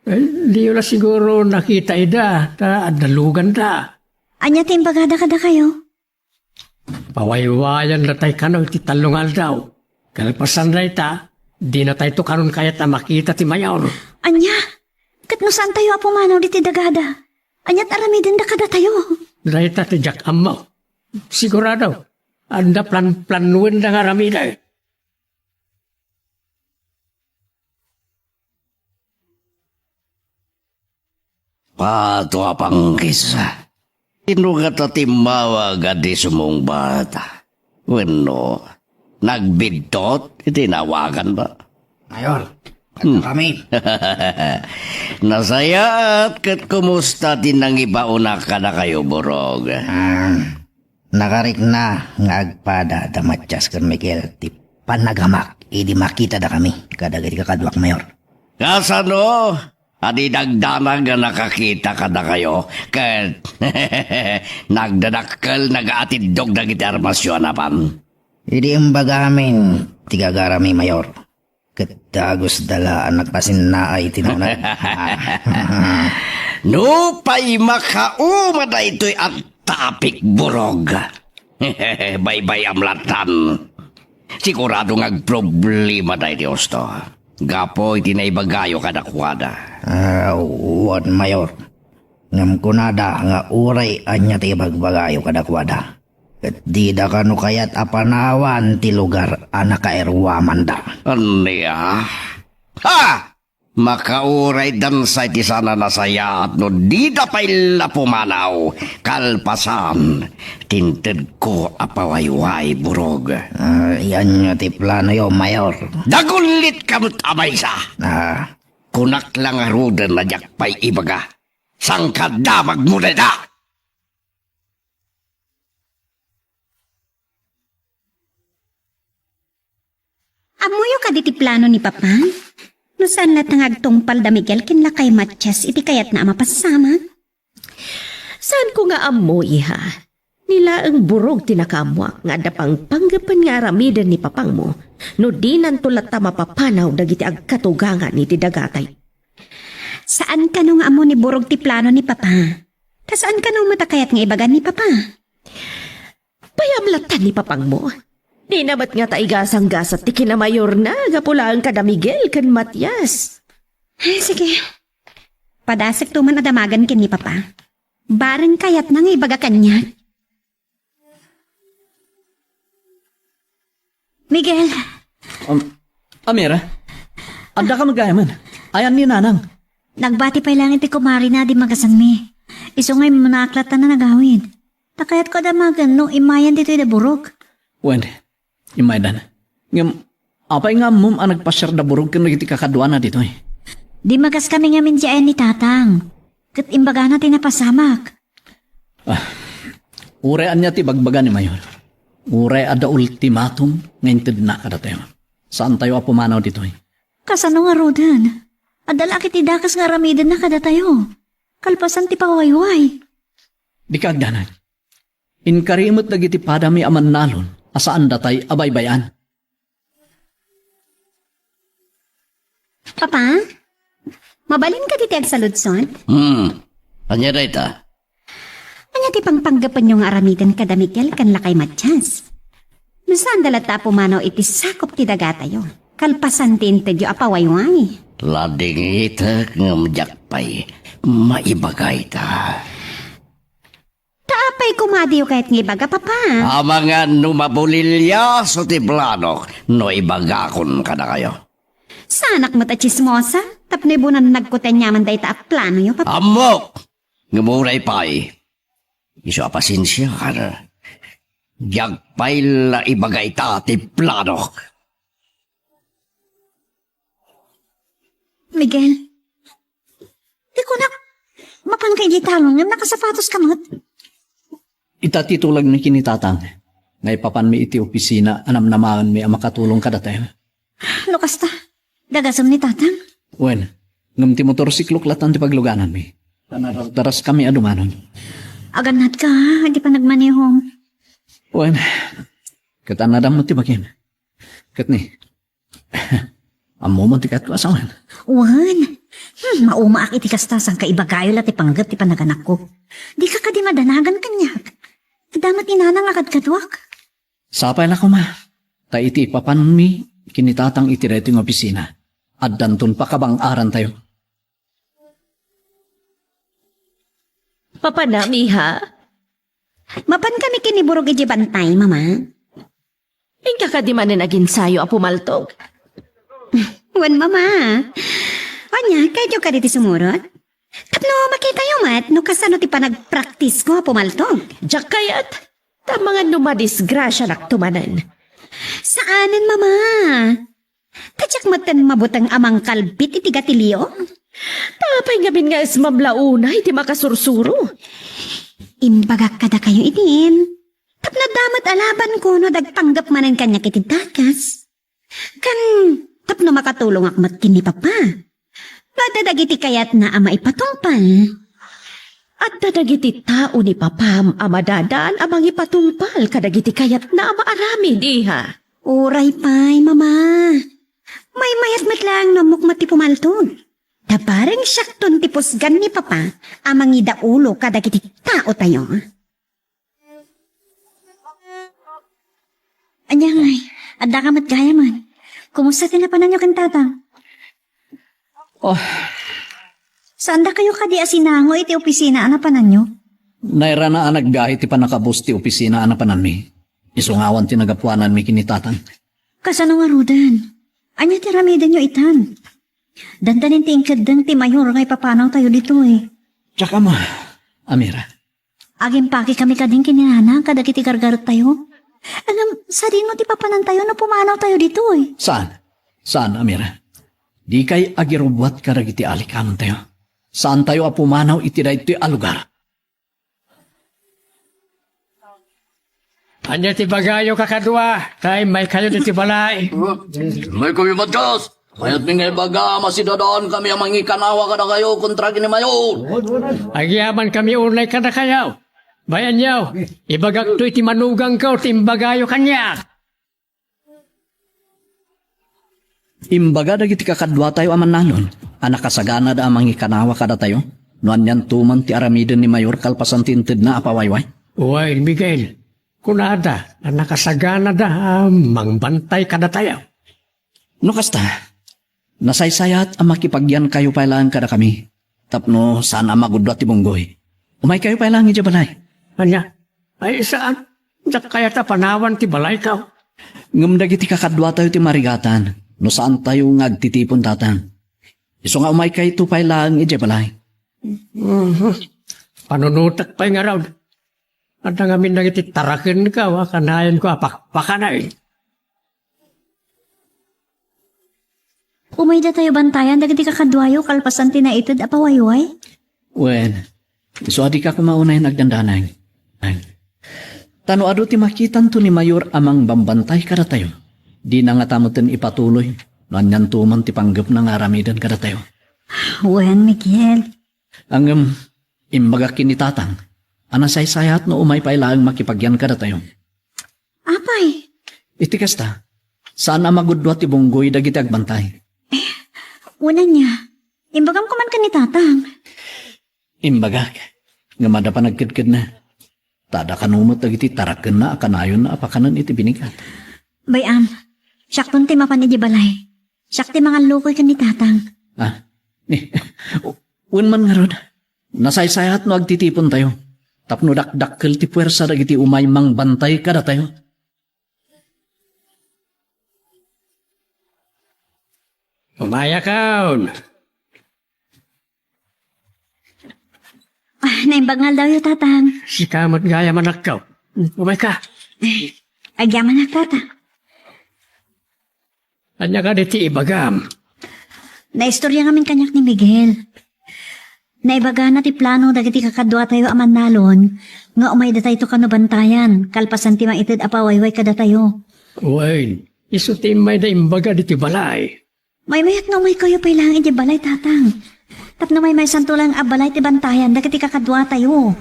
Eh, diyo la siguro nakita ida, ta adda luganda. Ania ti imbagada kadakayo? Pawaywayan latay kano iti tallo nga aldaw. Kalpasan dayta, di natayto kanon kayat a makita ti Mayor. Ania? Ket no saantayo a pumanaw diti dagada, aniat aramidenda kadatayo? Dayta ti diak ammo. Sigurado, adda plan-planuenda nga aramiden. Pato a pangkis. Sino ngata timmawag a di sumungbat? Wenno, nagbidtot iti nawagan ba? Mayor, hmm, kami. Nasayaat ket kumusta ti nangibaona kadakayo, Burog? Ah, nakarikna nga agpada da Matias ken Miguel ti panagamak idi makitada kami kadagiti kakaduak, Mayor. Kasano? Adi dagdanag nga nakakita kadakayo, ket nagdadakkel nagaatiddog dagiti armasyo a napan. Idi imbagamin ti gagarami, Mayor, ket dagusda la a nagpasinnaay ti naunag. Nupay makauma daytoy a topic, Burog. Baybay-am lattan. Sigurado nga agproblema daydi husto. Gapu iti naibagayo kadakuada. Ah, wen, Mayor. Ngem kunada nga uray ania ti ibagbagayo kadakuada, ket dida kano kayat a panawan ti lugar a nakairwamanda. Ania? Ha! Makauray dansa iti saan a nasayaat no dida pay la pumanaw. Kalpasan, ti intedko a pawayway, Burog. Ah, ania ti planoyo, Mayor? Dagullit ka met a maysa! Ah. Kunak la ngaruden a diak pay ibaga. Sangkadamagmo dayta! Ammoyo kadi ti plano ni Papa? No saan latta nga agtungpal da Miguel ken lakay Matias iti kayatna a mapasamak? Saanko nga ammo, iha. Ni laeng Burog ti nakaammoak nga adda pangpanggepen nga aramiden ni Papangmo no dinanto latta mapapanaw dagiti agkatugangan iti dagatayo. Saan kano nga ammo ni Burog ti plano ni Papa? Ta saan kano met a kayat nga ibaga ni Papa? Pay-am latta ni Papangmo. Dina met ngata igasanggasat ti kinamayorna gapu laeng kada Miguel ken Matias. Ay, sige. Padasekto man a damagen ken ni Papa. Bareng kayatna nga ibaga kaniak. Miguel. Um, Amira, adda ka met gayam? Ayan ni Nanang. Nagbati pay laeng iti kumarina a dimagasanmi. Isu nga immunaak latta a nagawid. Ta kayatko a damagen no immayan ditoy da Burog. Wen, immaydan. Ngem, apay nga ammom a nagpasiar da Burog ken dagiti kakaduana ditoy? Dimmagaskami ngamin idiay ni Tatang. Ket imbagana ti napasamak. Ah, uray ania ti bagbaga ni Mayor? Uray adda ultimatum nga intedna kadatayo. Saantayo a pumanaw ditoy. Kasano ngaruden? Adda la ket ti dakes nga aramidenna kadatayo. Kalpasan ti pawayway. Dika agdanag. Inkari met dagiti padami a mannalon a saan datay a baybay-an. Papa, mabalin kadi ti agsaludsod? Hmm. Ania dayta? Ania ti pangpanggepenyo nga aramiden kada Miguel ken lakay Matias? No saanda latta a pumanaw iti sakup ti dagatayo, kalpasan ti intedyo a pawayway. Ladingitek ngem diak pay maibaga ita. Ta apay koma diyo kayat nga ibaga, Papa? Amangan no mabuliliaso ti planok no ibagakon kadakayo. Saanak met a tsismosa, tapno ibunannagko ti aniaman dayta a planoyo, Papa. Ammok! Ngem uray pay, isu a pasensiakan. Diak pay la ibaga ita ti planok. Miguel, ti kunak, mapanka idiay talon ngem nakasapatoska met. Ita ti tulagmi ken ni Tatang nga ipapanmi iti opisina a namnamaenmi a makatulong kadatayo. No kasta, dagasem ni Tatang? Wen, ngem ti motorsiklok latta ti paglugananmi. Ta nadardaras kami a dumanon. Agannadka, ha, iti panagmanehom. Wen, ket annadam met ti bagim. Ket ni, ammom ti kayatko a sawen. Wen, hmm, maumaak iti kasta, saan ka ibagayo la ti panggep ti panaganakko. Dika kadi madanagan kaniak. Adda met ni Nanang a kadkaduak. Sapay la koma, ta iti ipapanmi ken ni Tatang iti daytoy nga opisina, addanton pakabang-arantayo. Papanam, iha? Mapan kami kiniburog iti bantay, Mama. Inka kadi manen aginsayo a pumaltog? Wen, Mama. Ania, kayatyo kadi ti sumurot? Tapno makitayo met no kasano ti panagpraktisko a pumaltog. Diak kayat, ta amangan no madisgrasianakto manen. Saanen, Mama. Ta diak metten mabuteng a mangkalbit iti gatilio. Ta apay ngamin nga ismam la unay ti makasursuro? Imbagak kadakayo idin. Tapno adda met a labanko no adda agpanggep manen kaniak iti dakes. Ken tapno makatulongak met ken ni Papa. No adda dagiti kayatna a maipatungpal. Adda dagiti tao ni Papam a madadaan a mangipatungpal kadagiti kayatna a maaramid, iha. Uray pay, Mama. Maymayat met laeng no ammok met ti pumaltog. Ta bareng siakton ti pusgan ni Papa a mangidaulo kadagiti taotayo. Ania ngay, addaka met gayamen. Kumusta ti napananyo ken Tatang? Oh. Saandakayo kadi a sinango iti opisina a napananyo? Nairana a nagbiahe ti pannakabus ti opisina a napananmi. Isu nga awan ti nagapuananmi ken ni Tatang. Kasano ngaruden? Ania ti aramidenyo itan? Dandanin ti inkeddeng ti mayor nga ipapanawtayo ditoy. Diak ammo, Amira. Agimpakekami kadin ken ni Nanang kadagiti gargarettayo. Ngem sadino ti papanantayo no pumanawtayo ditoy? Saan? Saan, Amira? Dikay agirubbuat kadagiti alikamentayo. Saantayo a pumanaw iti daytoy a lugar. Ania ti ibagayo, kakadua, ta immaykayo ditoy balay? Immaykami, Matias. Kayatmi nga ibaga, masidadaankami a mangikanawa kadakayo kontra ken ni Mayor. Agyamankami unay kadakayo. Bay-anyo, ibagakto iti manugangko ti imbagayo kaniak. Imbaga dagiti kakaduatayo a mannalon a nakasaganada a mangikanawa kadatayo no anianto man ti aramiden ni Mayor kalpasan ti intedna a pawayway. Wen, Miguel, kunada a nakasaganada a mangbantay kadatayo. No kasta, nasaysayat a makipagyankayo pay laeng kadakami tapno saan a magudua ti bunggoy. Umaykayo pay laeng idiay balay. Ania? Ay, saan? Diak kayat a panawan ti balayko. Ngem dagiti kakaduatayo ti marigatan no saantayo nga agtitipon, Tatang. Isu nga umaykayto pay laeng idiay balay. Mhm. Panunotek pay ngarud. Adda ngamin dagiti tarakenko a kanayanko a pakpakanaen. Umaydatayo bantayan dagiti kakaduayo kalpasan ti naited a pawayway? Wen, isu a dika koma unayen agdandanag. Ta no adu ti makitanto ni Mayor a mangbambantay kadatayo, dina ngata metten ipatuloy no anianto man ti panggepna nga aramiden kadatayo. Wen, Miguel. Ngem, imbagak ken ni Tatang a nasaysayaat no umay pay laeng makipagyan kadatayo. Apay? Iti kasta, saan a magudua ti bunggoy dagiti agbantay. Wen, ania, imbagam koma ken ni Tatang. Imbagak, ngem adda panagkedkedna. Ta adda kano met dagiti tarakenna a kanayonna a pakanen iti binigat. Bay-am, siakton ti mapan idiay balay. Siak ti mangallukoy ken ni Tatang. Ah, ni, wen man ngarud, nasaysayaat no agtitipontayo, tapno dakdakkel ti puwersa dagiti umay mangbantay kadatayo. Umayakon. Ah, naimbag nga aldawyo, Tatang. Sika met gayam, anakko. Umayka. Agyamanak, Tatang. Ania kadi ti ibagam? Naistorya ngamin kaniak ni Miguel. Naibagana ti plano dagiti kakaduatayo a mannalon nga umay datayto kano bantayan, kalpasan ti maited a pawayway kadatayo. Wen, isu ti immayda imbaga ditoy balay. Maymayat nga umaykayo pay laeng idiay balay, Tatang. Tapno maymaysanto laeng a balay ti bantayan dagiti kakaduatayo.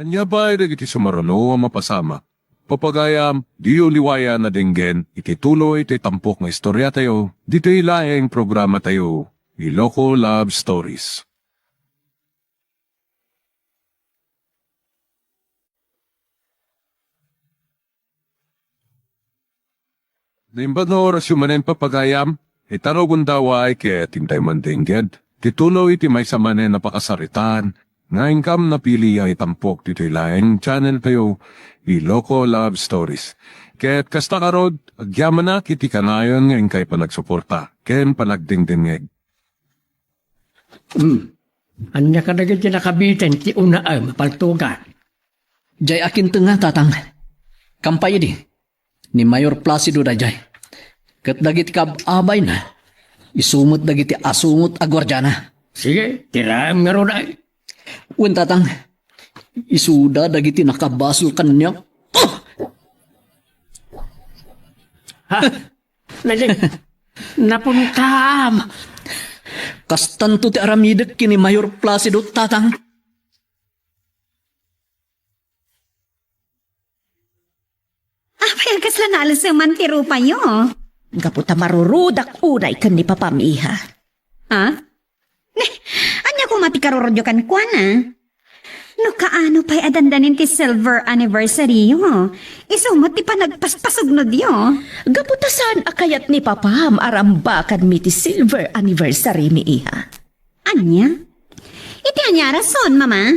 Ania pay dagiti sumaruno a mapasamak? Papagayam, diyo liwayan a denggen iti tuloy ti tampok nga istoriatayo ditoy laeng programatayo, Iloko Love Stories. Naimbag nga orasyo manen, papagayam, ita no gundaway ket intay man denggen ti tuloy ti maysa manen a pakasaritaan nga inkam napili a itampok ditoy laeng channel tayo, Iloko Love Stories. Ket kasta ngarud, agyamanak iti kanayon nga inkay panagsuporta ken panagdengdengngeg. Hmm. Ania kadagiti nakabiten ti unaem a paltogan? Diay akintenga, Tatang. Kampay idi, ni Mayor Placido daydiay. Ket dagiti kaab-abayna, isu met dagiti asungot a guardiana. Sige, tiraem ngarud ay. Wen, Tatang, isuda dagiti nakabasol kaniak. Oh! Ha? Naging napuntam. Kastanto ti aramidek ken ni Mayor Placido, Tatang. Apay a kasla naaleseman ti rupayo? Gapu ta marurudak unay ken ni Papam, iha. Ha? Ne, ania koma ti karurotyo kenkuana? No kaano pay a dandanin ti silver anniversary-yo, isu met ti panagpaspasugnodyo. Gapu ta saan a kayat ni Papam a rambakanmi ti silver anniversary-mi, iha. Ania? Iti ania a rason, Mama?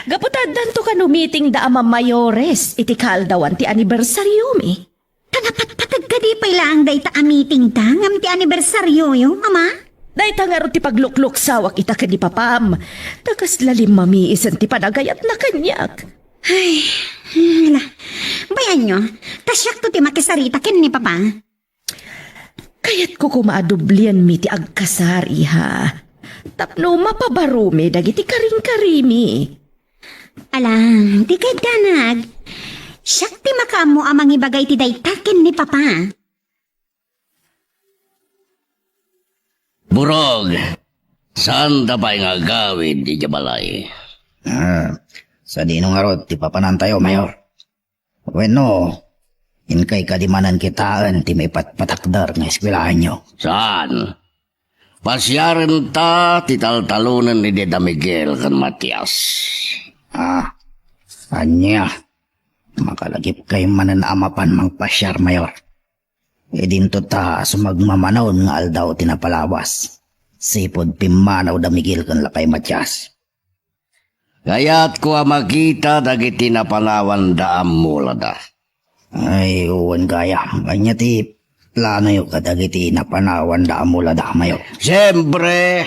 Gapu ta addanto kano meeting da Ama Mayores iti kaaldawan ti anniversary-mi. Ta napatpateg kadi pay laeng dayta a meeting ta ngem ti anniversaryoyo, Mama? Dayta ngarud ti paglukluksaoak ita ken ni Papam. Ta kasla limmamiisen ti panagayatna kaniak. Ay, ala. Bay-anyo, ta siakto ti makisarita ken ni Papa. Kayatko koma a dublianmi ti agkasar, iha. Tapno mapabaromi dagiti karingkarimi. Ala, di kayat danag. Siak ti makaammo a mangibaga iti dayta ken ni Papa. Burog, saanda pay nga agawid idiay balay? Ah, sadino ngarud ti papanantayo, Mayor? Wenno, inkay kadi manen kitaen ti maipatpatakder nga eskuelahanyo? Saan? Pasiarenta ti taltalonen ni Deda Miguel ken Matias. Ah, ania? Makalagipkay manen a mapan mangpasiar, Mayor. Idinto ta sumagmamanaw nga aldaw ti napalawas. Sipud pimmanaw da Miguel ken Lakay Matias. Kayatko a makita dagiti napanawanda a mulada. Ay, wen gayam. Ania ti planoyo kadagiti napanawanda a mulada, Mayor? Siempre,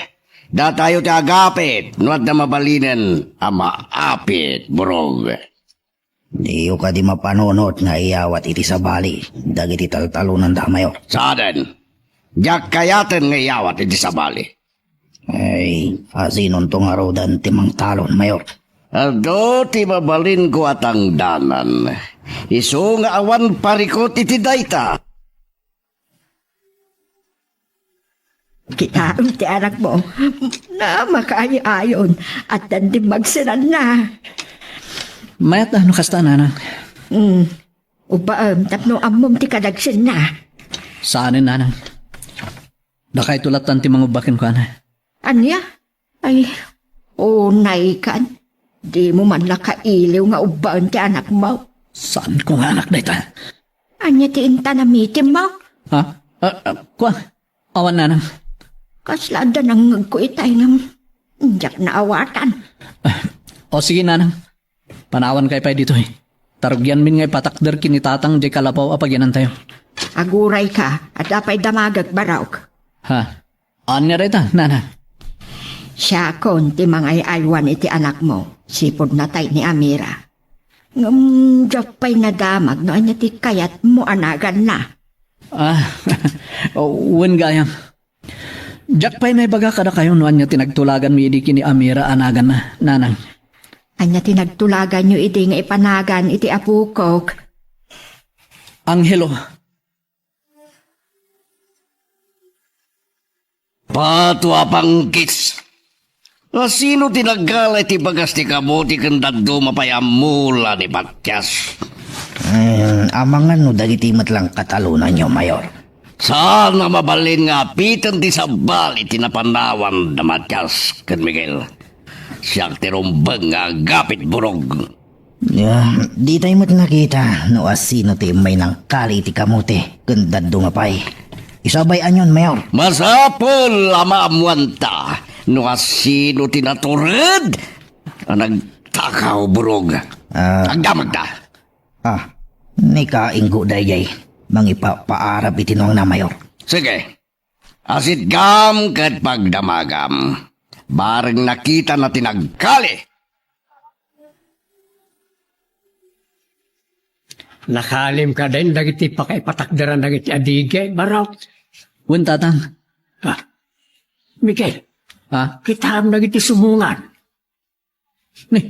datayo ti agapit no adda mabalinen a maapit, Burog. Diyo kadi mapanunot nga iyawat iti sabali dagiti taltalonanda, Mayor? Saanen, diak kayaten nga iyawat iti sabali. Ay, asinonto ngaruden ti mangtalon, Mayor? Adu ti mabalinko a tangdanan. Isu nga awan parikut iti dayta. Kitaem ti anakmo. Na, makaay-ayon. Addan dimmagsenanna. Mayat a no kasta, nanang. Hmm. Ubbaem tapno ammom ti kadagsenna. Saanen, nanang. Dakayto lattan ti mangubba kenkuana. Ania? Ay, unaykan. Dimo man la kailiw nga ubbaen ti anakmo. Saanko nga anak dayta? Ania ti intan a mitemmo? Ha? Ah, ah, kua? Awan, nanang. Kasla adda nangngegko itay ngem diak naawatan. Ah, o sige, nanang. Panawankayo pay ditoy. Ta rugianmin nga ipatakder ken ni tatang diay kalapaw a pagianantayo. Agurayka, adda pay damagek, Barok. Ha? Ania dayta, nanang? Siakon ti mangay-aywan iti anakmo, sipud natay ni Amira. Ngem diak pay nadamag no ania ti kayatmo a naganna. Ah, wen gayam. Diak pay maibaga kadakayo no ania ti nagtulaganmi idi ken ni Amira a naganna, nanang. Ania ti nagtulaganyo idi nga ipanagan iti apokok? Angelo. Pato a pangkis! Asino ti nagkala iti bagas ti kamote ken dadduma pay a mula ni Matias? Hmm, amangan no dagiti met lang katalonanyo, Mayor. Saan a mabalin nga apiten ti sabali ti napanawan da Matias ken Miguel. Siak ti rumbeng nga agapit, Burog. Ya, ditay met nakita no asino ti immay nangkali iti kamote ken dadduma pay. Isu a bay-anyon, Mayor. Masapul a maammuanta no asino ti natured a nagtakaw, Burog. Ah. Agdamagta. Ah, ni Kainggo daydiay mangipapaarap iti nuangna, Mayor. Sige. Asitgam ket pagdamagam. Bareng nakitana ti nagkali. Nakalim kadin dagiti pakaipatakderan dagiti adige, Barok? Wen, tatang. Ah, Miguel. Ha? Kitaem dagiti sumungan. Ni,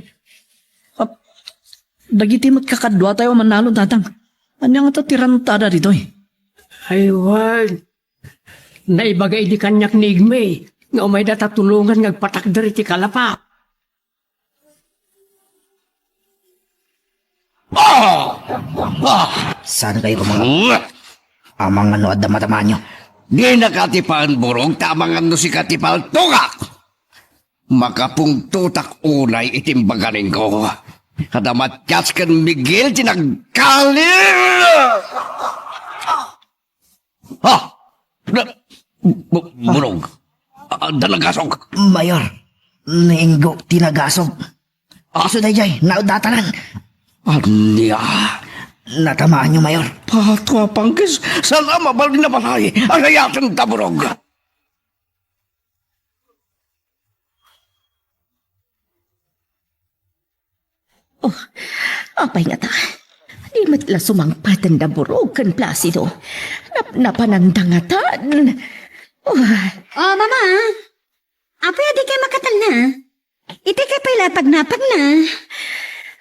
ap-, dagiti met kakaduatayo a mannalon, tatang. Ania ngata ti rantada ditoy? Ay, wen. Naibaga idi kaniak ni Igme nga umayda ta tulongan nga agpatakder iti kalapaw. Ah! Ah! Saan kayo mga... Ah! Amangan no adda matamaanyo. Dinaka ti paan, Burog, ta amangan no sika ti paltogak. Makapungtotak unay iti imbaganingko. Kada Matias ken Miguel ti nagkali. Ha? Na, bu-, Burog. Adda nagasok. Mayor, ni Inggo ti nagasok. Ah. Isu daydiay, naudatanan. Ania? Natamaanyo, Mayor. Pato a pangkis, saan a mabalin a balay. Agayatenta, Burog. Oh, apay ngata? Di met la sumangpet da Burog ken Placido. Nap-, napananda ngatan. Oh. Oh, Mama. Apay, adi kay makatalna? Iti kay pay la pagnapagna?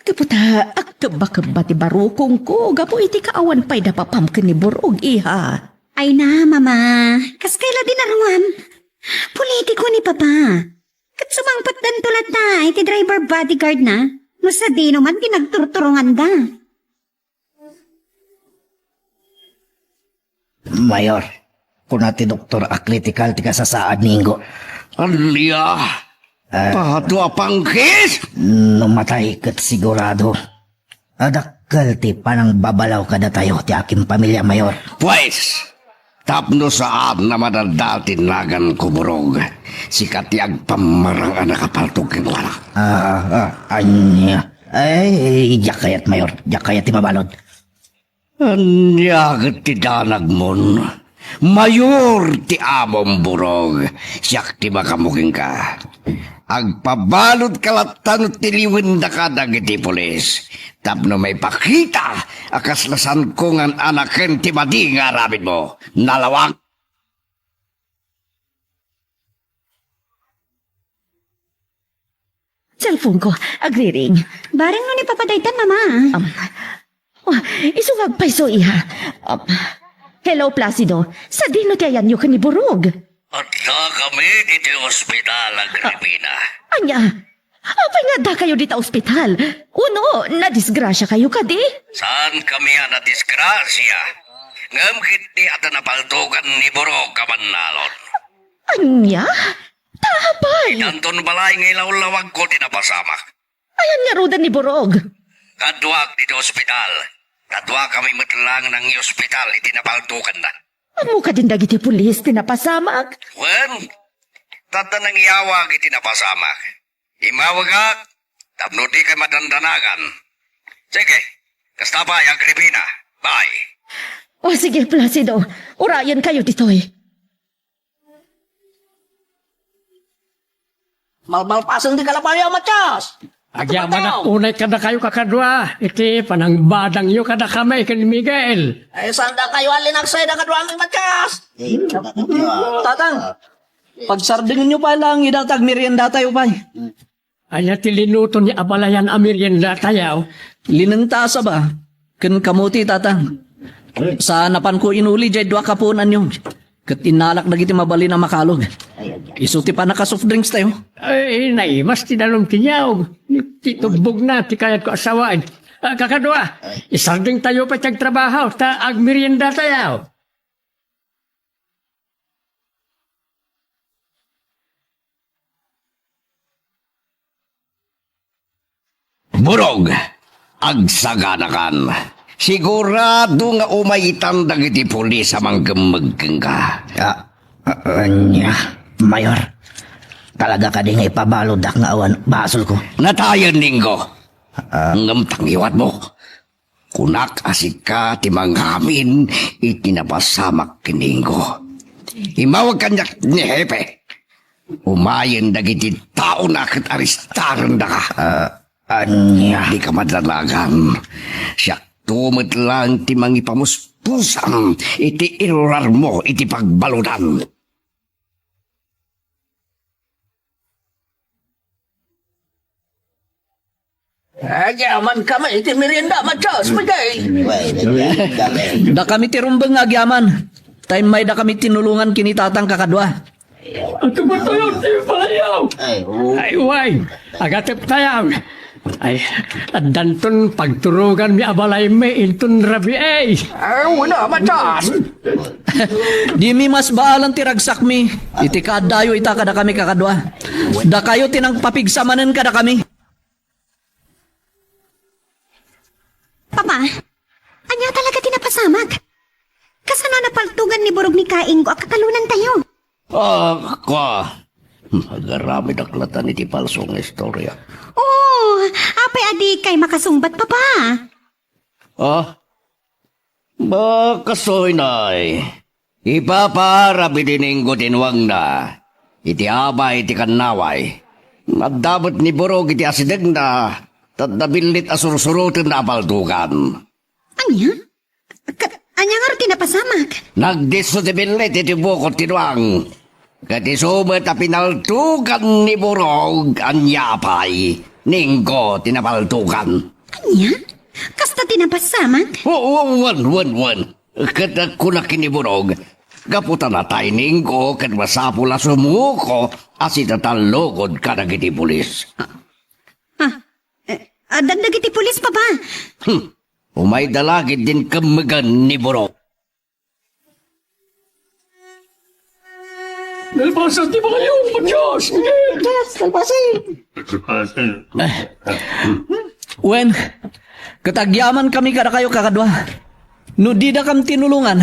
Gapu ta agkebba-kebba ti barukongko gapu iti kaawan pay da papam ken ni Burog, iha. Ay na, Mama. Kas kay la di naruam. Politiko ni Papa. Ket sumangpetdanto latta iti driver bodyguard na, no sadino man ti nagturturonganda. Mayor, kuna ti doktor a critical ti kasasaad ni Ingo. Alia! Ah. Pato a pangkis! No matay ket sigurado. Adakkel ti panangbabalaw kadatayo ti akin pamilya, Mayor. Pues, tapno saan a madadal ti nagan ko, Burog, sika ti agpammarang a nakapaltog kenkuana. Ah, ah, ania? Ay, diak kayat, Mayor. Diak kayat ti mabalud. Ania ket ti danagmon? Mayor ti amom, Burog. Siak ti makamukenka. Agpabaludka latta no tiliwendaka dagiti pulis tapno maipakita a kasla saanko nga anaken ti madi nga aramidmo. Nalawag! Cellphone ko, agriring. Bareng no ni Papa dayta, Mama. Um, oh, isu nga agpayso, iha. Um, hello, Placido. Sadino ti ayanyo ken ni Burog? Adda kami ditoy ospital, Agripina. Ania? Apay nga adda kayo dita ospital? Uno, nadisgrasya kayo kadi? Saan kami a nadisgrasya? Ngem ketdi adda napaltogan ni Burog a bannalon. Ania? Ta apay? Idanton balay nga ilawlawagko ti napasamak. Ayan ngaruden ni Burog? Kaduak ditoy ospital. Kaduakami met lang nang-ospital iti napaltoganna. Ammo kadin dagiti pulis ti napasamak? Wen, tadda nangyawag iti napasamak. Immawagak, tapno dikay madandanagan. Sige, kasta pay, Agripina. Bye. O sige, Placido. Urayen kayo ditoy. Malmalpasen ti kalapayo, Matias! Agyamanak unay kadakayo kakadua, iti panangbadangyo kadakami ken Miguel. Ay, saan dakayo a linagsay da kaduami, Matias? Tatang, pagsardingenyo pay lang, ida ta agmeriendatayo pay. Ania ti linuto ni abalayan a meriendatayo? Linengta a saba, ken kamote, Tatang. Sa napanko inuli diay dua kapuon a niyog, ket innalak dagiti mabalin a makalog. Isu ti pannaka-soft drinks tayo. Ay, naimas ti danum ti niyog. Ti tubbogna ti kayatko a sawaen. Ah, kakadua, isarding tayo pay ti agtrabaho, ta agmerienda tayo. Burog, agsaganakan. Sigurado nga umaytan dagiti pulis a manggemmeg kenka. Ah, ah, ania, Mayor? Talaga kadi nga ipabalodak nga awan basolko? Natayen, Ninggo. Ah. Ngem ta ngiwatmo. Kunak a sika ti mangamin iti napasamak ken ni Ingo. Immawag kaniak ni Hepe. Umayen dagiti taona ket arestarendaka. Ah, ania? Dika madanagan. Siakto met lang ti mangipamuspusam iti irurarmo iti pagbaludan. Agyaman kami iti merienda, Matias, Miguel. Dakami ti rumbeng nga agyaman. Ta immaydakami tinulongan ken ni Tatang kakadua. Agkabatayon ti balayaw. Ay, oo. Ay, way. Agatep tayo. Ay, addanton pagturoganmi a balaymi inton rabii. Ay, wala, Matias. Dimi masbaalan ti ragsakmi iti kaaddayo ita kadakami kakadua. Dakayo ti nangpapigsa manen kadakami. Papa, ania talaga ti napasamak? Kasano a napaltogan ni Burog ni Kaingo a katalonantayo? Ah, ka. Agaramidak latan iti palso nga istorya. Oh, apay a dikay makasungbat, Papa? Ah? Ba, kastoy, nay. Ipapaarap iti Ninggo ti nuangna, iti abay ti kannaway. Adda met ni Burog iti asidegna, ta adda billit a sursurotenna a paltogan. Ania? Ka-, ania ngarud ti napasamak? Nagdisso ti billit iti bukod ti nuang. Ket isu met a pinaltogan ni Burog, ania pay, Ninggo ti napaltogan. Ania? Kasta ti napasamak? Wen, wen, wen, wen. Ket kuna ken ni Burog, gapu ta natay ni Ingo ket masapul a sumuko a sitatallukod kadagiti pulis. Ah, eh, addan dagiti pulis, Papa. Hmm. Umayda la ketdin kemmegan ni Burog. Nalpasen ti balayaw, Matias! Matias, nalpasen! Wen, ket agyamankami kadakayo, kakadua. No didakam tinulongan,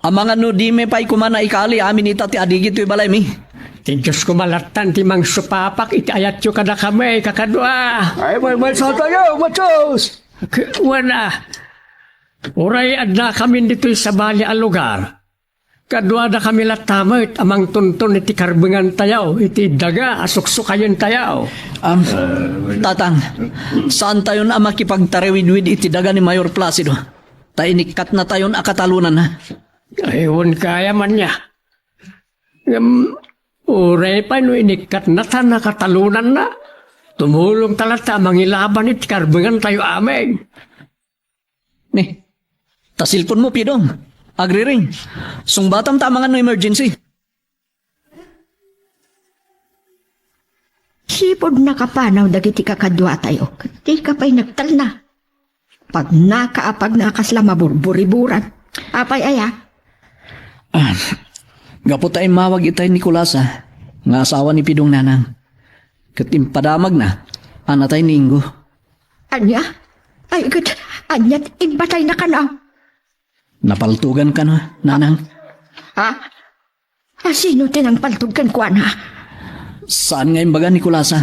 amangan no dimi pay koma naikali amin ita ti adigi toy balaymi. Ti Dios koma lattan ti mangsupapak iti ayatyo kadakami, kakadua. Ay, may, may satayo, Matias! K-, wen a, uray adda kamin ditoy sabali a lugar, kaduadakami latta met a mangtunton iti karbengantayo iti daga a suksukayentayo. Am, Tatang, saantayon a makipagtarawidwid iti daga ni Mayor Placido, ta inikkatnatayon a katalonanna. Ay, wen kaya man niya. Ngem, uray pay no inikkatna ta nakatalonanna, Tumulongta latta a mangilaban iti karbengantayo amin. Ni, ta cellphone mo, Pidong. Agriring. Sungbatam ta amangan no emergency. Sipud nakapanaw dagiti kakaduatayo, ket dika pay nagtalna. Pagnaka a pagnaka kasla maburburiburan. Apay aya? Ah, gapu ta immawag itay Nicolasa nga asawa ni Pidong, nanang. Ket impadamagna a natay ni Ingo. Ania? Ay, ket ania ti impatayna kano? Napaltugan kano, nanang. Ha? A sino ti nangpaltog kenkuana? Saan nga imbaga ni Nicolasa?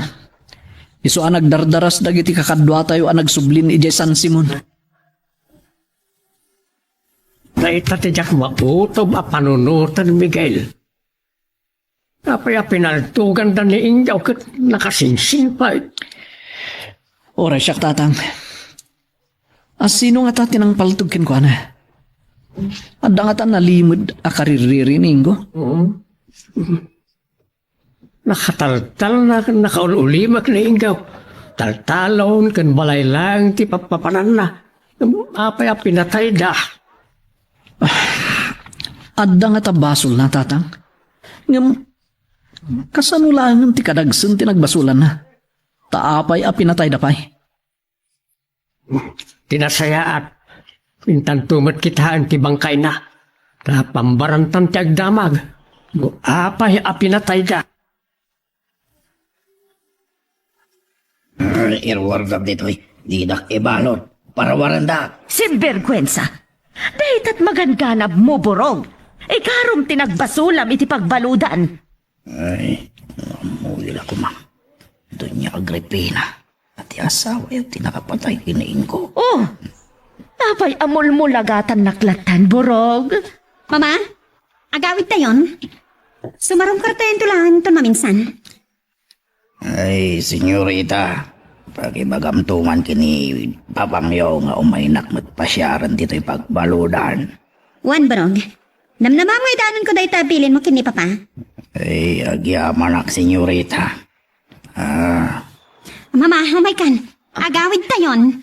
Isu a nagdardaras dagiti kakaduatayo a nagsublin idiay San Simon. Dayta ti diak mautom a panunoten, Miguel. Apay a pinaltoganda ni Ingo ket nakasingsing pay? Uray siak, tatang. A sino ngata ti nangpaltog kenkuana? Adda ngata nalimed a kaririri ni Ingo? Oo. Nakataltalna ken nakaul-ulimek ni Ingo. Taltalon ken balay laeng ti pappapananna. Apay a pinatayda? Adda ngata basolna, tatang. Ngem, kasano laengen ti kadagsen ti nagbasolanna? Ta apay a pinatayda pay? Ti nasayaat, intanto met kitaen ti bangkayna. Ta pambarantan ti agdamag. No apay a pinatayda? Ay, iruarda ditoy. Didak ibalot. Parawarandak. Sinbergwensa! Daytat maganganab mo, Burog! Ikarom ti nagbasolam iti pagbaludan. Ay, ammoyo la koma. Doña Agripina, a ti asawayo ti nakapatay ken ni Ingo. Oh! Apay a mulmulagatannak lattan, Burog? Mama, agawidtayon. Sumarungkartayon to laeng ton maminsan. Ay, senyorita, pakibagamto man ken ni papangyo nga umaynak met pasiaren ditoy pagbaludan. Wen, Burog. Namnamam nga idanon ko dayta a bilin mo ken ni Papa. Ay, agyamanak, senyorita. Ah. Mama, umaykan. Agawidtayon.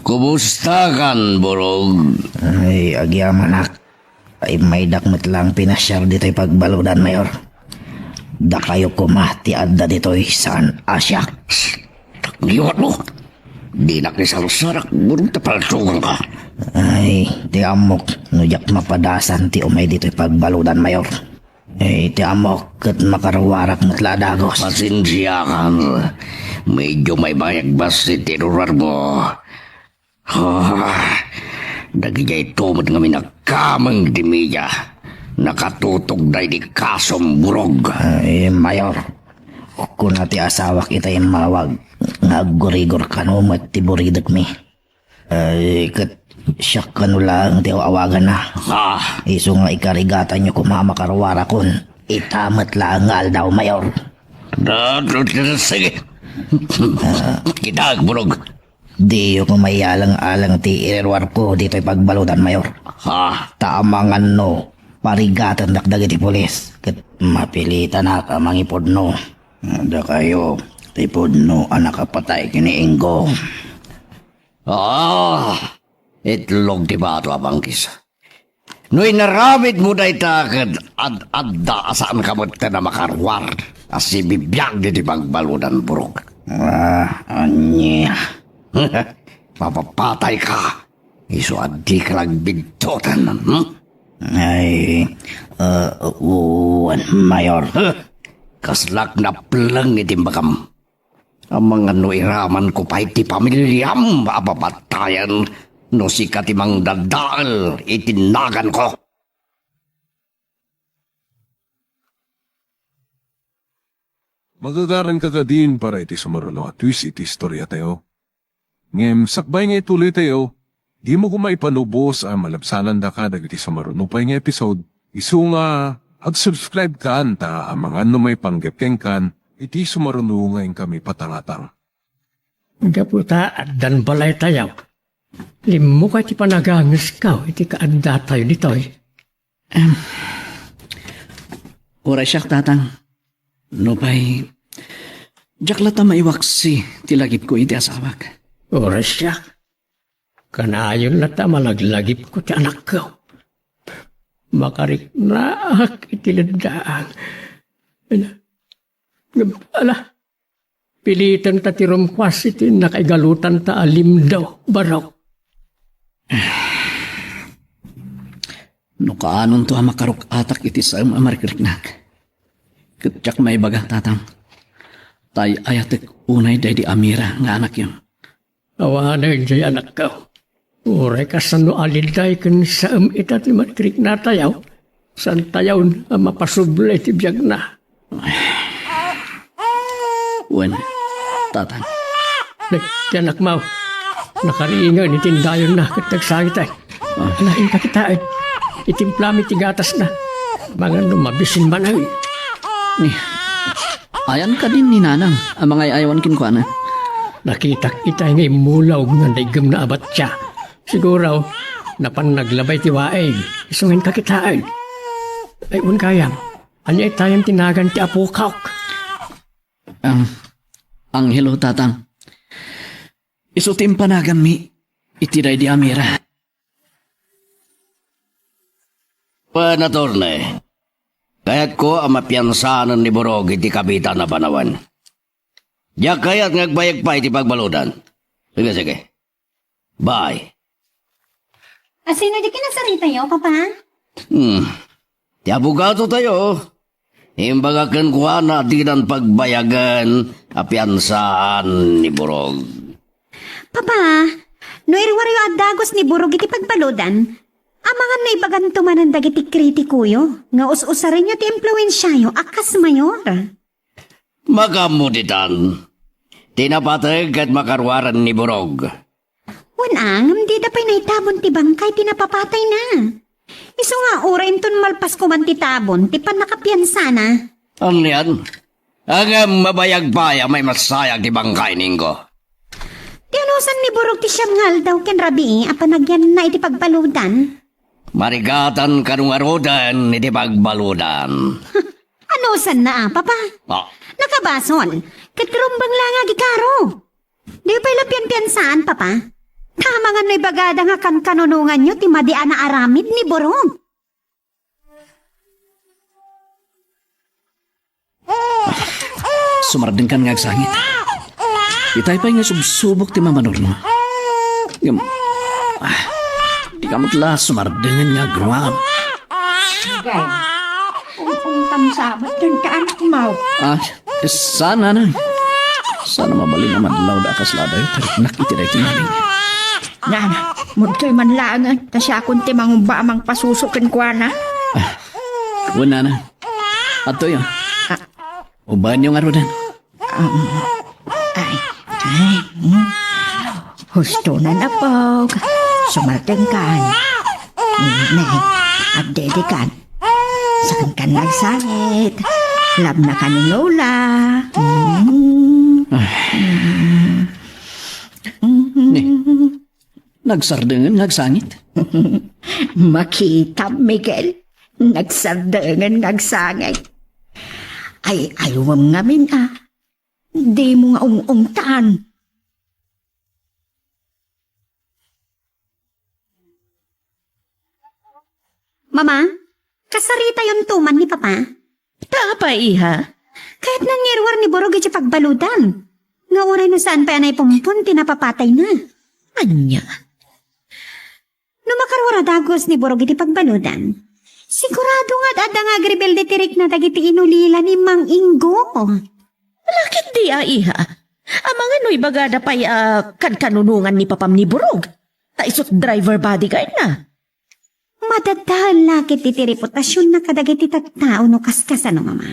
Kumustakan, Burog? Ay, agyamanak. Ay, maydak met lang pinasiar ditoy pagbaludan, Mayor. Dakayo koma ti adda ditoy saan a siak. Takliwat mo! Dinak ni sarsarak, Burog, ta paltugan ka. Ay, ti ammok, no diak mapadasan ti umay ditoy pagbaludan, Mayor. Eh, ti ammok ket makaruarak met la a dagus. Pasensiakan. Medyo maiba nga agbassit ti irurar mo. Ah, dagidiay to met ngamin a kameng ti media. Nakatutogda iti kasom, Burog. Ay, Mayor. Kuna ti asawak ita immawag nga aggurigor kano met ti buridekmi. Ay, ket siak kano laeng ti aw-awaganna. Ah. Isu nga ikarigatanyo koma a makaruarakon. Ita met laeng nga aldaw, Mayor. Ah, sige. Kita, Burog. Diyo koma ialang-alang ti iriruarko ditoy pagbaludan, Mayor. Ah. Ta amangan no, parigatendak dagiti pulis. Ket mapilitanak a mangipudno. Dakayo, ti pudno a nakapatay ken ni Ingo. Ah, itlog ti bato a bangkis. No inaramidmo dayta ket ad-adda a saanka met a makaruar a sibibiag ditoy pagbaludan, Burog. Ah, ania? Mapapatayka. Isu a dika la agbidtotan, hmm? Ay, ah, wen, Mayor. Huh? Kaslak napleng iti imbagam. Amangan no iramanko pay ti pamiliam a papatayen no sika ti mangdadael iti naganko. Magagaranka kadin para iti sumaruno a twist iti istoriatayo. Ngem sakbay nga ituloytayo, dimo koma ipanubos a malabsanandaka dagiti sumaruno pay nga episode, isu nga ag-subscribe kan ta amangan no maipanggep kenkan iti sumaruno nga inkami patangatang. Gapu ta addan balaytayo, limmukay ti panagangesko iti kaaddatayo ditoy. Em, uray siak, Tatang. Nupay, diak latta maiwaksi ti lagipko iti asawak. Uray siak. Kanayon latta malaglagipko ti anakko. Makariknaak iti leddaang. Ala, ala, pilitenta ti rumkuas iti nakaigalutanta a limdaw, barok. No kaanonto a makaruk-atak iti saem a marikriknak, ket diak maibaga, tatang, ta ay-ayatek unay daydi Amira nga anakyo. Awanen jay, anakko. Uray kasano a liday ken saem ita ti marikriknatayo, saantayon a mapasubli ti biagna. Wen, tatang. Ti anakmo, nakariingen iti indayonna ket nagsangiten. Ah. Ala, inka kitaen. Itimplami ti gatasna. Mangan no mabisin manen. Ni, ayan kadin ni Nanang a mangay-ayawan kenkuana? Nakitak itay nga immulog nga naiggem na a batya. Siguro, napan naglabay ti waig. Isu nga inka kitaen. Ay, wen gayam. Ania itayen ti nagan ti apokok? Ang Angelo, tatang. Isu ti impanaganmi iti daydi Amira. Wen, attorney, kayatko a mapiansaan ni Borog iti kabitan a panawen. Diak kayat nga agbayag pay iti pagbaludan. Sige, sige. Bye. Asino di kinasaritayo, Papa? Hmm. Ti abogado tayo, imbaga kenkuana a dinan pagbayagen a piansaan ni Borog. Papa, no iruaryo a dagus ni Borog iti pagbaludan, amangan no ibaganto manen dagiti kritikoyo nga us-usarenyo ti impluensiayo a kas mayor. Makaammo ditan. Ti napateg ket makaruaren ni Borog. Wen a, ngem dida pay naitabon ti bangkay ti napapatayna. Isu nga uray inton malpas koman ti tabon ti pannakapiansana. Anian? Ngem mabayag pay a maimassayag ti bangkay, Ningo. Ti anusan ni Borog ti siam nga aldaw ken rabii a panagyanna iti pagbaludan? Marigatan kano ngaruden iti pagbaludan. Anusanna a, Papa? Ah. Nakabasol. Ket rumbeng la nga agikaro. Diyo pay la pianpiansaan, Papa? Amangan no ibagada nga kankanunonganyo ti madi a naaramid ni Borog. Sumardengkan nga agsangit. Itay pay nga subsubok ti mamanurno. Ngem, ah, dika met la sumardengen nga agruam. Sige. Ungtang sa met dayta anakmo. Ah, saan, nanang? Saan a mabalin a madlaw da a kasla adayo ti riknak iti daytoy nangin? Nana, mudtoy man laengen, ta siakon ti mangumba a mangpasuso kenkuana. Ah, wen, nanang. Adtoyo. Ah. Ubaenyo ngaruden. Um, ay, ay, mm. Husto na napog. Sumardengkan. Mm, ne, agdedikan. Saankan nga agsangit. Labna ka ni Lola. Mm. Ay. Mm. Ne, nagsardengen nga agsangit. Makitam, Miguel. Nagsardengen nga agsangit. Ay, ayuwem ngamin, ah. Dimo nga ung-ungtan. Mama, kasaritayon to man ni Papa? Ta apay, iha? Kayatna nga iruar ni Borog iti pagbaludan. Nga uray no saan pay a naipumpon ti napapatayna. Ania? No makaruar a dagus ni Borog iti pagbaludan, sigurado nga adda nga agrebelde ti rikna dagiti inulila ni Mang Ingo. Lakit di a, iha. Amangan no ibagada pay a kankanunongan ni Papam ni Borog. Ta isut driver bodyguard na. Madadael lakit iti reputasionna kadagiti tattao no kaskasano, Mama.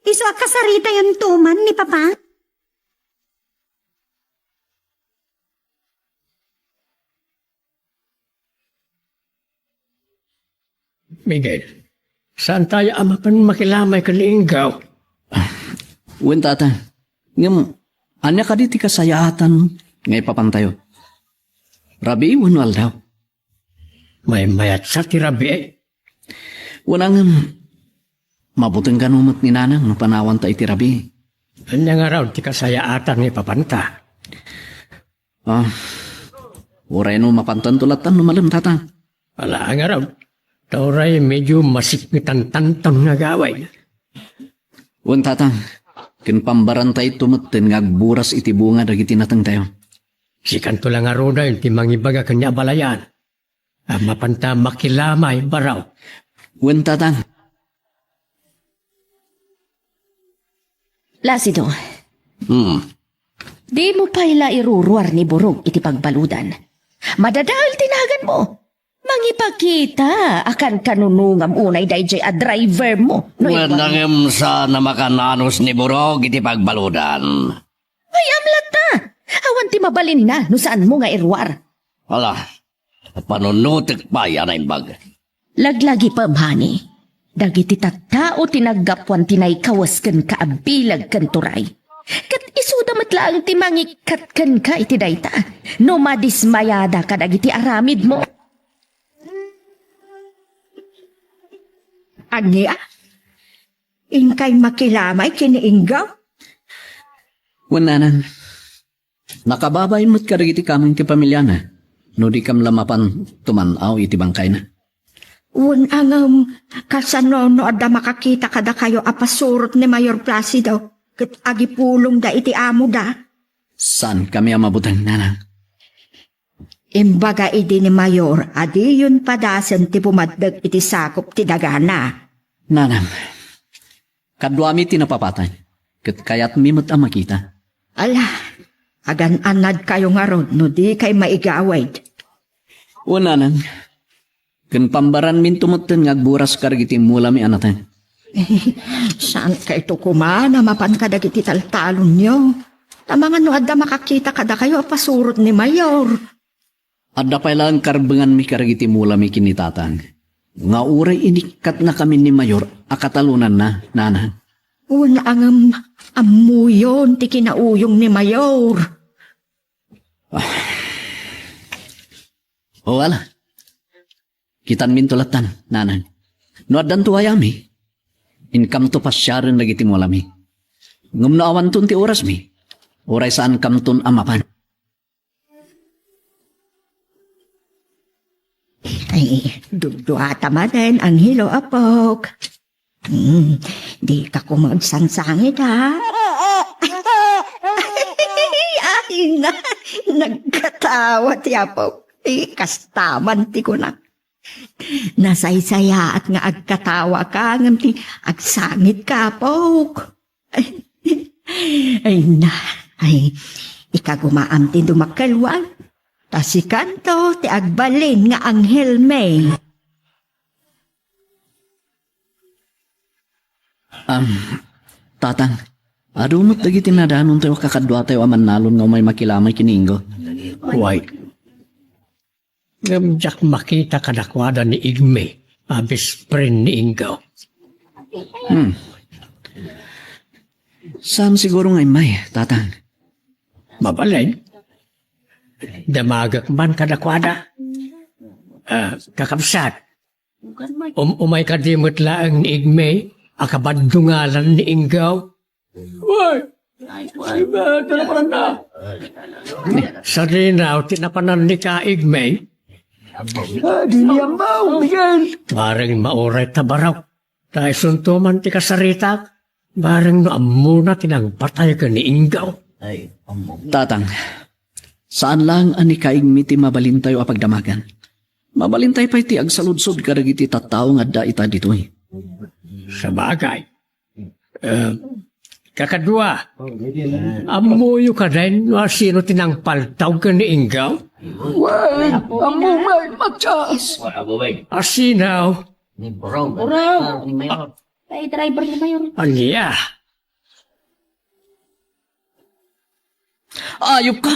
Isu a kasaritayon to man ni Papa? Miguel, saantayo a mapan makilamay ken ni Ingo? Wen, Tata. Ngem, ania kadi ti kasayaatan nga ipapantayo? Rabii wenno aldaw? Maymayat sa ti rabii. Wen, ngem, Mabuteng kano met ni Nanang no panawanta iti rabii. Ania ngarud ti kasayaatan nga ipapanta? Ah, uray no mapantanto lattan no malem, Tatang. Ala, ngarud. Ta uray medyo masikngetantanton nga agawid. Wen, Tatang, ken pambarantayto metten nga agburas iti bunga dagiti natengtayo. Sikanto la ngaruden ti mangibaga ken ni abalayan a mapanta makilamay, Baraw. Wen, Tatang. Placido, Hmm. dimo pay la iruruar ni Burog iti pagbaludan. Madadael ti naganmo. Mangipakita a kankanunongam unay daydiay a driver mo. No Wen, ipag- nangem sa na makananus ni Burog iti pagbaludan. Ay, amlatta! Awan ti mabalinna no saanmo nga iruar. Ala, panunutek pay a naimbag. Laglagipem, honey. Dagiti tattao ti naggapuan ti naikawes kenka a bileg ken turay. Ket isuda met laeng ti mangikkat kenka iti dayta, no madismayada kadagiti aramidmo. Ania? Inkay makilamay ken ni Ingaw? Wen, Nanang. Nakababain met kadagiti kameng ti pamiliana, no dikam la mapan tuman-aw iti bangkayna. Wen, ngem, kasano no adda makakita kadakayo a pasurot ni Mayor Placido ket agipulongda iti amoda? Saankami a mabuteng, Nanang. Imbaga idi ni Mayor a diyon padasen ti bumaddeg iti sakop ti dagana. Nanang, kaduami ti napapatay, ket kayatmi met a makita. Ala, agan-anadkayo ngarud no dikay maigawid. O, Nanang, ken pambaranminto metten nga agburas kadagiti mulami a nateng. Saankayto koma a mapan kadagiti taltalonyo. Amangan no adda makakita kadakayo a pasurot ni Mayor. Adda pay laeng karbenganmi kadagiti mulami ken ni Tatang, nga uray inikkatnakami ni Mayor a katalonanna, Nanang. Wen, ngem, ammoyon ti kinauyong ni Mayor. Ah. O, ala. Kitanminto lattan, Nanang. No addanto ayami, inkamto pasiaren dagiti mulami. Ngem no awanton ti orasmi, uray saankamton a mapan. Ay, duduata manen, Angelo, apok. Hmm, dika koma agsangsangit, ha? Ay, na, nagkatawa ti apok. Ay, kasta man ti kunak. Nasaysayaat nga agkatawa ka, ngem ti agsangit ka, apok. Ay na, ay, ikagumaam ti dumakkelwan. Ta sikanto ti agbalin nga anghel mi. Am, Tatang, adu met dagiti nadanontayo a kakaduatayo a mannalon nga umay makilamay ken ni Ingo. Why? Ngem diak makita kadakuada ni Igme a best friend ni Ingaw. Hmm. Saan siguro nga immay, Tatang? Mabalin. Damagek man kadakuada. Ah, kakabsat. Um, umay kadi met laeng ni Igme a kabaddungalan ni Ingaw. Uy! Ay, ay, ay, tinapanan na. Sadinaw, tinapanan ni Kaig, may. Ah, di niya maubigan. Bareng mauray ta baraw. Ta isunto man ti kasaritak, bareng no ammona ti nagpatay ken ni Ingaw. Ay, ammo. Tatang, saan lang a ni Kaig mi ti mabalintayo a pagdamagan. Mabalintay pay ti agsaludsod kadagiti tattao nga adda ita ditoy. Sabagay. Eh, kakadua, ammoyo kadi no asino ti nangpaltaw ken ni Ingaw? Wen, ammo met, Matias. Asino? Ni Burog. Burog. Ah, ni Mayor. Ay, driver ni Mayor. Ania? Ayop ka!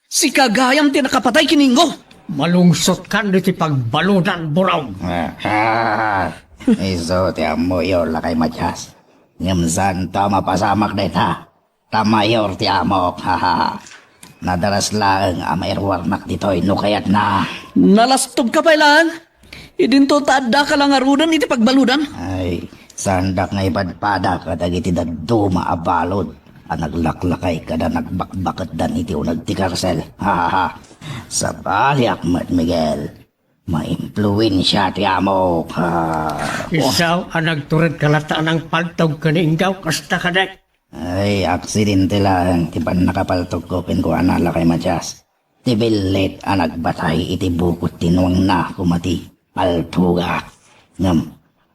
Sika gayam ti nakapatay ken ni Ingo! Malungsotkan iti pagbaludan, Burog! Ah, isu ti ammoyo, Lakay Matias. Ngem saanto a mapasamak dayta. Ta mayor ti amok, ha, ha, ha. Nadalas laeng a mairuarnak ditoy no kayatna. Nalastogka pay laeng? Idinto ta addaka la ngaruden iti pagbaludan? Ay, Saandak nga ipadpada kadagiti dadduma a balud a naglaklakay kada nagbakbaketdan iti uneg ti karsel. Ha, ha, ha. Sabaliak met, Miguel. Maimpluensia ti amok. Ha. Isu a nagturedka latta a nangpaltog ken ni Inggaw, kasta kadi? Ay, aksidente laeng ti pannakapaltogko kenkuana, Lakay Matias. Ti billit a nagbatay iti bukod ti nuangna koma ti paltogak. Ngem,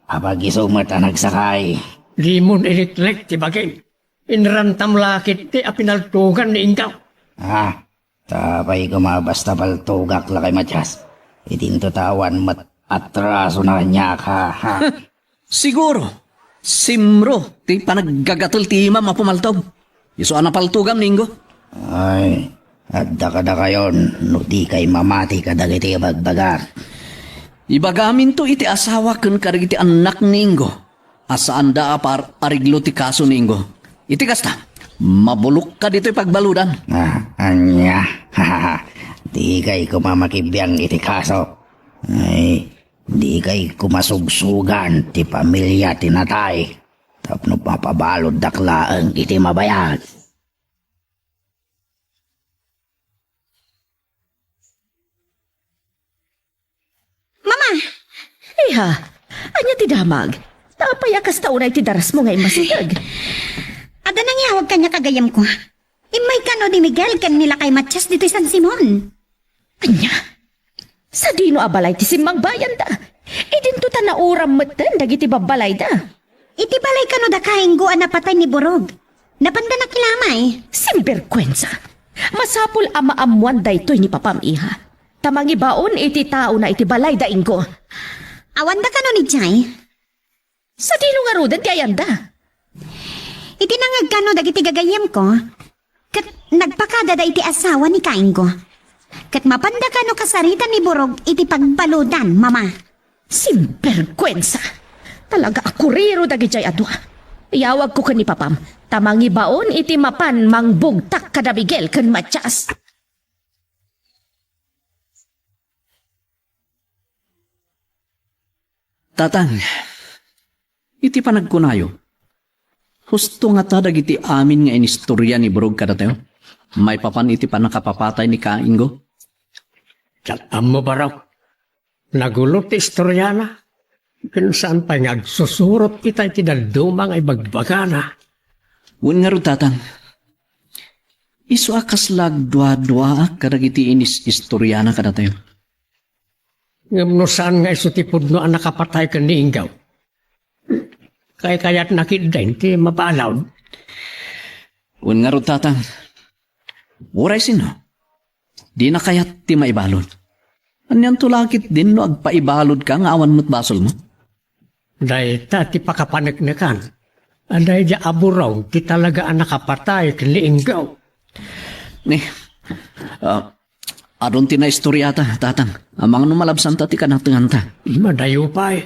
apag isu met a nagsakay. Dimon iliklek ti bagim. Inrantam la ketdi a pinaltogan ni Inggaw. Ah, ta apay koma basta paltogak, Lakay Matias. Idinto ta awan met atrasona kaniak, ha, ha. Siguro, simro ti panaggagatel ti imam a pumaltog. Isu a napaltogam ni Inggo. Ay, adda kadakayon no dikay mamati kadagiti ibagbagak. Ibagaminto iti asawa ken kadagiti annak ni Inggo a saanda a par-ariglo ti kaso ni Inggo. Iti kasta, mabulokka ditoy pagbaludan. Ah, ania? Dikay koma makibiang iti kaso. Ay, dikay koma sugsugan ti pamilia ti natay tapno mapabaluddak laeng iti mabayag. Mama! Iha, ania ti damag? Ta apay a kasta unay ti darasmo nga immasideg? Adda nangyawag kaniak, gagayyemko. Immay kano ni Miguel ken ni Lakay Matias ditoy San Simon. Ania? Sadino a balay ti simmangbayanda? Idinto ta nauram metten dagiti babbalayda. Iti balay kano da Kainggo a napatay ni Burog. Napanda nakilamay. Simberkuensa! Masapul a maammoan daytoy ni papam, iha. Ta mangibaon iti taona iti balay da Inggo. Awanda kano ni Jay? Sadino ngaruden ti ayanda? Iti nangngegkano dagiti gagayyemko, ket nagpakadada iti asawa ni Kainggo. Ket mapanda kano kasarita ni Burog iti pagbaludan, Mama. Simberkuensa! Talaga a kuriro dagijay a dua. Iyawagko ken ni papam, ta mangibaon iti mapan mangbugtak kada Miguel ken Matias. Tatang, iti panagkunayo, husto ngata dagiti amin nga inistorya ni Burog kadatayo maipapan iti pannakapapatay ni Kainggo? Diak ammo, Barok. Nagulo ti istoriana, ken saan pay nga agsusurot ita iti dadduma nga ibagbagana. Wen ngarud, Tatang, isu a kasla agduaduaak kadagiti inis-istoriana kadatayo. Ngem no saan nga isu ti pudno a nakapatay ken ni Inggaw, kaykayatna ketdin ti mabalud. Wen ngarud, Tatang, uray sino, dina kayat ti maibalud. Anianto la ketdin no agpaibaludka nga awan met basolmo? Dayta ti pakapaneknekan a daydi a Burog ti talaga a nakapatay ken ni Inggaw. Ni, ah, adun ti naistoriata, Tatang. Amangan no malabsanta ti kanatenganta. Madayo pay.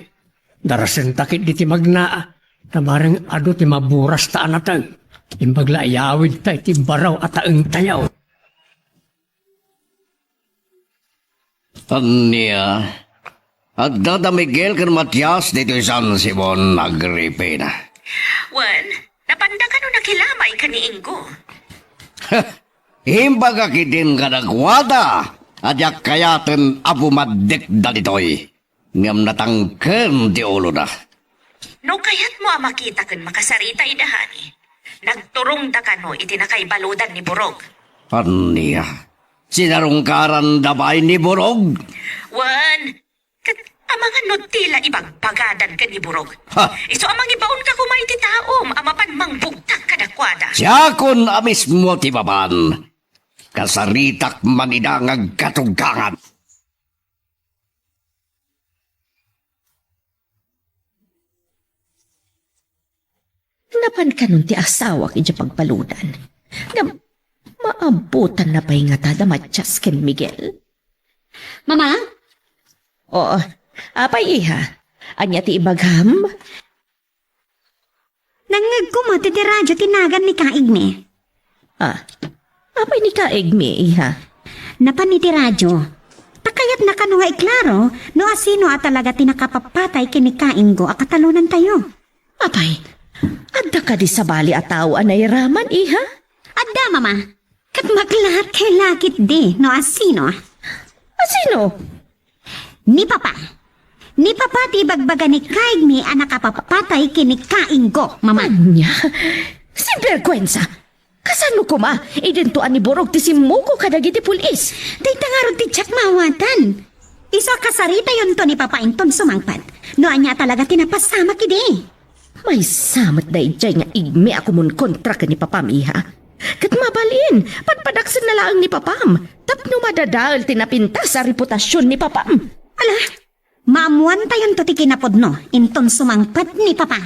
Darasenta ketdi ti magna, ta bareng adu ti maburasta a nateng. Imbag la iyawidta iti baraw a taengtayo. Ania? Adda da Miguel ken Matias ditoy San Simon, Agripina. Wen, napanda kano nakilamay ken ni Inggo? Imbaga ketdin kadakuada a diak kayaten a bumaddek dagitoy, ngem natangken ti ulona. No kayatmo a makita ken makasarita ida, hani, nagturongda kano iti nakaibaludan ni Burog. Ania? Sinarungkaranda pay ni Burog? Wen, ket amangan no ti la ibagbagadan ken ni Burog. Ha? Isu a mangibaonka koma iti taom a mapan mangbugtak kadakuada. Siakon a mismo ti mapan. Kasaritak man ida nga agkatugkangan. Napan kanon ti asawak idiay pagbaludan. Ngem maammotanna pay ngata da Matias ken Miguel? Mama? Oo. Apay, iha? Ania ti ibagam? Nangngegko met iti radio ti nagan ni Kaigmi. Ah, apay ni Kaigmi, iha? Napan iti radio. Ta kayatna kano nga iklaro no asino a talaga ti nakapapatay ken ni Kainggo a katalonantayo. Apay, adda kadi sabali a tao a nairaman, iha? Adda, Mama. Ket maklaat kay lakit di no asino. Asino? Ni Papa. Ni Papa ti ibagbaga ni Kaigmi a nakapapatay ken ni Kainggo, Mama. Ania? Sinbergwensa! Kasano koma, idinto a niburog ti simmuko kadagiti pulis? Dayta ngarud ti diak maawatan. Isu a kasaritayonto ni Papa inton sumangpet. No ania talaga ti napasamak idi. Maysa met daydiay nga igmi a kumonkontra ken ni Papam, iha. Ket mabalin, padpadaksenna laeng ni Papam, tapno madadael ti napintas a reputasion ni Papam. Ala, maammuantayonto ti kinapudno inton sumangpet ni Papa.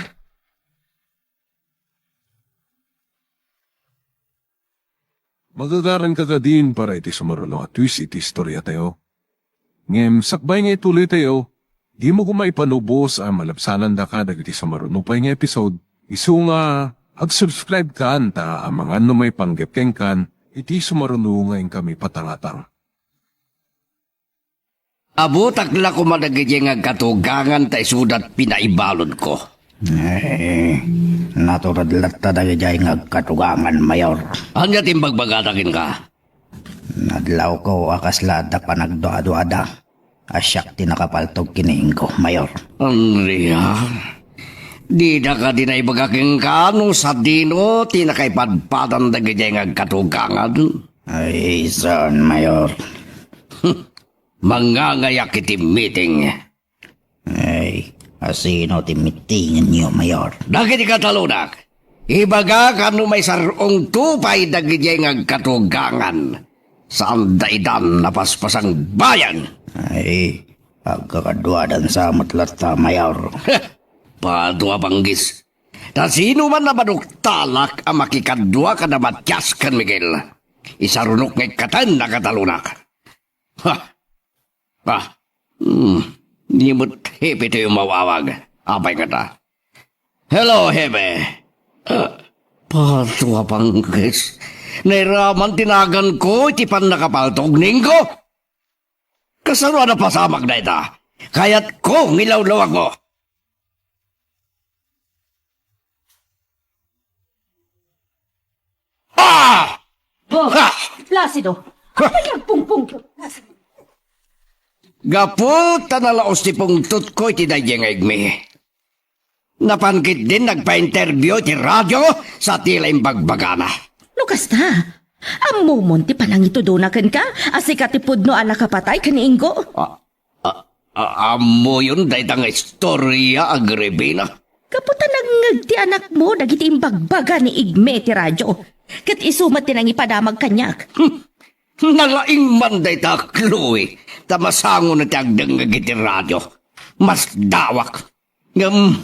Magagaranka kadin para iti sumaruno a twist iti istoriatayo. Ngem sakbay nga ituloytayo, dimo koma ipanubos a malabsanandaka dagiti sumaruno pay nga episode, isu nga ag-subscribe kan ta amangan no maipanggep kenkan iti sumaruno nga inkami patangatang. Abutak la koma dagidiay nga agkatugangan ta isudat pinaibaludko. Eh, natured latta dagidiay nga agkatugangan, Mayor. Ania ti imbagbagada kenka? Nadlawko a kasla adda panagduaduada a siak ti nakapaltog ken ni Ingo, Mayor. Andria, dida kadi naibaga kenka no sadino ti nakaipadpadan dagidiay nga agkatugangan? Ay, saan, Mayor? Mangangayak iti meeting. Ay, asino ti meetingenyo, Mayor? Dagiti katalonak, ibagak no maisar-ongto pay dagidiay nga agkatugangan. Saanda idan a paspasangbayan. Ay, agkakaduadan sa met latta, Mayor. Heh! Pato a panggis. Ta sino man a maduktalak a makikadua kada Matias ken Miguel, isarunok nga ikkaten a katalonak. Ha! Ah, hmm. Ni met Hepe ti umawawag. Apay kata? Hello, Hepe. Ah, pato a panggis. Nairaman ti naganko iti pannakapaltog ni Ingo. Kasano a napasamak dayta? Kayatko nga ilawlawagmo. Ah! Oh, ah! Placido, apay nga agpungpungtot? Gapu ta nalaos ti pungtotko iti daydiay nga igmi. Napan ketdin nagpa-interview iti radio sa ti la imbagbagana. No kasta, ammomon ti panangitudona kenka a sika ti pudno a nakapatay ken ni Ingo? Ah, ah, ah, ammoyon dayta nga istoria, Agripina? Gapu ta nangngeg ti anakmo dagiti imbagbaga ni Igme iti radio, ket isu met ti nangipadamag kaniak. Hmm. Nalaing man dayta, Chloe, ta masango na ti agdengngeg iti radio. Masdawak. Ngem,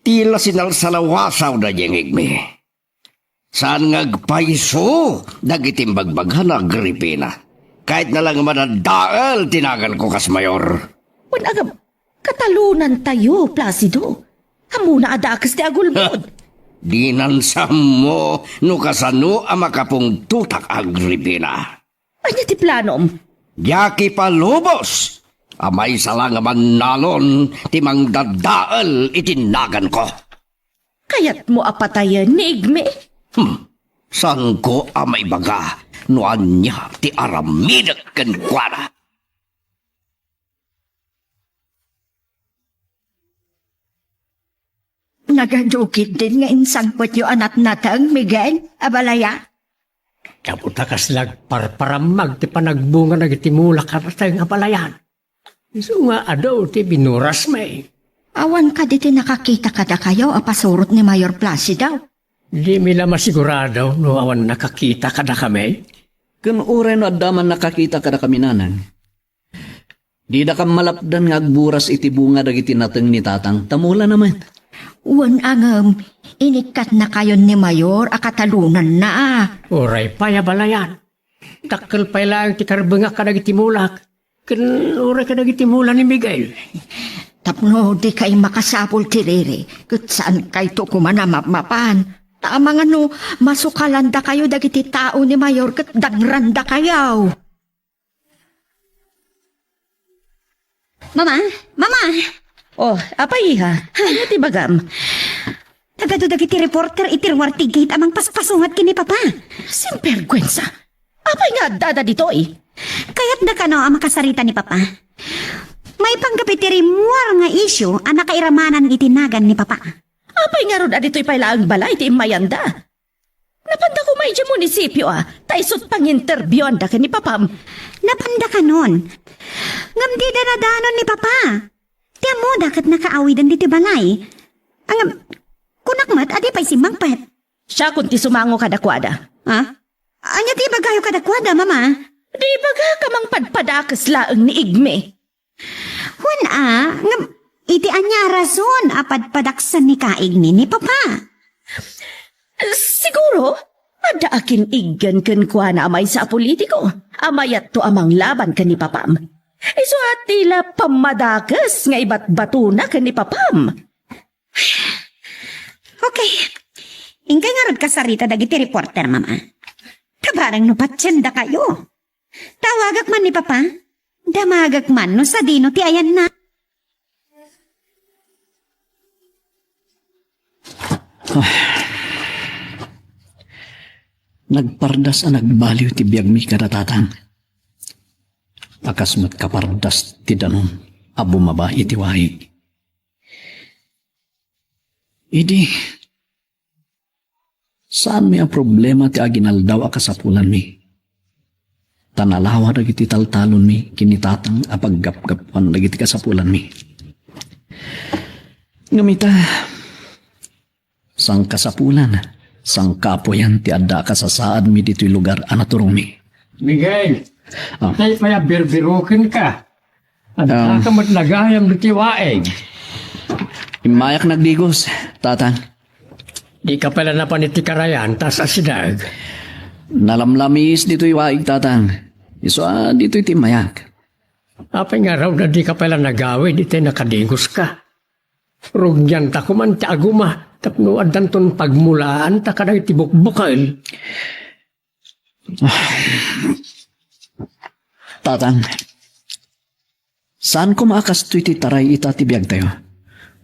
ti la sinalsalawasaw daydiay nga igmi. Saan nga agpayso dagiti imbagbagana, Agripina. Kayatna la nga madadael ti naganko kas mayor. Wen, agam, katalonantayo, Placido. Ammona a dakes ti agulbod. Dinan sammo no kasano a makapungtotak, Agripina. Ania ti planom? Diak ipalubos a maysa la nga bannalon ti mangdadael iti naganko. Kayatmo a patayen ni Igme? Hmm. Saanko a maibaga no ania ti aramidek kenkuana. Nagadu ketdin nga insangpetyo a natnateng, Miguel, abalayan? Gapu ta kasla agparparammag ti panagbunga dagiti mulak a nateng, abalayan. Isu nga adu ti binuras mi. Awan kadi ti nakakita kadakayo a pasurot ni Mayor Placido? Dimi la masigurado no awan nakakita kadakami. Ken uray no adda man nakakita kadakami, nanang, didakam malapdan nga agburas iti bunga dagiti nateng ni tatang, ta mulana met. Wen, ngem, inikkatnakayon ni Mayor a katalonanna. Uray pay, abalayan. Dakkel pay laeng ti karbengak kadagiti mulak, ken uray kadagiti mula ni Miguel. Tapno dikay makasapul ti riri, ket saankayto koma a mapmapan. Ta amangan no masukalandakayo dagiti tao ni Mayor ket dangrandakayo. Mama, Mama! Oh, apay, iha? Ania ti ibagam? Adda dagiti reporter iti ruar ti gate a mangpaspasungat ken ni Papa. Sinbergwensa! Apay nga addada ditoy? Kayatda kano a makasarita ni Papa. Maipanggep iti rimmuar nga isyu a nakairamanan iti nagan ni Papa. Apay ngarud a ditoy pay laeng balay ti immayanda? Napanda koma idiay munisipio a, ta isut' panginterbiuanda ken ni Papam. Napanda kanon. Ngem dida nadanon ni Papa. Ti ammoda ket nakaawiden ditoy balay. Ngem, kunak met a di pay simmangpet. Siakon ti sumango kadakuada. Ha? Ania ti ibagayo kadakuada, Mama? Di ibagak a mangpadpadakes laeng ni Igme. Wen a, ngem iti ania a rason a padpadaksen ni Kaigmi ni Papa? Siguro, adda akin-iggen kenkuana a maysa a politiko a mayatto a manglaban ken ni Papam. Isu a ti la pammadakes nga ibatbatona ken ni Papam. Okay. Inkay ngarud kasarita dagiti reporter, Mama. Kabareng no patiendakayo. Tawagak man ni Papa. Damagak man no sadino ti ayanna. Nagpardas a nagbaliw ti biagmi kada tatang. A kas met kapardas ti danum a bumaba iti waig. Idi, saanmi a problema ti aginaldaw a kasapulanmi. Ta nalawa dagiti taltalonmi ken ni tatang a paggapgapuan dagiti kasapulanmi. Ngem ita, sangkasapulan, sangkaapuyan ti adda a kasasaadmi ditoy lugar a naturongmi. Miguel, Ah. tay pay a birbirukenka. Adda Um. ka met nagayam ditoy waig. Immayak nagdigos, tatang. Di ka pay la napan iti karayan, ta asideg. Nalamlamis ditoy waig, tatang. Isu a ditoy ti immayak. Apay ngarud a di ka pay la nagawid iti nakadigoska? Rugianta koman ti aguma tapno addanton pagmulaanta kadagiti bukbukel. Tatang, saan koma a kastoy ti taray ita ti biagtayo,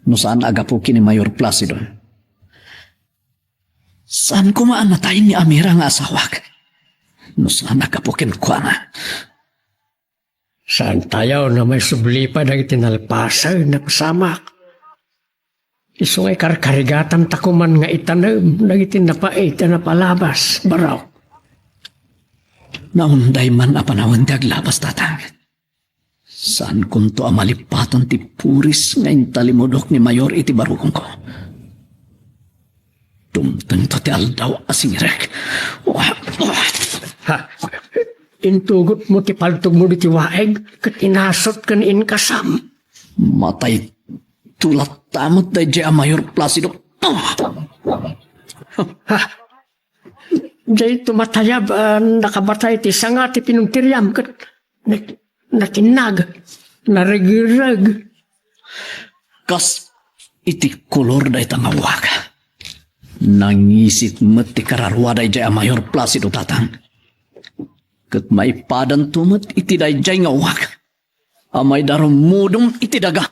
no saan a gapu ken ni Mayor Placido. Saan koma a natay ni Amira nga asawak, no saan a gapu kenkuana. Saantayo a maisubli pay dagiti nalpasen a pasamak. Isu nga ikarkarigatanta koman nga itanem dagiti napait a napalabas, barok. Naunday man a panawen ti aglabas, tatang. Saankonto a malipatan ti puris nga intalimudok ni Mayor iti barugonko. Dumtengto ti aldaw a singirek. Ha? Intugotmo ti paltogmo ditoy waig ket inasut ken inkasam. Matay, tulatta met daydiay a Mayor Placido. Ha? Daytoy matayab a nakabatay ti sanga ti pinuntiriam ket na-, natinnag, naregreg. Kas iti kolor dayta nga uwak. Nangisit met ti kararua daydiay a Mayor Placido, tatang. Ket maipadanto met iti daydiay nga uwak. Amay darumudom iti daga.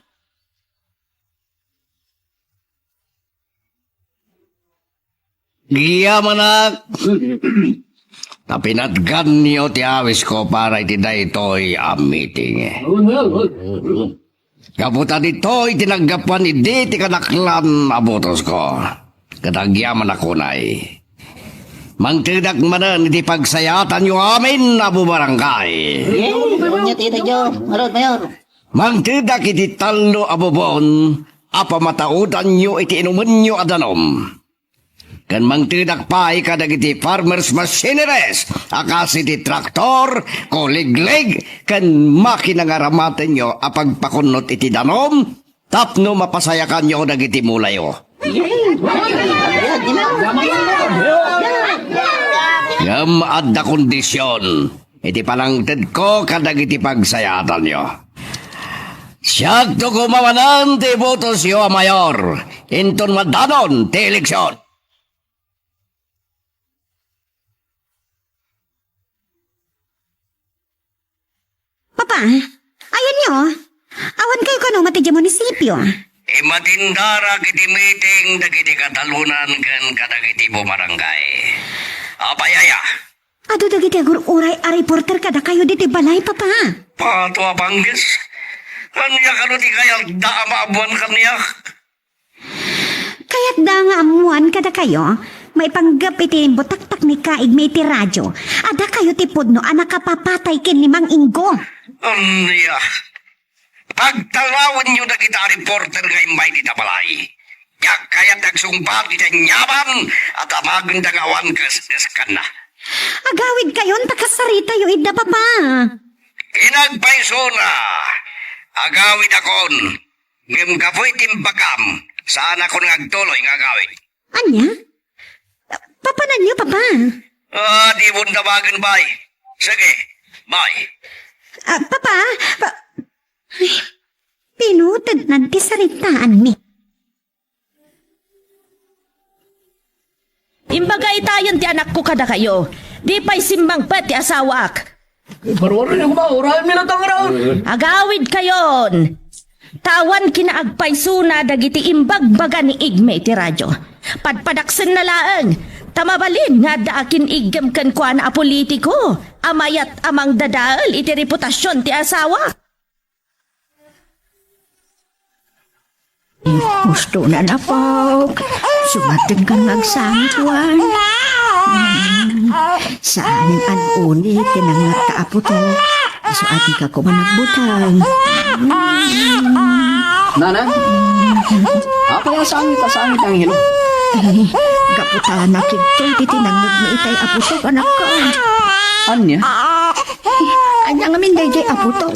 Agyamanak, ta pinatganyo ti awisko para iti daytoy a meeting. Gapu ta ditoy ti naggapuan idi ti kadaklan a botosko. Ket agyamanak unay. Mangtedak manen iti pagsayatanyo amin a bubarangay. Ania ti ita, Joe? Ngarud, Mayor. Mangtedak iti tallo a bubon a pamataodanyo iti inumenyo a danum. Ken mangtedak pay kadagiti farmers' machineries a kas iti traktor, kuliglig, ken makina nga aramatenyo a pagpakunnot iti danum tapno mapasayakanyo dagiti mulayo. Ngem adda kondision iti panangtedko kadagiti pagsayatanyo. Siakto koma manen ti botosyo a mayor inton madanon ti eleksion. Papa, ayanyo, awan kayo kano mati di munisipyo. Imatindara iti meeting dagiti katalonan ken kadagiti bumarangay. Apay aya? Adu dagiti agur-uray a reporter kadakayo ditoy balay, Papa. Pato a pangges. Ania kano ti kayatda a maammuan kaniak? Kayatda nga ammuan kadakayo, maipanggep iti imbutaktak ni Kaig iti radyo, a dakayo ti pudno a nakapapatay ken ni Mang Inggo. Ania? Pagtallawenyo dagita a reporter nga immay dita balay. Diak kayat agsungbat iti aniaman a damagenda nga awan kaeskeskanna. Agawidkayon ta kasaritayo idda, Papa. Kinagpaysona, agawidakon. Ngem gapu iti imbagam, saanakon nga agtuloy nga agawid. Ania? Papananyo, Papa? Ah, di mo dawagan, bay. Sige, bay. Ah, Papa, pa- Ay, pinutednan ti saritaanmi. Imbaga itayon ti anakko kadakayo. Di pay simmangpet ti asawaak. Barbareng ni Kuma, urayen mi latta nga raon. Agawidkayon! Ta awan kinaagpaysona dagiti imbagbaga ni Igme iti radyo. Padpadaksenna laeng, ta mabalin nga adda akin-iggem kenkuana a politiko a mayat a mangdadael iti reputasion ti asawa. Husto na napok. Sumaten kan nga agsangkuan. Hmm. Saan ang anuni ti nangatta a puto? Isu ati ka kuma nagbutang. Hmm. Nana? Apay a sangit a sangit, Angelo? Eh, gaputana kidto ti tinangngegmi itay a putok, anakko. Ania? Ania ngamin daydiay a putok?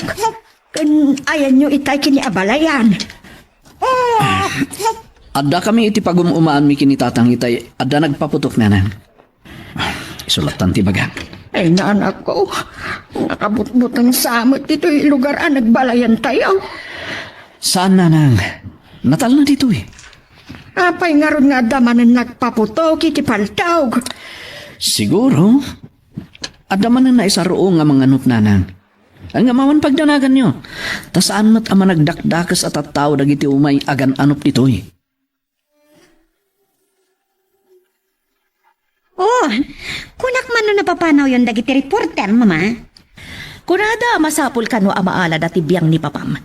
Ken ayanyo itay kini a balayan? Addakami iti pagum-umaanmi ken ni Tatang itay adda nagpaputok, Nanang. Isu lattan ti ibagak. Ay, nanakko, nakabutbuteng sa met ditoy lugar a nagbalayantayo. Saan, Nanang. Natalna ditoy. Apay ngarud nga adda manen nagpaputok iti paltog? Siguro, adda manen naisarroo nga manganup, Nanang. Ngem awan pagdanaganyo, ta saan met a managdakdakes a tattao dagiti umay agan-anup ditoy. Oh, kunak man no napapanawyon dagiti reporter, Mama. Kunada a masapul kano a maalada ti biang ni Papam.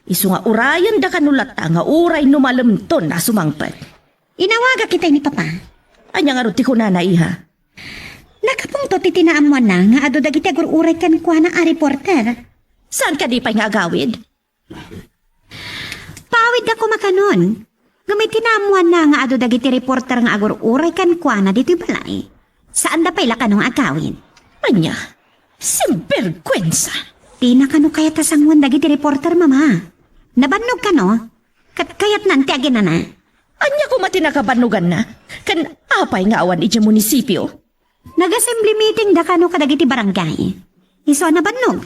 Isu nga urayenda kano latta nga uray no malemton a sumangpet. Inawagak itay ni Papa. Ania ngarud ti kunana, iha? Nakapungtot iti naammoanna nga adu dagiti agur-uray kenkuana a reporter. Saan kadi pay nga agawid? Paawidda koma kanon. Ngem iti naammoanna nga adu dagiti reporter nga agur-uray kenkuana ditoy balay, saanda pay la kano nga agawid. Ania? Simbergwensa! Dina kano kayat a sangoen dagiti reporter, Mama. Nabannog kano, ket kayatnan ti aginana. Ania koma ti nakabannoganna? Ken apay nga awan idiay munisipio? Nag-assembly meeting da kano kadagiti barangay. Isu a nabannog.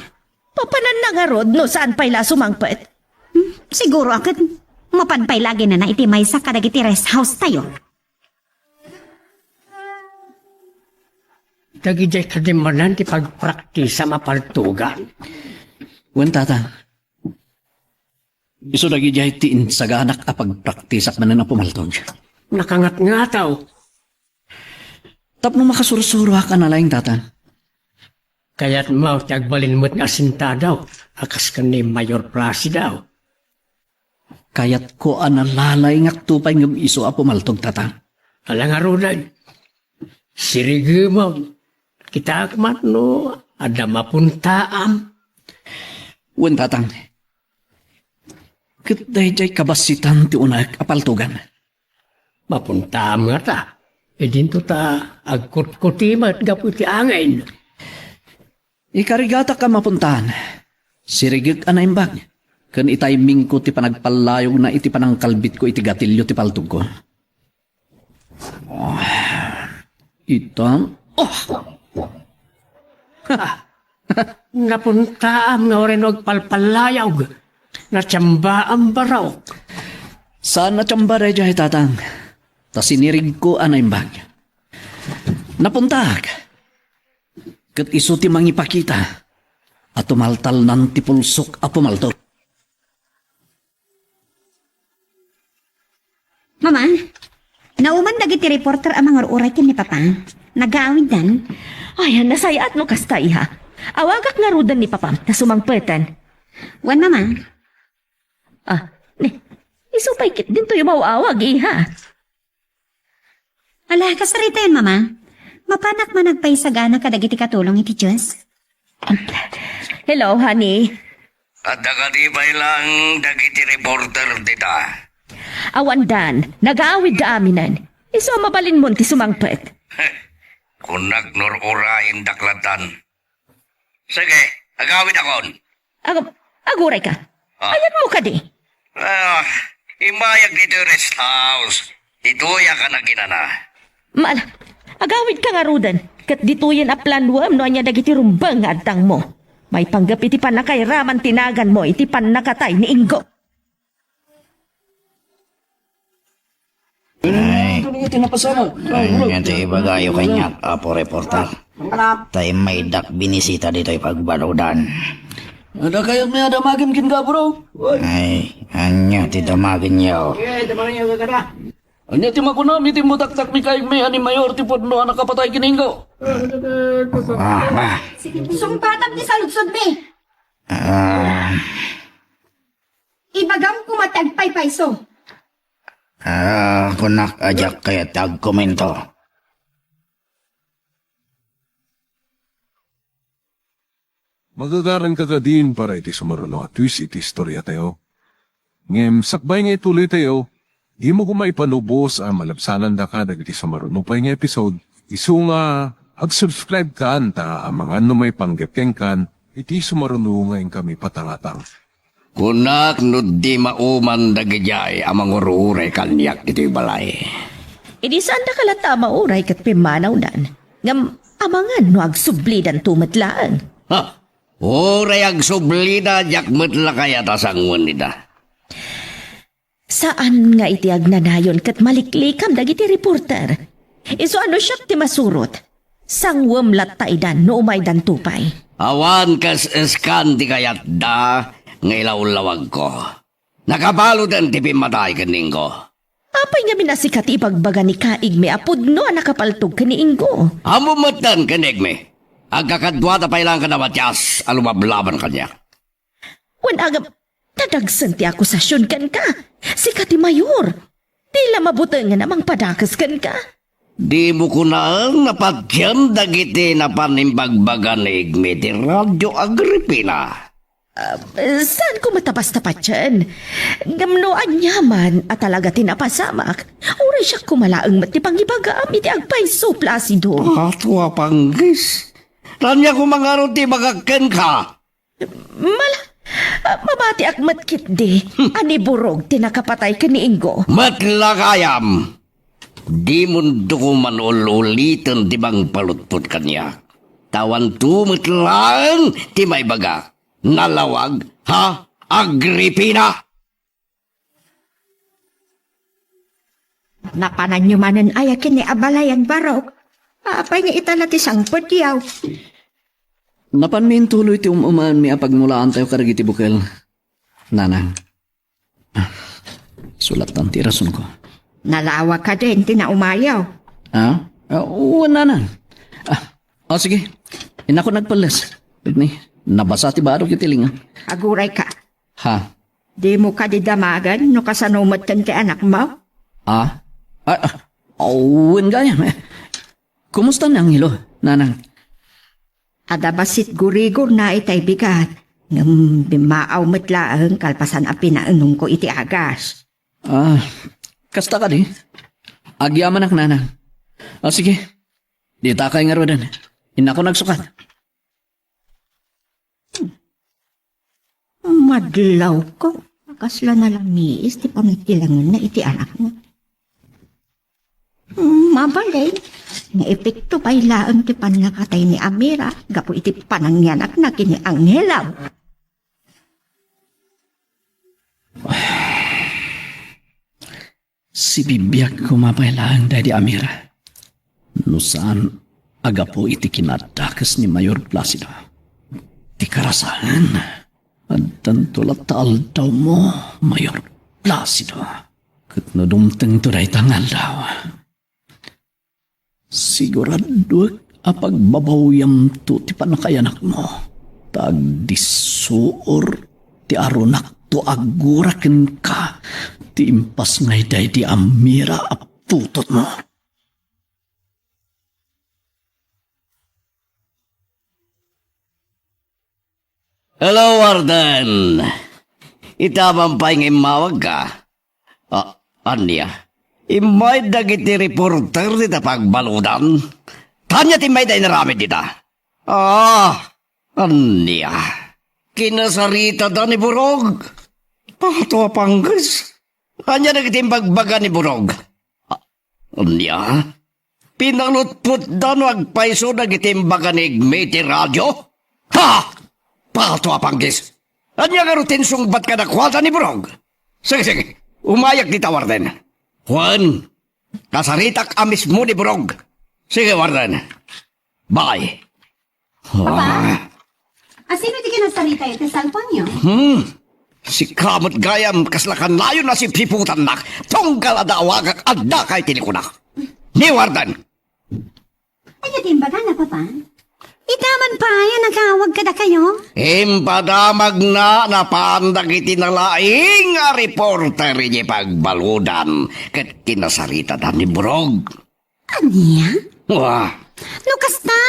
Papananna ngarud no saan pay la a sumangpet? Hmm, siguro a ket mapan pay la aginana iti maysa kadagiti rest house tayo. Dagidiay kadi manen ti pagpraktisam a paltugan? Wen, Tata. Isu dagidiay ti insaganak a pagpraktisak manen a pumaltog. Nakangatngataw. Tapno makasursuroak a nalaing, Tata. Kayatmo ti agbalin met nga asintado a kas ken ni Mayor Placido? Kayatko a nalalaingakto pay ngem isu a pumaltog, Tata. Ala ngaruden, sirigem. Kitaek man no adda mapuntaam. Wen, Tatang. Ket daydiay kabasitan ti unaek a paltogan. Mapuntaam ngata. Idinto ta agkutkutimet gapu iti angin. Ikarigatak a mapuntaan. Sirigek a naimbag. Ken itaymingko ti panagpallayogna iti panangkalbitko iti gatilio ti paltogko. Ita? Oh! Napuntaam nga uray no agpalpallayog. Natiambaam, barok. Saan natiamba daydiay, Tatang. Ta sinirigko a naimbag. Napuntaak. Ket isu ti mangipakita a tumaltalnan ti pulsok a pumaltog. Mama, nauman dagiti reporter a mangur-uray ken ni Papa. Nagaawiddan. Ay, nasayaat no kasta, iha. Awagak ngaruden ni Papa, ta sumangpeten. Wen, Mama. Ah, ni, isu pay ket dintoy umaw-awag, iha. Ala, kasaritayan, Mama. Mapanak man agpaisagana kadagiti katulong iti Dios. Hello, honey. Adda kadi pay lang dagiti reporter dita? Awandan, nagaawid da aminen. Isu a mabalinmon ti sumangpet. Kunak nur-urayen daklattan. Sige, agawidakon. Ag-, aguray ka. Ah. Ayat mo kadi. Ah, imbayag ditoy rest house. Ditoy a ka naginana. Mal, agawid ka ngaruden. Ket ditoyen a planuem no ania dagiti rumbeng nga adtang mo. Maipanggep iti pannakairaman ti nagan mo iti pannakatay ni Ingo. Ay, ay, nga ti ibagayo kaniak, Apo Reporter. Ta immaydak binisita ditoy pagbaludan. Ada kayat mi a damagem ken Gabro? Ay, ania ti damagenyo? Ania ti makunam iti mutaktak ni kayat mi a ni Mayor ti pudno a nakapatay ken Ingo? Ah, ah. Sungbatam ti saludsod mi. Ah. Ibagam koma ti agpaypayso. Ah, kunak a diak kayat ti agkomento. Magagaran ka kadin para iti sumaruno a twist iti istoriatayo. Ngem sakbay nga ituloytayo, dimo koma ipanubos a malabsanandaka dagiti sumaruno pay nga episode. Isu nga ag-subscribe kan ta amangan no maipanggep kenkan iti sumaruno nga inkami patangatang. Kunak no di mauman dagidiay a mangur-uray kaniak iti balay. Idi saandaka latta a mauray ket pimmanawdan, ngem amangan no agsublidanto met laeng. Ha! Uray agsublida, diak met la kayat a sangoen ida. Saan nga iti agnanayon ket maliklikam dagiti reporter. Isu a no siak ti masurot, sanguem latta ida no umaydanto pay. Awan kas-eskan ti kayatda nga ilawlawagko. Nakabaludan ti pimmatay ken ni Ingo. Apay ngamin a sika ti ibagbaga ni Kaigmi a pudno a nakapaltog ken ni Ingo? Ammom metten ken Igmi. Agkakaduada pay laeng kada Matias a lumablaban kaniak. Wen, agam, nadagsen ti akusasion kenka. Sika ti mayor. Di la mabutengen a mangpadakes kenka. Dimo kunaen a patiem dagiti napan imbagbaga ni Igmi ti Radio Agripina. Ah, saan ko met a basta patien? Ngem no aniaman a talaga ti napasamak, uray siak koma laeng met ti pangibagam iti agpayso, Placido. Ato a panggis. Ania koma ngarud ti ibagak kenka? Mala, ah, mabatiak met ketdi a ni Burog ti nakapatay ken ni Ingo. Met la gayam. Dimon duko man ul-uliten ti mangpalutpot kaniak. Ta awanto met laeng ti maibaga. Nalawag, ha, Agripina? Napananyo manen aya ken ni Abalay a Burog? Apay nga ita la ti sangpetyo? Napanmi intuloy ti um-umaenmi a pagmulaantayo kadagiti bukel, Nanang. Ah, sulatan ti rasonko. Nalawag kadin ti naumayo? Ah? Ah, wen, Nanang. Ah, ah, sige. Innakon agpelles. Ket ni, nabasa ti barok iti linga. Agurayka. Ha? Dimo kadi damagen no kasano metten ti anakmo? Ah? Ah, ah, wen gayam. Kumusta ni Angelo, Nanang? Adda bassit gurigorna itay bigat, ngem bimmaaw met laeng kalpasan a pinaenonko iti agas. Ah, kasta kadi? Agyamanak, Nanang. Ah, sige. Ditakay ngaruden. Innakon agsukat. Madlawko, kasla nalamiis ti panagtilangenna iti anakna. Mabalin, nga epekto pay laeng ti pannakatay ni Amira gapu iti panangyanakna ken ni Angelo. Sibibiag koma pay laeng daydi Amira. No saan a gapu iti kinadakes ni Mayor Placido. Ti karasaen, addanto latta aldawmo, Mayor Placido. Ket no dumtengto dayta nga aldaw, siguraduek a pagbabawyamto ti pannakaiyanakmo. Ta agdissuor ti arunakto agura kenka ti impas nga daydi Amira a putotmo. Hello, Warden. Ita man pay nga immawagka. Ah, ania? Immay dagiti reporter dita pagbaludan? Ania ti immay da inaramid dita? Ah, ania? Kinasaritada ni Burog? Pato a pangges? Ania dagiti imbagbaga ni Burog? Ah, ania? Pinalutpotda no agpayso dagiti imbaga ni Igme iti radio? Ha! Pato a pangges! Ania ngarud ti insungbat kadakuada ni Burog? Sige, sige. Umayak dita, Warden. Wen, kasaritak a mismo ni Burog. Sige, Warden. Bye. Papa? Ah. Asino ti kinasarita iti cellphone-yo? Hmm. Sika met gayam, kasla kanayon a sipiputannak, tunggal adda awagak, adda kay tilikunak. Ni Warden! Ania ti imbagana, Papa? Ita man pay a nagawag kadakayo? Impadamagna napan dagiti nalaing a reporter iti pagbaludan ket kinasaritada ni Burog. Ania? Wa. No kasta,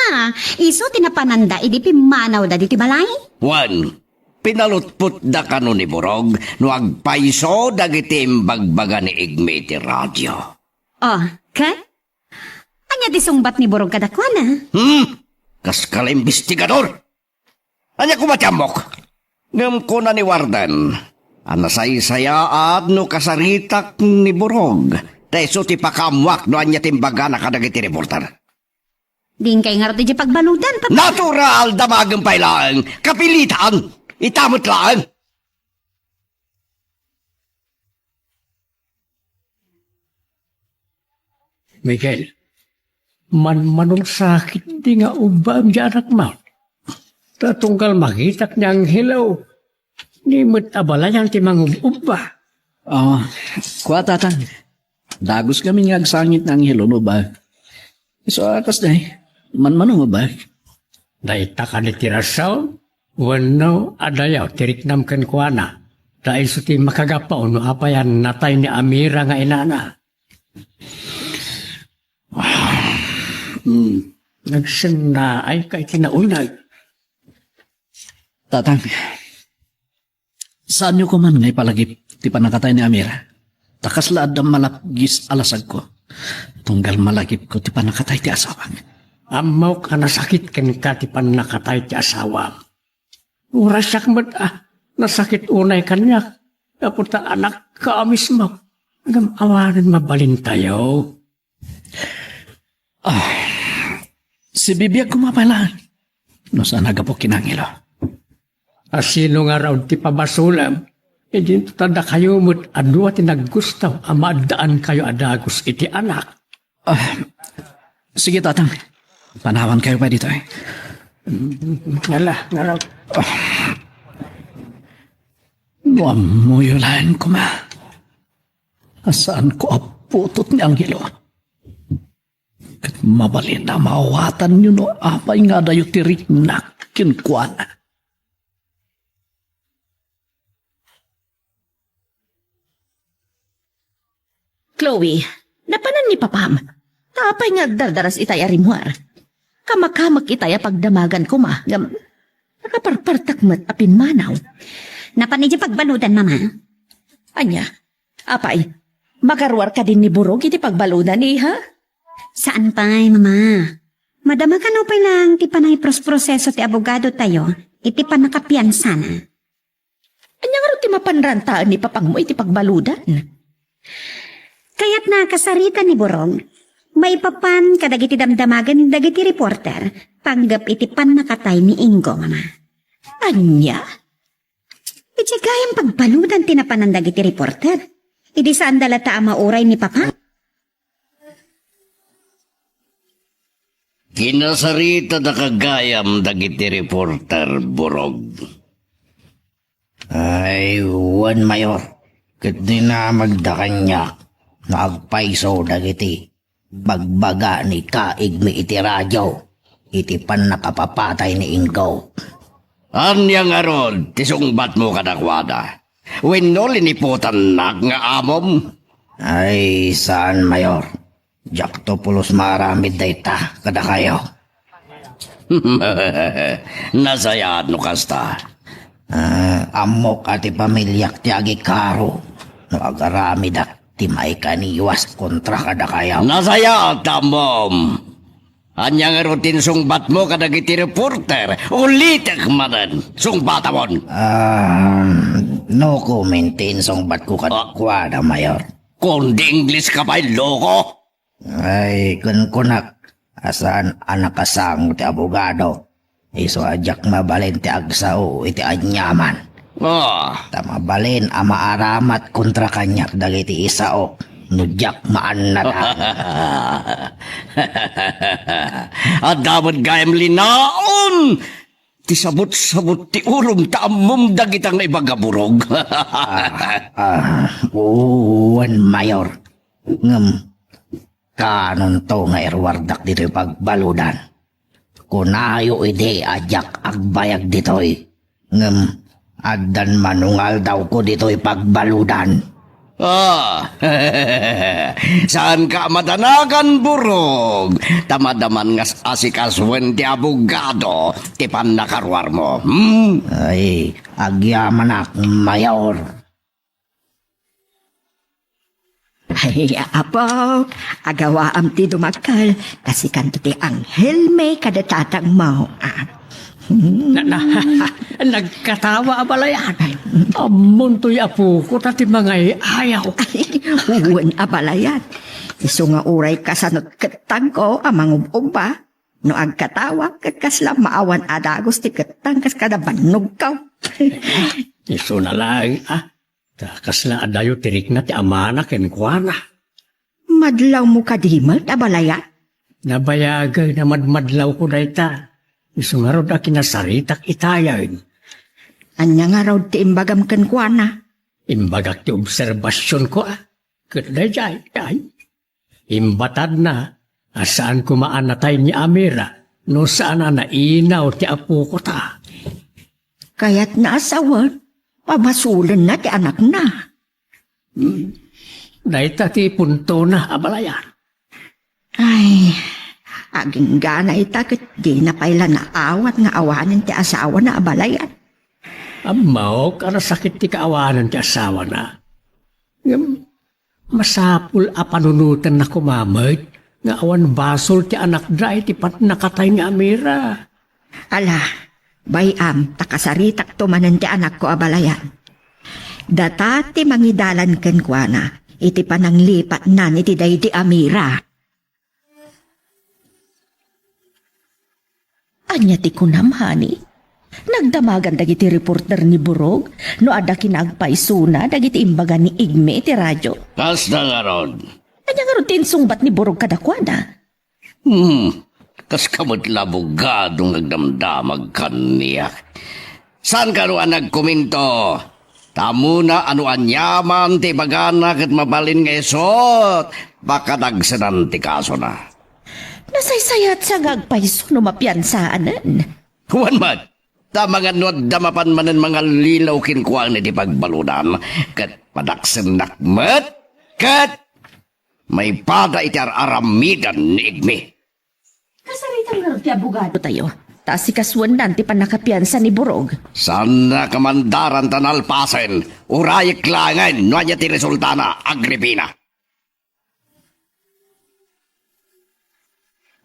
isu ti napananda idi pimmanawda diti balay? Wen, pinalutpotda kano ni Burog no agpayso dagiti imbagbaga ni Igme iti radio. Oh, ket? Ania ti sungbat ni Burog kadakuana? Hmm? Kas kala imbestigador? Ania koma ti ammok? Ngem kuna ni Warden a nasaysayaat no kasaritak ni Burog, ta isu ti pakaammoak no ania ti imbagana kadagiti reporter. Dinkay ngarud idiay pagbaludan, Papa. Natural, damagem pay laeng. Kapilitan. Ita met laeng. Miguel, manmanong sakit di nga ubbaem di anakmo. Ta tunggal makitak ni Angelo, di met abalayan ti mangub-ubba. Ah, kua, Tatang. Dagus ngamin nga agsangit ni Angelo no ba. So, akas day, manmanong ba? Dayta kadi ti rason, wenno adayo ti riknam kenkuana, ta isu ti makagapu no apay a natay ni Amira nga inana. Hmm, nagsennaay ka iti nauneg. Tatang, saanyo koman nga ipalagip ti pannakatay ni Amira? Ta kasla adda malapgis a lasagko. Tunggal malagipko ti pannakatay ti asawak. Ammok a nasakit kenka ti pannakatay ti asawam. Uray siak met a nasakit unay kaniak. Gapu ta anakka a mismo. Ngem awanen mabalintayo. Ah, sibibiag koma pay laeng no saan a gapu ken Angelo. Asino ngarud ti pabasolem? Idinto ta dakayo met a dua ti naggusto a maaddaankayo a dagus iti anak. Ah, sige, Tatang. Panawankayo pay ditoy. Ngala, ngala. No ammoyo laeng koma a saanko a putot ni Angelo. Ket mabalin a maawatanyo no apay nga adayo ti riknak kenkuana. Chloe, napanan ni Papam. Ta apay nga agdardaras itay a rimmuar? Kamakamek itay a pagdamagan koma, ngem nakaparpartak met a pimmanaw. Napan idiay pagbaludan, Mama. Ania? Apay, makaruar kadin ni Burog iti pagbaludan, iha? Saan pay, Mama. Madama kano pay laeng ti panagprosproseso ti abogadotayo iti pannakapiansana. Ania ngarud ti mapan rantaen ni Papangmo iti pagbaludan? Kayatna a kasarita ni Burog, maipapan kadagiti damdamagen dagiti reporter panggep iti pannakatay ni Ingo, Mama. Ania? Idiay gayam pagbaludan ti napanan dagiti reporter. Idi saanda latta a mauray ni Papa? Kinasaritada gayam dagiti reporter, Burog. Ay, wen, Mayor. Ket dinamagda kaniak no agpayso dagiti bagbaga ni Kaigmi iti radio iti pannakapapatay ni Inggop. Ania ngarud ti sungbatmo kadakuada? Wenno liniputannak nga amom? Ay, saan, Mayor. Diakto pulos maaramid dayta kadakayo. Nasayaat no kasta. Ah, ammok a ti pamiliak ti agikaro no agaramidak ti maikaniwas kontra kadakayo. Nasayaat ta ammom. Ania ngarud ti insungbatmo kadagiti reporter? Ulitek manen, sungbatamon. Ah, no comment ti insungbatko kadakuada, Mayor. Kundi Ingles ka pay, loko? Ay, kunkunak a saan a nakasango ti abogado. Isu a diak mabalin ti agsao iti aniaman. Ah. Ta mabalin a maaramat kontra kaniak dagiti isao no diak maannatan. Adda met gayam linaon ti sabut-sabut ti ulom ta ammom dagita nga ibaga, Burog. Ah, ah, wen, Mayor. Ngem, kaanonto nga iruardak ditoy pagbaludan? Kunayo idi a diak agbayag ditoy, ngem addan manungaldawko ditoy pagbaludan. Ah, saanka a madanagan, Burog, ta madaman nga asikasuen ti abogado ti pannakaruarmo. Hmm? Ay, agyamanak, Mayor. Ay, apo, agawaam ti dumakkel, ta sikanto ti anghelmi kada tatangmo. Ah. Na, na, nagkatawa a balayan. Ammontoy apoko ta ti mangay-ayaw. Ay, wen a balayan. Isu nga uray kasano't kettangko a mangub-ubba. No agkatawa, ket kasla maawan a dagus ti kettang kas kada bannogko. Isuna laeng, ah. Ta kasla adayo ti rikna ti amana kenkuana. Madlawmo kadi met a balayan? Nabayagay a madmadlawko dayta. Isu ngarud a kinasaritak itayen. Ania ngarud ti imbagam kenkuana? Imbagak ti obserbasionko, a. Ket daydiay, ay. Imbatadna a saan koma a natay ni Amira no saan a nainaw ti apoko ta. Kayatna a sawen, pabasolenna ti anakna. Hmm. Dayta ti puntona a balayan. Ay, agingga ita ket dina pay la naawat nga awanen ti asawana a balayan. Ammok a nasakit ti kaawanan ti asawana. Ngem, masapul a panunotenna koma met nga awan basol ti anakda iti pannakatay ni Amira. Ala, bay-am ta kasaritakto manen ti anakko a balayan. Data ti mangidalan kenkuana iti pananglipatnan iti daydi Amira. Ania ti kunam, honey? Nagdamagan dagiti reporter ni Burog no adda kinaagpaysona dagiti imbaga ni Igme iti radio? Kasta ngarud. Ania ngarud ti insungbat ni Burog kadakuada? Hmm, kaska met la abogado nga agdamdamag kaniak. Saan kano a nagkomento? Ta ammona a no aniaman ti ibagana ket mabalin nga isu, pakadagsenan ti kasona. Nasaysayaat sa nga agpayso no mapiansaanen. Wen met, ta amangan no adda mapan manen mangallilaw kenkuana iti pagbaludan, ket padaksennak met, ket maipada iti ar-aramidan ni Igme. Kasaritan ngarud ti abogadotayo, ta asikasuennan ti pannakapiansa ni Burog. Saannak a mandaran ta nalpasen, urayek laengen no ania ti resultana, Agripina.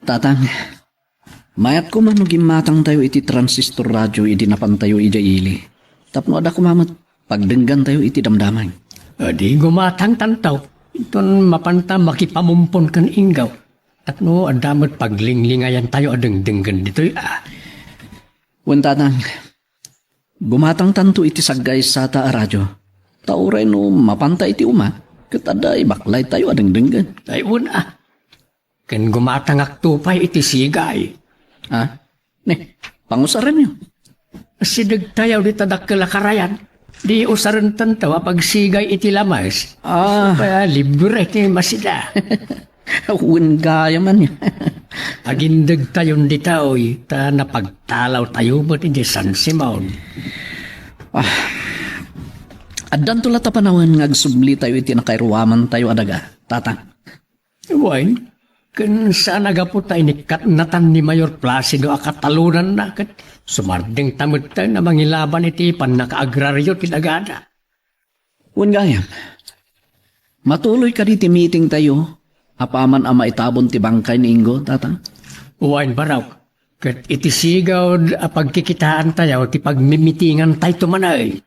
Tatang, mayat koma no gimmatangtayo iti transistor radio idi napantayo idiay ili. Tapno adda koma met pagdenggantayo iti damdamag. Adi gumatangtanto, inton mapanta makipamumpon ken Inggop. Tapno adda met paglinglingayantayo a dengdenggen ditoy, a. Wen, Tatang, gumatangtanto iti saggaysata a radio. Ta uray no mapanta iti uma, ket adda ibaklaytayo a dengdenggen. Ay, wen, a. Ken gumatangakto pay iti sigay. A? Ne, pangusarenyo. Asidegtayo dita dakkel a karayan. Di usarentayo a pagsigay iti lamas. Ah. Kaya libre ti masida. Wen gayam. Agindegtayon ditoy, ta napagtalawtayo met iti San Simon. Ah. Addanto latta panawen nga agsublitayo iti nakairuamantayo a daga, Tatang. Wen, ken saan a gapu ta inikkatnatan ni Mayor Placido a katalonanna ket sumardengta metten a mangilaban iti pannakaagrario ti dagada. Wen gayam, matuloy kadi ti meetingtayo apaman a maitabon ti bangkay ni Ingo, Tatang? Wen, Barok, ket iti sigud a pagkikitaantayo ti pagmimitingantayto manen.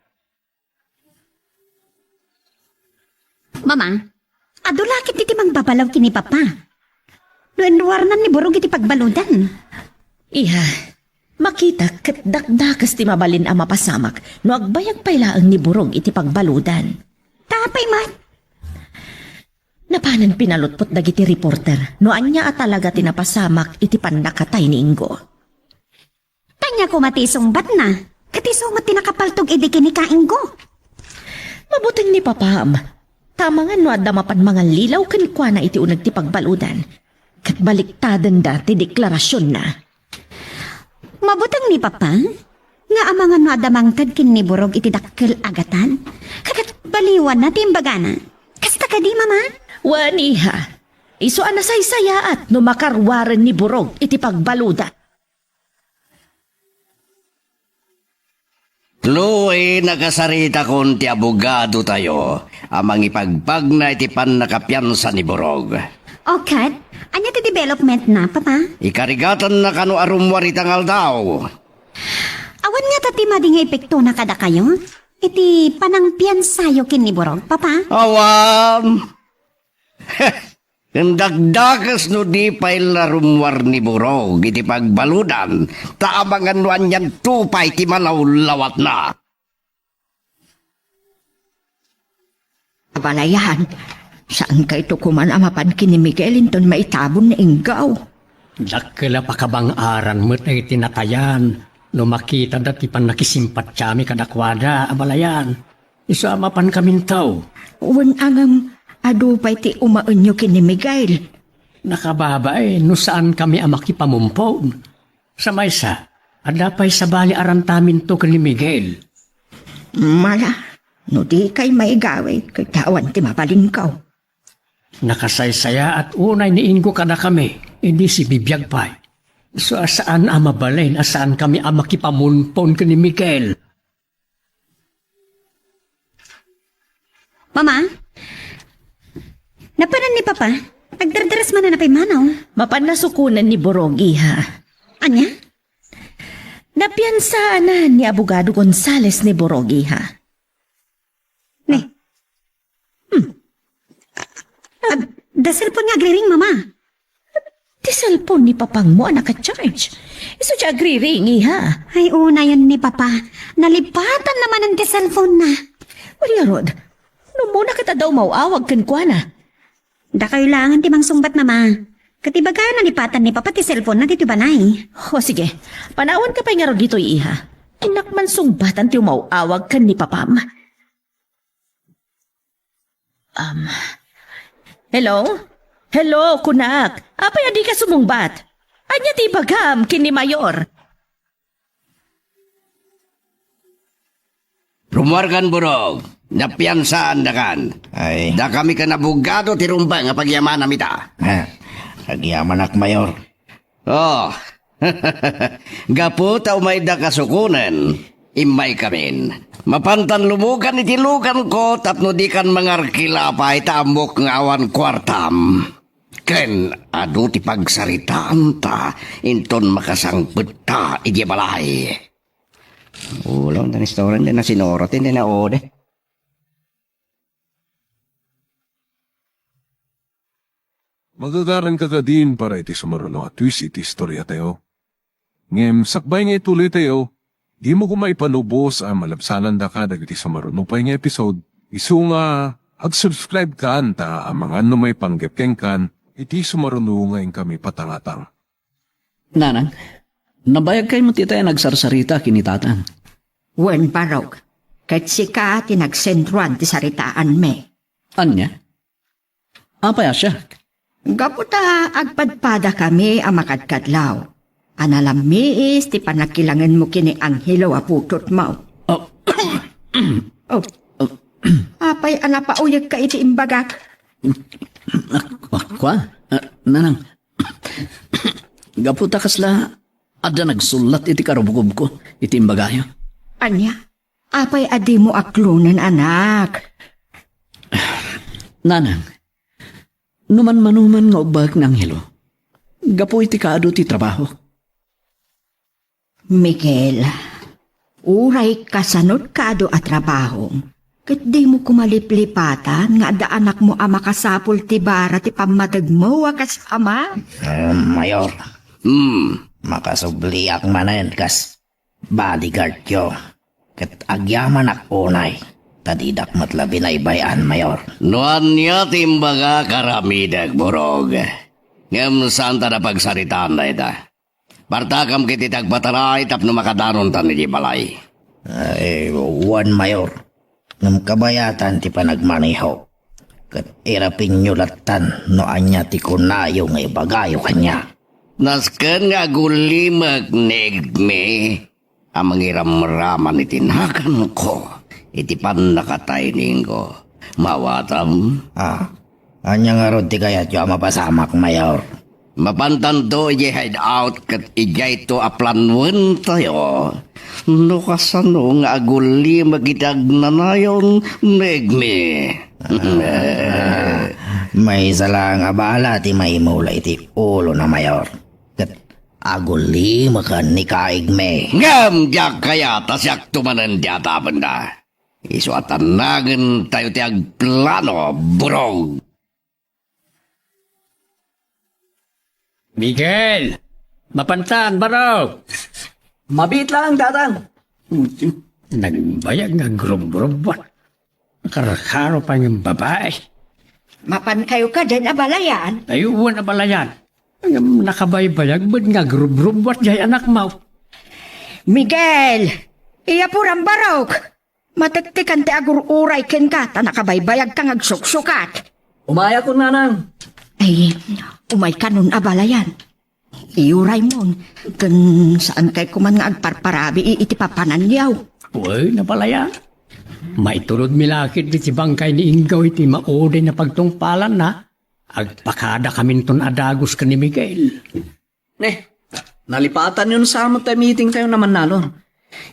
Mama, adu la ketdi ti mangbabalaw ken ni Papa. No inruarnan ni Burog iti pagbaludan. Iha, makitak ket dakdakes ti mabalin a mapasamak no agbayag pay laeng ni Burog iti pagbaludan. Ta apay met? Napanen pinalutpot dagiti reporter no ania a talaga ti napasamak iti pannakatay ni Ingo. Ania koma ti isungbatna? Ket isu met ti nakapaltog idi ken ni Ka Ingo. Mabuteng ni Papam. Ta amangan no adda mapan mangallilaw kenkuana iti uneg ti pagbaludan. Ket baliktadenda ti deklarasionna. Mabuteng ni Papa nga amangan no adda mangted ken ni Burog iti dakkel a gatad. Ket baliwanna ti imbagana. Kasta kadi, Mama? Wen, iha. Isu a nasaysayaat no makaruaren ni Burog iti pagbaludan. Chloe, nakasaritakon ti abogadotayo a mangipagpagna iti pannakapiansa ni Burog. O ket, ania ti development na, Papa? Ikarigatanna kano a rummuar ita nga aldaw. Awan ngata ti madi nga epektona kadakayo iti panangpiansayo ken ni Burog, Papa? Awan. Ket dakdakes no di pay la rummuar ni Burog iti pagbaludan, ta amangan no anianto pay ti malawlawatna. Abalayan, saankayto koman a mapan ken ni Miguel inton maitabon ni Ingo. Dakkel a pakabang-aran met dagiti natayan no makitada ti pannakisimpatiami kadakuada, abalayan. Isu a mapankaminto. Wen, ngem, adu pay ti umaenyo ken ni Miguel. Nakababain no saankami a makipamumpon. Sa maysa, adda pay sabali a rantaminto ken ni Miguel. Mala, no dikay maigawid, ket awan ti mabalinko. Nakasaysayaat unay ni Ingo kadakami, idi sibibiag pay. Isu a saan a mabalin a saankami a makipamumpon ken ni Miguel. Mama? Napanan ni Papa? Agdardaras manen a pimmanaw? Mapan nasukonen ni Burog, iha. Ania? Napiansaanan ni Abogado Gonzales ni Burog, iha. Ni. Hmm. Ad-, da cellphone nga agriring, Mama. Ti cellphone ni Papangmo a naka-charge. Isu ti agriring, iha. Ay, unayen ni Papa. Nalipatan na manen ti cellphone na. Wen ngarud, no umuna ket adda umaw-awag kenkuana. Dakayo laengen ti mangsungbat, Mama. Ket ibaga, nalipatan ni Papa ti cellphone na ditoy balay. O, sige. Panawanka pay ngarud ditoy, iha. Innak man sungbatan ti umaw-awag ken ni Papam. Um, hello? Hello, kunak. Apay a dika sumungbat? Ania ti ibagam ken ni Mayor? Rummuarkan, Burog. Napiansaandakan. Ay. Dakami ken abogado ti rumbeng a pagyamanam ita. Ha, agyamanak, Mayor. Oh, gapu ta umayda kasukonen, immaykamin. Mapantan lumugan iti luganko tapno dikan mangarkila pay ta ammok nga awan kuartam. Ken adu ti pagsaritaanta inton makasangpetta idiay balay. Ulo, tan istoryan, di na sinurot, di na ode. Magagaranka kadin para iti sumaruno a twist iti istoriatayo. Ngem sakbay nga ituloytayo, dimo koma ipanubos a malabsanandaka dagiti sumaruno pay nga episode, isu nga ag-subscribe kan ta amangan no maipanggep kenkan iti sumaruno nga inkami patangatang. Nanang, nabayagkay met itay a nagsarsarita ken ni Tatang. Wen, Barok. Ket sika ti nagsentroan ti saritaanmi. Ania? Apay a siak? Gapu ta agpadpadakami a makadkadlaw. A nalammiis ti panakilangenmo ken ni Angelo a putotmo. Oh. Oh. Apay a napauyegka iti imbagak? Ak-, ak-, kua? Ah, nanang. Gapu ta kasla adda nagsullat iti karubgubko iti imbagayo. Ania? Apay a dimo aklonen, anak? Nanang, no manmanuman nga ubbak ni Angelo, gapu iti kaadu ti trabaho. Miguel, uray kasanod kaadu a trabaho, ket dimo koma liplipatan nga adda anakmo a makasapul ti bara ti pammategmo a kas ama? Ah, Mayor. Hmm. Makasubliak manen kas bodyguardyo. Ket agyamanak unay, ta didak met la binaybay-an, Mayor. No ania ti imbagak, aramidek, Burog. Ngem saan ta napagsaritaan dayta. Partakam ket iti agpataray tapno makadanontan iti balay. Ay, wen, Mayor. Ngem kabayatan ti panagmaneho. Ket irapinyo lattan no ania ti kunayo nga ibagayo kaniak. Nasken nga agulimek ni Igme a mangiramraman iti naganko iti pannakatayningko. Maawatam? Ah, ania ngarud ti kayatyo a mapasamak, Mayor? Mapantanto idiay hideout ket idiayto a planuentayo. No kasano nga agulimek iti agnanayon ni Igme. Ah, maysa laeng a bala ti maimula iti ulona, Mayor. Ket agulimeken ni Ka Igme. Ngem diak kayat a siakto manen ti atabenda. Isu a tannagentayo ti agplano, Burog. Miguel! Mapantan, Burog! Mabiit laeng, Tatang. Nagbayag nga agrubrubuat. Karkaro pay nga babae. Mapankayo kadin a balayan? Ay, wen a balayan. Ngem nakabaybayag met nga agrubrubuat diay anakmo. Miguel! Iyapuram, Burog! Matektekan ti agur-uray kenka ta nakabaybayagka nga agsuksukat. Umayakon, Nanang. Ay, umaykanon a balayan. Iyuraymon, ken saankay koman nga agparparabii iti papananyo. Wen a balayan. Maiturod mi la ketdi ti bangkay ni Inggaw iti maudiay a pagtungpalanna. Agpakadakaminton a dagus ken ni Miguel. Ne, nalipatanyon sa met ti meetingtayon a mannalon.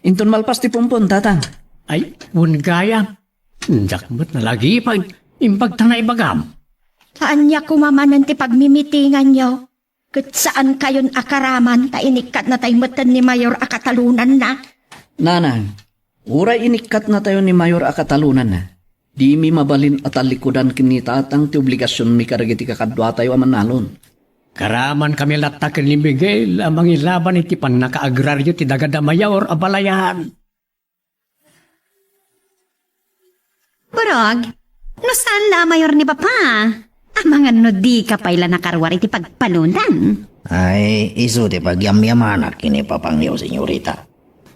Inton malpas ti pumpon, Tatang. Ay, wen gayam. Diak met nalagipag. Imbag ta naibagam. Ania koma manen ti pagmimitinganyo? Ket saankayon a karaman ta inikkatnatay metten ni Mayor a katalonanna. Nanang, uray inikkatnatayo ni Mayor a katalonanna, dimi mabalin a talikudan ken ni Tatang ti obligasionmi kadagiti kakaduatayo a mannalon. Karamankami latta ken ni Miguel a mangilaban iti pannakaagraryo ti dagada Mayor a balayan. Burog, no saan la a Mayor ni Papa, amangan no dika pay la nakaruar iti pagpalonan. Ay, isu ti pagyamyamanak ken ni Papangyo, Senyorita.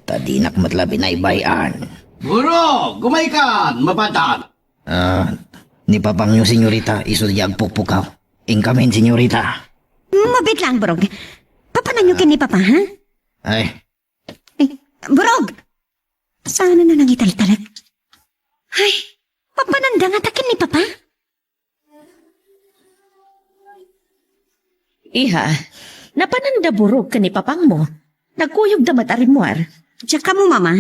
Ta dinak met la binaybay-an. Burog, umaykan, Mapantan. Ah, ni Papangyo, Senyorita, isu ti agpukpukaw. Inkamin, Senyorita. Mabiit laeng, Burog. Papananyo ken ni Papa, ha? Ay. Eh, Burog! Saan na nangitaltalek? Ay, mapananda ngata ken ni Papa? Iha, napananda, Burog, ken ni Papangmo. Nagkuyogda met a rimmuar. Diak ammo, Mama.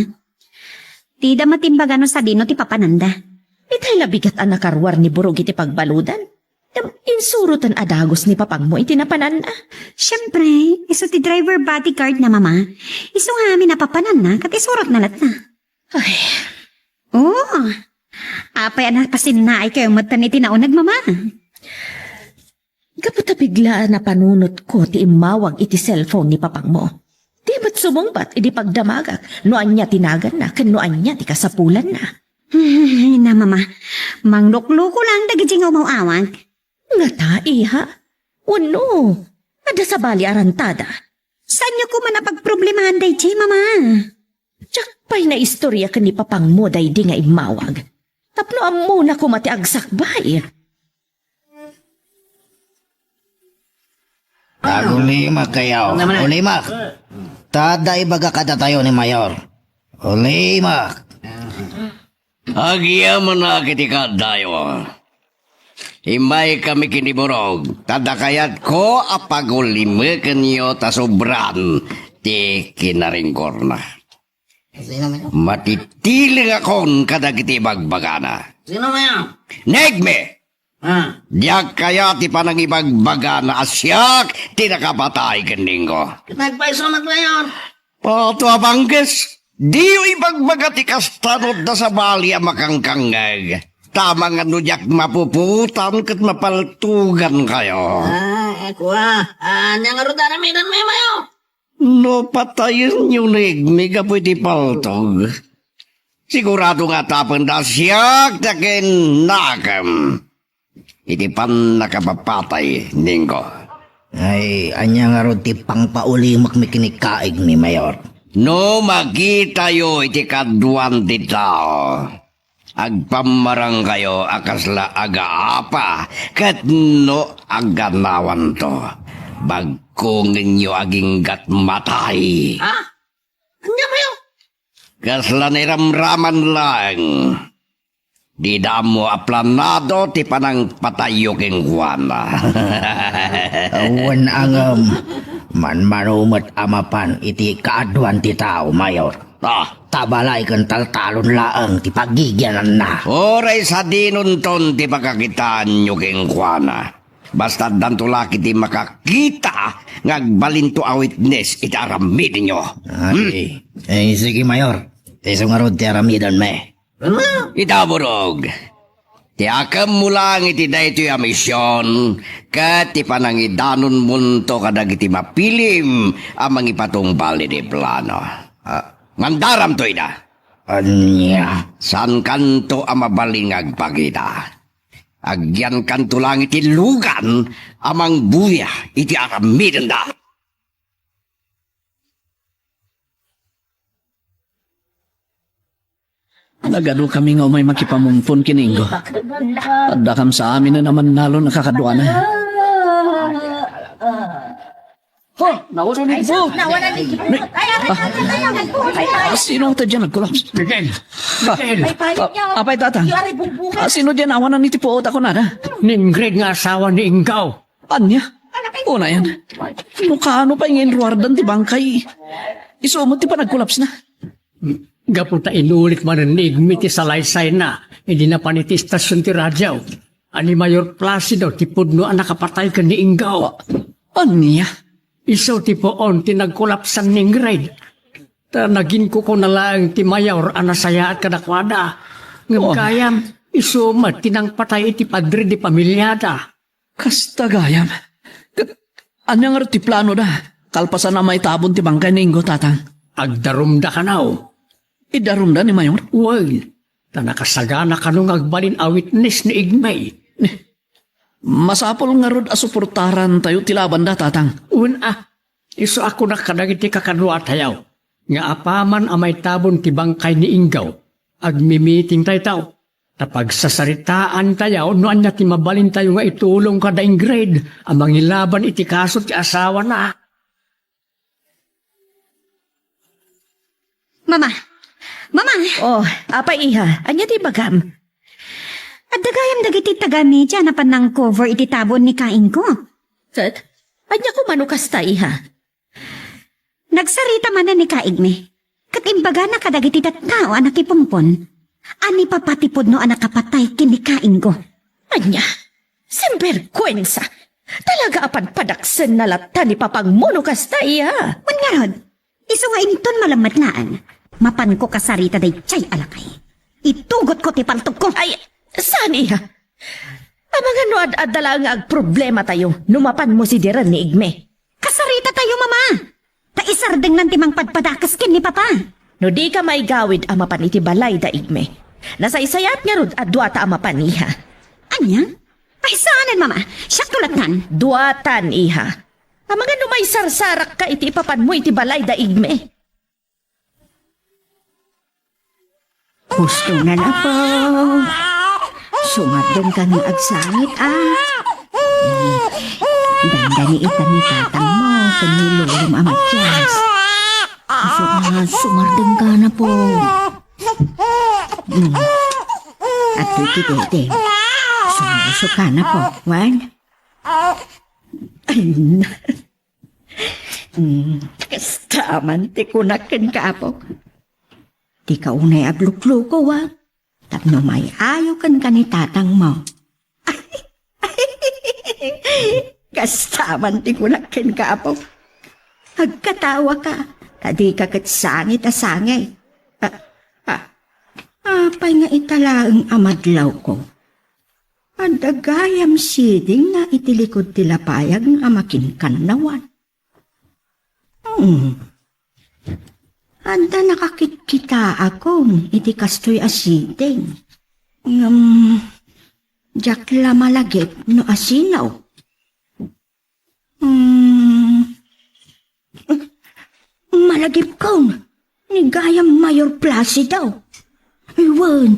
Dida met imbaga no sadino ti papananda. Itay la bigat a nakaruar ni Burog iti pagbaludan. Ngem insuroten a dagus ni Papangmo iti napananna. Siempre, isu ti driver bodyguard na, Mama. Isu ngamin a papananna ket isurotna latta. Ay. Oo. Apay a napasinnaaykayo metten iti nauneg, Mama? Gapu ta bigla a napanunotko ti immawag iti cellphone ni Papangmo. Di met sumungbat idi pagdamagak no ania ti naganna ken no ania ti kasapulanna. Ay, na, Mama. Manglukloko laeng dagiti nga umaw-awag. Ngata, iha? Wenno, adda sabali a rantada? Saanyo koma a pagproblemahan daydiay, Mama? Diak pay naistoria ken ni papangmo daydi nga immawag. Tapno ammona koma ti agsakbay. Agulimak kayo. Ano naman? Ulimak. Ta adda ibaga kadatayo ni Mayor. Ulimak. Agyamanak iti kaadayo. Immaykami ken ni Burog, ta adda kayatko a pagulimekenyo ta sobran ti kinaringkorna. Sino man? Matitilingakon kadagiti ibagbagana. Sino man? Ni Igme! Ah. Diak kayat ti panangibagbagana a siak ti nakapatay ken Ningo. Nagpayso met, Mayor. Pato a bangges, diyo ibagbaga ti kasta no adda sabali a makangkangngeg. Tama nga no diak mapuputan ket mapaltugan kayo. Ah, eh, kua. Ah, ania ngarud ti aramiden, Mayor? No patayenyo ni Igme gapu iti paltog, sigurado nga tapenda siak ti akinnakem iti pannakapapatay, Ningo. Ay, ania ngarud ti pangpaulimekmi ken ni Kaigme, Mayor? No makitayo iti kaduan ti tao, agpammarangkayo a kasla agaapa ket no agganawanto, bagkongenyo aginggat matay. Ha? Ania, Mayor? Kasla nairamraman laeng. Dida ammo a planado ti panangpatayyo kenkuana. Wen a ngem, manmano met a mapan iti kaaduan ti tao, Mayor. Ah. Ta balay ken taltalon laeng ti pagigiananna. Uray sadinonton ti pakakitaanyo kenkuana. Basta addanto la ketdi makakita nga agbalinto a witness iti aramidenyo. Ay, eh, sige, Mayor. Isu ngarud ti aramidenmi. Ita, Burog. Ti akemmo laeng iti daytoy a mision, ket ti panangidanonmonto kadagiti mapilim a mangipatungbal iti plano. Ah, mandaramto ida. Ania? Saankanto a mabalin nga agpakita. Agyankanto laeng iti lugan a mangbuya iti aramidenda. Nagadukami nga umay makipamumpon ken ni Ingo. Addakam sa amin a mannalon a kakaduana. Oh, nawanan ni Ibo. Nawanan ni Ibo. Ay, ay, ay, ay, ay, ay, ay, ay. Ah, sino ta diyan nagkolaps? Miguel. Ah, Miguel. Ah, apay, Tatang? Ah, sino diyan awanan iti puot a kunada? Ni Ingrid nga asawa ni Ingaw. Ania? Unayan. No kaano pay nga inruardan ti bangkay? Isu met ti panagkolapsna. Gapu ta inulit manen ni Igmi ti salaysayna idi napan iti istasyon ti radio a ni Mayor Placido ti pudno a nakapatay ken ni Ingaw. Ania? Isu ti puon ti nagkolapsan ni Ingrid. Ta naginkukuna laeng ti Mayor a nasayaat kadakuada. Ngem Oh. gayam, isu met ti nangpatay iti padre di pamiliada. Kasta gayam. Ket ania ngarud ti planoda kalpasan a maitabon ti bangkay ni Ingo, Tatang? Agdarumda kano. Idarumda ni Mayor? Wen, ta nakasagana kano nga agbalin a witness ni Igmay. Masapul ngarud a suportarantayo ti labanda, Tatang. Wen a, isu a kunak kadagiti kakaduatayo nga apaman a maitabon ti bangkay ni Ingaw, agmimitingtayto. Ta pagsasaritaantayo no ania ti mabalintayo nga itulong kada Ingrid a mangilaban iti kaso ti asawana. Mama! Mama! Oh, apay, iha? Ania ti ibagam? Adda gayam dagiti taga-media a napan nang-cover iti tabon ni Kaingko. Ket, ania koma no kasta, iha? Nagsarita manen ni Kaigmi, ket imbagana kadagiti tattao a nakipungpon a ni Papa ti pudno a nakapatay ken ni Kaingko. Ania? Sinberkuensa! Talaga a padpadaksenna latta ni Papangmo no kasta, iha? Wen ngarud, isu nga inton malammet laeng, mapanko kasarita daydiay a lakay. Itugotko ti paltogko. Ay, saan, iha? Amangan no ad-adda laeng nga agproblematayo no mapanmo sidiren ni Igme. Kasaritatayo, Mama! Ta isardengnan ti mangpadpadakes ken ni Papa. No dika maigawid a mapan iti balay da Igme, nasaysayaat ngarud a duata a mapan, iha. Ania? Ay, saanen, Mama. Siakto lattan. Duatan, iha. Amangan no maisarsarakka iti ipapanmo iti balay da Igme. Husto na, Apo. Sumardengka nga agsangit, a. Dandani ita ni tatangmo ken ni lolom a Matias. Isu a sumardengka, Apo. Hmm. Adtoy ti dede. Sumusuka, Apo. Wen? Ay, na. Hmm. Kasta man ti kunak kenka, Apo. Dika unay aglukluko, a. Tapno may-ayo kenka ni tatangmo. Kasta man ti kunak kenka, Apo. Agkatawaka, ta dika ket sangit a sangit. A, a, apay nga ita laeng a madlawko? Adda gayam siding nga iti likod ti lapayag nga makinkannawan. Hmm. Adda nakakitkitaakon iti kastoy a siding. Ngem, diak la malagip no asino. Hmm. Malagipkon, ni gayam Mayor Placido. Wen,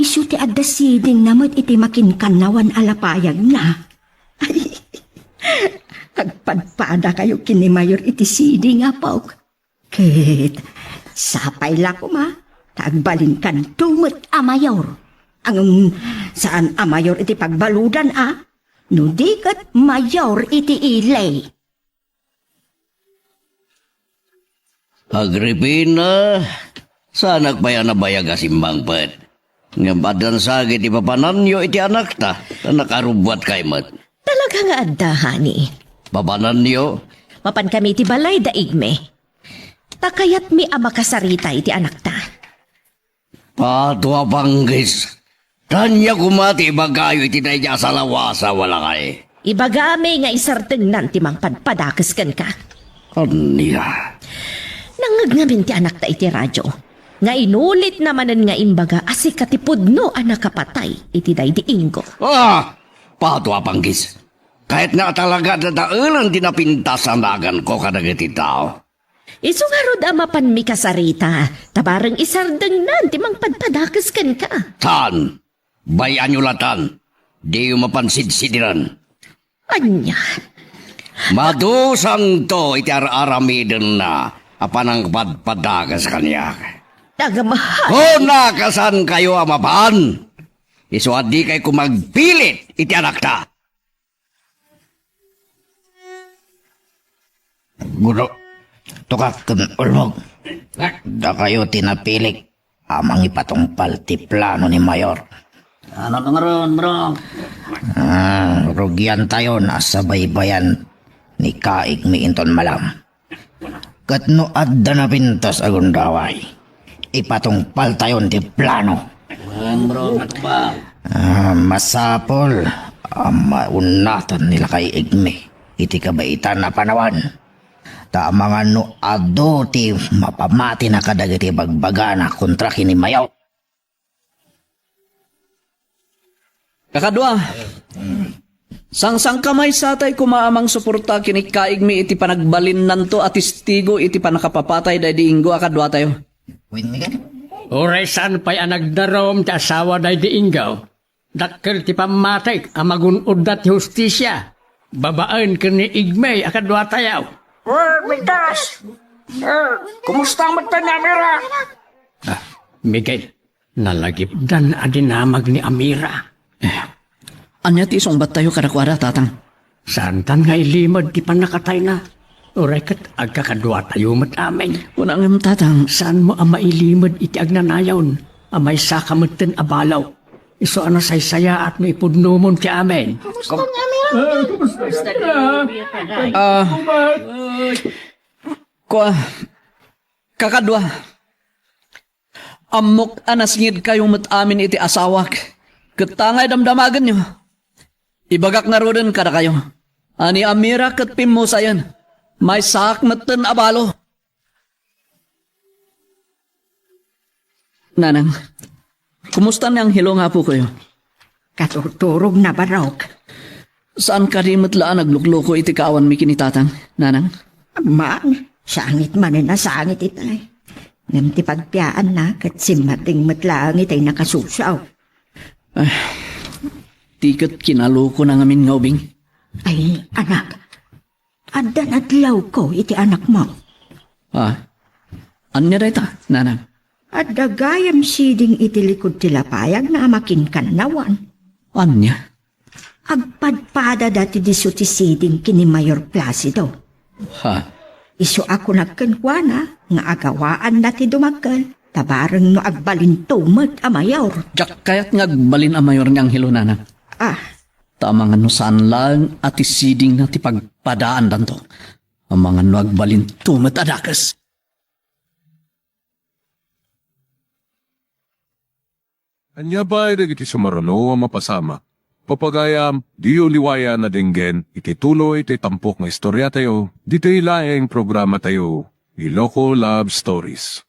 isu ti adda sidingna met iti makinkannawan a lapayagna. Agpadpadakayo ken ni Mayor iti siding, Apok. Ket sapay la koma ta agbalinkanto met a mayor. Ngem saan a mayor iti pagbaludan, a? No di ket mayor iti ili. Agripina, saanak pay a nabayag a simmangpet. Ngem addan sa ket ipapananyo iti anakta, ta nakarubbuatkay met. Talaga nga adda, honey. Papananyo? Mapankami iti balay, daigmi. Ta kayatmi a makasarita iti anakta. Pato a panggis. Ania koma ti ibagayo iti daydi a salawasa, walakay? Ibagami nga isardengnan ti mangpadpadakes kenka. Ania? Nangngeg ngamin ti anakta iti radio nga inulitna manen nga imbaga a sika ti pudno a nakapatay iti daydi Ingo. Ah! Pato a panggis. Kayatna a talaga dadaelen ti napintas a naganko kadagiti tao. Isu ngarud a mapanmi kasarita, ta bareng isardengnan ti mangpadpadakes kenka. Saan? Bay-anyo latan. Diyo mapan sidsidiren. Ania? Madusanto iti ar-aramidenna a panangpadpadakes kaniak. Agmahal. Kunakasankayo a mapan. Isu a dikay koma agpilit iti anakta. Gudo, Tukak ken Ulmog, dakayo ti napilik a mangipatungpal ti plano ni Mayor. Ano ngarud, bro? Ah, rugiantayon a sabaybayan ni Kaigmi inton malam. Ket no adda napintas a gundaway, ipatungpaltayon ti plano. Wen, bro, matungpal. Ah, masapul a maunnatan ni Lakay Igmi iti kabaitan a panawen. Ta amangan no adu ti mapamatina kadagiti bagbagana kontra ken ni Mayor. Kakadua, sangsangkamaysatay koma a mangsuporta ken ikkaigmi iti panagbalinnanto a testigo iti pannakapapatay daydi Ingo a kaduatayo. Uray saan pay a nagdarum ti asawa daydi Ingo, dakkel ti pammatik a magun-odda ti hustisia babaen ken ni Igmay a kaduatayo. Uy, Migdas! Eh, kumusta met ni Amira? Ah, Miguel, nalagipdan a dinamag ni Amira. Eh, ania ti isungbattayo kadakuada, Tatang? Saantan nga ilimed ti pannakatayna. Uray ket agkakaduatayo met amin. Kuna ngem, Tatang? Saanmo a mailimed iti agnanayon a maysaka metten a balo. Isu a nasaysayaat no ipudnomon ti amin. Kumusta ni Amira? Ah, kua, kakadua. Ammok a nasngidkayo met amin iti asawak, ket ta nga idamdamagenyo, ibagak ngaruden kadakayo a ni Amira ket pimmusayen, maysaak metten a balo. Nanang, kumusta ni Angelo nga apokoyo? Katurturogna, Barok. Saan kadi met la a naglukluko iti kaawanmi ken ni Tatang, Nanang? Amman, sangit manen a sangit itay. Ngem ti pagpiaanna ket simmating met laeng itay nakasusaw. Ti ket kinalukona ngamin nga ubing. Ay, anak, addan adlawko iti anakmo. Ah, ania dayta, nanang? Adda gayam siding iti likud ti lapayag nga amakinkannawan. Ania? Agpadpadada ti disso ti siding ken ni Mayor Placido. Ha? Isu a kunak kenkuana nga agawaanna ti dumagkel, ta bareng no agbalinto met a mayor. Diak kayat nga agbalin a mayor ni Angelo, nanang. Ah. Ta amangan no saan laeng a ti sidingna ti pagpadaandanto. Amangan no agbalinto met a dakes. Ania pay dagiti sumaruno a mapasamak? Papagayam, diyo liwayan a denggen iti tuloy ti tampok nga istoriatayo, ditoy laeng programatayo, Iloko Love Stories.